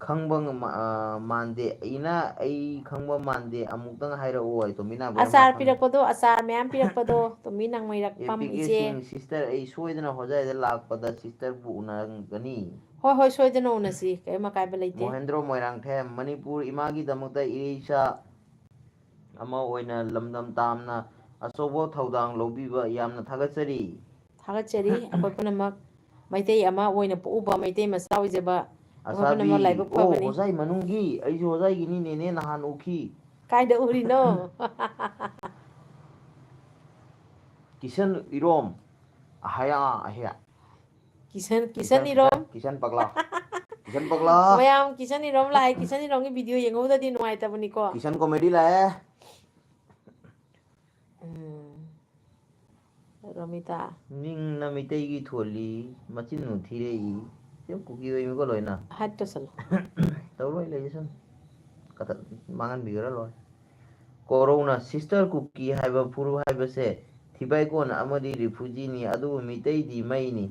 ꯈꯪꯕ ꯉꯝ-, ꯑ, ꯃꯥꯟꯗꯦ꯫ ꯏꯅꯥ ꯑꯩ ꯈꯪꯕ ꯃꯥꯟꯗꯦ, ꯑꯃꯨꯛꯇꯪ ꯍꯥꯏꯔꯛꯑꯣ꯫ ꯑꯩ ꯇꯣꯝꯕꯤ ꯅꯥꯃꯩꯔꯥꯛꯄꯝ ꯑꯆꯥꯔ ꯈꯪꯉꯦ꯫ ꯄꯤꯔꯛꯄꯗꯣ, ꯑꯆꯥꯔ ꯃꯌꯥꯝ ꯄꯤꯔꯛꯄꯗꯣ, ꯇꯣꯝꯕꯤ ꯅꯥꯃꯩꯔꯥꯛꯄꯝ ꯑꯦ ꯄꯤ ꯀꯦ ꯏꯆꯦ꯫ ꯁꯤꯡ, sister, ꯑꯩ ꯁꯣꯏꯗꯅ ꯍꯣꯖꯥꯏꯗ ꯂꯥꯛꯄꯗ sisterꯕꯨ ꯎꯅꯒꯅꯤ꯫ ꯍꯣꯏ, ꯍꯣꯏ, ꯁꯣꯏꯗꯅ ꯎꯅꯁꯤ, ꯀꯔꯤꯝ ꯑꯀꯥꯏꯕ ꯂꯩꯇꯦ꯫ ꯃꯣꯍꯦꯟꯗ꯭ꯔꯣ ꯃꯣꯏꯔꯥꯡꯊꯦꯝ, ꯃꯅꯤꯄꯨꯔ ꯏꯃꯥꯒꯤꯗꯃꯛꯇ ꯏꯔꯩꯆꯥ ꯑꯃ ꯑꯣꯏꯅ ꯂꯝꯗꯝ ꯇꯥꯝꯅ ꯑꯆꯧꯕ ꯊꯧꯗꯥꯡ ꯂꯧꯕꯤꯕ ꯌꯥꯝꯅ ꯊꯥꯒꯠꯆꯔꯤ꯫ ꯊꯥꯒꯠꯆꯔꯤ꯫ ꯑꯩꯈꯣꯏ ꯄꯨꯝꯅꯃꯛ ꯃꯩꯇꯩ ꯑꯃ ꯑꯣꯏꯅ ꯄꯣꯛꯎꯕ, ꯃꯩꯇꯩ ꯃꯆꯥ ꯑꯣꯏꯖꯕ ꯑꯩꯈꯣꯏ ꯑꯁꯥꯕꯤ, ꯄꯨꯝꯅꯃꯛ ꯂꯥꯏꯕꯛ ꯑꯣ, ꯐꯕꯅꯤ꯫ ꯍꯣꯖꯥꯏ ꯃꯅꯨꯡꯒꯤ, ꯑꯩꯁꯨ ꯍꯣꯖꯥꯏꯒꯤꯅꯤꯅꯦꯅꯦ ꯅꯍꯥꯟ ꯎꯈꯤ꯫ ꯀꯥꯏꯗ ꯎꯔꯤꯅꯣ? ꯀꯤꯁꯟ ꯏꯔꯣꯝ, ꯑꯍꯌꯥ, ꯑꯍꯌꯥ꯫ ꯀꯤꯁꯟ, ꯀꯤꯁꯟ ꯏꯔꯣꯝ꯫ ꯀꯤꯁꯟ ꯄꯒꯂꯥ꯫ ꯀꯤꯁꯟ ꯄꯒꯂꯥ꯫ ꯃꯌꯥꯝ ꯀꯤꯁꯟ ꯏꯔꯣꯝ ꯂꯥꯛꯑꯦ꯫ ꯀꯤꯁꯟ ꯏꯔꯣꯝꯒꯤ video ꯌꯦꯡꯍꯧꯗꯗꯤ ꯅꯨꯡꯉꯥꯏꯇꯕꯅꯤꯀꯣ꯫ ꯀꯤꯁꯟ comedy ꯂꯥꯛꯑꯦ꯫ ꯎꯝ꯫ ꯔꯣꯃꯤꯇꯥ꯫ ꯅꯤꯡꯅ ꯃꯤꯇꯩꯒꯤ ꯊꯣꯜꯂꯤ, ꯃꯆꯤꯟ ꯊꯤꯔꯛꯏ꯫ ꯁꯤ ꯀꯨꯀꯤ ꯑꯣꯏꯃꯤꯀꯣ ꯂꯣꯏꯅ꯫ Hide ꯇꯧꯁꯜꯂꯣ꯫ ꯇꯧꯔꯣꯏ, ꯂꯩꯖꯁꯅꯨ꯫ ꯀꯊ-, ꯃꯥꯡꯍꯟꯕꯤꯈ꯭ꯔ ꯂꯣꯏꯔꯦ꯫ ꯀꯣꯔꯧꯅ sister ꯀꯨꯀꯤ ꯍꯥꯏꯕ ꯐꯨꯔꯨꯞ ꯍꯥꯏꯕꯁꯦ ꯊꯤꯕꯥꯏꯀꯣꯟ ꯑꯃꯗꯤ refugee ꯅꯤ, ꯑꯗꯨꯕꯨ ꯃꯤꯇꯩꯗꯤ ꯃꯩꯅꯤ꯫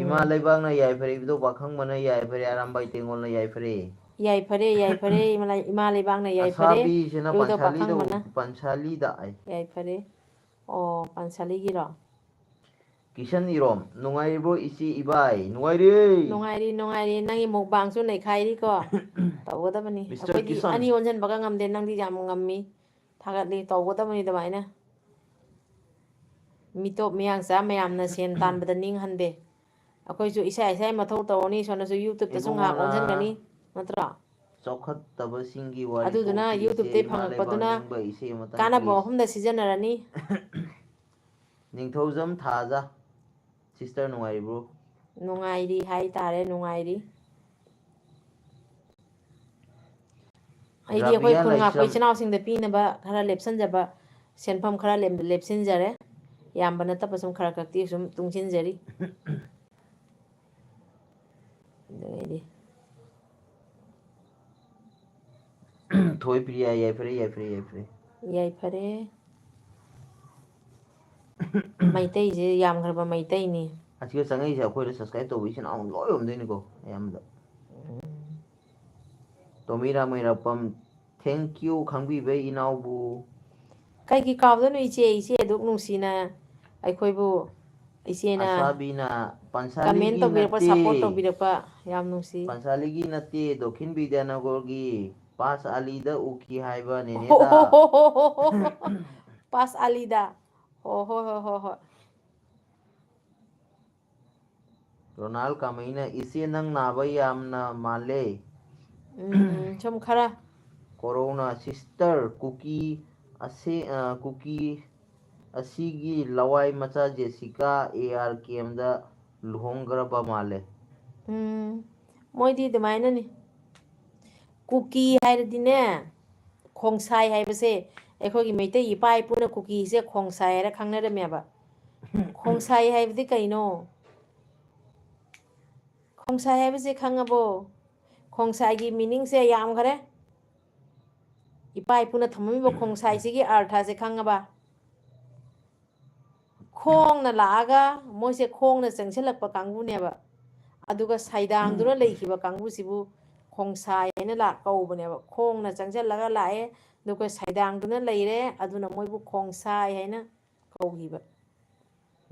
ꯏꯃꯥ ꯎꯝ꯫ ꯂꯩꯕꯥꯛꯅ ꯌꯥꯏꯐꯔꯦ, ꯏꯕꯨꯙꯧ ꯄꯥꯈꯪꯕꯅ ꯌꯥꯏꯐꯔꯦ, ꯑꯔꯥꯝꯕꯥꯏ ꯇꯦꯡꯒꯣꯜꯅ ꯌꯥꯏꯐꯔꯦ꯫ ꯌꯥꯏꯐꯔꯦ, ꯌꯥꯏꯐꯔꯦ, ꯏꯃꯥ ꯂꯩ-, ꯏꯃꯥ ꯂꯩꯕꯥꯛꯅ ꯌꯥꯏꯐꯔꯦ, ꯑꯁꯥꯕꯤꯁꯤꯅ ꯏꯕꯨꯙꯧ ꯄꯥꯟꯁꯥꯂꯤꯗ, ꯄꯥꯈꯪꯕꯅ꯫ ꯄꯥꯟꯁꯥꯂꯤꯗ ꯑꯩ꯫ ꯌꯥꯏꯐꯔꯦ꯫ ꯑꯣ, ꯄꯥꯟꯁꯥꯂꯤꯒꯤꯔꯣ? ꯀꯤꯁꯟ ꯏꯔꯣꯝ, ꯅꯨꯡꯉꯥꯏꯔꯤꯕ꯭ꯔꯣ ꯏꯆꯦ ꯏꯕꯥꯏ? ꯅꯨꯡꯉꯥꯏꯔꯤ꯫ ꯅꯨꯡꯉꯥꯏꯔꯤ, ꯅꯨꯡꯉꯥꯏꯔꯤ꯫ ꯅꯪꯒꯤ mukbangꯁꯨ ꯅꯩꯈꯥꯏꯔꯤꯀꯣ꯫ ꯇꯧꯒꯗꯕꯅꯤ꯫ Mister ꯑꯩꯈꯣꯏꯗꯤ ꯀꯤꯁꯟ꯫ ꯑꯅꯤ ꯑꯣꯟꯁꯤꯟꯕꯒ ꯉꯝꯗꯦ, ꯅꯪꯗꯤ ꯌꯥꯝ ꯉꯝꯃꯤ꯫ ꯊꯥꯒꯠꯂꯤ, ꯇꯧꯒꯗꯕꯅꯤ ꯑꯗꯨꯃꯥꯏꯅ꯫ ꯃꯤꯇꯣꯞ ꯃꯤꯌꯥꯡꯆꯥ ꯃꯌꯥꯝꯅ ꯁꯦꯟ ꯇꯥꯟꯕꯗ ꯅꯤꯡꯍꯟꯗꯦ꯫ ꯑꯩꯈꯣꯏꯁꯨ ꯏꯁꯥ ꯏꯁꯥꯒꯤ ꯃꯊꯧ ꯇꯧꯔꯅꯤ, ꯁꯣꯝꯗꯁꯨ YouTubeꯇꯁꯨ ꯉꯥꯏꯍꯥꯛ ꯏꯕꯨꯡꯉꯣꯅ ꯑꯣꯟꯁꯤꯟꯒꯅꯤ, ꯅꯠꯇ꯭ꯔꯣ? ꯆꯥꯎꯈꯠꯇꯕꯁꯤꯡꯒꯤ ꯋꯥꯔꯤ ꯑꯗꯨꯗꯨꯅ ꯀꯣꯛꯄꯤꯔꯤꯁꯦ YouTubeꯇꯩ ꯏꯃꯥ ꯂꯩꯕꯥꯛ ꯐꯪꯉꯛꯄꯗꯨꯅ ꯅꯤꯡꯕ ꯏꯆꯦ ꯑꯃꯇꯪ ꯀꯥꯟꯅꯕ please꯫ ꯃꯐꯝꯗ ꯁꯤꯖꯤꯟꯅꯔꯅꯤ꯫ ꯅꯤꯡꯊꯧꯖꯝ ꯊꯥꯖ, sister ꯅꯨꯡꯉꯥꯏꯔꯤꯕ꯭ꯔꯣ? ꯅꯨꯡꯉꯥꯏꯔꯤ ꯍꯥꯏꯇꯥꯔꯦ, ꯅꯨꯡꯉꯥꯏꯔꯤ꯫ ꯑꯩꯗꯤ ꯑꯩꯈꯣꯏ ꯔꯥꯕꯤꯌꯥ ꯈꯨꯟ ꯉꯥꯛꯄ ꯂꯥꯏꯁ꯭ꯔꯝ꯫ ꯏꯆꯤꯟ ꯏꯅꯥꯎꯁꯤꯡꯗ ꯄꯤꯅꯕ ꯈꯔ ꯂꯦꯞꯁꯤꯟꯖꯕ, ꯁꯦꯟꯐꯝ ꯈꯔ ꯂꯦꯞ-, ꯂꯦꯞꯁꯤꯟꯖꯔꯦ꯫ ꯌꯥꯝꯕ ꯅꯠꯇꯕ ꯁꯨꯝ ꯈꯔ ꯈꯛꯇꯤ ꯁꯨꯝ ꯇꯨꯡꯁꯤꯟꯖꯔꯤ꯫ ꯑꯗꯨꯗꯩꯗꯤ ꯊꯣꯏ ꯄ꯭ꯔꯤꯌꯥ, ꯌꯥꯏꯐꯔꯦ, ꯌꯥꯏꯐꯔꯦ, ꯌꯥꯏꯐꯔꯦ꯫ ꯌꯥꯏꯐꯔꯦ꯫ ꯃꯩꯇꯩꯁꯦ ꯌꯥꯝꯈ꯭ꯔꯕ ꯃꯩꯇꯩꯅꯤ꯫ ꯑꯁꯤꯒ ꯆꯪꯉꯛꯏꯁꯦ ꯑꯩꯈꯣꯏꯗ subscribe ꯇꯧꯕ ꯏꯆꯤꯟ ꯏꯅꯥꯎ ꯂꯣꯏ ꯑꯣꯏꯔꯝꯗꯣꯏꯅꯤꯀꯣ ꯑꯌꯥꯝꯕꯗ꯫ ꯇꯣꯃꯤꯔꯥ ꯃꯩꯔꯥꯄꯝ, thank you ꯈꯪꯕꯤꯕꯩ ꯏꯅꯥꯎꯕꯨ꯫ ꯀꯩꯒꯤ ꯀꯥꯎꯗꯣꯏꯅꯣ ꯏꯆꯦ? ꯏꯆꯦ ꯑꯗꯨꯛ ꯅꯨꯡꯁꯤꯅ ꯑꯩꯈꯣꯏꯕꯨ ꯏꯆꯦꯅ ꯑꯁꯥꯕꯤꯅ, comment ꯄꯟꯁꯥꯂꯤꯒꯤ ꯇꯧꯕꯤꯔꯛꯄ, ꯅꯠꯇꯦ, support ꯇꯧꯕꯤꯔꯛꯄ ꯌꯥꯝ ꯅꯨꯡꯁꯤ꯫ ꯄꯟꯁꯥꯂꯤꯒꯤ ꯅꯠꯇꯦ, ꯗꯣꯈꯤꯟ ꯕꯤꯗ꯭ꯌꯥꯅꯒꯔꯒꯤ ꯄꯥꯁ ꯑꯂꯤꯗ ꯎꯈꯤ ꯍꯥꯏꯕ ꯅꯦꯅꯦꯗ꯫ ꯄꯥꯁ ꯑꯂꯤꯗ꯫ ꯑꯣ, ꯍꯣꯏ, ꯍꯣꯏ, ꯍꯣꯏ, ꯍꯣꯏ꯫ ꯔꯣꯅꯥꯜ ꯀꯥꯃꯩꯅ, "ꯏꯆꯦ, ꯅꯪ ꯅꯥꯕ ꯌꯥꯝꯅ ꯃꯥꯜꯂꯦ꯫ ꯎꯝ, ꯁꯨꯝ ꯈꯔ꯫ ꯀꯣꯔꯣꯅꯥ sister, ꯀꯨꯀꯤ ꯑꯁꯤ, ꯑ, ꯀꯨꯀꯤ ꯑꯁꯤꯒꯤ ꯂꯋꯥꯏ ꯃꯆꯥ ꯖꯦꯁꯤꯀꯥ AR camp ꯗ ꯂꯨꯍꯣꯡꯈ꯭ꯔꯕ ꯃꯥꯜꯂꯦ꯫" ꯎꯝ, ꯃꯣꯏꯗꯤ ꯑꯗꯨꯃꯥꯏꯅꯅꯤ꯫ ꯀꯨꯀꯤ ꯍꯥꯏꯔꯗꯤꯅꯦ, ꯈꯣꯡꯁꯥꯏ ꯍꯥꯏꯕꯁꯦ, ꯑꯩꯈꯣꯏꯒꯤ ꯃꯩꯇꯩ ꯏꯄꯥ ꯏꯄꯨꯅ ꯀꯨꯀꯤꯁꯦ ꯈꯣꯡꯁꯥꯏ ꯍꯥꯏꯔ ꯈꯪꯅꯔꯝꯃꯦꯕ꯫ ꯈꯣꯡꯁꯥꯏ ꯍꯥꯏꯕꯗꯤ ꯀꯩꯅꯣ? ꯈꯣꯡꯁꯥꯏ ꯍꯥꯏꯕꯁꯦ ꯈꯪꯉꯕꯣ? ꯈꯣꯡꯁꯥꯏꯒꯤ meaning ꯁꯦ ꯌꯥꯝꯈꯔꯦ꯫ ꯏꯄꯥ ꯏꯄꯨꯅ ꯊꯝꯃꯝꯃꯤꯕ ꯈꯣꯡꯁꯥꯏꯁꯤꯒꯤ ꯑꯔꯊꯁꯦ ꯈꯪꯉꯕ? ꯈꯣꯡꯅ ꯂꯥꯛꯑꯒ ꯃꯣꯏꯁꯦ ꯈꯣꯡꯅ ꯆꯪꯁꯤꯜꯂꯛꯄ ꯀꯥꯡꯕꯨꯅꯦꯕ꯫ ꯑꯗꯨꯒ ꯁꯩꯗꯥꯡꯗꯨꯅ ꯂꯩꯈꯤꯕ ꯀꯥꯡꯕꯨꯁꯤꯕꯨ ꯈꯣꯡꯁꯥꯏ ꯍꯥꯏꯅ ꯂꯥꯛ-, ꯀꯧꯕꯅꯦꯕ꯫ ꯈꯣꯡꯅ ꯆꯪꯁꯤꯜꯂꯒ ꯂꯥꯛꯑꯦ, ꯑꯗꯨꯒ ꯁꯩꯗꯥꯡꯗꯨꯅ ꯂꯩꯔꯦ, ꯑꯗꯨꯅ ꯃꯣꯏꯕꯨ ꯈꯣꯡꯁꯥꯏ ꯍꯥꯏꯅ ꯀꯧꯈꯤꯕ꯫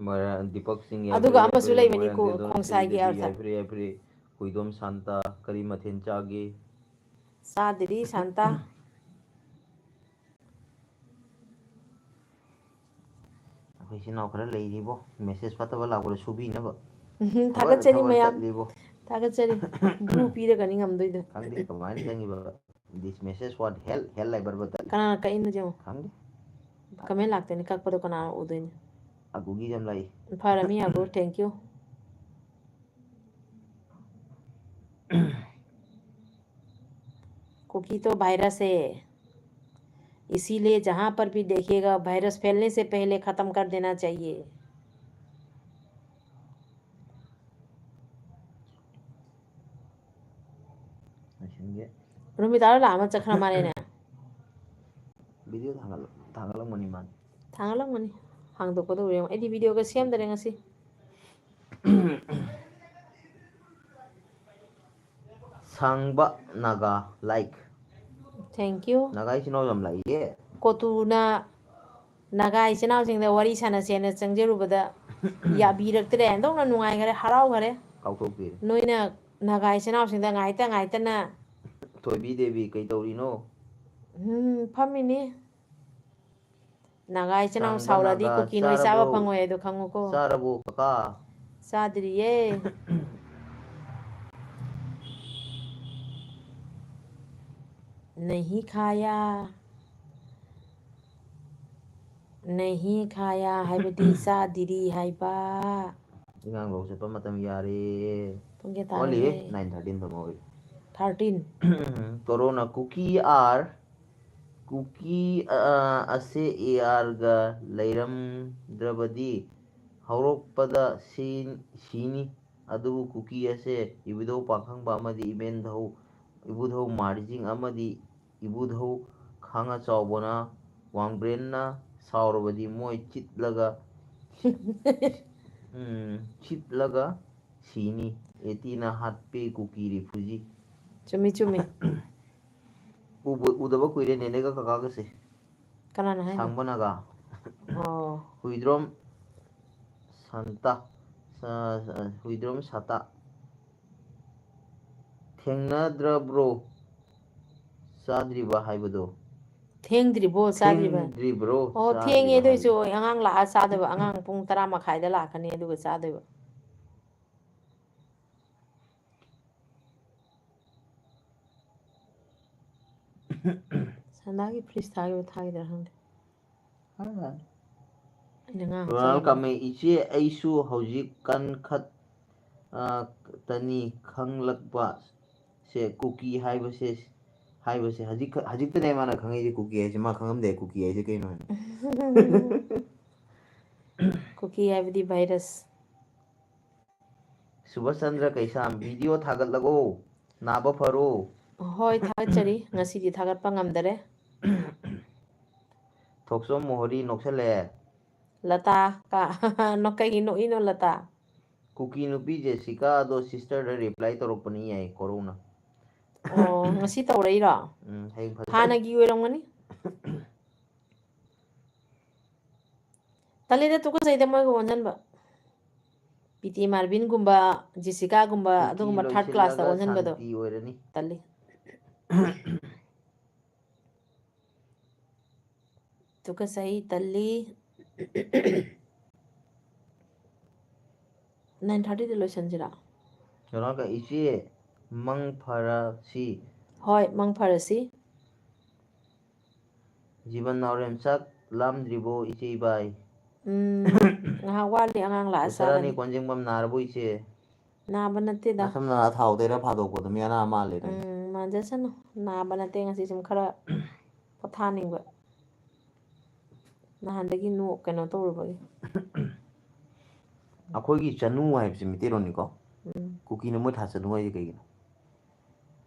ꯃꯣꯏꯔꯥꯡ, ꯗꯤꯄꯛ ꯁꯤꯡ ꯑꯗꯨꯒ ꯌꯥꯏꯐꯔꯦ, ꯑꯃꯁꯨ ꯌꯥꯏꯐꯔꯦ, ꯂꯩꯕꯅꯤ, ꯃꯣꯏꯔꯥꯡ ꯀꯣ-, ꯗꯦꯗꯣꯟ ꯈꯣꯡꯁꯥꯏꯒꯤ ꯁꯤꯡꯗꯨꯗꯤ ꯑꯔꯊ꯫ ꯌꯥꯏꯐꯔꯦ, ꯌꯥꯏꯐꯔꯦ꯫ ꯍꯨꯏꯗꯣꯝ ꯁꯥꯟꯇ, ꯀꯔꯤ ꯃꯊꯦꯜ ꯆꯥꯒꯦ? ꯆꯥꯗ꯭ꯔꯤ, ꯁꯥꯟꯇ꯫ ꯑꯩꯈꯣꯏ ꯏꯆꯤꯟ ꯏꯅꯥꯎ ꯈꯔ ꯂꯩꯔꯤꯕꯣ, message ꯐꯠꯇꯕ ꯂꯥꯛꯄꯗ ꯁꯨꯕꯤꯅꯕ꯫ ꯎꯝ, ꯊꯕꯛ, ꯊꯥꯒꯠꯆꯔꯤ ꯊꯕꯛ ꯃꯌꯥꯝ꯫ ꯇꯠꯂꯤꯕꯣ꯫ ꯊꯥꯒꯠꯆꯔꯤ꯫ Blue ꯄꯤꯔꯒꯅꯤ ꯉꯝꯗꯣꯏꯗꯣ꯫ ꯈꯪꯗꯦ ꯀꯃꯥꯏꯅ ꯆꯪꯉꯤꯕ꯫ This message was hell, hell ꯍꯥꯏꯕꯔꯕ ꯇꯠꯂꯤ꯫ ꯀꯅꯥꯅ ꯀꯛꯏꯅꯣ ꯌꯦꯡꯉꯣ꯫ ꯈꯪꯗꯦ꯫ Comment ꯂꯥꯛꯇꯣꯏꯅꯦ, ꯀꯛꯄꯗꯣ ꯀꯅꯥꯅ ꯎꯗꯣꯏꯅꯣ? ꯑꯒꯨꯒꯤ ꯌꯥꯝ ꯂꯥꯛꯏ꯫ ꯐꯔꯃꯤ, ꯑꯒꯨ, thank you꯫ Kuki to virus ꯁꯦ꯫ इसीलिए जहाँ पर भी देखिएगा, वायरस फैलने से पहले ख़त्म कर देना चाहिए। ꯂꯣꯏꯁꯤꯟꯒꯦ꯫ ꯔꯣꯃꯤꯇꯥꯗꯣ ꯂꯥꯛꯑꯝꯃ ꯆꯠꯈ꯭ꯔ ꯃꯥꯜꯂꯦꯅꯦ꯫ ꯚꯤꯗꯤꯑꯣ ꯊꯥꯒꯠꯂ-, ꯊꯥꯒꯠꯂꯝꯒꯅꯤ ꯃꯥꯅ꯫ ꯊꯥꯒꯠꯂꯝꯒꯅꯤ꯫ ꯍꯥꯡꯗꯣꯛꯀꯗꯧꯔꯦ ꯌꯦꯡꯉꯣ꯫ ꯑꯩꯗꯤ ꯚꯤꯗꯤꯑꯣꯒ ꯁꯦꯝꯗꯔꯦ ꯉꯁꯤ꯫ ꯁꯥꯡꯕ Naga like꯫ Thank you꯫ Naga ꯏꯆꯤꯟ ꯏꯅꯥꯎ ꯌꯥꯝ ꯂꯥꯛꯏꯌꯦ꯫ ꯀꯣꯇꯨꯅ ꯅꯥꯒꯥ ꯏꯆꯤꯟ ꯏꯅꯥꯎꯁꯤꯡꯗ ꯋꯥꯔꯤ ꯁꯥꯟꯅꯁꯦꯅ ꯆꯪꯖꯔꯨꯕꯗ ꯌꯥꯕꯤꯔꯛꯇ꯭ꯔꯦ꯫ ꯑꯣꯟꯊꯣꯛꯅ ꯅꯨꯡꯉꯥꯏꯈꯔꯦ, ꯍꯔꯥꯎꯈꯔꯦ꯫ ꯀꯥꯎꯊꯣꯛꯄꯤꯔꯦ꯫ ꯅꯣꯏꯅ ꯅꯥꯒꯥ ꯏꯆꯤꯟ ꯏꯅꯥꯎꯁꯤꯡꯗ ꯉꯥꯏꯇ ꯉꯥꯏꯇꯅ꯫ ꯊꯣꯏꯕꯤ ꯗꯦꯕꯤ ꯀꯩ ꯇꯧꯔꯤꯅꯣ? ꯎꯝ, ꯐꯝꯃꯤꯅꯤ꯫ ꯅꯥꯒꯥ ꯏꯆꯤꯟ ꯏꯅꯥꯎ ꯁꯥꯡꯕ ꯁꯥꯎꯔꯗꯤ ꯅꯥꯒꯥ ꯀꯨꯀꯤ ꯅꯣꯏ ꯆꯥꯕ ꯆꯥꯔꯕꯣ? ꯐꯪꯉꯣꯏ, ꯑꯗꯨ ꯈꯪꯉꯨꯀꯣ꯫ ꯆꯥꯔꯕꯣ ꯀꯀꯥ? ꯆꯥꯗ꯭ꯔꯤꯌꯦ꯫ ꯅꯍꯤ ꯈꯥꯌꯥ꯫ ꯅꯍꯤ ꯈꯥꯌꯥ ꯍꯥꯏꯕꯗꯤ ꯆꯥꯗ꯭ꯔꯤ ꯍꯥꯏꯕ꯫ ꯑꯉꯥꯡ ꯂꯧ ꯆꯠꯄ ꯃꯇꯝ ꯌꯥꯔꯦ꯫ ꯄꯨꯡ ꯀꯌꯥ ꯋꯥꯠꯂꯤꯌꯦ, ꯇꯥꯔꯒꯦ? Nine thirteen ꯐꯥꯎꯕ ꯍꯧꯔꯤ꯫ Thirteen꯫ ꯀꯣꯔꯣꯅꯥ ꯀꯨꯀꯤ ꯑꯥꯔ ꯀꯨꯀꯤ, ꯑ, ꯑꯁꯦ ꯑꯦ ꯑꯥꯔꯒ ꯂꯩꯔꯝꯗ꯭ꯔꯕꯗꯤ ꯍꯧꯔꯛꯄꯗ ꯁꯤ-, ꯁꯤꯅꯤ꯫ ꯑꯗꯨꯕꯨ ꯀꯨꯀꯤ ꯑꯁꯦ ꯏꯕꯨꯙꯧ ꯄꯥꯈꯪꯕ ꯑꯃꯗꯤ ꯏꯕꯦꯟꯙꯧ, ꯏꯕꯨꯙꯧ ꯃꯥꯔꯖꯤꯡ ꯑꯃꯗꯤ ꯏꯕꯨꯙꯧ ꯈꯥꯡꯉꯆꯥꯎꯕꯅ ꯋꯥꯡꯕ꯭ꯔꯦꯟꯅ ꯁꯥꯎꯔꯕꯗꯤ ꯃꯣꯏ ꯆꯤꯠꯂꯒ, ꯎꯝ, ꯆꯤꯠꯂꯒ ꯁꯤꯅꯤ꯫ ꯑꯦꯇꯤꯅ ꯍꯥꯠꯄꯤ ꯀꯨꯀꯤ ꯔꯤꯐ꯭ꯌꯨꯖꯤ꯫ ꯆꯨꯝꯃꯤ, ꯆꯨꯝꯃꯤ꯫ ꯎꯕ-, ꯎꯗꯕ ꯀꯨꯏꯔꯦ ꯅꯦꯅꯦꯒ ꯀꯀꯥꯒꯁꯦ꯫ ꯀꯅꯥꯅ ꯍꯥꯏꯅꯣ? ꯁꯥꯡꯕ ꯅꯥꯒꯥ꯫ ꯑꯣ꯫ ꯍꯨꯏꯗ꯭ꯔꯣꯝ ꯁꯥꯟꯇ꯫ ꯁ-, ꯁ-, ꯍꯨꯏꯗ꯭ꯔꯣꯝ ꯁꯥꯇ꯫ ꯊꯦꯡꯅꯗ꯭ꯔꯕ꯭ꯔꯣ? ꯆꯥꯗ꯭ꯔꯤꯕ ꯍꯥꯏꯕꯗꯣ꯫ ꯊꯦꯡꯗ꯭ꯔꯤꯕꯣ? ꯆꯥꯗ꯭ꯔꯤꯕ? ꯊꯦꯡꯗ꯭ꯔꯤꯕ꯭ꯔꯣ? ꯑꯣ, ꯊꯦꯡꯉꯦ꯫ ꯆꯥꯗ꯭ꯔꯤꯕ ꯑꯗꯨ ꯑꯣꯏꯁꯨ ꯍꯥꯏꯕꯗꯣ꯫ ꯑꯉꯥꯡ ꯂꯥꯛꯑ ꯆꯥꯗꯣꯏꯕ꯫ ꯑꯉꯥꯡ ꯄꯨꯡ ꯇꯔꯥ ꯃꯈꯥꯏꯗ ꯂꯥꯛꯀꯅꯤ, ꯑꯗꯨꯒ ꯆꯥꯗꯣꯏꯕ꯫ ꯁꯅꯥꯒꯤ ꯐ꯭ꯔꯤꯖ ꯊꯥꯈꯤꯕ ꯊꯥꯈꯤꯗ꯭ꯔꯥ ꯈꯪꯗꯦ꯫ ꯊꯥꯈꯤꯗ꯭ꯔꯥ? ꯑꯩꯅ ꯉꯥꯡ ꯔꯣꯅꯥꯜ ꯆꯠꯂꯝꯃꯦ꯫ ꯀꯥꯃꯩ, "ꯏꯆꯦ, ꯑꯩꯁꯨ ꯍꯧꯖꯤꯛ ꯀꯟꯈꯠ, ꯑ, ꯇꯅꯤ ꯈꯪꯂꯛꯄ ꯁꯦ, ꯀꯨꯀꯤ ꯍꯥꯏꯕꯁꯦ ꯍꯥꯏꯕꯁꯦ ꯍꯧꯖꯤꯛ ꯈ-, ꯍꯧꯖꯤꯛꯇꯅꯦ ꯃꯥꯅ ꯈꯪꯉꯛꯏꯁꯦ ꯀꯨꯀꯤ ꯍꯥꯏꯁꯦ꯫ ꯃꯥ ꯈꯪꯉꯝꯗꯦ ꯀꯨꯀꯤ ꯍꯥꯏꯁꯦ ꯀꯩꯅꯣ ꯍꯥꯏꯅ꯫ ꯀꯨꯀꯤ ꯍꯥꯏꯕꯗꯤ ꯚꯥꯏꯔꯁ꯫ ꯁꯨꯕꯁ ꯆꯟꯗ꯭ꯔ ꯀꯩꯁꯥꯝ, ꯚꯤꯗꯤꯑꯣ ꯊꯥꯒꯠꯂꯒꯣ, ꯅꯥꯕ ꯐꯔꯣ꯫ ꯍꯣꯏ, ꯊꯥꯒꯠꯆꯔꯤ꯫ ꯉꯁꯤꯗꯤ ꯊꯥꯒꯠꯄ ꯉꯝꯗꯔꯦ꯫ ꯊꯣꯛꯆꯣꯝ ꯃꯣꯍꯣꯔꯤ ꯅꯣꯛꯁꯜꯂꯛꯑꯦ꯫ ꯂꯇꯥ, ꯀ-, ꯅꯣ-, ꯀꯩꯒꯤ ꯅꯣꯛꯏꯅꯣ ꯂꯇꯥ? ꯀꯨꯀꯤ ꯅꯨꯄꯤ ꯖꯦꯁꯤꯀꯥꯗꯣ ꯁꯤꯁꯇꯔꯗ ꯔꯤꯄ꯭ꯂꯥꯏ ꯇꯧꯔꯛꯄꯅꯤ ꯌꯥꯏ ꯀꯣꯔꯧꯅ꯫ ꯑꯣ, ꯉꯁꯤ ꯇꯧꯔꯛꯏꯔꯣ? ꯎꯝ, ꯍꯌꯦꯡ ꯐꯖꯅ ꯍꯥꯟꯅꯒꯤ ꯑꯣꯏꯔꯝꯒꯅꯤ꯫ ꯇꯜꯂꯤꯗ, ꯇꯨꯀꯠꯆꯩꯗ ꯃꯣꯏꯒ ꯑꯣꯟꯁꯤꯟꯕ꯫ ꯄꯤ ꯇꯤ ꯃꯥꯔꯕꯤꯟꯒꯨꯝꯕ, ꯖꯦꯁꯤꯀꯥꯒꯨꯝꯕ, ꯀꯨꯀꯤ ꯑꯗꯨꯒꯨꯝꯕ ꯊꯥꯔꯠ ꯀ꯭ꯂꯥꯁꯇ ꯂꯣꯏꯁꯤꯜꯂꯒ ꯑꯣꯟꯁꯤꯟꯕꯗꯣ ꯁꯥꯟꯇꯤ ꯑꯣꯏꯔꯅꯤ꯫ ꯇꯜꯂꯤ꯫ ꯇꯨꯀꯠꯆꯩ, ꯇꯜꯂꯤ꯫ ꯅꯥꯏꯟ ꯊꯥꯔꯇꯤꯗ ꯂꯣꯏꯁꯤꯟꯁꯤꯔꯥ? ꯖꯣꯅꯥꯀ ꯏꯆꯦ, ꯃꯪ ꯐꯔꯁꯤ꯫ ꯍꯣꯏ, ꯃꯪ ꯐꯔꯁꯤ꯫ ꯖꯤꯕꯟ ꯅꯥꯎꯔꯦꯝ, ꯆꯥꯛ ꯂꯥꯝꯗ꯭ꯔꯤꯕꯣ ꯏꯆꯦ ꯏꯕꯥꯏ? ꯎꯝ, ꯉꯥꯏꯍꯥꯛ ꯋꯥꯠꯂꯤ, ꯑꯉꯥꯡ ꯂꯥꯛꯑ ꯎꯁꯥꯔꯥꯅꯤ ꯆꯥꯒꯅꯤ꯫ ꯀꯣꯟꯖꯦꯡꯕꯝ, ꯅꯥꯔꯕꯣ ꯏꯆꯦ? ꯅꯥꯕ ꯅꯠꯇꯦꯗ꯫ ꯅꯁꯝ ꯅꯅꯥ ꯊꯥꯎ ꯇꯩꯔ ꯐꯥꯗꯣꯛꯄꯗꯣ ꯃꯤ ꯑꯅꯥ ꯃꯥꯜꯂꯦ ꯅꯪ꯫ ꯎꯝ, ꯃꯥꯟꯖꯁꯅꯨ꯫ ꯅꯥꯕ ꯅꯠꯇꯦ, ꯉꯁꯤ ꯁꯨꯝ ꯈꯔ ꯄꯣꯊꯥꯅꯤꯡꯕ꯫ ꯅꯍꯥꯟꯗꯒꯤ ꯅꯣꯛ-, ꯀꯩꯅꯣ ꯇꯧꯔꯨꯕꯒꯤ꯫ ꯑꯩꯈꯣꯏꯒꯤ ꯆꯅꯨ ꯍꯥꯏꯕꯁꯤ ꯃꯩꯇꯩꯂꯣꯟꯅꯤꯀꯣ꯫ ꯎꯝ꯫ ꯀꯨꯀꯤꯅ ꯃꯣꯏ ꯊꯥ ꯆꯅꯨ ꯍꯥꯏꯁꯦ ꯀꯩꯒꯤꯅꯣ?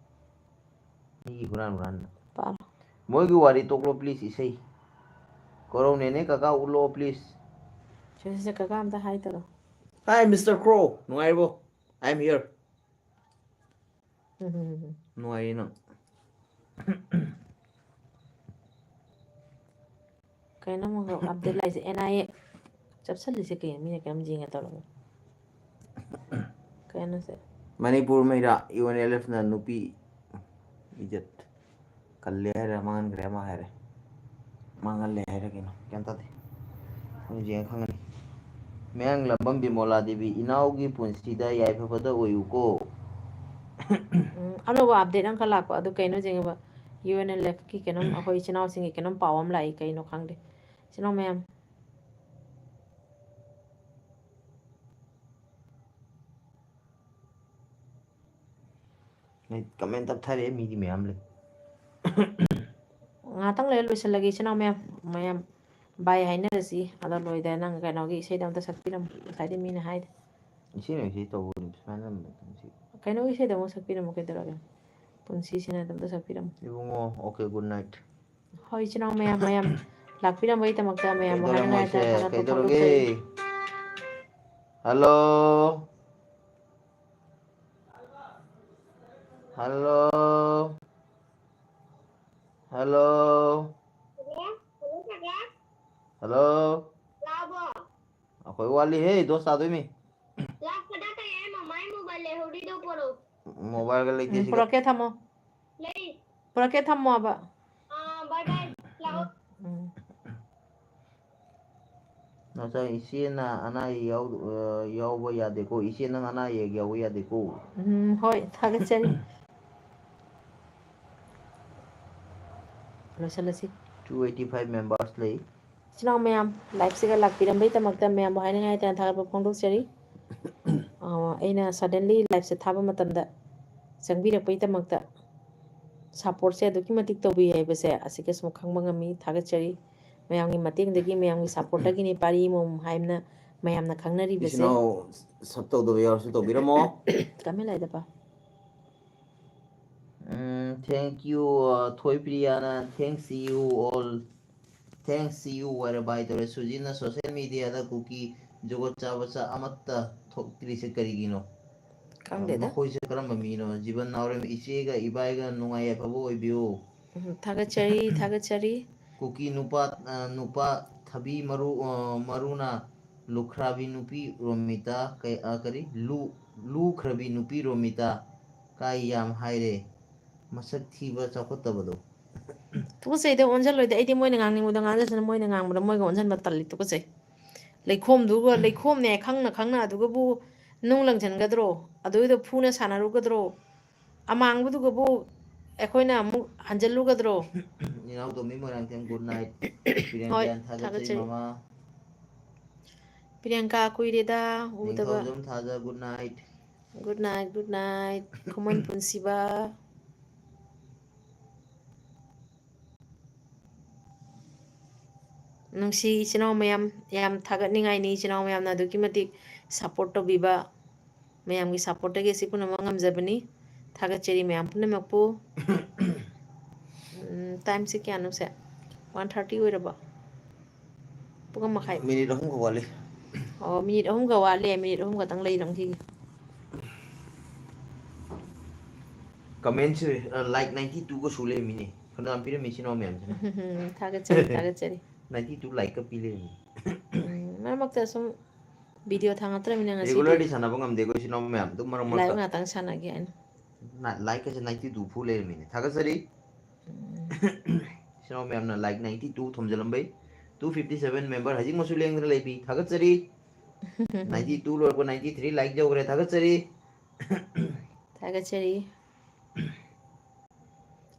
ꯃꯤꯒꯤ ꯍꯨꯔꯥꯟ ꯍꯨꯔꯥꯟꯅ꯫ ꯄꯥꯔꯣ꯫ ꯃꯣꯏꯒꯤ ꯋꯥꯔꯤ ꯇꯣꯛꯂꯣ please ꯏꯁꯩ꯫ ꯀꯣꯔꯧ ꯅꯦꯅꯦ ꯀꯀꯥ ꯎꯠꯂꯣ please꯫ ꯁꯦ, ꯁꯦ, ꯁꯦ, ꯀꯀꯥ ꯑꯝꯇ ꯍꯥꯏ ꯇꯧꯔꯣ꯫ Hi Mister Crow, ꯅꯨꯡꯉꯥꯏꯔꯤꯕꯣ? I am here. ꯎꯝ, ꯎꯝ, ꯎꯝ, ꯎꯝ꯫ ꯅꯨꯡꯉꯥꯏꯔꯤ ꯅꯪ? ꯀꯩꯅꯣ ꯑꯃꯨꯛ ꯑꯞꯗꯦꯠ ꯂꯥꯛꯏꯁꯦ, ꯑꯦꯟ ꯑꯥꯏ ꯑꯦ ꯆꯞꯁꯜꯂꯤꯁꯦ ꯀꯩꯅꯣ? ꯃꯤꯅ ꯀꯩꯅꯣꯝ ꯌꯦꯡꯉꯦ ꯇꯧꯔꯒ꯫ ꯀꯩꯅꯣꯁꯦ? ꯃꯅꯤꯄꯨꯔ ꯃꯩꯔꯥ, ꯌꯨ ꯑꯦꯟ ꯑꯦꯜ ꯑꯦꯐꯅ ꯅꯨꯄꯤ ꯏꯖꯠ ꯀꯜꯂꯦ ꯍꯥꯏꯔ ꯃꯥꯡꯍꯟꯈ꯭ꯔꯦ ꯑꯃ ꯍꯥꯏꯔꯦ꯫ ꯃꯥꯡꯍꯜꯂꯦ ꯍꯥꯏꯔ ꯀꯩꯅꯣ? ꯒ꯭ꯌꯥꯟ ꯇꯥꯗꯦ꯫ ꯍꯣꯔꯦꯟ ꯌꯦꯡꯉ ꯈꯪꯒꯅꯤ꯫ ꯃꯌꯥꯡꯂꯝꯕꯝ ꯕꯤꯃꯣꯂꯥ ꯗꯦꯕꯤ, ꯏꯅꯥꯎꯒꯤ ꯄꯨꯟꯁꯤꯗ ꯌꯥꯏꯐꯕꯗ ꯑꯣꯏꯌꯨꯀꯣ꯫ ꯎꯝ, ꯑꯅꯧꯕ ꯑꯞꯗꯦꯠ ꯑꯃꯈꯛ ꯂꯥꯛꯄ꯫ ꯑꯗꯨ ꯀꯩꯅꯣ ꯌꯦꯡꯉꯕ? ꯌꯨ ꯑꯦꯟ ꯑꯦꯜ ꯑꯦꯐꯀꯤ ꯀꯩꯅꯣꯝ, ꯑꯩꯈꯣꯏ ꯏꯆꯤꯟ ꯏꯅꯥꯎꯁꯤꯡꯒꯤ ꯀꯩꯅꯣꯝ ꯄꯥꯎ ꯑꯃ ꯂꯥꯛꯏ꯫ ꯀꯩꯅꯣ ꯈꯪꯗꯦ꯫ ꯏꯆꯤꯟ ꯏꯅꯥꯎ ꯃꯌꯥꯝ꯫ ꯀꯃꯦꯟ ꯇꯞꯊꯔꯛꯑꯦ, ꯃꯤꯗꯤ ꯃꯌꯥꯝ ꯂꯩ꯫ ꯉꯥꯏꯍꯥꯛꯇꯪ ꯂꯩꯔ ꯂꯣꯏꯁꯤꯜꯂꯒꯦ, ꯏꯆꯤꯟ ꯏꯅꯥꯎ ꯃꯌꯥꯝ, ꯃꯌꯥꯝ bye ꯍꯥꯏꯅꯔꯁꯤ꯫ ꯑꯗꯣ ꯂꯣꯏꯗ ꯅꯪ ꯀꯩꯅꯣꯒꯤ ꯏꯁꯩꯗꯣ ꯑꯝꯇ ꯁꯛꯄꯤꯔꯝꯃꯨ, ꯉꯁꯥꯏꯗꯤ ꯃꯤꯅ ꯍꯥꯏꯗꯦ꯫ ꯏꯁꯩꯅ ꯏꯁꯩ ꯇꯧꯕꯅꯤ, ꯁꯨꯃꯥꯏꯅ ꯑꯗꯨꯝ ꯁꯤ꯫ ꯀꯩꯅꯣꯒꯤ ꯏꯁꯩꯗꯣ ꯑꯃꯨꯛ ꯁꯛꯄꯤꯔꯝꯃꯨ, ꯀꯩꯗꯧꯔꯒꯦ? ꯄꯨꯟꯁꯤꯁꯤꯅ ꯑꯗꯨꯝꯇ ꯁꯛꯄꯤꯔꯝꯃꯨ꯫ ꯏꯕꯨꯡꯉꯣ, okay, good night꯫ ꯍꯣꯏ, ꯏꯆꯤꯟ ꯏꯅꯥꯎ ꯃꯌꯥꯝ, ꯃꯌꯥꯝ ꯂꯥꯛꯄꯤꯔꯝꯕꯒꯤꯗꯃꯛꯇ ꯃꯌꯥꯝꯕꯨ ꯀꯩꯗꯧꯔꯦ ꯍꯥꯏꯅ ꯃꯣꯏꯁꯦ? ꯊꯥꯒꯠꯄ ꯀꯩꯗꯧꯔꯒꯦ? ꯐꯣꯡꯗꯣꯛꯆꯔꯤ꯫ Hello? Hello? Hello? Hello? ꯑꯩꯈꯣꯏ ꯋꯥꯠꯂꯤꯍꯦ, ꯗꯣꯁ ꯇꯥꯗꯣꯏꯃꯤ꯫ ꯂꯥꯛꯄꯗ ꯀꯩ ꯍꯥꯏ, ꯃꯃꯥꯏ mobile ꯂꯩꯍꯧꯔꯤꯗꯣ ꯄꯣꯔꯛꯑꯣ꯫ Mobileꯒ ꯂꯩꯇꯦ ꯎꯝ, ꯁꯤꯒ꯫ ꯄꯨꯔꯛꯀꯦ, ꯊꯝꯃꯣ꯫ ꯂꯩ꯫ ꯄꯨꯔꯛꯀꯦ, ꯊꯝꯃꯣꯕ꯫ ꯑꯥ, bye bye꯫ ꯂꯥꯛꯑꯣ꯫ ꯎꯝ꯫ ꯅꯆꯥ ꯏꯆꯦꯅ ꯑꯅꯥ ꯑꯌꯦꯛ ꯌꯥꯎ-, ꯑ, ꯌꯥꯎꯕ ꯌꯥꯗꯦꯀꯣ꯫ ꯏꯆꯦ ꯅꯪ ꯑꯅꯥ ꯑꯌꯦꯛ ꯌꯥꯎꯕ ꯌꯥꯗꯦꯀꯣ꯫ ꯎꯝ, ꯍꯣꯏ, ꯊꯥꯒꯠꯆꯔꯤ꯫ ꯂꯣꯏꯁꯤꯜꯂꯁꯤ꯫ Two eighty five members ꯂꯩ꯫ ꯏꯆꯤꯟ ꯏꯅꯥꯎ ꯃꯌꯥꯝ, liveꯁꯤꯒ ꯂꯥꯛꯄꯤꯔꯝꯕꯒꯤꯗꯃꯛꯇ ꯃꯌꯥꯝꯕꯨ ꯍꯥꯏꯅꯤꯡꯉꯥꯏ ꯂꯩꯇꯅ ꯊꯥꯒꯠꯄ ꯐꯣꯡꯗꯣꯛꯆꯔꯤ꯫ ꯑ, ꯑꯩꯅ suddenly liveꯁꯦ ꯊꯥꯕ ꯃꯇꯝꯗ ꯆꯪꯕꯤꯔꯛꯄꯒꯤꯗꯃꯛꯇ, supportꯁꯦ ꯑꯗꯨꯛꯀꯤ ꯃꯇꯤꯛ ꯇꯧꯕꯤ ꯍꯥꯏꯕꯁꯦ ꯑꯁꯤꯒ ꯁꯨꯝ ꯈꯪꯕ ꯉꯝꯃꯤ꯫ ꯊꯥꯒꯠꯆꯔꯤ꯫ ꯃꯌꯥꯝꯒꯤ ꯃꯇꯦꯡꯗꯒꯤ, ꯃꯌꯥꯝꯒꯤ supportꯇꯒꯤꯅꯤ ꯄꯥꯔꯤ ꯑꯃꯃꯝ ꯍꯥꯏꯅ ꯃꯌꯥꯝꯅ ꯈꯪꯅꯔꯤꯕꯁꯦ꯫ ꯏꯆꯤꯟ ꯏꯅꯥꯎ sub ꯇꯧꯗꯕ ꯌꯥꯎꯔꯁꯨ ꯇꯧꯕꯤꯔꯝꯃꯣ꯫ Comment ꯂꯩꯗꯕ꯫ ꯎꯝ, thank you, ꯑ, ꯊꯣꯏꯄ꯭ꯔꯤꯌꯥꯅ, thanks you all, thanks you, ꯋꯥꯏꯔꯕꯥꯏ ꯇꯧꯔꯦ꯫ ꯁꯨꯖꯤꯅ, social mediaꯗ ꯀꯨꯀꯤ ꯖꯨꯒꯣꯠ ꯆꯥꯕ ꯆꯥꯛ ꯑꯃꯠꯇ ꯊꯣꯛꯇ꯭ꯔꯤꯁꯦ ꯀꯔꯤꯒꯤꯅꯣ? ꯈꯪꯗꯦꯗ꯫ ꯃꯈꯣꯏꯁꯦ ꯀꯔꯝꯕ ꯃꯤꯅꯣ? ꯖꯤꯕꯟ ꯅꯥꯎꯔꯦꯝ, ꯏꯆꯦꯒ ꯏꯕꯥꯏꯒ ꯅꯨꯡꯉꯥꯏ ꯌꯥꯏꯐꯕ ꯑꯣꯏꯕꯤꯌꯨ꯫ ꯎꯝ, ꯊꯥꯒꯠꯆꯔꯤ, ꯊꯥꯒꯠꯆꯔꯤ꯫ ꯀꯨꯀꯤ ꯅꯨꯄꯥ, ꯑ, ꯅꯨꯄꯥ ꯊꯕꯤ ꯃꯔꯨ, ꯑ, ꯃꯔꯨꯅ ꯂꯨꯈ꯭ꯔꯥꯕꯤ ꯅꯨꯄꯤ ꯔꯣꯃꯤꯇꯥ, ꯀꯩ, ꯑ, ꯀꯔꯤ? ꯂꯨ-, ꯂꯨꯈ꯭ꯔꯕꯤ ꯅꯨꯄꯤ ꯔꯣꯃꯤꯇꯥ ꯀꯥꯏ ꯌꯥꯝ ꯍꯥꯏꯔꯦ꯫ ꯃꯁꯛ ꯊꯤꯕ ꯆꯥꯎꯈꯠꯇꯕꯗꯣ꯫ ꯇꯨꯀꯠꯆꯩꯗ, ꯑꯣꯟꯁꯤꯜꯂꯣꯏꯗ꯫ ꯑꯩꯗꯤ ꯃꯣꯏꯅ ꯉꯥꯡꯅꯤꯡꯕꯗꯣ ꯉꯥꯡꯖꯁꯅꯨ, ꯃꯣꯏꯅ ꯉꯥꯡꯕꯗ ꯃꯣꯏꯒ ꯑꯣꯟꯁꯤꯟꯕ ꯇꯜꯂꯤ, ꯇꯨꯀꯠꯆꯩ꯫ ꯂꯩꯈꯣꯝꯗꯨꯒ, ꯂꯩꯈꯣꯝꯅꯦ ꯈꯪꯅ ꯈꯪꯅ ꯑꯗꯨꯒꯕꯨ ꯅꯨꯡ ꯂꯪꯁꯤꯟꯒꯗ꯭ꯔꯣ? ꯑꯗꯨꯒꯤꯗꯣ ꯐꯨꯅ ꯁꯥꯟꯅꯔꯨꯒꯗ꯭ꯔꯣ? ꯑꯃꯥꯡꯕꯗꯨꯒꯕꯨ ꯑꯩꯈꯣꯏꯅ ꯑꯃꯨꯛ ꯍꯟꯖꯤꯜꯂꯨꯒꯗ꯭ꯔꯣ? ꯏꯅꯥꯎꯇꯣꯝꯕꯤ ꯃꯣꯏꯔꯥꯡꯊꯦꯝ, good night꯫ ꯍꯣꯏ, ꯄ꯭ꯔꯤꯌꯥꯡꯀꯥ ꯊꯥꯒꯠꯆꯔꯤ, ꯊꯥꯒꯠꯆꯔꯤ꯫ ꯃꯃꯥ꯫ ꯄ꯭ꯔꯤꯌꯥꯡꯀꯥ ꯀꯨꯏꯔꯦꯗ ꯎꯗꯕ꯫ ꯅꯤꯡꯊꯧꯖꯝ ꯊꯥꯖ, good night꯫ Good night, good night꯫ ꯈꯨꯃꯟ ꯄꯨꯟꯁꯤꯕ꯫ ꯅꯨꯡꯁꯤ ꯏꯆꯤꯟ ꯏꯅꯥꯎ ꯃꯌꯥꯝ, ꯌꯥꯝ ꯊꯥꯒꯠꯅꯤꯡꯉꯥꯏꯅꯤ ꯏꯆꯤꯟ ꯏꯅꯥꯎ ꯃꯌꯥꯝꯅ ꯑꯗꯨꯛꯀꯤ ꯃꯇꯤꯛ ꯁꯞꯄꯣꯔꯠ ꯇꯧꯕꯤꯕ꯫ ꯃꯌꯥꯝꯒꯤ ꯁꯞꯄꯣꯔꯠꯇꯒꯤ ꯑꯁꯤ ꯄꯨꯝꯅꯃꯛ ꯉꯝꯖꯕꯅꯤ꯫ ꯊꯥꯒꯠꯆꯔꯤ ꯃꯌꯥꯝ ꯄꯨꯝꯅꯃꯛꯄꯨ꯫ ꯎꯝ, ꯇꯥꯏꯝꯁꯦ ꯀꯌꯥꯅꯣꯁꯦ? ꯋꯥꯟ ꯊꯥꯔꯇꯤ ꯑꯣꯏꯔꯕꯣ? ꯄꯨꯡ ꯑꯃ ꯃꯈꯥꯏ꯫ ꯃꯤꯅꯤꯠ ꯑꯍꯨꯝꯒ ꯋꯥꯠꯂꯤ꯫ ꯑꯣ, ꯃꯤꯅꯤꯠ ꯑꯍꯨꯝꯒ ꯋꯥꯠꯂꯦ꯫ ꯃꯤꯅꯤꯠ ꯑꯍꯨꯝ ꯈꯛꯇꯪ ꯂꯩꯔꯝꯈꯤꯒꯦ꯫ ꯀꯃꯦꯟꯁꯦ, ꯑ, ꯂꯥꯏꯛ ꯅꯥꯏꯟꯇꯤ ꯇꯨꯒ ꯁꯨ ꯂꯩꯔꯝꯃꯤꯅꯦ꯫ ꯐꯅꯌꯥꯝ ꯄꯤꯔꯝꯃꯤ ꯏꯆꯤꯟ ꯏꯅꯥꯎ ꯃꯌꯥꯝꯁꯤꯅ꯫ ꯊꯥꯒꯠꯆꯔꯤ, ꯊꯥꯒꯠꯆꯔꯤ꯫ ꯅꯥꯏꯟꯇꯤ ꯇꯨ ꯂꯥꯏꯛꯀ ꯄꯤ ꯂꯩꯔꯝꯃꯤ꯫ ꯎꯝ, ꯃꯔꯛ ꯃꯔꯛꯇ ꯁꯨꯝ ꯚꯤꯗꯤꯑꯣ ꯊꯥꯡꯒꯠꯇ꯭ꯔꯕꯅꯤꯅ ꯉꯁꯤꯗꯤ ꯔꯤꯒꯨꯂꯔꯗꯤ ꯁꯥꯟꯅꯕ ꯉꯝꯗꯦꯀꯣ ꯏꯆꯤꯟ ꯏꯅꯥꯎ ꯃꯌꯥꯝ꯫ ꯑꯗꯨꯝ ꯃꯔꯛ ꯂꯥꯏꯚ ꯃꯔꯛꯇ ꯉꯥꯛꯇꯪ ꯁꯥꯟꯅꯒꯦ ꯍꯥꯏꯅ꯫ ꯅ-, ꯂꯥꯏꯛꯀꯁꯦ ꯅꯥꯏꯟꯇꯤ ꯇꯨ ꯐꯨ ꯂꯩꯔꯝꯃꯤꯅꯦ꯫ ꯊꯥꯒꯠꯆꯔꯤ꯫ ꯎꯝ꯫ ꯏꯆꯤꯟ ꯏꯅꯥꯎ ꯃꯌꯥꯝꯅ ꯂꯥꯏꯛ ꯅꯥꯏꯟꯇꯤ ꯇꯨ ꯊꯣꯝꯖꯤꯜꯂꯝꯕꯩ꯫ ꯇꯨ ꯐꯤꯐꯇꯤ ꯁꯚꯦꯟ ꯃꯦꯝꯕꯔ ꯍꯧꯖꯤꯛꯃꯛꯁꯨ ꯂꯦꯡꯗꯅ ꯂꯩꯕꯤ꯫ ꯊꯥꯒꯠꯆꯔꯤ꯫ ꯅꯥꯏꯟꯇꯤ ꯇꯨ ꯂꯣꯏꯔꯛꯄ ꯅꯥꯏꯟꯇꯤ ꯊ꯭ꯔꯤ ꯂꯥꯏꯛ ꯌꯧꯈ꯭ꯔꯦ꯫ ꯊꯥꯒꯠꯆꯔꯤ꯫ ꯊꯥꯒꯠꯆꯔꯤ꯫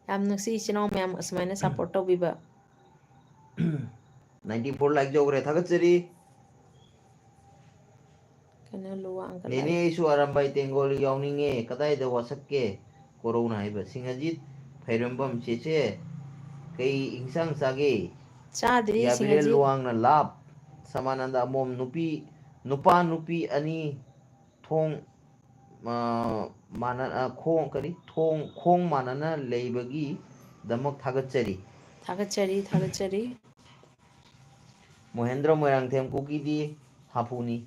ꯌꯥꯝ ꯅꯨꯡꯁꯤ ꯏꯆꯤꯟ ꯏꯅꯥꯎ ꯃꯌꯥꯝ ꯑꯁꯨꯃꯥꯏꯅ ꯁꯞꯄꯣꯔꯠ ꯇꯧꯕꯤꯕ꯫ ꯅꯥꯏꯟꯇꯤ ꯐꯣꯔ ꯂꯥꯏꯛ ꯌꯧꯈ꯭ꯔꯦ꯫ ꯊꯥꯒꯠꯆꯔꯤ꯫ ꯀꯩꯅꯣ ꯂꯨꯋꯥꯡꯒ ꯅꯦꯅꯦ, ꯂꯥꯏꯛ꯫ ꯑꯩꯁꯨ ꯑꯔꯥꯝꯕꯥꯏ ꯇꯦꯡꯒꯣꯜ ꯌꯥꯎꯅꯤꯡꯉꯦ꯫ ꯀꯗꯥꯏꯗ ꯋꯥꯁꯛꯀꯦ? ꯀꯣꯔꯧꯅ ꯍꯥꯏꯕ꯫ ꯁꯤꯡꯍꯖꯤꯠ ꯐꯩꯔꯝꯕꯝ ꯆꯦꯆꯦ, ꯀꯩ ꯏꯟꯁꯥꯡ ꯆꯥꯒꯦ? ꯆꯥꯗ꯭ꯔꯤ, ꯌꯥꯕꯤꯔꯦꯜ ꯁꯤꯡꯍꯖꯤꯠ꯫ ꯂꯨꯋꯥꯡꯅ ꯂꯥꯞ꯫ ꯁꯃꯥꯅꯟꯗ ꯑꯃꯣꯝ ꯅꯨꯄꯤ, ꯅꯨꯄꯥ ꯅꯨꯄꯤ ꯑꯅꯤ ꯊꯣꯡ, ꯑ, ꯃꯥꯟꯅ-, ꯑ, ꯈꯣꯡ, ꯀꯔꯤ? ꯊꯣꯡ, ꯈꯣꯡ ꯃꯥꯟꯅꯅ ꯂꯩꯕꯒꯤꯗꯃꯛ ꯊꯥꯒꯠꯆꯔꯤ꯫ ꯊꯥꯒꯠꯆꯔꯤ, ꯊꯥꯒꯠꯆꯔꯤ꯫ ꯃꯣꯍꯦꯟꯗ꯭ꯔ ꯃꯣꯏꯔꯥꯡꯊꯦꯝ ꯀꯨꯀꯤꯗꯤ ꯍꯥꯐꯨꯅꯤ꯫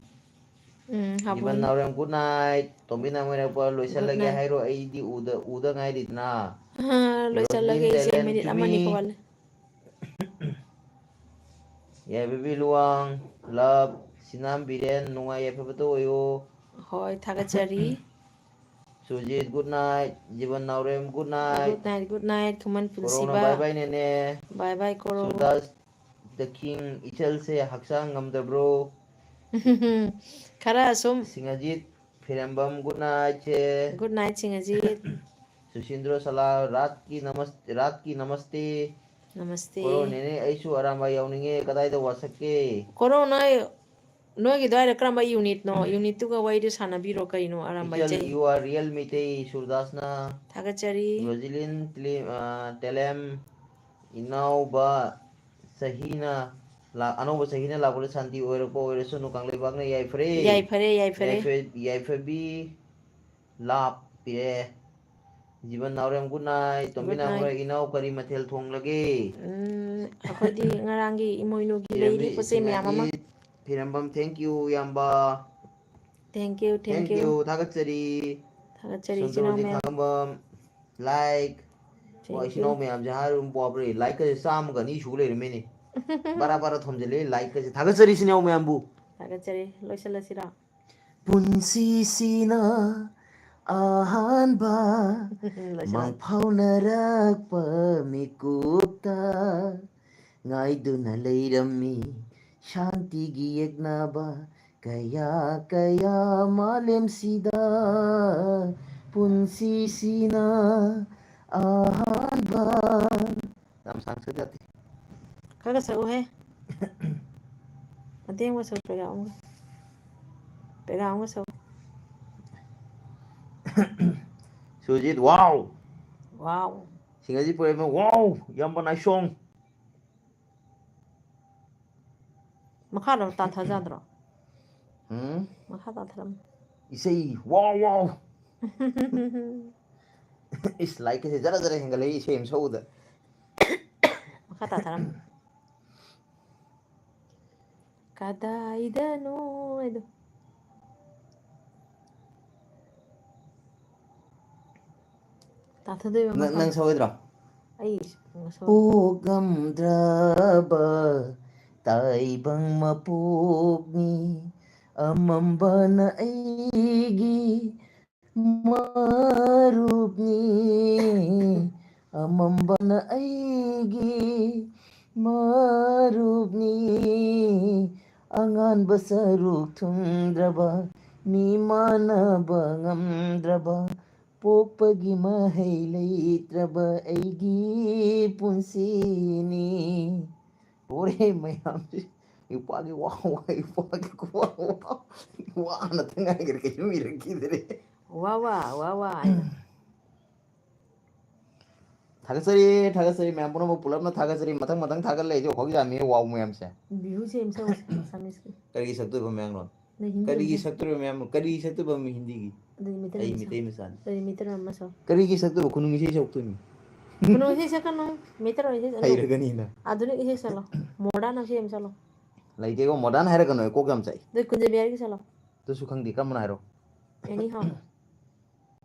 ꯎꯝ, ꯖꯤꯕꯟ ꯍꯥꯐꯨꯅꯤ꯫ ꯅꯥꯎꯔꯦꯝ, good night꯫ ꯇꯣꯝꯕꯤ ꯅꯥꯃꯣꯏꯔꯥꯛꯄ, ꯂꯣꯏꯁꯜꯂꯒꯦ good night꯫ ꯍꯥꯏꯔꯣ, ꯑꯩꯗꯤ ꯎꯗ, ꯎꯗ ꯉꯥꯏꯔꯤꯗꯅ꯫ ꯑꯍ, ꯂꯣꯏꯁꯜꯂꯒꯦ ꯔꯣꯖꯂꯤꯟ ꯑꯩꯁꯦ, ꯇꯦꯂꯦꯟ ꯃꯤꯅꯤꯠ ꯑꯃꯅꯤ ꯖꯨꯃꯤ꯫ ꯀꯣꯜꯂꯦ꯫ ꯌꯥꯏꯐꯕꯤ ꯂꯨꯋꯥꯡ, ꯂꯞ, ꯁꯤꯅꯥꯝ ꯕꯤꯔꯦꯟ, ꯅꯨꯡꯉꯥꯏ ꯌꯥꯏꯐꯕꯇ ꯑꯣꯏꯌꯣ꯫ ꯍꯣꯏ, ꯊꯥꯒꯠꯆꯔꯤ꯫ Sujit, good night꯫ ꯖꯤꯕꯟ ꯅꯥꯎꯔꯦꯝ, good night꯫ Good night, good night꯫ ꯈꯨꯃꯟ ꯀꯣꯔꯧꯅ, ꯄꯨꯟꯁꯤꯕ꯫ Bye bye ꯅꯦꯅꯦ꯫ Bye bye ꯀꯣꯔꯧ꯫ ꯁꯨꯔꯗꯥꯁ the king, ꯏꯆꯜꯁꯦ ꯍꯛꯆꯥꯡ ꯉꯝꯗꯕ꯭ꯔꯣ? ꯈꯔ ꯁꯨꯝ꯫ ꯁꯤꯡꯍꯖꯤꯠ ꯐꯤꯔꯦꯝꯕꯝ, good night ꯁꯦ꯫ Good night, ꯁꯤꯡꯍꯖꯤꯠ꯫ ꯁꯨꯁꯤꯟꯗ꯭ꯔꯣ ꯁꯂꯥ, ꯔꯥꯠꯀꯤ ꯅꯃꯁ-, ꯔꯥꯠꯀꯤ ꯅꯃꯁꯇꯦ꯫ ꯅꯃꯁꯇꯦ꯫ ꯀꯣꯔꯧ ꯅꯦꯅꯦ, ꯑꯩꯁꯨ ꯑꯔꯥꯝꯕꯥꯏ ꯌꯥꯎꯅꯤꯡꯉꯦ, ꯀꯗꯥꯏꯗ ꯋꯥꯁꯛꯀꯦ? ꯀꯣꯔꯧ, ꯅꯣꯏ, ꯅꯣꯏꯒꯤ ꯑꯗꯨꯋꯥꯏꯗ ꯀꯔꯝꯕ unit ꯅꯣ? Unit ꯇꯨꯒ ꯋꯥꯔꯤꯗꯨ ꯁꯥꯟꯅꯕꯤꯔꯣ ꯀꯩꯅꯣ, ꯑꯔꯥꯝꯕꯥꯏ ꯏꯆꯜ, ꯆꯩ꯫ You are real Meitei, ꯁꯨꯔꯗꯥꯁꯅ꯫ ꯊꯥꯒꯠꯆꯔꯤ꯫ ꯔꯣꯖꯤꯂꯤꯟ ꯇ꯭ꯂꯤ-, ꯑ, ꯇꯦꯂꯦꯝ, ꯏꯅꯥꯎꯕ ꯆꯍꯤꯅ ꯂꯥꯛ-, ꯑꯅꯧꯕ ꯆꯍꯤꯅ ꯂꯥꯛꯄꯗ ꯁꯥꯟꯇꯤ ꯑꯣꯏꯔꯛꯄ ꯑꯣꯏꯔꯁꯅꯨ, ꯀꯪꯂꯩꯄꯥꯛꯅ ꯌꯥꯏꯐꯔꯦ꯫ ꯌꯥꯏꯐꯔꯦ, ꯌꯥꯏꯐꯔꯦ꯫ ꯌꯥꯏꯐ-, ꯌꯥꯏꯐꯕꯤ ꯂꯥꯞ ꯄꯤꯔꯦ꯫ ꯖꯤꯕꯟ ꯅꯥꯎꯔꯦꯝ, good night꯫ ꯇꯣꯝꯕꯤ good night꯫ ꯅꯥꯎꯔꯦꯝ, ꯏꯅꯥꯎ ꯀꯔꯤ ꯃꯊꯦꯜ ꯊꯣꯡꯂꯒꯦ? ꯎꯝ, ꯑꯩꯈꯣꯏꯗꯤ ꯉꯔꯥꯡꯒꯤ ꯏꯃꯣꯏꯅꯨꯒꯤ ꯂꯩꯔꯤ ꯏꯔꯝꯃꯤ ꯄꯣꯠ ꯆꯩ ꯃꯌꯥꯝ ꯑꯃ꯫ ꯏꯁꯤꯡ ꯐꯤꯔꯝꯕꯝ, thank you ꯏꯌꯥꯝꯕ꯫ Thank you, thank thank you꯫ You, ꯊꯥꯒꯠꯆꯔꯤ꯫ ꯊꯥꯒꯠꯆꯔꯤ, ꯏꯆꯤꯟ ꯏꯅꯥꯎ ꯁꯨꯟꯗ꯭ꯔꯃꯇꯤ ꯃꯌꯥꯝ꯫ ꯈꯥꯉꯝꯕꯝ, like꯫ Thank ꯋꯥ, ꯏꯆꯤꯟ you꯫ ꯏꯅꯥꯎ ꯃꯌꯥꯝꯁꯦ ꯍꯥꯏꯔꯨꯝ ꯄꯣꯕ꯭ꯔꯦ, like ꯀꯁꯦ ꯆꯥꯝꯃꯒ ꯑꯅꯤ ꯁꯨ ꯂꯩꯔꯝꯃꯦꯅꯦ꯫ ꯕꯔꯥ ꯕꯔꯥ ꯊꯣꯝꯖꯤꯜꯂꯦ, like ꯀꯁꯦ꯫ ꯊꯥꯒꯠꯆꯔꯤ, ꯏꯆꯤꯟ ꯏꯅꯥꯎ ꯃꯌꯥꯝꯕꯨ꯫ ꯊꯥꯒꯠꯆꯔꯤ꯫ ꯂꯣꯏꯁꯤꯜꯂꯁꯤꯔꯣ? ꯄꯨꯟꯁꯤꯁꯤꯅ ꯑꯍꯥꯟꯕ ꯂꯣꯏꯁꯤꯜꯂꯣ꯫ ꯃꯪꯐꯥꯎꯅꯔꯛꯄ ꯃꯤꯀꯨꯞꯇ ꯉꯥꯏꯗꯨꯅ ꯂꯩꯔꯝꯃꯤ ꯁꯥꯟꯇꯤꯒꯤ ꯌꯦꯛꯅꯕ ꯀꯌꯥ ꯀꯌꯥ ꯃꯥꯂꯦꯝꯁꯤꯗ꯫ ꯄꯨꯟꯁꯤꯁꯤꯅ ꯑꯍꯥꯟꯕ꯫ ꯌꯥꯝ ꯁꯥꯡ ꯁꯛ ꯌꯥꯗꯦ꯫ ꯈꯔ ꯈꯔ ꯁꯛꯎꯍꯦ꯫ ꯃꯇꯦꯛ ꯑꯃ ꯁꯛꯎ, ꯄꯦꯔꯥ ꯑꯃꯒ꯫ ꯄꯦꯔꯥ ꯑꯃꯒ ꯁꯛꯎ꯫ ꯁꯨꯖꯤꯠ, wow! Wow! ꯁꯤꯡꯒꯖꯤꯠ ꯄꯣꯏꯔꯩꯃ, wow! ꯏꯌꯥꯝꯕ nice song! ꯃꯈꯥꯗ ꯑꯃ ꯇꯥꯊꯖꯥꯗ꯭ꯔꯣ? ꯎꯝ? ꯃꯈꯥ ꯇꯥꯊꯔꯝꯃꯨ꯫ ꯏꯁꯩ, wow, wow! ꯏꯁ, like ꯀꯁꯦ ꯖꯔ ꯖꯔ ꯍꯦꯟꯒꯠꯂꯛꯏ ꯏꯁꯩ ꯑꯃ ꯁꯛꯎꯗ꯫ ꯃꯈꯥ ꯇꯥꯊꯔꯝꯃꯨ꯫ ꯀꯗꯥꯏꯗꯅꯣ ꯍꯥꯏꯗꯣ꯫ ꯇꯥꯊꯗꯣꯏꯕ ꯅꯪ, ꯃꯈꯥ꯫ ꯅꯪ ꯁꯛꯑꯣꯏꯗ꯭ꯔꯣ? ꯑꯩ ꯁꯛꯑꯣꯏ꯫ ꯄꯣꯛꯉꯝꯗ꯭ꯔꯕ ꯇꯥꯏꯕꯪ ꯃꯄꯣꯛꯅꯤ, ꯑꯃꯝꯕꯅ ꯑꯩꯒꯤ ꯃꯔꯨꯞꯅꯤ, ꯑꯃꯝꯕꯅ ꯑꯩꯒꯤ ꯃꯔꯨꯞꯅꯤ꯫ ꯑꯉꯥꯟꯕ ꯁꯔꯨꯛ ꯊꯨꯡꯗ꯭ꯔꯕ, ꯃꯤ ꯃꯥꯟꯅꯕ ꯉꯝꯗ꯭ꯔꯕ, ꯄꯣꯛꯄꯒꯤ ꯃꯍꯩ ꯂꯩꯇ꯭ꯔꯕ ꯑꯩꯒꯤ ꯄꯨꯟꯁꯤꯅꯤ꯫ ꯂꯣꯏꯔꯦ ꯃꯌꯥꯝꯁꯤ꯫ ꯏꯄꯥꯒꯤ ꯋꯥ ꯋꯥ, ꯏꯄꯥꯒꯤ ꯈꯨꯋꯥ ꯋꯥ꯫ ꯋꯥ ꯉꯥꯛꯇ ꯉꯥꯏꯈ꯭ꯔꯦ, ꯀꯩꯁꯨ ꯏꯔꯛꯈꯤꯗ꯭ꯔꯦ꯫ ꯋꯥ ꯋꯥ, ꯋꯥ ꯋꯥ ꯍꯥꯏꯅ꯫ ꯊꯥꯒꯠꯆꯔꯤ, ꯊꯥꯒꯠꯆꯔꯤ ꯃꯌꯥꯝ ꯄꯨꯝꯅꯃꯛ, ꯄꯨꯂꯞꯅ ꯊꯥꯒꯠꯆꯔꯤ꯫ ꯃꯊꯪ ꯃꯊꯪ ꯊꯥꯒꯠꯂꯛꯏꯁꯦ ꯑꯩꯈꯣꯏꯒꯤ ꯌꯥꯝꯃꯤ, ꯋꯥꯎ ꯃꯌꯥꯝꯁꯦ꯫ ꯕꯤꯍꯨꯁꯦ ꯑꯃ ꯁꯛꯎꯁꯦ ꯑꯁꯥꯃꯤꯁꯀꯤ꯫ ꯀꯔꯤꯒꯤ ꯁꯛꯇꯣꯏꯕ ꯃꯌꯥꯡꯂꯣꯟ? ꯅꯪ ꯍꯤꯟꯗꯤ ꯀꯔꯤꯒꯤ ꯑꯃ ꯁꯛ- ꯁꯛꯇꯣꯏꯕ ꯃꯌꯥꯡꯂꯣꯟ? ꯀꯔꯤꯒꯤ ꯁꯛꯇꯣꯏꯕ ꯃꯤ ꯍꯤꯟꯗꯤꯒꯤ? ꯑꯗꯨꯗꯤ ꯃꯩꯇꯩ ꯑꯩ ꯃꯆꯥ꯫ ꯃꯩꯇꯩ ꯃꯆꯥꯅꯤ꯫ ꯑꯗꯨꯗꯤ ꯃꯩꯇꯩ ꯑꯃ ꯁꯛꯑꯣ꯫ ꯀꯔꯤꯒꯤ ꯁꯛꯇꯣꯏꯕ? ꯈꯨꯅꯨꯡ ꯏꯁꯩ ꯁꯛꯇꯣꯏꯅꯤ꯫ ꯈꯨꯅꯨꯡ ꯏꯁꯩ ꯁꯛꯀꯅꯨ꯫ ꯃꯩꯇꯩ ꯏꯁꯩ ꯁꯛꯀꯅꯨ꯫ ꯍꯩꯔꯒꯅꯤꯅ꯫ ꯑꯗꯨꯅ ꯏꯁꯩ ꯁꯛꯂꯣ꯫ ꯃꯣꯗꯔꯟ ꯏꯁꯩ ꯑꯃ ꯁꯛꯂꯣ꯫ ꯂꯩꯇꯦꯀꯣ, ꯃꯣꯗꯔꯟ ꯍꯥꯏꯔꯛꯀꯅꯨ, ꯑꯩ ꯀꯣꯛ ꯌꯥꯝ ꯆꯥꯛꯏ꯫ ꯑꯗꯨꯗꯤ ꯀꯨꯟꯖꯕꯤꯍꯥꯔꯤꯒꯤ ꯁꯛꯂꯣ꯫ ꯑꯗꯨꯁꯨ ꯈꯪꯗꯦ, ꯀꯔꯝꯕꯅ ꯍꯥꯏꯔꯣ? Anyhow꯫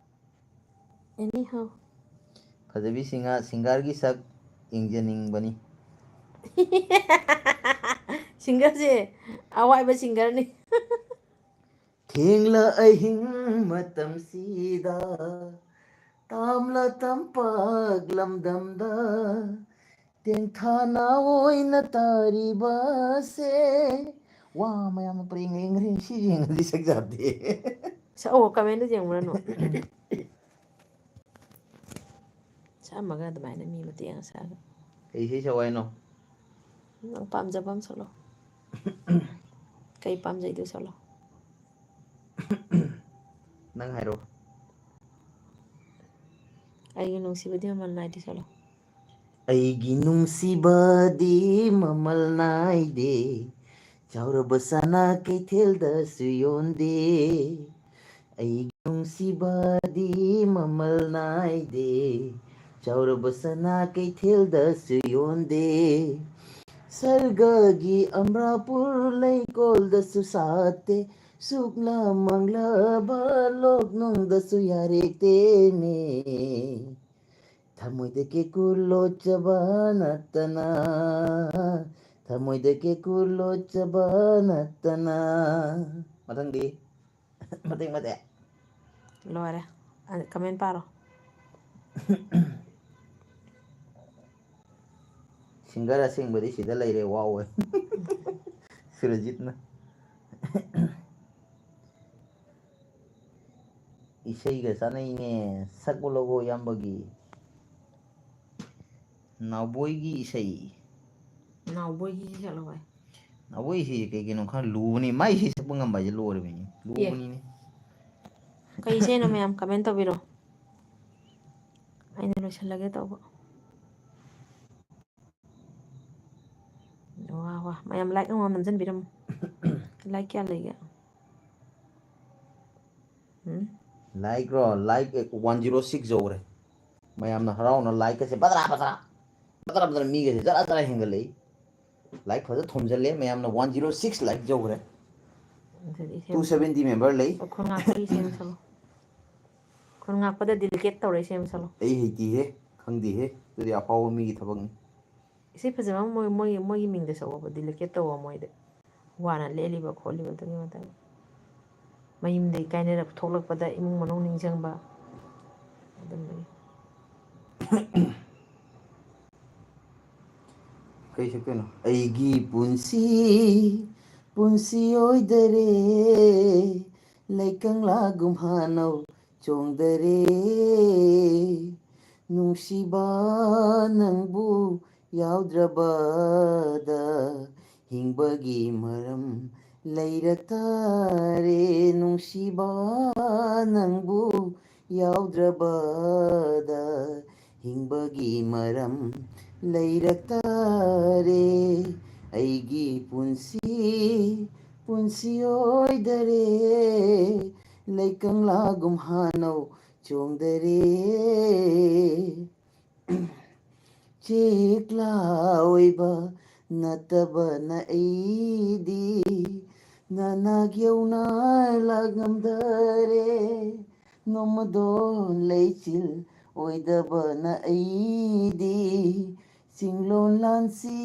Anyhow꯫ ꯐꯖꯕꯤ ꯁꯤꯡꯍ-, ꯁꯤꯡꯒꯔꯒꯤ ꯁꯛ ꯌꯦꯡꯖꯅꯤꯡꯕꯅꯤ꯫ ꯁꯤꯡꯒꯔꯁꯦ ꯑꯋꯥꯏꯕ ꯁꯤꯡꯒꯔꯅꯤ꯫ ꯊꯦꯡꯂ ꯑꯍꯤꯡ ꯃꯇꯝꯁꯤꯗ, ꯇꯥꯝꯂ ꯇꯝꯄꯥꯛ ꯂꯝꯗꯝꯗ, ꯇꯦꯡꯊꯥꯅ ꯑꯣꯏꯅ ꯇꯥꯔꯤꯕꯁꯦ꯫ ꯋꯥ ꯃꯌꯥꯝꯅ ꯄꯔꯦꯡ ꯂꯦꯡꯈ꯭ꯔꯦ, ꯁꯤ ꯌꯦꯡꯉꯗꯤ ꯁꯛ ꯌꯥꯗꯦ꯫ ꯁꯛꯑꯣ, ꯀꯃꯦꯟꯗ ꯌꯦꯡꯉꯨꯔꯅꯨ꯫ ꯁꯛꯑꯝꯃꯒ ꯑꯗꯨꯃꯥꯏꯅ ꯃꯤ ꯃꯇꯦꯡ ꯁꯛꯑꯒ꯫ ꯀꯩ ꯏꯁꯩ ꯁꯛꯑꯣ ꯍꯥꯏꯅꯣ? ꯅꯪ ꯄꯥꯝꯖꯕ ꯑꯃ ꯁꯛꯂꯣ꯫ ꯀꯩ ꯄꯥꯝꯖꯩꯗꯣ ꯁꯛꯂꯣ꯫ ꯅꯪ ꯍꯥꯏꯔꯛꯑꯣ꯫ ꯑꯩꯒꯤ ꯅꯨꯡꯁꯤꯕꯗꯤ ꯃꯃꯜ ꯅꯥꯏꯗꯦ ꯁꯛꯂꯣ꯫ ꯑꯩꯒꯤ ꯅꯨꯡꯁꯤꯕꯗꯤ ꯃꯃꯜ ꯅꯥꯏꯗꯦ, ꯆꯥꯎꯔꯕ ꯁꯅꯥ ꯀꯩꯊꯦꯜꯗꯁꯨ ꯌꯣꯟꯗꯦ꯫ ꯑꯩꯒꯤ ꯅꯨꯡꯁꯤꯕꯗꯤ ꯃꯃꯜ ꯅꯥꯏꯗꯦ, ꯆꯥꯎꯔꯕ ꯁꯅꯥ ꯀꯩꯊꯦꯜꯗꯁꯨ ꯌꯣꯟꯗꯦ꯫ ꯁꯔꯒꯒꯤ ꯑꯝꯕ꯭ꯔꯥꯄꯨꯔ ꯂꯩꯀꯣꯜꯗꯁꯨ ꯁꯥꯠꯇꯦ, ꯁꯨꯛꯂꯥ ꯃꯪꯂꯕ ꯂꯣꯛꯅꯨꯡꯗꯁꯨ ꯌꯥꯔꯦꯛꯇꯦꯅꯦ꯫ ꯊꯃꯣꯏꯗ ꯀꯦꯀꯨ ꯂꯣꯠꯆꯕ ꯅꯠꯇꯅ, ꯊꯃꯣꯏꯗ ꯀꯦꯀꯨ ꯂꯣꯠꯆꯕ ꯅꯠꯇꯅ꯫ ꯃꯊꯪꯗꯤ꯫ ꯃꯇꯦꯛ ꯃꯇꯦꯛ꯫ ꯂꯣꯏꯔꯦ꯫ ꯑ, ꯀꯃꯦꯟ ꯄꯥꯔꯣ꯫ ꯁꯤꯡꯒꯔ ꯑꯁꯦꯡꯕꯗꯤ ꯁꯤꯗ ꯂꯩꯔꯦ, ꯋꯥꯎꯋꯦ꯫ ꯁꯨꯔꯖꯤꯠꯅ꯫ ꯏꯁꯩꯒ ꯆꯥꯅꯩꯅꯦ, ꯁꯛꯄ ꯂꯧꯕ ꯏꯌꯥꯝꯕꯒꯤ꯫ ꯅꯥꯎꯕꯣꯏꯒꯤ ꯏꯁꯩ꯫ ꯅꯥꯎꯕꯣꯏꯒꯤ ꯏꯁꯩ ꯁꯛꯂꯣ ꯚꯥꯏ꯫ ꯅꯥꯎꯕꯣꯏ ꯏꯁꯩꯁꯦ ꯀꯩ ꯀꯩꯅꯣ ꯈꯔ ꯂꯨꯕꯅꯤ, ꯃꯥꯏ ꯏꯁꯩ ꯁꯛꯄ ꯉꯝꯕ ꯍꯥꯏꯁꯦ ꯂꯣꯏꯔꯕꯅꯤ, ꯂꯨꯕꯅꯤꯅꯦ꯫ ꯀꯩ ꯏꯁꯩꯅꯣ ꯃꯌꯥꯝ ꯀꯃꯦꯟ ꯇꯧꯕꯤꯔꯣ, ꯑꯩꯅ ꯂꯣꯏꯁꯤꯜꯂꯒꯦ ꯇꯧꯕ꯫ ꯋꯥ, ꯃꯌꯥꯝ like ꯑꯃ ꯅꯝꯖꯟꯕꯤꯔꯝꯃꯨ꯫ Like ꯀꯌꯥ ꯂꯩꯒꯦ? ꯎꯝ? Like ꯔꯣ? Like one zero six ꯌꯧꯔꯦ꯫ ꯃꯌꯥꯝꯅ ꯍꯔꯥꯎꯅ like ꯀꯁꯦ ꯕꯗ꯭ꯔꯥ ꯕꯗ꯭ꯔꯥ ꯕꯗ꯭ꯔꯥ ꯕꯗ꯭ꯔꯥ ꯃꯤꯒꯁꯦ ꯖꯔꯥ ꯖꯔꯥ ꯍꯦꯟꯒꯠꯂꯛꯏ꯫ Like ꯐꯖ ꯊꯣꯝꯖꯜꯂꯦ꯫ ꯃꯌꯥꯝꯅ one zero six like ꯌꯧꯈ꯭ꯔꯦ꯫ ꯑꯗꯨꯗꯤ ꯏꯆꯦ, Two seventy member ꯂꯩ꯫ ꯎꯈ꯭ꯔꯨꯜ ꯉꯥꯛꯄꯒꯤ ꯁꯦꯝ ꯁꯥꯂꯣ꯫ ꯎꯈ꯭ꯔꯨꯜ ꯉꯥꯛꯄꯗ delegate ꯇꯧꯔꯦ, ꯁꯦꯝ ꯁꯥꯂꯣ꯫ ꯑꯩ ꯍꯩꯇꯤꯍꯦ, ꯈꯪꯗꯦꯍꯦ꯫ ꯑꯗꯨꯗꯤ ꯑꯐꯥꯎꯕ ꯃꯤꯒꯤ ꯊꯕꯛꯅꯤ꯫ ꯏꯁꯩ ꯐꯖꯕ ꯑꯃ ꯃꯣꯏ, ꯃꯣꯏ, ꯃꯣꯏꯒꯤ ꯃꯤꯡꯗ ꯁꯛꯑꯣꯕ, delegate ꯇꯧꯕ ꯃꯣꯏꯗ꯫ ꯋꯥꯅ ꯂꯦꯜꯂꯤꯕ ꯈꯣꯠꯂꯤꯕꯗꯨꯒꯤ ꯃꯇꯥꯡꯗ꯫ ꯃꯌꯨꯝꯗꯒꯤ ꯀꯥꯏꯅꯔꯛ ꯊꯣꯛꯂꯛꯄꯗ ꯏꯃꯨꯡ ꯃꯅꯨꯡ ꯅꯤꯡꯁꯤꯡꯕ꯫ ꯑꯗꯨꯝꯕꯒꯤ꯫ ꯀꯩ ꯁꯛꯇꯣꯏꯅꯣ? ꯑꯩꯒꯤ ꯄꯨꯟꯁꯤ, ꯄꯨꯟꯁꯤ ꯑꯣꯏꯗꯔꯦ, ꯂꯩꯀꯪꯂꯥꯒꯨꯝ ꯍꯥꯅꯧ ꯆꯣꯡꯗꯔꯦ꯫ ꯅꯨꯡꯁꯤꯕ, ꯅꯪꯕꯨ ꯌꯥꯎꯗ꯭ꯔꯕꯗ ꯍꯤꯡꯕꯒꯤ ꯃꯔꯝ ꯂꯩꯔꯛꯇꯔꯦ꯫ ꯅꯨꯡꯁꯤꯕ, ꯅꯪꯕꯨ ꯌꯥꯎꯗ꯭ꯔꯕꯗ ꯍꯤꯡꯕꯒꯤ ꯃꯔꯝ ꯂꯩꯔꯛꯇꯔꯦ꯫ ꯑꯩꯒꯤ ꯄꯨꯟꯁꯤ, ꯄꯨꯟꯁꯤ ꯑꯣꯏꯗꯔꯦ, ꯂꯩꯀꯪꯂꯥꯒꯨꯝ ꯍꯥꯅꯧ ꯆꯣꯡꯗꯔꯦ꯫ ꯆꯦꯛꯂꯥ ꯑꯣꯏꯕ ꯅꯠꯇꯕꯅ ꯑꯩꯗꯤ ꯅꯅꯥꯛ ꯌꯧꯅ ꯂꯥꯛꯉꯝꯗꯔꯦ꯫ ꯅꯣꯡꯃꯗꯣꯟ ꯂꯩꯆꯤꯜ ꯑꯣꯏꯗꯕꯅ ꯑꯩꯗꯤ ꯆꯤꯡꯂꯣꯟ ꯂꯥꯟꯁꯤ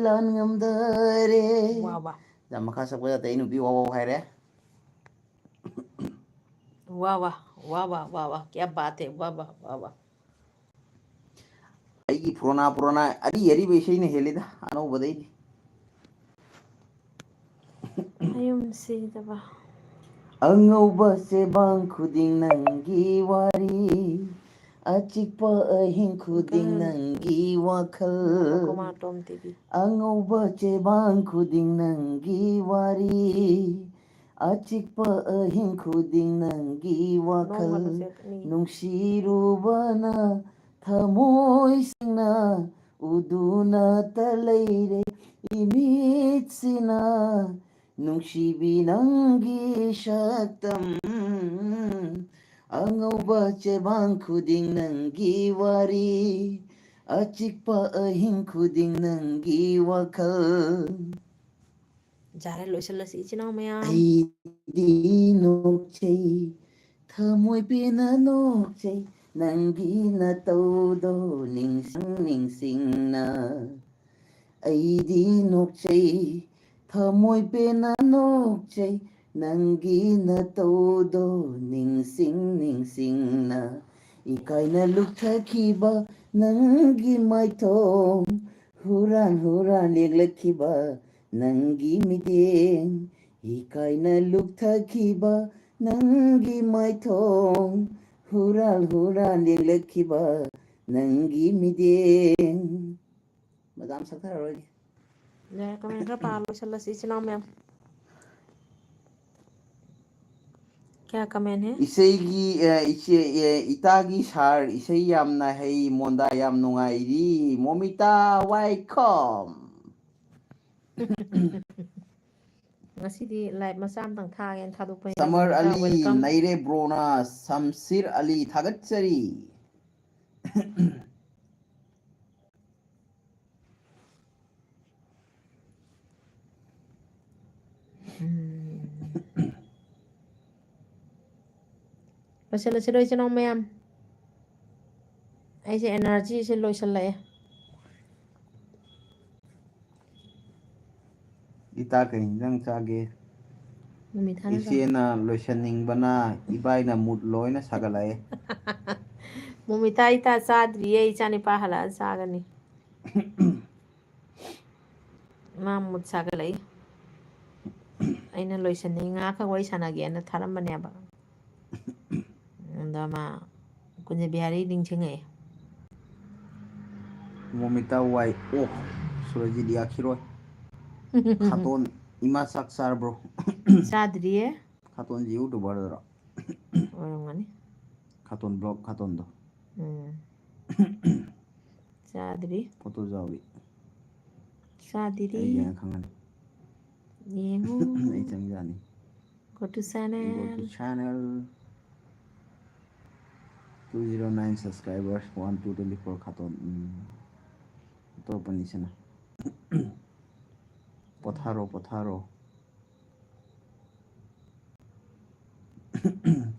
ꯂꯥꯟ ꯉꯝꯗꯔꯦ꯫ ꯋꯥ ꯋꯥ꯫ ꯌꯥꯝ ꯃꯈꯥ ꯁꯛꯄ ꯌꯥꯗꯦ, ꯑꯩ ꯅꯨꯄꯤ ꯋꯥ ꯋꯥ ꯍꯥꯏꯔꯦ꯫ ꯋꯥ ꯋꯥ, ꯋꯥ ꯋꯥ, ꯋꯥ ꯋꯥ, ꯀꯌꯥ ꯕꯥꯠ ꯍꯦ, ꯋꯥ ꯋꯥ, ꯋꯥ ꯋꯥ꯫ ꯑꯩꯒꯤ ꯄꯨꯔꯥꯅꯥ ꯄꯨꯔꯥꯅꯥ ꯑꯔꯤ ꯑꯔꯤꯕ ꯏꯁꯩꯅ ꯍꯦꯜꯂꯤꯗ ꯑꯅꯧꯕꯗꯩꯗꯤ꯫ ꯃꯌꯨꯝ ꯁꯤꯗꯕ꯫ ꯑꯉꯧꯕ ꯆꯦꯕꯥꯡ ꯈꯨꯗꯤꯡ ꯅꯪꯒꯤ ꯋꯥꯔꯤ, ꯑꯆꯤꯛꯄ ꯑꯍꯤꯡ ꯈꯨꯗꯤꯡ ꯒꯥꯟ꯫ ꯅꯪꯒꯤ ꯋꯥꯈꯜ꯫ ꯉꯥꯏꯈꯣꯀꯣ, ꯃꯥ ꯇꯣꯝ ꯇꯤꯚꯤ꯫ ꯑꯉꯧꯕ ꯆꯦꯕꯥꯡ ꯈꯨꯗꯤꯡ ꯅꯪꯒꯤ ꯋꯥꯔꯤ, ꯑꯆꯤꯛꯄ ꯑꯍꯤꯡ ꯈꯨꯗꯤꯡ ꯅꯪꯒꯤ ꯋꯥꯈꯜ꯫ ꯅꯣꯡꯃꯗ ꯆꯦꯠ ꯑꯅꯤ꯫ ꯅꯨꯡꯁꯤꯔꯨꯕꯅ ꯊꯃꯣꯏ ꯁꯦꯡꯅ ꯎꯗꯨꯅꯇ ꯂꯩꯔꯦ꯫ ꯃꯤꯠꯁꯤꯅ ꯅꯨꯡꯁꯤꯕꯤ ꯅꯪꯒꯤ ꯁꯛꯇꯝ, ꯑꯉꯧꯕ ꯆꯦꯕꯥꯡ ꯈꯨꯗꯤꯡ ꯅꯪꯒꯤ ꯋꯥꯔꯤ, ꯑꯆꯤꯛꯄ ꯑꯍꯤꯡ ꯈꯨꯗꯤꯡ ꯅꯪꯒꯤ ꯋꯥꯈꯜ꯫ ꯌꯥꯔꯦ, ꯂꯣꯏꯁꯤꯜꯂꯁꯤ ꯏꯆꯤꯟ ꯏꯅꯥꯎ ꯃꯌꯥꯝ꯫ ꯑꯩꯗꯤ ꯅꯣꯛꯆꯩ, ꯊꯃꯣꯏ ꯄꯦꯟꯅ ꯅꯣꯛꯆꯩ, ꯅꯪꯒꯤ ꯅꯇꯧꯗꯣ ꯅꯤꯡꯁꯤꯡ ꯅꯤꯡꯁꯤꯡꯅ꯫ ꯑꯩꯗꯤ ꯅꯣꯛꯆꯩ, ꯊꯃꯣꯏ ꯄꯦꯟꯅ ꯅꯣꯛꯆꯩ, ꯅꯪꯒꯤ ꯅꯇꯧꯗꯣ ꯅꯤꯡꯁꯤꯡ ꯅꯤꯡꯁꯤꯡꯅ꯫ ꯏꯀꯥꯏꯅ ꯂꯨꯞꯊꯈꯤꯕ ꯅꯪꯒꯤ ꯃꯥꯏꯊꯣꯡ, ꯍꯨꯔꯥꯟ ꯍꯨꯔꯥꯟ ꯌꯦꯡꯂꯛꯈꯤꯕ ꯅꯪꯒꯤ ꯃꯤꯠꯌꯦꯡ, ꯏꯀꯥꯏꯅ ꯂꯨꯞꯊꯈꯤꯕ ꯅꯪꯒꯤ ꯃꯥꯏꯊꯣꯡ, ꯍꯨꯔꯥꯟ ꯍꯨꯔꯥꯟ ꯌꯦꯡꯂꯛꯈꯤꯕ ꯅꯪꯒꯤ ꯃꯤꯠꯌꯦꯡ꯫ ꯃꯗꯥꯝ ꯁꯛꯊꯔꯔꯣꯏꯒꯦ꯫ ꯌꯥꯔꯦ, comment ꯈꯔ ꯄꯥꯔ ꯂꯣꯏꯁꯤꯜꯂꯁꯤ ꯏꯆꯤꯟ ꯏꯅꯥꯎ ꯃꯌꯥꯝ꯫ ꯀꯌꯥ comment ꯍꯦ? ꯏꯁꯩꯒꯤ, ꯑ, ꯏꯆꯦ, ꯑ, ꯏꯇꯥꯒꯤ ꯁꯥꯔ ꯏꯁꯩ ꯌꯥꯝꯅ ꯍꯩ, ꯃꯣꯟꯗꯥ ꯌꯥꯝ ꯅꯨꯡꯉꯥꯏꯔꯤ, ꯃꯣꯃꯤꯇꯥ ꯋꯥꯏꯈꯣꯝ꯫ ꯉꯁꯤꯗꯤ live ꯃꯆꯥ ꯑꯃꯇꯪ ꯊꯥꯒꯦꯅ ꯊꯥꯗꯣꯛꯄꯅꯤꯗ, ꯁꯃꯔ ꯃꯣꯃꯤꯇꯥ ꯑꯂꯤ, welcome꯫ ꯅꯩꯔꯦ ꯕ꯭ꯔꯣꯅ, ꯁꯝꯁꯤꯔ ꯑꯂꯤ, ꯊꯥꯒꯠꯆꯔꯤ꯫ ꯎꯝ꯫ ꯂꯣꯏꯁꯤꯜꯂꯁꯤꯔꯣ, ꯏꯆꯤꯟ ꯏꯅꯥꯎ ꯃꯌꯥꯝ? ꯑꯩꯁꯦ energy ꯁꯦ ꯂꯣꯏꯁꯤꯜꯂꯛꯑꯦ꯫ ꯏꯇꯥ, ꯀꯩ ꯏꯟꯖꯥꯡ ꯆꯥꯒꯦ? ꯃꯃꯤ ꯊꯥꯅ ꯆꯥꯎ꯫ ꯏꯆꯦꯅ ꯂꯣꯏꯁꯟꯅꯤꯡꯕꯅ ꯏꯕꯥꯏꯅ mood ꯂꯣꯏꯅ ꯁꯥꯒꯠꯂꯛꯑꯦ꯫ ꯃꯣꯃꯤꯇꯥ, ꯏꯇꯥ ꯆꯥꯗ꯭ꯔꯤꯌꯦ, ꯏꯆꯥꯅꯤꯄꯥ ꯍꯜꯂꯛꯑ ꯆꯥꯒꯅꯤ꯫ ꯃꯥ mood ꯁꯥꯒꯠꯂꯛꯏ꯫ ꯑꯩꯅ ꯂꯣꯏꯁꯟꯅꯤꯡ-, ꯉꯥꯏꯍꯥꯛꯈꯛ ꯋꯥꯔꯤ ꯁꯥꯟꯅꯒꯦꯅ ꯊꯥꯔꯝꯕꯅꯦꯕ꯫ ꯑꯗ ꯃꯥ ꯀꯨꯟꯖ ꯕꯤꯍꯥꯔꯤ ꯅꯤꯡꯁꯤꯡꯉꯛꯑꯦ꯫ ꯃꯣꯃꯤꯇꯥ ꯋꯥꯏ ꯑꯣ, ꯁꯨꯔꯖꯤꯠ ꯌꯥꯈꯤꯔꯣꯏ꯫ ꯈꯥꯇꯣꯟ, ꯏꯃꯥ ꯆꯥꯛ ꯆꯥꯔꯕ꯭ꯔꯣ? ꯆꯥꯗ꯭ꯔꯤꯌꯦ꯫ ꯈꯥꯇꯣꯟꯁꯤ YouTuber ꯗꯨꯔꯣ? ꯑꯣꯏꯔꯝꯒꯅꯤ꯫ ꯈꯥꯇꯣꯟ vlog, ꯈꯥꯇꯣꯟꯗꯣ꯫ ꯎꯝ꯫ ꯆꯥꯗ꯭ꯔꯤ꯫ Photo ꯌꯥꯎꯔꯤ꯫ ꯆꯥꯗꯤꯗꯤ꯫ ꯑꯩ ꯌꯦꯡꯉ ꯈꯪꯉꯅꯤ꯫ ꯌꯦꯡꯉꯨ꯫ ꯑꯩ ꯆꯪꯖꯥꯅꯤ꯫ Go to channel꯫ Go to channel꯫ Two zero nine subscribers, one two twenty four ꯈꯥꯇꯣꯟ꯫ ꯎꯝ꯫ ꯑꯇꯣꯞꯄꯅꯤ ꯁꯤꯅ꯫ ꯄꯣꯊꯥꯔꯣ, ꯄꯣꯊꯥꯔꯣ꯫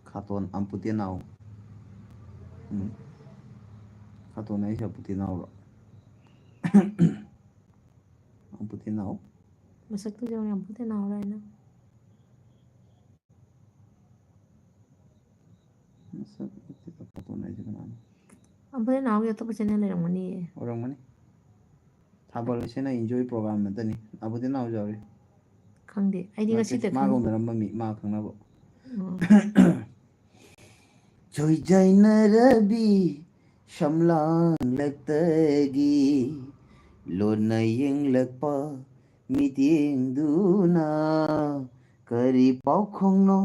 ꯈꯥꯇꯣꯟ ꯑꯝꯄꯨꯇꯦ ꯅꯥꯎ꯫ ꯎꯝ꯫ ꯈꯥꯇꯣꯟ ꯑꯩꯁꯦ ꯑꯝꯄꯨꯇꯦ ꯅꯥꯎꯔꯣ? ꯑꯝꯄꯨꯇꯦ ꯅꯥꯎ꯫ ꯃꯁꯛꯇꯨꯁꯨ ꯌꯥꯝ ꯑꯝꯄꯨꯇꯦ ꯅꯥꯎꯔ ꯍꯥꯏꯅ꯫ ꯃꯁꯛ ꯎꯠꯇꯦ, ꯈꯥꯇꯣꯟ ꯍꯥꯏꯁꯦ ꯀꯅꯥꯅꯣ? ꯑꯝꯄꯨꯇꯦ ꯅꯥꯎꯒꯤ ꯑꯇꯣꯞꯄ channel ꯂꯩꯔꯝꯒꯅꯤꯌꯦ꯫ ꯑꯣꯏꯔꯝꯒꯅꯤ꯫ ꯊꯥꯕꯜ ꯏꯁꯩꯅ enjoy program ꯅꯠꯇꯅꯤ꯫ ꯑꯝꯄꯨꯇꯦ ꯅꯥꯎ ꯌꯥꯎꯔꯤ꯫ ꯈꯪꯗꯦ꯫ ꯑꯩꯗꯤ ꯅꯠꯇꯦ, ꯉꯁꯤꯗ ꯃꯥꯒ ꯈꯪꯉꯤ꯫ ꯎꯅꯔꯝꯕ ꯃꯤ, ꯃꯥ ꯈꯪꯅꯕ꯫ ꯎꯝ꯫ ꯆꯣꯏꯖꯥꯏꯅꯔꯕꯤ ꯁꯝꯂꯥꯡꯂꯛꯇꯒꯤ ꯂꯣꯟꯅ ꯌꯦꯡꯂꯛꯄ ꯃꯤꯠꯌꯦꯡꯗꯨꯅ ꯀꯔꯤ ꯄꯥꯎꯈꯣꯡꯅꯣ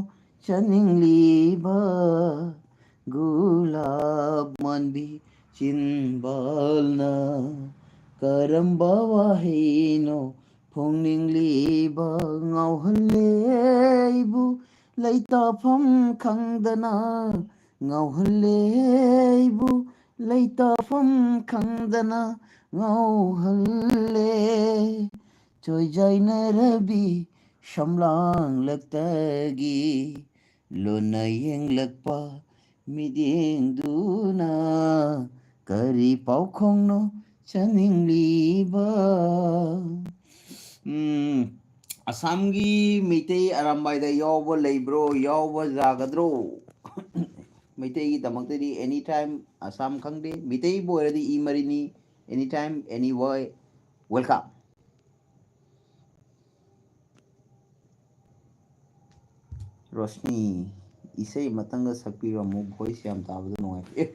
ꯆꯥꯅꯤꯡꯂꯤꯕ? ꯒꯨꯂꯥꯞ ꯃꯥꯟꯕꯤ ꯆꯤꯟꯕꯥꯜꯅ ꯀꯔꯝꯕ ꯋꯥꯍꯩꯅꯣ ꯐꯣꯡꯅꯤꯡꯂꯤꯕ? ꯉꯥꯎꯍꯜꯂꯦ ꯑꯩꯕꯨ ꯂꯩꯇꯥꯐꯝ ꯈꯪꯗꯅ, ꯉꯥꯎꯍꯜꯂꯦ ꯑꯩꯕꯨ ꯂꯩꯇꯥꯐꯝ ꯈꯪꯗꯅ ꯉꯥꯎꯍꯜꯂꯦ꯫ ꯆꯣꯏꯖꯥꯏꯅꯔꯕꯤ ꯁꯝꯂꯥꯡꯂꯛꯇꯒꯤ ꯂꯣꯟꯅ ꯌꯦꯡꯂꯛꯄ ꯃꯤꯠꯌꯦꯡꯗꯨꯅ ꯀꯔꯤ ꯄꯥꯎꯈꯣꯡꯅꯣ ꯆꯥꯅꯤꯡꯂꯤꯕ? ꯎꯝ, ꯑꯁꯥꯝꯒꯤ ꯃꯩꯇꯩ ꯑꯔꯥꯝꯕꯥꯏꯗ ꯌꯥꯎꯕ ꯂꯩꯕ꯭ꯔꯣ? ꯌꯥꯎꯕ ꯌꯥꯒꯗ꯭ꯔꯣ? ꯃꯩꯇꯩꯒꯤꯗꯃꯛꯇꯗꯤ any time ꯑꯁꯥꯝ ꯈꯪꯗꯦ, ꯃꯩꯇꯩꯕꯨ ꯑꯣꯏꯔꯗꯤ ꯏ ꯃꯔꯤꯅꯤ, any time, anywhere, welcome꯫ Roshni, ꯏꯁꯩ ꯑꯃꯇꯪꯒ ꯁꯛꯄꯤꯔꯝꯃꯨ, voice ꯌꯥꯝ ꯇꯥꯕꯗ ꯅꯨꯡꯉꯥꯏꯇꯦ꯫ ꯑꯦ,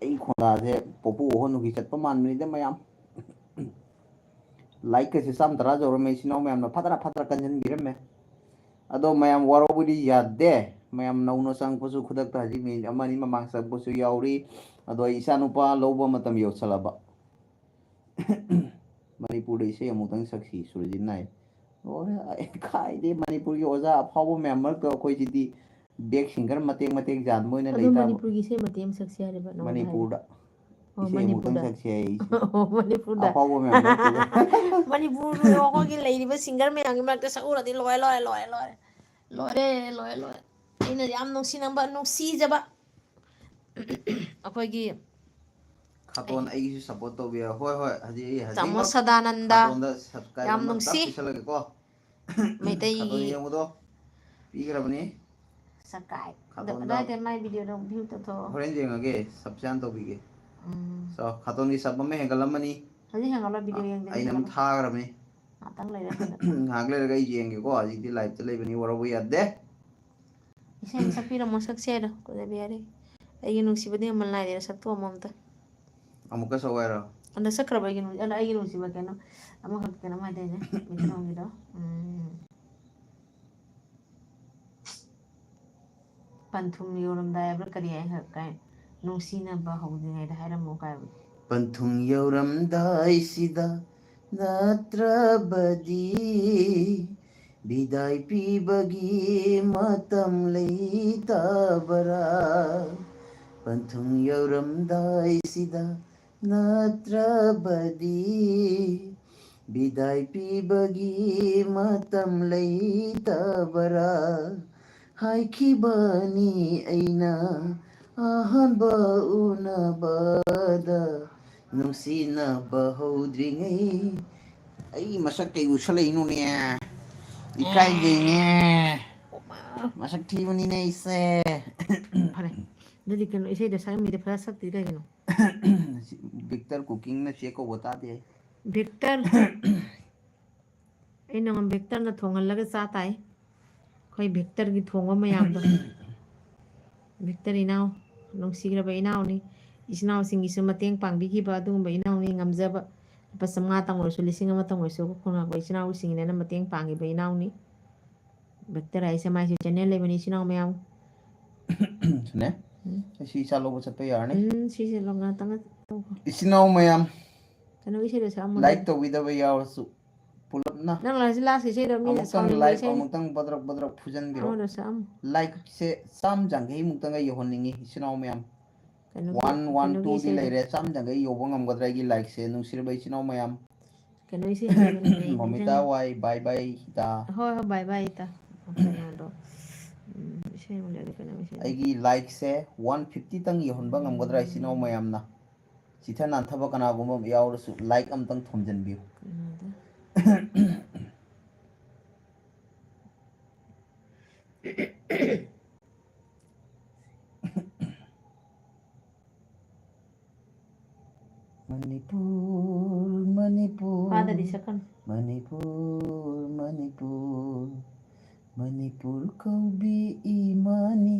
ꯑꯩ ꯈꯣꯟꯗꯥꯁꯦ ꯄꯣꯄꯨ ꯑꯍꯣꯟ ꯅꯨꯄꯤ ꯆꯠꯄ ꯃꯥꯟꯕꯅꯤꯗ ꯃꯌꯥꯝ꯫ Like ꯀꯁꯦ ꯆꯥꯝ ꯇꯔꯥ ꯌꯧꯔꯝꯃꯦ, ꯏꯆꯤꯟ ꯏꯅꯥꯎ ꯃꯌꯥꯝꯅ ꯐꯠ ꯐꯠ ꯀꯟꯁꯤꯟꯕꯤꯔꯝꯃꯦ꯫ ꯑꯗꯣ ꯃꯌꯥꯝ ꯋꯥꯔꯧꯕꯗꯤ ꯌꯥꯗꯦ, ꯃꯌꯥꯝ ꯅꯧꯅ ꯆꯪꯉꯛꯄꯁꯨ ꯈꯨꯗꯛꯇ ꯍꯧꯖꯤꯛ minute ꯑꯃ ꯑꯅꯤ ꯃꯃꯥꯡ ꯆꯪꯉꯛꯄꯁꯨ ꯌꯥꯎꯔꯤ꯫ ꯑꯗꯣ ꯑꯩ ꯏꯆꯥꯅꯨꯄꯥ ꯂꯧꯕ ꯃꯇꯝ ꯌꯧꯁꯜꯂꯕ꯫ ꯃꯅꯤꯄꯨꯔꯗ ꯏꯁꯩ ꯑꯃꯨꯛꯇꯪ ꯁꯛꯁꯤ ꯁꯨꯔꯖꯤꯠ ꯅꯥꯏ꯫ ꯂꯣꯏꯔꯦ, ꯑꯩ ꯀꯥꯏꯗꯩ ꯃꯅꯤꯄꯨꯔꯒꯤ ꯑꯣꯖꯥ ꯑꯐꯥꯎꯕ ꯃꯌꯥꯝ ꯃꯔꯛꯇ ꯑꯩꯈꯣꯏꯁꯤꯗꯤ back singer ꯃꯇꯦꯛ ꯃꯇꯦꯛ ꯌꯥꯟꯕ ꯑꯣꯏꯅ ꯑꯗꯣ ꯂꯩ ꯇꯥꯕ꯫ ꯃꯅꯤꯄꯨꯔꯒꯤ ꯏꯁꯩ ꯃꯇꯦꯛ ꯑꯃ ꯁꯛꯁꯤ ꯍꯥꯏꯔꯤꯕ ꯅꯉꯣꯟꯗ ꯍꯥꯏꯁꯦ? ꯃꯅꯤꯄꯨꯔꯗ ꯑꯣ, ꯏꯁꯩ ꯑꯃꯨꯛꯇꯪ ꯃꯅꯤꯄꯨꯔꯗ꯫ ꯁꯛꯁꯤ ꯍꯥꯏ ꯑꯩꯁꯦ꯫ ꯑꯣ, ꯃꯅꯤꯄꯨꯔꯗ꯫ ꯑꯐꯥꯎꯕ ꯃꯌꯥꯝ ꯃꯔꯛꯇꯨꯗ꯫ ꯃꯅꯤꯄꯨꯔꯗ ꯑꯩꯈꯣꯏꯒꯤ ꯂꯩꯔꯤꯕ singer ꯃꯌꯥꯝꯒꯤ ꯃꯔꯛꯇ ꯁꯛꯎꯔꯗꯤ ꯂꯣꯏꯔꯦ, ꯂꯣꯏꯔꯦ, ꯂꯣꯏꯔꯦ, ꯂꯣꯏꯔꯦ꯫ ꯂꯣꯏꯔꯦ, ꯂꯣꯏꯔꯦ, ꯂꯣꯏꯔꯦ꯫ ꯑꯩꯅ ꯌꯥꯝ ꯅꯨꯡꯁꯤꯅꯕ, ꯅꯨꯡꯁꯤꯖꯕ ꯑꯩꯈꯣꯏꯒꯤ ꯈꯥꯇꯣꯟ ꯑꯩꯒꯤꯁꯨ support ꯇꯧꯕꯤꯌꯣ꯫ ꯍꯣꯏ, ꯍꯣꯏ, ꯍꯧꯖꯤꯛ ꯑꯩ ꯇꯥꯃꯣ ꯍꯧꯖꯤꯛꯃꯛ ꯁꯗꯥꯅꯟꯗ, ꯈꯥꯇꯣꯟꯗ subscribe ꯌꯥꯝ ꯑꯃ ꯅꯨꯡꯁꯤ꯫ ꯇꯛ ꯄꯤꯁꯜꯂꯒꯦꯀꯣ꯫ ꯃꯩꯇꯩꯒꯤ ꯈꯥꯇꯣꯟ ꯌꯦꯡꯕꯗꯣ ꯄꯤꯈ꯭ꯔꯕꯅꯤ꯫ Subscribe꯫ ꯈꯥꯇꯣꯟꯗ ꯑꯗꯥꯏꯗ ꯃꯥꯏ videoꯗꯣ view ꯇꯧꯊꯣꯛꯑꯣ꯫ ꯍꯣꯔꯦꯟ ꯌꯦꯡꯉꯒꯦ, subscribe ꯇꯧꯕꯤꯒꯦ꯫ ꯎꯝ꯫ So, ꯈꯥꯇꯣꯟꯒꯤ sub ꯑꯃ ꯍꯦꯟꯒꯠꯂꯝꯃꯅꯤ꯫ ꯍꯧꯖꯤꯛ ꯍꯦꯟꯒꯠꯂꯣ, video ꯌꯦꯡꯗꯕꯤ ꯑꯩꯅ ꯑꯃ ꯍꯦꯟꯒꯠꯂꯣ꯫ ꯊꯥꯈ꯭ꯔꯕꯅꯤ꯫ ꯉꯥꯛꯇꯪ ꯂꯩꯔ ꯍꯦꯟꯒꯠꯂꯣ꯫ ꯉꯥꯏꯍꯥꯛ ꯂꯩꯔꯒ ꯑꯩ ꯌꯦꯡꯒꯦꯀꯣ, ꯍꯧꯖꯤꯛꯇꯤ liveꯇ ꯂꯩꯕꯅꯤ, ꯋꯥꯔꯧꯕ ꯌꯥꯗꯦ꯫ ꯏꯁꯩ ꯑꯃ ꯁꯛꯄꯤꯔꯝꯃꯣ, ꯁꯛꯁꯦ ꯍꯥꯏꯔꯣ꯫ ꯀꯨꯏꯔꯕ ꯌꯥꯔꯦ꯫ ꯑꯩꯒꯤ ꯅꯨꯡꯁꯤꯕꯗꯤ ꯃꯃꯜ ꯅꯥꯏꯗꯦꯅ ꯁꯛꯇꯣꯛꯑꯝꯃꯣ ꯑꯝꯇ꯫ ꯑꯃꯨꯛꯀ ꯁꯛꯑꯣ ꯍꯥꯏꯔꯣ? ꯑꯗ ꯁꯛꯈ꯭ꯔꯕ ꯑꯩꯒꯤ ꯅꯨꯡ-, ꯑꯗ ꯑꯩꯒꯤ ꯅꯨꯡꯁꯤꯕ ꯀꯩꯅꯣ, ꯑꯃꯈꯛ ꯀꯩꯅꯣꯝ ꯍꯥꯏꯗꯥꯏꯅꯦ? ꯃꯩꯇꯩꯂꯣꯟꯒꯤꯗꯣ꯫ ꯎꯝ꯫ ꯄꯟꯊꯨꯡ ꯌꯧꯔꯝꯗꯥꯏ ꯍꯥꯏꯕ꯭ꯔꯥ ꯀꯔꯤ ꯍꯥꯏ-, ꯀꯥꯏ-, ꯅꯨꯡꯁꯤꯅꯕ ꯍꯧꯗ꯭ꯔꯤꯉꯩꯗ ꯍꯥꯏꯔꯝꯃꯨ ꯀꯥꯏꯕꯗꯣ꯫ ꯄꯟꯊꯨꯡ ꯌꯧꯔꯝꯗꯥꯏꯁꯤꯗ ꯅꯠꯇ꯭ꯔꯕꯗꯤ ꯕꯤꯗꯥꯏ ꯄꯤꯕꯒꯤ ꯃꯇꯝ ꯂꯩꯇꯕꯔꯥ? ꯄꯟꯊꯨꯡ ꯌꯧꯔꯝꯗꯥꯏꯁꯤꯗ ꯅꯠꯇ꯭ꯔꯕꯗꯤ ꯕꯤꯗꯥꯏ ꯄꯤꯕꯒꯤ ꯃꯇꯝ ꯂꯩꯇꯕꯔꯥ? ꯍꯥꯏꯈꯤꯕꯅꯤ ꯑꯩꯅ ꯑꯍꯥꯟꯕ ꯎꯅꯕꯗ ꯅꯨꯡꯁꯤꯅꯕ ꯍꯧꯗ꯭ꯔꯤꯉꯩ꯫ ꯑꯩ ꯃꯁꯛ ꯀꯩ ꯎꯠꯁꯜꯂꯛꯏꯅꯣꯅꯦ? ꯏꯀꯥꯏꯖꯩꯅꯦ꯫ ꯃꯁꯛ ꯊꯤꯕꯅꯤꯅꯦ ꯑꯩꯁꯦ꯫ ꯐꯔꯦ꯫ ꯑꯗꯨꯗꯤ ꯀꯩꯅꯣ, ꯏꯁꯩꯗꯣ ꯁꯛꯂꯝꯃꯤꯗꯣ ꯐꯖ ꯁꯛꯇ꯭ꯔꯤ ꯀꯩꯒꯤꯅꯣ? ꯕꯤꯛꯇꯔ ꯀꯨꯀꯤꯡꯅ ꯆꯦꯛ ꯀꯧꯕ ꯇꯥꯗꯦ꯫ ꯕꯤꯛꯇꯔ꯫ ꯑꯩ ꯅꯉꯣꯟ ꯕꯤꯛꯇꯔꯅ ꯊꯣꯡꯍꯜꯂꯒ ꯆꯥ ꯇꯥꯏ꯫ ꯑꯩꯈꯣꯏ ꯕꯤꯛꯇꯔꯒꯤ ꯊꯣꯡꯕ ꯃꯌꯥꯝꯗꯣ꯫ ꯕꯤꯛꯇꯔ ꯏꯅꯥꯎ, ꯅꯨꯡꯁꯤꯈ꯭ꯔꯕ ꯏꯅꯥꯎꯅꯤ꯫ ꯏꯆꯤꯟ ꯏꯅꯥꯎꯁꯤꯡꯒꯤꯁꯨ ꯃꯇꯦꯡ ꯄꯥꯡꯕꯤꯈꯤꯕ ꯑꯗꯨꯒꯨꯝꯕ ꯏꯅꯥꯎꯅꯤ꯫ ꯉꯝꯖꯕ ꯂꯨꯄꯥ ꯆꯥꯝꯃꯉꯥꯇꯪ ꯑꯣꯏꯔꯁꯨ, ꯂꯤꯁꯤꯡ ꯑꯃꯇꯪ ꯑꯣꯏꯔꯁꯨ, ꯑꯩꯈꯣꯏ ꯈꯨꯡꯒꯪ ꯑꯩꯈꯣꯏ ꯏꯆꯤꯟ ꯏꯅꯥꯎꯁꯤꯡꯒꯤꯅꯦꯅ ꯃꯇꯦꯡ ꯄꯥꯡꯈꯤꯕ ꯏꯅꯥꯎꯅꯤ꯫ ꯕꯤꯛꯇꯔ ꯍꯥꯏꯁꯦ ꯃꯥꯏꯁꯨ channel ꯂꯩꯕꯅꯤ, ꯏꯆꯤꯟ ꯏꯅꯥꯎ ꯃꯌꯥꯝ꯫ ꯁꯤꯅꯦ? ꯎꯝ꯫ ꯑꯩ ꯁꯤ ꯏꯆꯥ ꯂꯧꯕ ꯆꯠꯄ ꯌꯥꯔꯅꯤ꯫ ꯎꯝ, ꯁꯤꯁꯦ ꯂꯧ-, ꯉꯥꯛꯇꯪ ꯇꯧꯈꯣ꯫ ꯏꯆꯤꯟ ꯏꯅꯥꯎ ꯃꯌꯥꯝ, ꯀꯩꯅꯣ ꯏꯁꯩꯗꯣ ꯁꯛꯑꯝꯃꯣ꯫ ꯂꯥꯏꯛ ꯇꯧꯕꯤꯗꯕ ꯌꯥꯎꯔꯁꯨ ꯄꯨꯂꯞꯅ ꯅꯪ ꯂꯥꯁ ꯂꯥꯁ ꯏꯁꯩꯗꯣ ꯃꯤꯅ ꯑꯃꯨꯛꯇꯪ ꯁꯥꯎꯅꯤꯡꯕ ꯂꯥꯏꯛ ꯏꯁꯩ ꯑꯃꯨꯛꯇꯪ ꯕꯗ꯭ꯔꯛ ꯕꯗ꯭ꯔꯛ ꯐꯨꯖꯟꯕꯤꯔꯣ꯫ ꯑꯃꯗꯣ ꯁꯛꯑꯝꯃꯣ꯫ ꯂꯥꯏꯛꯁꯦ ꯆꯥꯝ ꯌꯥꯡꯈꯩꯃꯨꯛꯇꯪꯒ ꯌꯧꯍꯟꯅꯤꯡꯉꯤ ꯏꯆꯤꯟ ꯏꯅꯥꯎ ꯃꯌꯥꯝ꯫ ꯀꯩꯅꯣꯒꯤ ꯋꯥꯟ ꯋꯥꯟ ꯀꯩꯅꯣꯒꯤ ꯇꯨꯗꯤꯏꯁꯩꯗꯣ꯫ ꯂꯩꯔꯦ, ꯆꯥꯝ ꯌꯥꯡꯈꯩ ꯌꯧꯕ ꯉꯝꯒꯗ꯭ꯔꯥ ꯑꯩꯒꯤ ꯂꯥꯏꯛꯁꯦ, ꯅꯨꯡꯁꯤꯔꯕ ꯏꯆꯤꯟ ꯏꯅꯥꯎ ꯃꯌꯥꯝ? ꯀꯩꯅꯣ ꯏꯁꯩ ꯍꯥꯏꯕꯅꯤꯅꯦ, ꯃꯣꯃꯤꯇꯥ ꯅꯤꯡꯁꯤꯡꯉꯦ꯫ ꯋꯥꯏ, ꯕꯥꯏ ꯕꯥꯏ ꯏꯇꯥ꯫ ꯍꯣꯏ ꯍꯣꯏ, ꯕꯥꯏ ꯕꯥꯏ ꯏꯇꯥ꯫ ꯀꯩꯅꯣꯗꯣ, ꯎꯝ, ꯏꯁꯩ ꯑꯃ ꯂꯩꯔꯦ, ꯀꯩꯅꯣ ꯏꯁꯩꯗꯣ? ꯑꯩꯒꯤ ꯂꯥꯏꯛꯁꯦ ꯋꯥꯟ ꯐꯤꯐꯇꯤꯇꯪ ꯌꯧꯍꯟꯕ ꯉꯝꯒꯗ꯭ꯔꯥ ꯏꯆꯤꯟ ꯏꯅꯥꯎ ꯃꯌꯥꯝꯅ? ꯆꯤꯊ ꯅꯥꯟꯊꯕ ꯀꯅꯥꯒꯨꯝꯕ ꯑꯃ ꯌꯥꯎꯔꯁꯨ ꯂꯥꯏꯛ ꯑꯝꯇꯪ ꯊꯣꯝꯖꯤꯟꯕꯤꯌꯨ꯫ ꯀꯩꯅꯣꯗ꯫ ꯃꯅꯤꯄꯨꯔ, ꯃꯅꯤꯄꯨꯔ, ꯐꯥꯗꯗꯤ ꯁꯛꯀꯅꯨ꯫ ꯃꯅꯤꯄꯨꯔ, ꯃꯅꯤꯄꯨꯔ, ꯃꯅꯤꯄꯨꯔ ꯀꯧꯕꯤ ꯏꯃꯥꯅꯤ,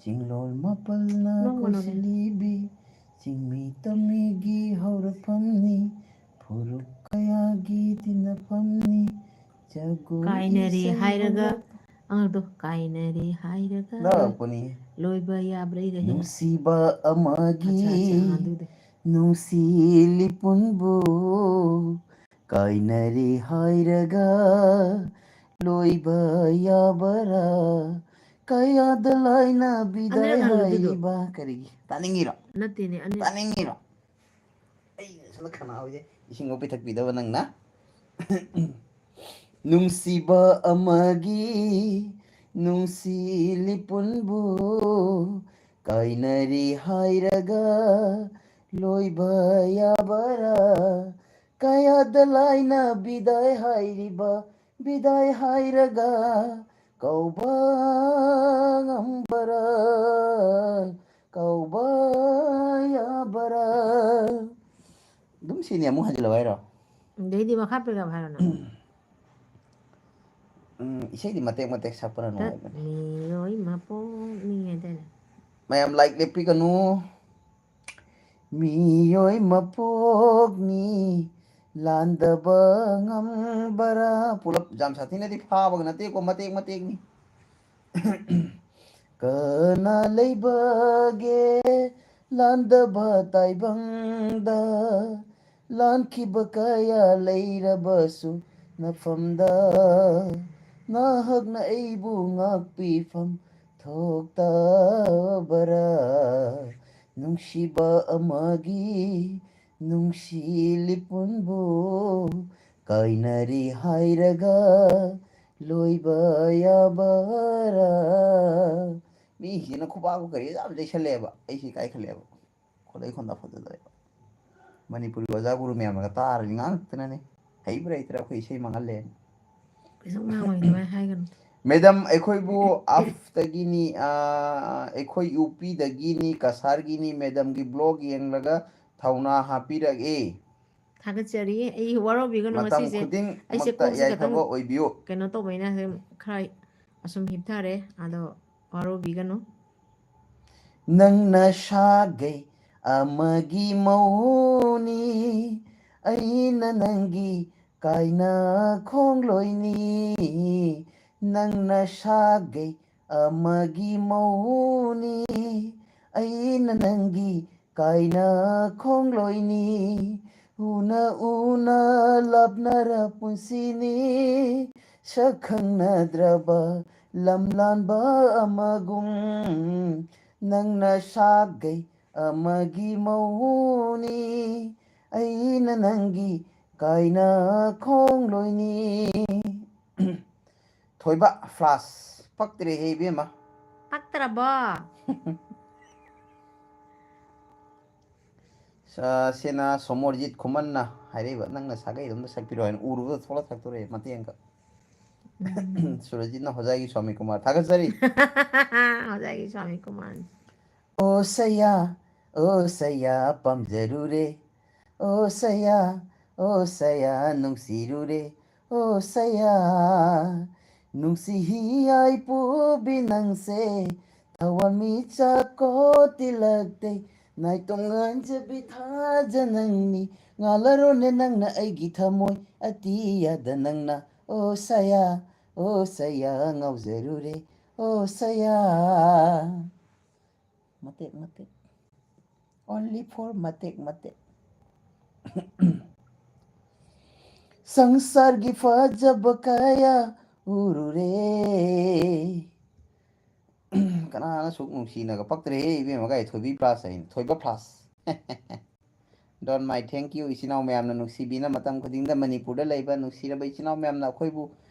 ꯆꯤꯡꯂꯣꯜ ꯃꯥꯄꯜꯅ ꯅꯣꯡꯃ ꯅꯣꯡꯃ꯫ ꯀꯣꯏꯁꯤꯜꯂꯤꯕꯤ, ꯆꯤꯡꯃꯤ ꯇꯝꯃꯤꯒꯤ ꯍꯧꯔꯛꯐꯝꯅꯤ, ꯐꯨꯔꯨꯞ ꯀꯌꯥꯒꯤ ꯇꯤꯟꯅꯐꯝꯅꯤ, ꯖꯒꯣꯏ ꯀꯥꯏꯅꯔꯦ ꯏꯁꯩ ꯍꯥꯏꯔꯒ ꯍꯧꯔꯛ- ꯑꯉꯥꯡꯗꯣ ꯀꯥꯏꯅꯔꯦ ꯍꯥꯏꯔꯒ ꯂꯥꯛꯄꯅꯤ꯫ ꯂꯣꯏꯕ ꯌꯥꯕ꯭ꯔꯥ ꯏꯔꯦ ꯍꯦ? ꯅꯨꯡꯁꯤꯕ ꯑꯃꯒꯤ ꯑꯠꯆꯥ, ꯑꯠꯆꯥ, ꯑꯗꯨꯗꯤ꯫ ꯅꯨꯡꯁꯤ ꯂꯤꯄꯨꯟꯕꯨ ꯀꯥꯏꯅꯔꯦ ꯍꯥꯏꯔꯒ ꯂꯣꯏꯕ ꯌꯥꯕꯔꯥ? ꯀꯌꯥꯗ ꯂꯥꯏꯅ ꯕꯤꯗꯥꯏ ꯑꯅꯤꯔꯛ ꯍꯜꯂꯨ ꯑꯗꯨꯗꯣ꯫ ꯍꯥꯏꯔꯤꯕ? ꯀꯔꯤꯒꯤ? ꯇꯥꯅꯤꯡꯉꯤꯔꯣ? ꯅꯠꯇꯦꯅꯦ, ꯑꯅꯤ ꯇꯥꯅꯤꯡꯉꯤꯔꯣ? ꯑꯩ ꯁꯣꯝꯗ ꯈꯅꯥꯎꯁꯦ ꯏꯁꯤꯡ ꯑꯃ ꯄꯤꯊꯛꯄꯤꯗꯕ ꯅꯪꯅ꯫ ꯅꯨꯡꯁꯤꯕ ꯑꯃꯒꯤ ꯅꯨꯡꯁꯤ ꯂꯤꯄꯨꯟꯕꯨ ꯀꯥꯏꯅꯔꯤ ꯍꯥꯏꯔꯒ ꯂꯣꯏꯕ ꯌꯥꯕꯔꯥ? ꯀꯌꯥꯗ ꯂꯥꯏꯅ ꯕꯤꯗꯥꯏ ꯍꯥꯏꯔꯤꯕ, ꯕꯤꯗꯥꯏ ꯍꯥꯏꯔꯒ ꯀꯧꯕ ꯉꯝꯕꯔꯥ? ꯀꯧꯕ ꯌꯥꯕꯔꯥ? ꯑꯗꯨꯝ ꯁꯤꯅꯤ, ꯑꯃꯨꯛ ꯍꯟꯖꯤꯜꯂꯛꯑꯣ ꯍꯥꯏꯔꯣ? ꯑꯗꯩꯗꯤ ꯃꯈꯥ ꯄꯦꯔꯥꯒ꯭ꯔꯥꯐ ꯍꯥꯏꯔꯣ ꯅꯪ꯫ ꯎꯝ, ꯏꯁꯩꯗꯤ ꯃꯇꯦꯛ ꯃꯇꯦꯛ ꯁꯛꯄꯅ ꯇꯠ ꯅꯨꯡꯉꯥꯏꯕꯅꯦ꯫ ꯃꯤꯑꯣꯏ ꯃꯄꯣꯛꯅꯤ ꯍꯥꯏꯗꯥꯏꯅꯦ? ꯃꯌꯥꯝ ꯂꯥꯏꯛ ꯂꯦꯞꯄꯤꯒꯅꯨ꯫ ꯃꯤꯑꯣꯏ ꯃꯄꯣꯛꯅꯤ ꯂꯥꯟꯗꯕ ꯉꯝꯕꯔꯥ? ꯄꯨꯂꯞ ꯌꯥꯝ ꯁꯥꯊꯤꯅꯗꯤ ꯐꯥꯕꯒ ꯅꯠꯇꯦꯀꯣ, ꯃꯇꯦꯛ ꯃꯇꯦꯛꯅꯤ꯫ ꯀꯅꯥ ꯂꯩꯕꯒꯦ ꯂꯥꯟꯗꯕ ꯇꯥꯏꯕꯪꯗ? ꯂꯥꯟꯈꯤꯕ ꯀꯌꯥ ꯂꯩꯔꯕꯁꯨ ꯅꯐꯝꯗ ꯅꯍꯥꯛꯅ ꯑꯩꯕꯨ ꯉꯥꯛꯄꯤꯐꯝ ꯊꯣꯛꯇꯕꯔꯥ? ꯅꯨꯡꯁꯤꯕ ꯑꯃꯒꯤ ꯅꯨꯡꯁꯤ ꯂꯤꯄꯨꯟꯕꯨ ꯀꯥꯏꯅꯔꯤ ꯍꯥꯏꯔꯒ ꯂꯣꯏꯕ ꯌꯥꯕꯔꯥ? ꯃꯤꯁꯤꯅ ꯈꯨꯕꯥꯛꯄꯨ ꯀꯔꯤ ꯌꯥꯝ ꯂꯩꯁꯜꯂꯦꯕ, ꯑꯩꯁꯤ ꯀꯥꯏꯈꯠꯂꯦꯕ꯫ ꯈꯣꯠꯂꯛꯏ ꯈꯣꯟꯗ ꯐꯖꯗ꯭ꯔꯦꯕ꯫ ꯃꯅꯤꯄꯨꯔꯤ ꯑꯣꯖꯥ ꯒꯨꯔꯨ ꯃꯌꯥꯝꯅꯒ ꯇꯥꯔꯗꯤ ꯉꯥꯡꯉꯛꯇꯅꯅꯦ꯫ ꯍꯩꯕ꯭ꯔꯥ ꯍꯩꯇ꯭ꯔꯥ ꯑꯩꯈꯣꯏ ꯏꯁꯩ ꯃꯥꯡꯍꯜꯂꯦꯅ꯫ ꯀꯩꯁꯨ ꯉꯥꯡꯉꯣꯏ, ꯑꯗꯨꯃꯥꯏꯅ ꯍꯥꯏꯒꯅꯨ꯫ ꯃꯦꯗꯝ, ꯑꯩꯈꯣꯏꯕꯨ ꯑꯐꯇꯒꯤꯅꯤ, ꯑꯥ, ꯑꯩꯈꯣꯏ ꯌꯨ ꯄꯤꯗꯒꯤꯅꯤ, ꯀꯁꯥꯔꯒꯤꯅꯤ꯫ ꯃꯦꯗꯝꯒꯤ ꯕ꯭ꯂꯣꯒ ꯌꯦꯡꯂꯒ ꯊꯧꯅꯥ ꯍꯥꯞꯄꯤꯔꯛꯑꯦ꯫ ꯊꯥꯒꯠꯆꯔꯤ꯫ ꯑꯩ ꯋꯥꯔꯧꯕꯤꯒꯅꯨ ꯃꯇꯝ ꯉꯁꯤꯁꯦ꯫ ꯑꯩꯁꯦ ꯈꯨꯗꯤꯡꯃꯛꯇ ꯀꯣꯛꯁꯦ ꯈꯤꯇꯪ ꯌꯥꯏꯐꯕ ꯑꯣꯏꯕꯤꯌꯨ꯫ ꯀꯩꯅꯣ ꯇꯧꯕꯩꯅ ꯈꯔ ꯑꯁꯨꯝ ꯍꯤꯞꯊꯔꯦ꯫ ꯑꯗꯣ ꯋꯥꯔꯧꯕꯤꯒꯅꯨ꯫ ꯅꯪꯅ ꯁꯥꯒꯩ ꯑꯃꯒꯤ ꯃꯧꯅꯤ, ꯑꯩꯅ ꯅꯪꯒꯤ ꯀꯥꯏꯅ ꯈꯣꯡꯂꯣꯏꯅꯤ꯫ ꯅꯪꯅ ꯁꯥꯒꯩ ꯑꯃꯒꯤ ꯃꯧꯅꯤ, ꯑꯩꯅ ꯅꯪꯒꯤ ꯀꯥꯏꯅ ꯈꯣꯡꯂꯣꯏꯅꯤ꯫ ꯎꯅ ꯎꯅ ꯂꯥꯞꯅꯔ ꯄꯨꯟꯁꯤꯅꯤ, ꯁꯛ ꯈꯪꯅꯗ꯭ꯔꯕ ꯂꯝꯂꯥꯟꯕ ꯑꯃꯒꯨꯝ꯫ ꯅꯪꯅ ꯁꯥꯒꯩ ꯑꯃꯒꯤ ꯃꯧꯅꯤ, ꯑꯩꯅ ꯅꯪꯒꯤ ꯀꯥꯏꯅ ꯈꯣꯡꯂꯣꯏꯅꯤ꯫ ꯊꯣꯏꯕ, ꯐ꯭ꯂꯥꯁ ꯄꯛꯇ꯭ꯔꯦꯍꯦ ꯏꯕꯦꯝꯃ꯫ ꯄꯛꯇ꯭ꯔꯕꯣ? ꯁ-, ꯁꯦꯅꯥ ꯁꯣꯃꯣꯔꯖꯤꯠ ꯈꯨꯃꯟꯅ ꯍꯥꯏꯔꯛꯏꯕ, "ꯅꯪꯅ ꯁꯥꯒꯩꯗꯣ ꯑꯝꯇ ꯁꯛꯄꯤꯔꯣ" ꯍꯥꯏꯅ ꯎꯔꯨꯕꯗ ꯊꯣꯛꯂꯛ ꯁꯛꯇꯣꯔꯛꯑꯦ ꯃꯇꯦꯡꯒ꯫ ꯎꯝ꯫ ꯁꯨꯔꯖꯤꯠꯅ ꯍꯣꯖꯥꯏꯒꯤ ꯁ꯭ꯋꯥꯃꯤ ꯀꯨꯃꯥꯔ꯫ ꯊꯥꯒꯠꯆꯔꯤ꯫ ꯍꯣꯖꯥꯏꯒꯤ ꯁ꯭ꯋꯥꯃꯤ ꯀꯨꯃꯥꯔ꯫ ꯑꯣ ꯁꯌꯥ, ꯑꯣ ꯁꯌꯥ ꯄꯥꯝꯖꯔꯨꯔꯦ, ꯑꯣ ꯁꯌꯥ, ꯑꯣ ꯁꯌꯥ ꯅꯨꯡꯁꯤꯔꯨꯔꯦ, ꯑꯣ ꯁꯌꯥ꯫ ꯅꯨꯡꯁꯤ ꯍꯤꯌꯥꯏ ꯄꯨꯕꯤ ꯅꯪꯁꯦ, ꯊꯋꯥꯟꯃꯤꯆꯥꯛ ꯀꯣ ꯇꯤꯂꯛꯇꯩ, ꯅꯥꯏꯇꯣꯝ ꯉꯥꯟꯖꯕꯤ ꯊꯥꯖ ꯅꯪꯅꯤ, ꯉꯥꯜꯂꯔꯣꯅꯦ ꯅꯪꯅ ꯑꯩꯒꯤ ꯊꯃꯣꯏ ꯑꯇꯤꯌꯥꯗ ꯅꯪꯅ, ꯑꯣ ꯁꯌꯥ, ꯑꯣ ꯁꯌꯥ ꯉꯥꯎꯖꯔꯨꯔꯦ, ꯑꯣ ꯁꯌꯥ꯫ ꯃꯇꯦꯛ ꯃꯇꯦꯛ꯫ Only for ꯃꯇꯦꯛ ꯃꯇꯦꯛ꯫ ꯁꯪꯁꯥꯔꯒꯤ ꯐꯖꯕ ꯀꯌꯥ ꯎꯔꯨꯔꯦ꯫ ꯀꯅꯥꯅ ꯁꯨꯛ ꯅꯨꯡꯁꯤꯅꯒ ꯄꯛꯇ꯭ꯔꯦꯍꯦ ꯏꯕꯦꯝꯃ ꯀꯥꯏ, ꯊꯣꯏꯕꯤ plus ꯍꯥꯏꯅꯤ, ꯊꯣꯏꯕ plus꯫ Don't mind, thank you꯫ ꯏꯆꯤꯟ ꯏꯅꯥꯎ ꯃꯌꯥꯝꯅ ꯅꯨꯡꯁꯤꯕꯤꯅ ꯃꯇꯝ ꯈꯨꯗꯤꯡꯗ ꯃꯅꯤꯄꯨꯔꯗ ꯂꯩꯕ ꯅꯨꯡꯁꯤꯔꯕ ꯏꯆꯤꯟ ꯏꯅꯥꯎ ꯃꯌꯥꯝꯅ ꯑꯩꯈꯣꯏꯕꯨ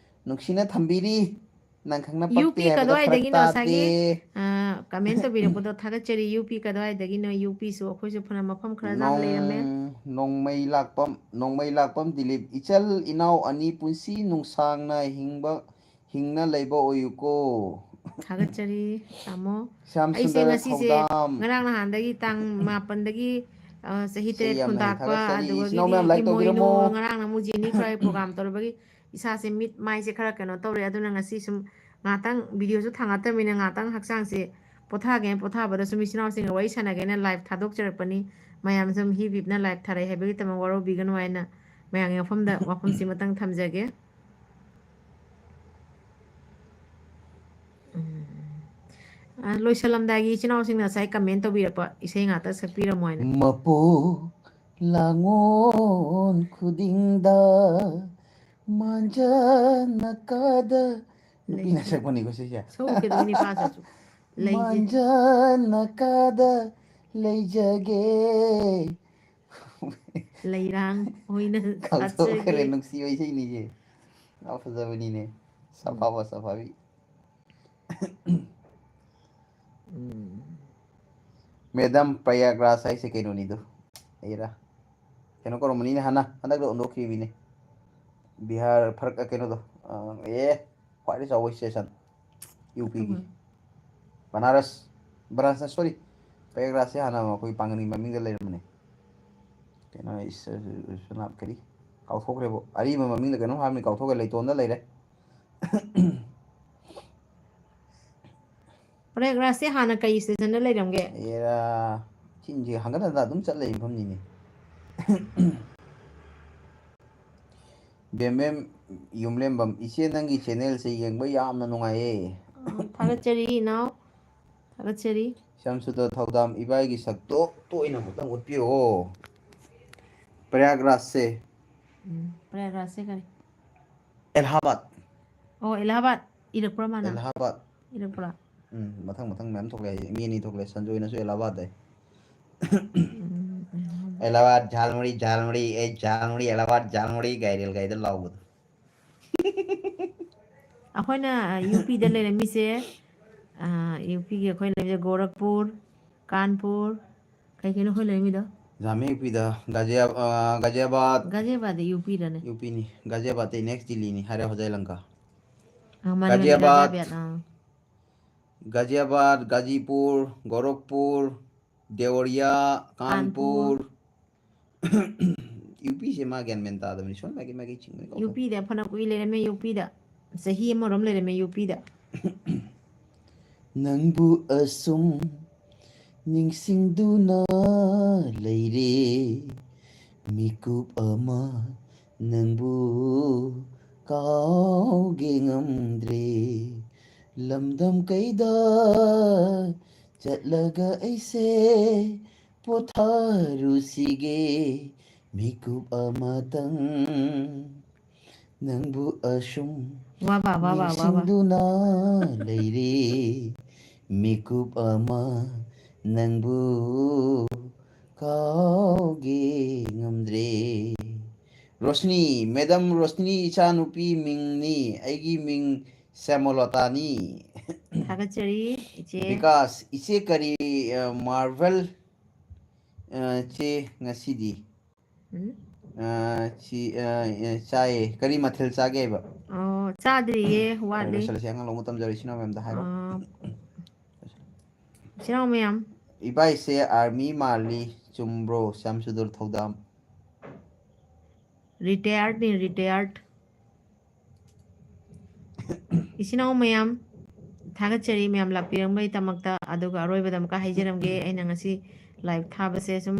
ꯅꯨꯡꯁꯤꯅ ꯊꯝꯕꯤꯔꯤ꯫ ꯅꯪ ꯈꯪꯅ ꯌꯨ ꯄꯛꯇꯦ ꯄꯤ ꯍꯥꯏꯕꯗ ꯐꯔꯛ ꯀꯗꯥꯏꯗꯒꯤꯅꯣ ꯉꯁꯥꯏꯒꯤ, ꯇꯥꯗꯦ꯫ ꯑ, comment ꯇꯧꯕꯤꯔꯛꯄꯗꯣ ꯊꯥꯒꯠꯆꯔꯤ꯫ ꯌꯨ ꯄꯤ ꯀꯗꯥꯏꯗꯒꯤꯅꯣ? ꯌꯨ ꯄꯤꯁꯨ ꯑꯩꯈꯣꯏꯁꯨ ꯐꯅ ꯃꯐꯝ ꯈꯔ ꯂꯥꯞꯅ ꯂꯩꯔꯝꯃꯦ꯫ ꯅꯣꯡ-, ꯅꯣꯡꯃꯩ ꯂꯥꯛꯄꯝ, ꯅꯣꯡꯃꯩ ꯂꯥꯛꯄꯝ ꯗꯤꯂꯤꯞ, ꯏꯆꯜ ꯏꯅꯥꯎ ꯑꯅꯤ ꯄꯨꯟꯁꯤ ꯅꯨꯡꯁꯥꯡꯅ ꯍꯤꯡꯕ, ꯍꯤꯡꯅ ꯂꯩꯕ ꯑꯣꯏꯌꯨꯀꯣ꯫ ꯊꯥꯒꯠꯆꯔꯤ, ꯇꯥꯃꯣ꯫ ꯁ꯭ꯌꯥꯝ ꯑꯩꯁꯦ ꯁꯨꯟꯗꯔ ꯉꯁꯤꯁꯦ ꯊꯧꯗꯥꯝ꯫ ꯉꯔꯥꯡ ꯅꯍꯥꯟꯗꯒꯤ ꯇꯥꯡ ꯃꯥꯄꯟꯗꯒꯤ, ꯑ, ꯆꯍꯤ ꯏꯁꯩ ꯇꯔꯦꯠ ꯌꯥꯝꯅ ꯍꯩ, ꯈꯨꯟꯇꯥꯛꯄ, ꯊꯥꯒꯠꯆꯔꯤ꯫ ꯏꯆꯤꯟ ꯑꯗꯨꯗꯒꯤꯗꯤ ꯏꯅꯥꯎ ꯃꯌꯥꯝ like ꯏꯃꯣ ꯏꯅꯣ ꯇꯧꯕꯤꯔꯝꯃꯣ꯫ ꯉꯔꯥꯡꯅ ꯑꯃꯨꯛ ꯖꯦꯅꯤ ꯈ꯭ꯔꯥꯏ program ꯇꯧꯔꯨꯕꯒꯤ ꯏꯁꯥꯁꯦ ꯃꯤꯠ ꯃꯥꯏꯁꯦ ꯈꯔ ꯀꯩꯅꯣ ꯇꯧꯔꯦ꯫ ꯑꯗꯨꯅ ꯉꯁꯤ ꯁꯨꯝ ꯉꯥꯛꯇꯪ videoꯁꯨ ꯊꯥꯡꯒꯠꯇꯕꯅꯤꯅ ꯉꯥꯛꯇꯪ ꯍꯛꯆꯥꯡꯁꯦ ꯄꯣꯊꯥꯒꯦꯅ ꯄꯣꯊꯥꯕꯗ ꯁꯨꯝ ꯏꯆꯤꯟ ꯏꯅꯥꯎꯁꯤꯡꯒ ꯋꯥꯔꯤ ꯁꯥꯟꯅꯒꯦꯅ live ꯊꯥꯗꯣꯛꯆꯔꯛꯄꯅꯤ꯫ ꯃꯌꯥꯝ ꯁꯨꯝ ꯍꯤꯞ ꯍꯤꯞꯅ live ꯊꯥꯔꯛꯑꯦ ꯍꯥꯏꯕꯒꯤꯗꯃꯛ ꯋꯥꯔꯧꯕꯤꯒꯅꯨ ꯍꯥꯏꯅ ꯃꯌꯥꯝꯒꯤ ꯃꯐꯝꯗ ꯋꯥꯐꯝꯁꯤ ꯑꯃꯇꯪ ꯊꯝꯖꯒꯦ꯫ ꯎꯝ꯫ ꯑ, ꯂꯣꯏꯁꯜꯂꯝꯗꯥꯏꯒꯤ ꯏꯆꯤꯟ ꯏꯅꯥꯎꯁꯤꯡꯅ ꯉꯁꯥꯏ comment ꯇꯧꯕꯤꯔꯛꯄ ꯏꯁꯩ ꯉꯥꯛꯇ ꯁꯛꯄꯤꯔꯝꯃꯣ ꯍꯥꯏꯅ꯫ ꯃꯄꯣꯛ ꯂꯥꯡꯉꯣꯟ ꯈꯨꯗꯤꯡꯗ ꯃꯥꯟꯖꯅ ꯀꯥꯗ꯫ ꯅꯨꯄꯤꯅ ꯂꯩꯖ-, ꯁꯛꯄꯅꯤꯀꯣ ꯁꯤꯁꯦ꯫ ꯁꯛꯎ ꯀꯩꯗꯧꯅꯤ ꯅꯨꯄꯥꯁꯨ꯫ ꯂꯩꯖ-, ꯃꯥꯟꯖꯅ ꯀꯥꯗ ꯂꯩꯖꯒꯦ꯫ ꯂꯩꯔꯥꯡ ꯑꯣꯏꯅ ꯀꯥꯎꯊꯣꯛꯈ꯭ꯔꯦ, ꯁꯥꯠꯆꯒꯦ꯫ ꯅꯨꯡꯁꯤꯕ ꯏꯁꯩꯅꯤꯁꯦ꯫ ꯌꯥꯝ ꯐꯖꯕꯅꯤꯅꯦ꯫ ꯎꯝ꯫ ꯁꯐꯥꯕ ꯁꯐꯥꯕꯤ꯫ ꯎꯝ꯫ Madam ꯄ꯭ꯔꯌꯥꯒ꯭ꯔꯥꯖ ꯍꯥꯏꯁꯦ ꯀꯩꯅꯣꯅꯤꯗꯣ꯫ ꯑꯦꯔꯥ꯫ ꯀꯩꯅꯣ ꯀꯧꯔꯝꯕꯅꯤꯅꯦ ꯍꯥꯟꯅ, ꯍꯟꯗꯛꯇ ꯑꯣꯟꯊꯣꯛꯈꯤꯕꯅꯤꯅꯦ꯫ ꯕꯤꯍꯥꯔ ꯐꯔꯛ, ꯀꯩꯅꯣꯗꯣ꯫ ꯑ, ꯑꯦ, ꯈ꯭ꯋꯥꯏꯗꯒꯤ ꯆꯥꯎꯕ station꯫ ꯌꯨ ꯄꯤꯒꯤ꯫ ꯎꯝ꯫ ꯕꯅꯥꯔꯁ, ꯕꯅꯥꯔꯁ, sorry꯫ ꯄ꯭ꯔꯌꯥꯒ꯭ꯔꯥꯖꯁꯦ ꯍꯥꯟꯅ ꯑꯩꯈꯣꯏ ꯄꯥꯡꯒꯟꯒꯤ ꯃꯃꯤꯡꯗ ꯂꯩꯔꯝꯕꯅꯦ꯫ ꯀꯩꯅꯣ, ꯏꯁ-, ꯀꯔꯤ? ꯀꯥꯎꯊꯣꯛꯈ꯭ꯔꯦꯕꯣ꯫ ꯑꯔꯤꯕ ꯃꯃꯤꯡꯗ ꯀꯩꯅꯣꯝ ꯍꯥꯏꯕꯅꯤ, ꯀꯥꯎꯊꯣꯛꯈ꯭ꯔꯦ, ꯂꯩꯇꯣꯟꯗ ꯂꯩꯔꯦ꯫ ꯄ꯭ꯔꯌꯥꯒ꯭ꯔꯥꯖꯁꯦ ꯍꯥꯟꯅ ꯀꯩ stationꯗ ꯂꯩꯔꯝꯒꯦ? ꯑꯦꯔꯥ, ꯆꯤꯟꯁꯦ ꯍꯪꯒꯠ ꯍꯟꯗ ꯑꯗꯨꯝ ꯆꯠ ꯂꯩ ꯃꯐꯝꯅꯤꯅꯦ꯫ ꯕꯦꯝꯕꯦꯝ ꯌꯨꯝꯂꯦꯝꯕꯝ, ꯏꯆꯦ ꯅꯪꯒꯤ channelꯁꯦ ꯌꯦꯡꯕ ꯌꯥꯝꯅ ꯅꯨꯡꯉꯥꯏꯌꯦ꯫ ꯑ, ꯊꯥꯒꯠꯆꯔꯤ ꯏꯅꯥꯎ, ꯊꯥꯒꯠꯆꯔꯤ꯫ ꯁ꯭ꯌꯥꯝꯁꯨꯟꯗꯔ ꯊꯧꯗꯥꯝ, ꯏꯕꯥꯏꯒꯤ ꯁꯛꯇꯣ ꯇꯣꯏꯅ ꯑꯃꯨꯛꯇꯪ ꯎꯠꯄꯤꯌꯣ꯫ प्रयागराज से। ꯎꯝ, ꯄ꯭ꯔꯌꯥꯒꯔꯥꯖꯁꯦ ꯀꯔꯤ? इलाहाबाद। ꯑꯣ, ꯏꯂꯥꯍꯥꯕꯥꯗ꯫ ꯏꯔꯛꯄ꯭ꯔꯥ ꯃꯥꯅ? इलाहाबाद। ꯏꯔꯛꯄ꯭ꯔꯥ? ꯎꯝ, ꯃꯊꯪ ꯃꯊꯪ ꯃꯌꯥꯝ ꯊꯣꯛꯂꯛꯑꯦ ꯍꯥꯏꯁꯦ꯫ ꯃꯤ ꯑꯅꯤ ꯊꯣꯛꯂꯛꯑꯦ꯫ ꯁꯟꯖꯣꯏꯅꯁꯨ इलाहाबाद ꯍꯥꯏ꯫ ꯎꯝ, ꯏꯂꯥꯍꯥꯕꯥꯗ꯫ इलाहाबाद झालमुड़ी झालमुड़ी, ए झालमुड़ी इलाहाबाद झालमुड़ी, ꯒꯥꯏ ꯔꯦꯜ ꯒꯥꯔꯤꯗ ꯂꯥꯎꯕꯗꯣ꯫ ꯑꯩꯈꯣꯏꯅ ꯌꯨ ꯄꯤꯗ ꯂꯩꯔꯝꯃꯤꯁꯦ, ꯌꯨ ꯄꯤꯒꯤ ꯑꯩꯈꯣꯏ ꯂꯩꯔꯤꯁꯦ ꯒꯣꯔꯈꯄꯨꯔ, ꯀꯥꯟꯄꯨꯔ, ꯀꯩ ꯀꯩꯅꯣ ꯑꯩꯈꯣꯏ ꯂꯩꯔꯝꯃꯤꯗꯣ? ꯖꯥꯃꯤ ꯌꯨ ꯄꯤꯗ, ꯒꯥꯖꯤꯌꯥ-, ꯑ, ꯒꯥꯖꯤꯌꯥꯕꯥꯗ꯫ ꯒꯥꯖꯤꯌꯥꯕꯥꯗ ꯌꯨ ꯄꯤꯗꯅꯦ? ꯌꯨ ꯄꯤꯅꯤ꯫ ꯒꯥꯖꯤꯌꯥꯕꯥꯗꯇꯩ next ꯗꯤꯜꯂꯤꯅꯤ, ꯍꯥꯏꯔꯦ ꯍꯣꯖꯥꯏ ꯂꯪꯀꯥ꯫ ꯑ, ꯃꯥꯅꯤ, ꯃꯥꯅꯤ, ꯒꯥꯖꯤꯌꯥꯕꯥꯗ꯫ ꯒꯥꯖꯤꯌꯥꯕꯥꯗ, ꯑꯥ꯫ ꯒꯥꯖꯤꯌꯥꯕꯥꯗ, ꯒꯥꯖꯤꯄꯨꯔ, ꯒꯣꯔꯈꯄꯨꯔ, ꯗꯦꯋꯔꯤꯌꯥ, ꯀꯥꯟꯄꯨꯔ꯫ ꯀꯥꯟꯄꯨꯔ꯫ ꯌꯨ ꯄꯤꯁꯦ ꯃꯥ ꯒ꯭ꯌꯥꯟ ꯃꯦꯟ ꯇꯥꯗꯕꯅꯤ꯫ ꯁꯣꯝ ꯃꯥꯒꯤ, ꯃꯥꯒꯤ ꯆꯤꯡꯕꯅꯤ ꯀꯥꯎꯊꯣꯛ꯫ ꯌꯨ ꯄꯤꯗ ꯐꯅ ꯀꯨꯏ ꯂꯩꯔꯝꯃꯦ, ꯌꯨ ꯄꯤꯗ꯫ ꯆꯍꯤ ꯑꯃꯔꯣꯝ ꯂꯩꯔꯝꯃꯦ ꯌꯨ ꯄꯤꯗ꯫ ꯅꯪꯕꯨ ꯑꯁꯨꯝ ꯅꯤꯡꯁꯤꯡꯗꯨꯅ ꯂꯩꯔꯦ, ꯃꯤꯀꯨꯞ ꯑꯃ ꯅꯪꯕꯨ ꯀꯥꯎꯒꯦ ꯉꯝꯗ꯭ꯔꯦ꯫ ꯂꯝꯗꯝ ꯀꯩꯗ ꯆꯠꯂꯒ ꯑꯩꯁꯦ ꯄꯣꯊꯥꯔꯨꯁꯤꯒꯦ, ꯃꯤꯀꯨꯞ ꯑꯃꯇꯪ ꯅꯪꯕꯨ ꯑꯁꯨꯝ ꯋꯥ ꯋꯥ, ꯋꯥ ꯋꯥ, ꯋꯥ ꯋꯥ꯫ ꯅꯤꯡꯁꯤꯡꯗꯨꯅ ꯂꯩꯔꯦ, ꯃꯤꯀꯨꯞ ꯑꯃ ꯅꯪꯕꯨ ꯀꯥꯎꯒꯦ ꯉꯝꯗ꯭ꯔꯦ꯫ ꯔꯣꯁꯅꯤ, ꯃꯦꯗꯥꯝ ꯔꯣꯁꯅꯤ ꯏꯆꯥꯅꯨꯄꯤ ꯃꯤꯡꯅꯤ, ꯑꯩꯒꯤ ꯃꯤꯡ ꯁ꯭ꯌꯥꯃꯂꯇꯥꯅꯤ꯫ ꯊꯥꯒꯠꯆꯔꯤ, ꯏꯆꯦ꯫ ꯕꯤꯀꯥꯁ, ꯏꯆꯦ ꯀꯔꯤ, ꯑ, ꯃꯥꯔꯚꯦꯜ, ꯑ, ꯆꯦ ꯉꯁꯤꯗꯤ? ꯎꯝ? ꯑ, ꯁꯤ, ꯑ, ꯑ, ꯆꯥꯏꯌꯦ꯫ ꯀꯔꯤ ꯃꯊꯦꯜ ꯆꯥꯒꯦ ꯍꯥꯏꯕ? ꯑꯣ, ꯆꯥꯗ꯭ꯔꯤꯌꯦ, ꯋꯥꯠꯂꯤ꯫ ꯂꯣꯏꯁꯜꯂꯁꯤ, ꯑꯉꯥꯡ ꯂꯧꯕ ꯃꯇꯝ ꯌꯧꯔꯦ, ꯏꯆꯤꯟ ꯏꯅꯥꯎ ꯃꯌꯥꯝꯗ ꯍꯥꯏꯔꯣ꯫ ꯑ, ꯏꯆꯤꯟ ꯏꯅꯥꯎ ꯃꯌꯥꯝ꯫ ꯏꯕꯥꯏꯁꯦ army ꯃꯥꯜꯂꯤ, ꯆꯨꯝꯕ꯭ꯔꯣ? ꯁ꯭ꯌꯥꯝ ꯁꯨꯗꯔ ꯊꯧꯗꯥꯝ꯫ Retired ꯅꯤ, retired꯫ ꯏꯆꯤꯟ ꯏꯅꯥꯎ ꯃꯌꯥꯝ, ꯊꯥꯒꯠꯆꯔꯤ ꯃꯌꯥꯝ ꯂꯥꯛꯄꯤꯔꯝꯕꯒꯤꯗꯃꯛꯇ꯫ ꯑꯗꯨꯒ ꯑꯔꯣꯏꯕꯗ ꯑꯃꯨꯛꯀ ꯍꯥꯏꯖꯔꯝꯒꯦ, ꯑꯩꯅ ꯉꯁꯤ live ꯊꯥꯕꯁꯦ ꯁꯨꯝ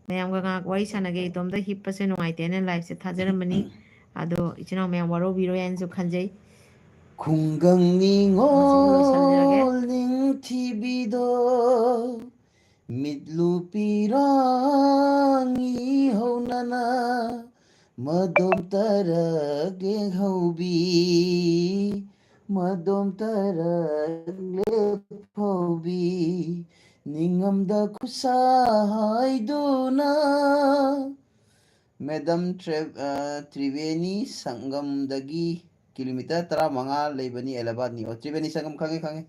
ꯃꯌꯥꯝꯒ ꯉꯥꯏꯍꯥꯛ ꯋꯥꯔꯤ ꯁꯥꯟꯅꯒꯦ, ꯏꯇꯣꯝꯇ ꯍꯤꯞꯄꯁꯦ ꯅꯨꯡꯉꯥꯏꯇꯦꯅ live ꯁꯦ ꯊꯥꯖꯔꯝꯕꯅꯤ꯫ ꯑꯗꯣ ꯏꯆꯤꯟ ꯏꯅꯥꯎ ꯃꯌꯥꯝ ꯋꯥꯔꯧꯕꯤꯔꯣꯏ ꯍꯥꯏꯅꯁꯨ ꯈꯟꯖꯩ꯫ ꯈꯨꯡꯒꯪ ꯉꯁꯤꯒꯤ ꯂꯣꯏꯁꯤꯟꯖꯔꯒꯦ꯫ ꯅꯤꯉꯣꯜ ꯅꯤꯡꯊꯤꯕꯤꯗꯣ, ꯃꯤꯠꯂꯨ ꯄꯤꯔꯥꯡ ꯏꯍꯧꯅꯅ ꯃꯗꯣꯝ ꯇꯔꯛ ꯌꯦꯡꯍꯧꯕꯤ, ꯃꯗꯣꯝ ꯇꯔꯛ ꯂꯦꯞꯍꯧꯕꯤ, ꯅꯤꯡꯉꯝꯗ ꯈꯨꯠꯁꯥ ꯍꯥꯏꯗꯨꯅ꯫ ꯃꯦꯗꯥꯝ ꯇ꯭ꯔꯦ-, ꯑ, ꯇ꯭ꯔꯤꯕꯦꯅꯤ ꯁꯪꯒꯝꯗꯒꯤ ꯀꯤꯂꯣꯃꯤꯇꯔ ꯇꯔꯥꯃꯉꯥ ꯂꯩꯕꯅꯤ ꯑꯦꯂꯥꯍꯥꯕꯥꯗꯅꯤ꯫ ꯑꯣ, ꯇ꯭ꯔꯤꯕꯦꯅꯤ ꯁꯪꯒꯝ ꯈꯪꯉꯦ, ꯈꯪꯉꯦ꯫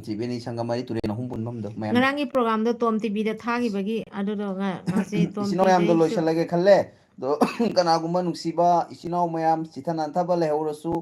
ꯇ꯭ꯔꯤꯕꯦꯅꯤ ꯁꯪꯒꯝ ꯍꯥꯏꯗꯤ ꯇꯨꯔꯦꯜ ꯑꯍꯨꯝ ꯄꯨꯟꯐꯝꯗꯣ ꯃꯌꯥꯝ꯫ ꯉꯔꯥꯡꯒꯤ programꯗꯣ ꯇꯣꯝ TVꯗ ꯊꯥꯈꯤꯕꯒꯤ, ꯑꯗꯨꯗꯣ ꯉ-, ꯉꯁꯤ ꯇꯣꯝ ꯏꯆꯤꯟ ꯏꯅꯥꯎ ꯃꯌꯥꯝꯗꯣ TVꯗꯩꯁꯨ ꯂꯣꯏꯁꯤꯜꯂꯒꯦ ꯈꯜꯂꯦ꯫ ꯑꯗꯣ ꯀꯅꯥꯒꯨꯝꯕ ꯅꯨꯡꯁꯤꯕ ꯏꯆꯤꯟ ꯏꯅꯥꯎ ꯃꯌꯥꯝ ꯆꯤꯊ ꯅꯥꯟꯊꯕ ꯂꯩꯍꯧꯔꯁꯨ,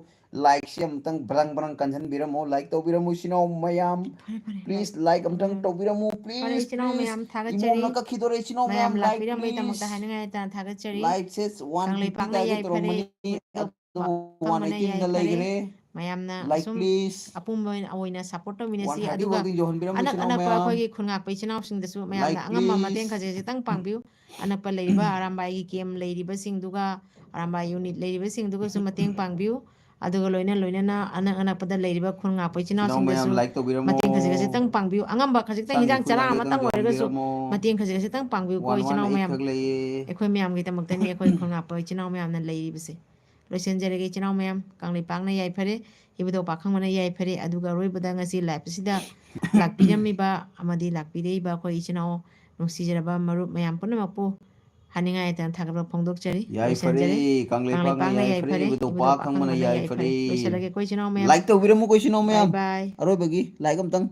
likeꯁꯦ ꯑꯃꯨꯛꯇꯪ ꯕ꯭ꯔꯪ ꯕ꯭ꯔꯪ ꯀꯟꯁꯤꯟꯕꯤꯔꯝꯃꯣ, like ꯇꯧꯕꯤꯔꯝꯃꯣ ꯏꯆꯤꯟ ꯏꯅꯥꯎ ꯃꯌꯥꯝ꯫ ꯐꯔꯦ, ꯐꯔꯦ, please, like꯫ Like ꯑꯃꯨꯛꯇꯪ ꯎꯝ꯫ ꯇꯧꯕꯤꯔꯝꯃꯣ, ꯐꯔꯦ, please, ꯏꯆꯤꯟ ꯏꯅꯥꯎ please꯫ ꯃꯌꯥꯝ ꯊꯥꯒꯠꯆꯔꯤ꯫ ꯏꯃꯣꯝꯅ ꯀꯛꯈꯤꯗꯣꯔꯦ ꯏꯆꯤꯟ ꯏꯅꯥꯎ ꯃꯌꯥꯝ ꯃꯌꯥꯝ, like, ꯂꯥꯛꯄꯤꯔꯝꯕꯒꯤꯗꯃꯛꯇ please꯫ ꯍꯥꯏꯅꯤꯡꯉꯥꯏ ꯇꯥꯅ ꯊꯥꯒꯠꯆꯔꯤ꯫ Like says one fifty ꯀꯪꯂꯩꯄꯥꯛꯅ ꯇꯥꯒꯦ ꯌꯥꯏꯐꯔꯦ, ꯇꯧꯔꯝꯕꯅꯤ, ꯑꯗꯣ ꯑꯗꯨꯕꯨ ꯐꯝꯕꯅ one eighty ꯗ ꯌꯥꯏꯐꯔꯦ꯫ ꯂꯩꯈ꯭ꯔꯦ꯫ ꯃꯌꯥꯝꯅ like, ꯑꯁꯨꯝ please꯫ ꯑꯄꯨꯟꯕ ꯑꯣꯏꯅ, ꯑꯣꯏꯅ support ꯇꯧꯃꯤꯟꯅꯁꯤ꯫ One thirty ꯑꯗꯨꯒ ꯐꯥꯎꯗꯤ ꯌꯧꯍꯟꯕꯤꯔꯝꯃꯨ ꯑꯅꯛ ꯏꯆꯤꯟ ꯏꯅꯥꯎ ꯑꯅꯛꯄ ꯃꯌꯥꯝ꯫ ꯑꯩꯈꯣꯏꯒꯤ ꯈꯨꯟꯉꯥꯛꯄ ꯏꯆꯤꯟ ꯏꯅꯥꯎꯁꯤꯡꯗꯁꯨ ꯃꯌꯥꯝꯅ Like, ꯑꯉꯝꯕ ꯃꯇꯦꯡ please꯫ ꯈꯖꯤꯛ ꯈꯖꯤꯛꯇꯪ ꯄꯥꯡꯕꯤꯌꯨ꯫ ꯑꯅꯛꯄ ꯂꯩꯔꯤꯕ ꯑꯔꯥꯝꯕꯥꯏꯒꯤ camp ꯂꯩꯔꯤꯕꯁꯤꯡꯗꯨꯒ, ꯑꯔꯥꯝꯕꯥꯏ unit ꯂꯩꯔꯤꯕꯁꯤꯡꯗꯨꯒꯁꯨ ꯃꯇꯦꯡ ꯄꯥꯡꯕꯤꯌꯨ꯫ ꯑꯗꯨꯒ ꯂꯣꯏꯅ ꯂꯣꯏꯅꯅ ꯑꯅꯛ ꯑꯅꯛꯄꯗ ꯂꯩꯔꯤꯕ ꯈꯨꯟꯉꯥꯛꯄ ꯏꯆꯤꯟ ꯏꯆꯤꯟ ꯏꯅꯥꯎ ꯃꯌꯥꯝ ꯏꯅꯥꯎꯁꯤꯡꯗꯁꯨ like ꯇꯧꯕꯤꯔꯝꯃꯣ꯫ ꯃꯇꯦꯡ ꯈꯖꯤꯛ ꯈꯖꯤꯛꯇꯪ ꯄꯥꯡꯕꯤꯌꯨ꯫ ꯑꯉꯝꯕ ꯈꯖꯤꯛꯇꯪ ꯆꯥꯝ ꯍꯤꯟꯖꯥꯡ ꯅꯤꯐꯨ ꯆꯔꯥ ꯌꯥꯡꯈꯩꯇꯪ ꯑꯃꯇꯪ ꯑꯣꯏꯔꯒꯁꯨ ꯌꯧꯍꯟꯕꯤꯔꯝꯃꯣ꯫ ꯃꯇꯦꯡ ꯈꯖꯤꯛ ꯈꯖꯤꯛꯇꯪ ꯄꯥꯡꯕꯤꯌꯨꯀꯣ, One one ꯏꯆꯤꯟ ꯏꯅꯥꯎ eight ꯃꯌꯥꯝ꯫ ꯈꯛ ꯂꯩꯌꯦ꯫ ꯑꯩꯈꯣꯏ ꯃꯌꯥꯝꯒꯤꯗꯃꯛꯇꯅꯤ ꯑꯩꯈꯣꯏ ꯈꯨꯟꯉꯥꯛꯄ ꯏꯆꯤꯟ ꯏꯅꯥꯎ ꯃꯌꯥꯝꯅ ꯂꯩꯔꯤꯕꯁꯦ꯫ ꯂꯣꯏꯁꯤꯟꯖꯔꯒꯦ ꯏꯆꯤꯟ ꯏꯅꯥꯎ ꯃꯌꯥꯝ, ꯀꯪꯂꯩꯄꯥꯛꯅ ꯌꯥꯏꯐꯔꯦ, ꯏꯕꯨꯙꯧ ꯄꯥꯈꯪꯕꯅ ꯌꯥꯏꯐꯔꯦ꯫ ꯑꯗꯨꯒ ꯑꯔꯣꯏꯕꯗ ꯉꯁꯤ live ꯑꯁꯤꯗ ꯂꯥꯛꯄꯤꯔꯝꯃꯤꯕ ꯑꯃꯗꯤ ꯂꯥꯛꯄꯤꯔꯛꯏꯕ ꯑꯩꯈꯣꯏ ꯏꯆꯤꯟ ꯏꯅꯥꯎ ꯅꯨꯡꯁꯤꯖꯔꯕ ꯃꯔꯨꯞ ꯃꯌꯥꯝ ꯄꯨꯝꯅꯃꯛꯄꯨ ꯍꯥꯏꯅꯤꯡꯉꯥꯏ ꯂꯩꯇꯅ ꯊꯥꯒꯠꯄ ꯐꯣꯡꯗꯣꯛꯆꯔꯤ꯫ ꯌꯥꯏꯐꯔꯦ, ꯂꯣꯏꯁꯤꯟꯖꯔꯦ꯫ ꯀꯪꯂꯩꯄꯥꯛꯅ ꯀꯪꯂꯩꯄꯥꯛꯅ ꯌꯥꯏꯐꯔꯦ, ꯌꯥꯏꯐꯔꯦ, ꯏꯕꯨꯙꯧ ꯏꯕꯨꯙꯧ ꯄꯥꯈꯪꯕꯅ ꯄꯥꯈꯪꯕꯅ ꯌꯥꯏꯐꯔꯦ꯫ ꯌꯥꯏꯐꯔꯦ꯫ ꯂꯣꯏꯁꯤꯜꯂꯒꯦꯀꯣ ꯏꯆꯤꯟ ꯏꯅꯥꯎ ꯃꯌꯥꯝ꯫ Like ꯇꯧꯕꯤꯔꯝꯃꯨꯀꯣ ꯏꯆꯤꯟ ꯏꯅꯥꯎ ꯃꯌꯥꯝ꯫ Bye bye꯫ ꯑꯔꯣꯏꯕꯒꯤ like ꯑꯝꯇꯪ꯫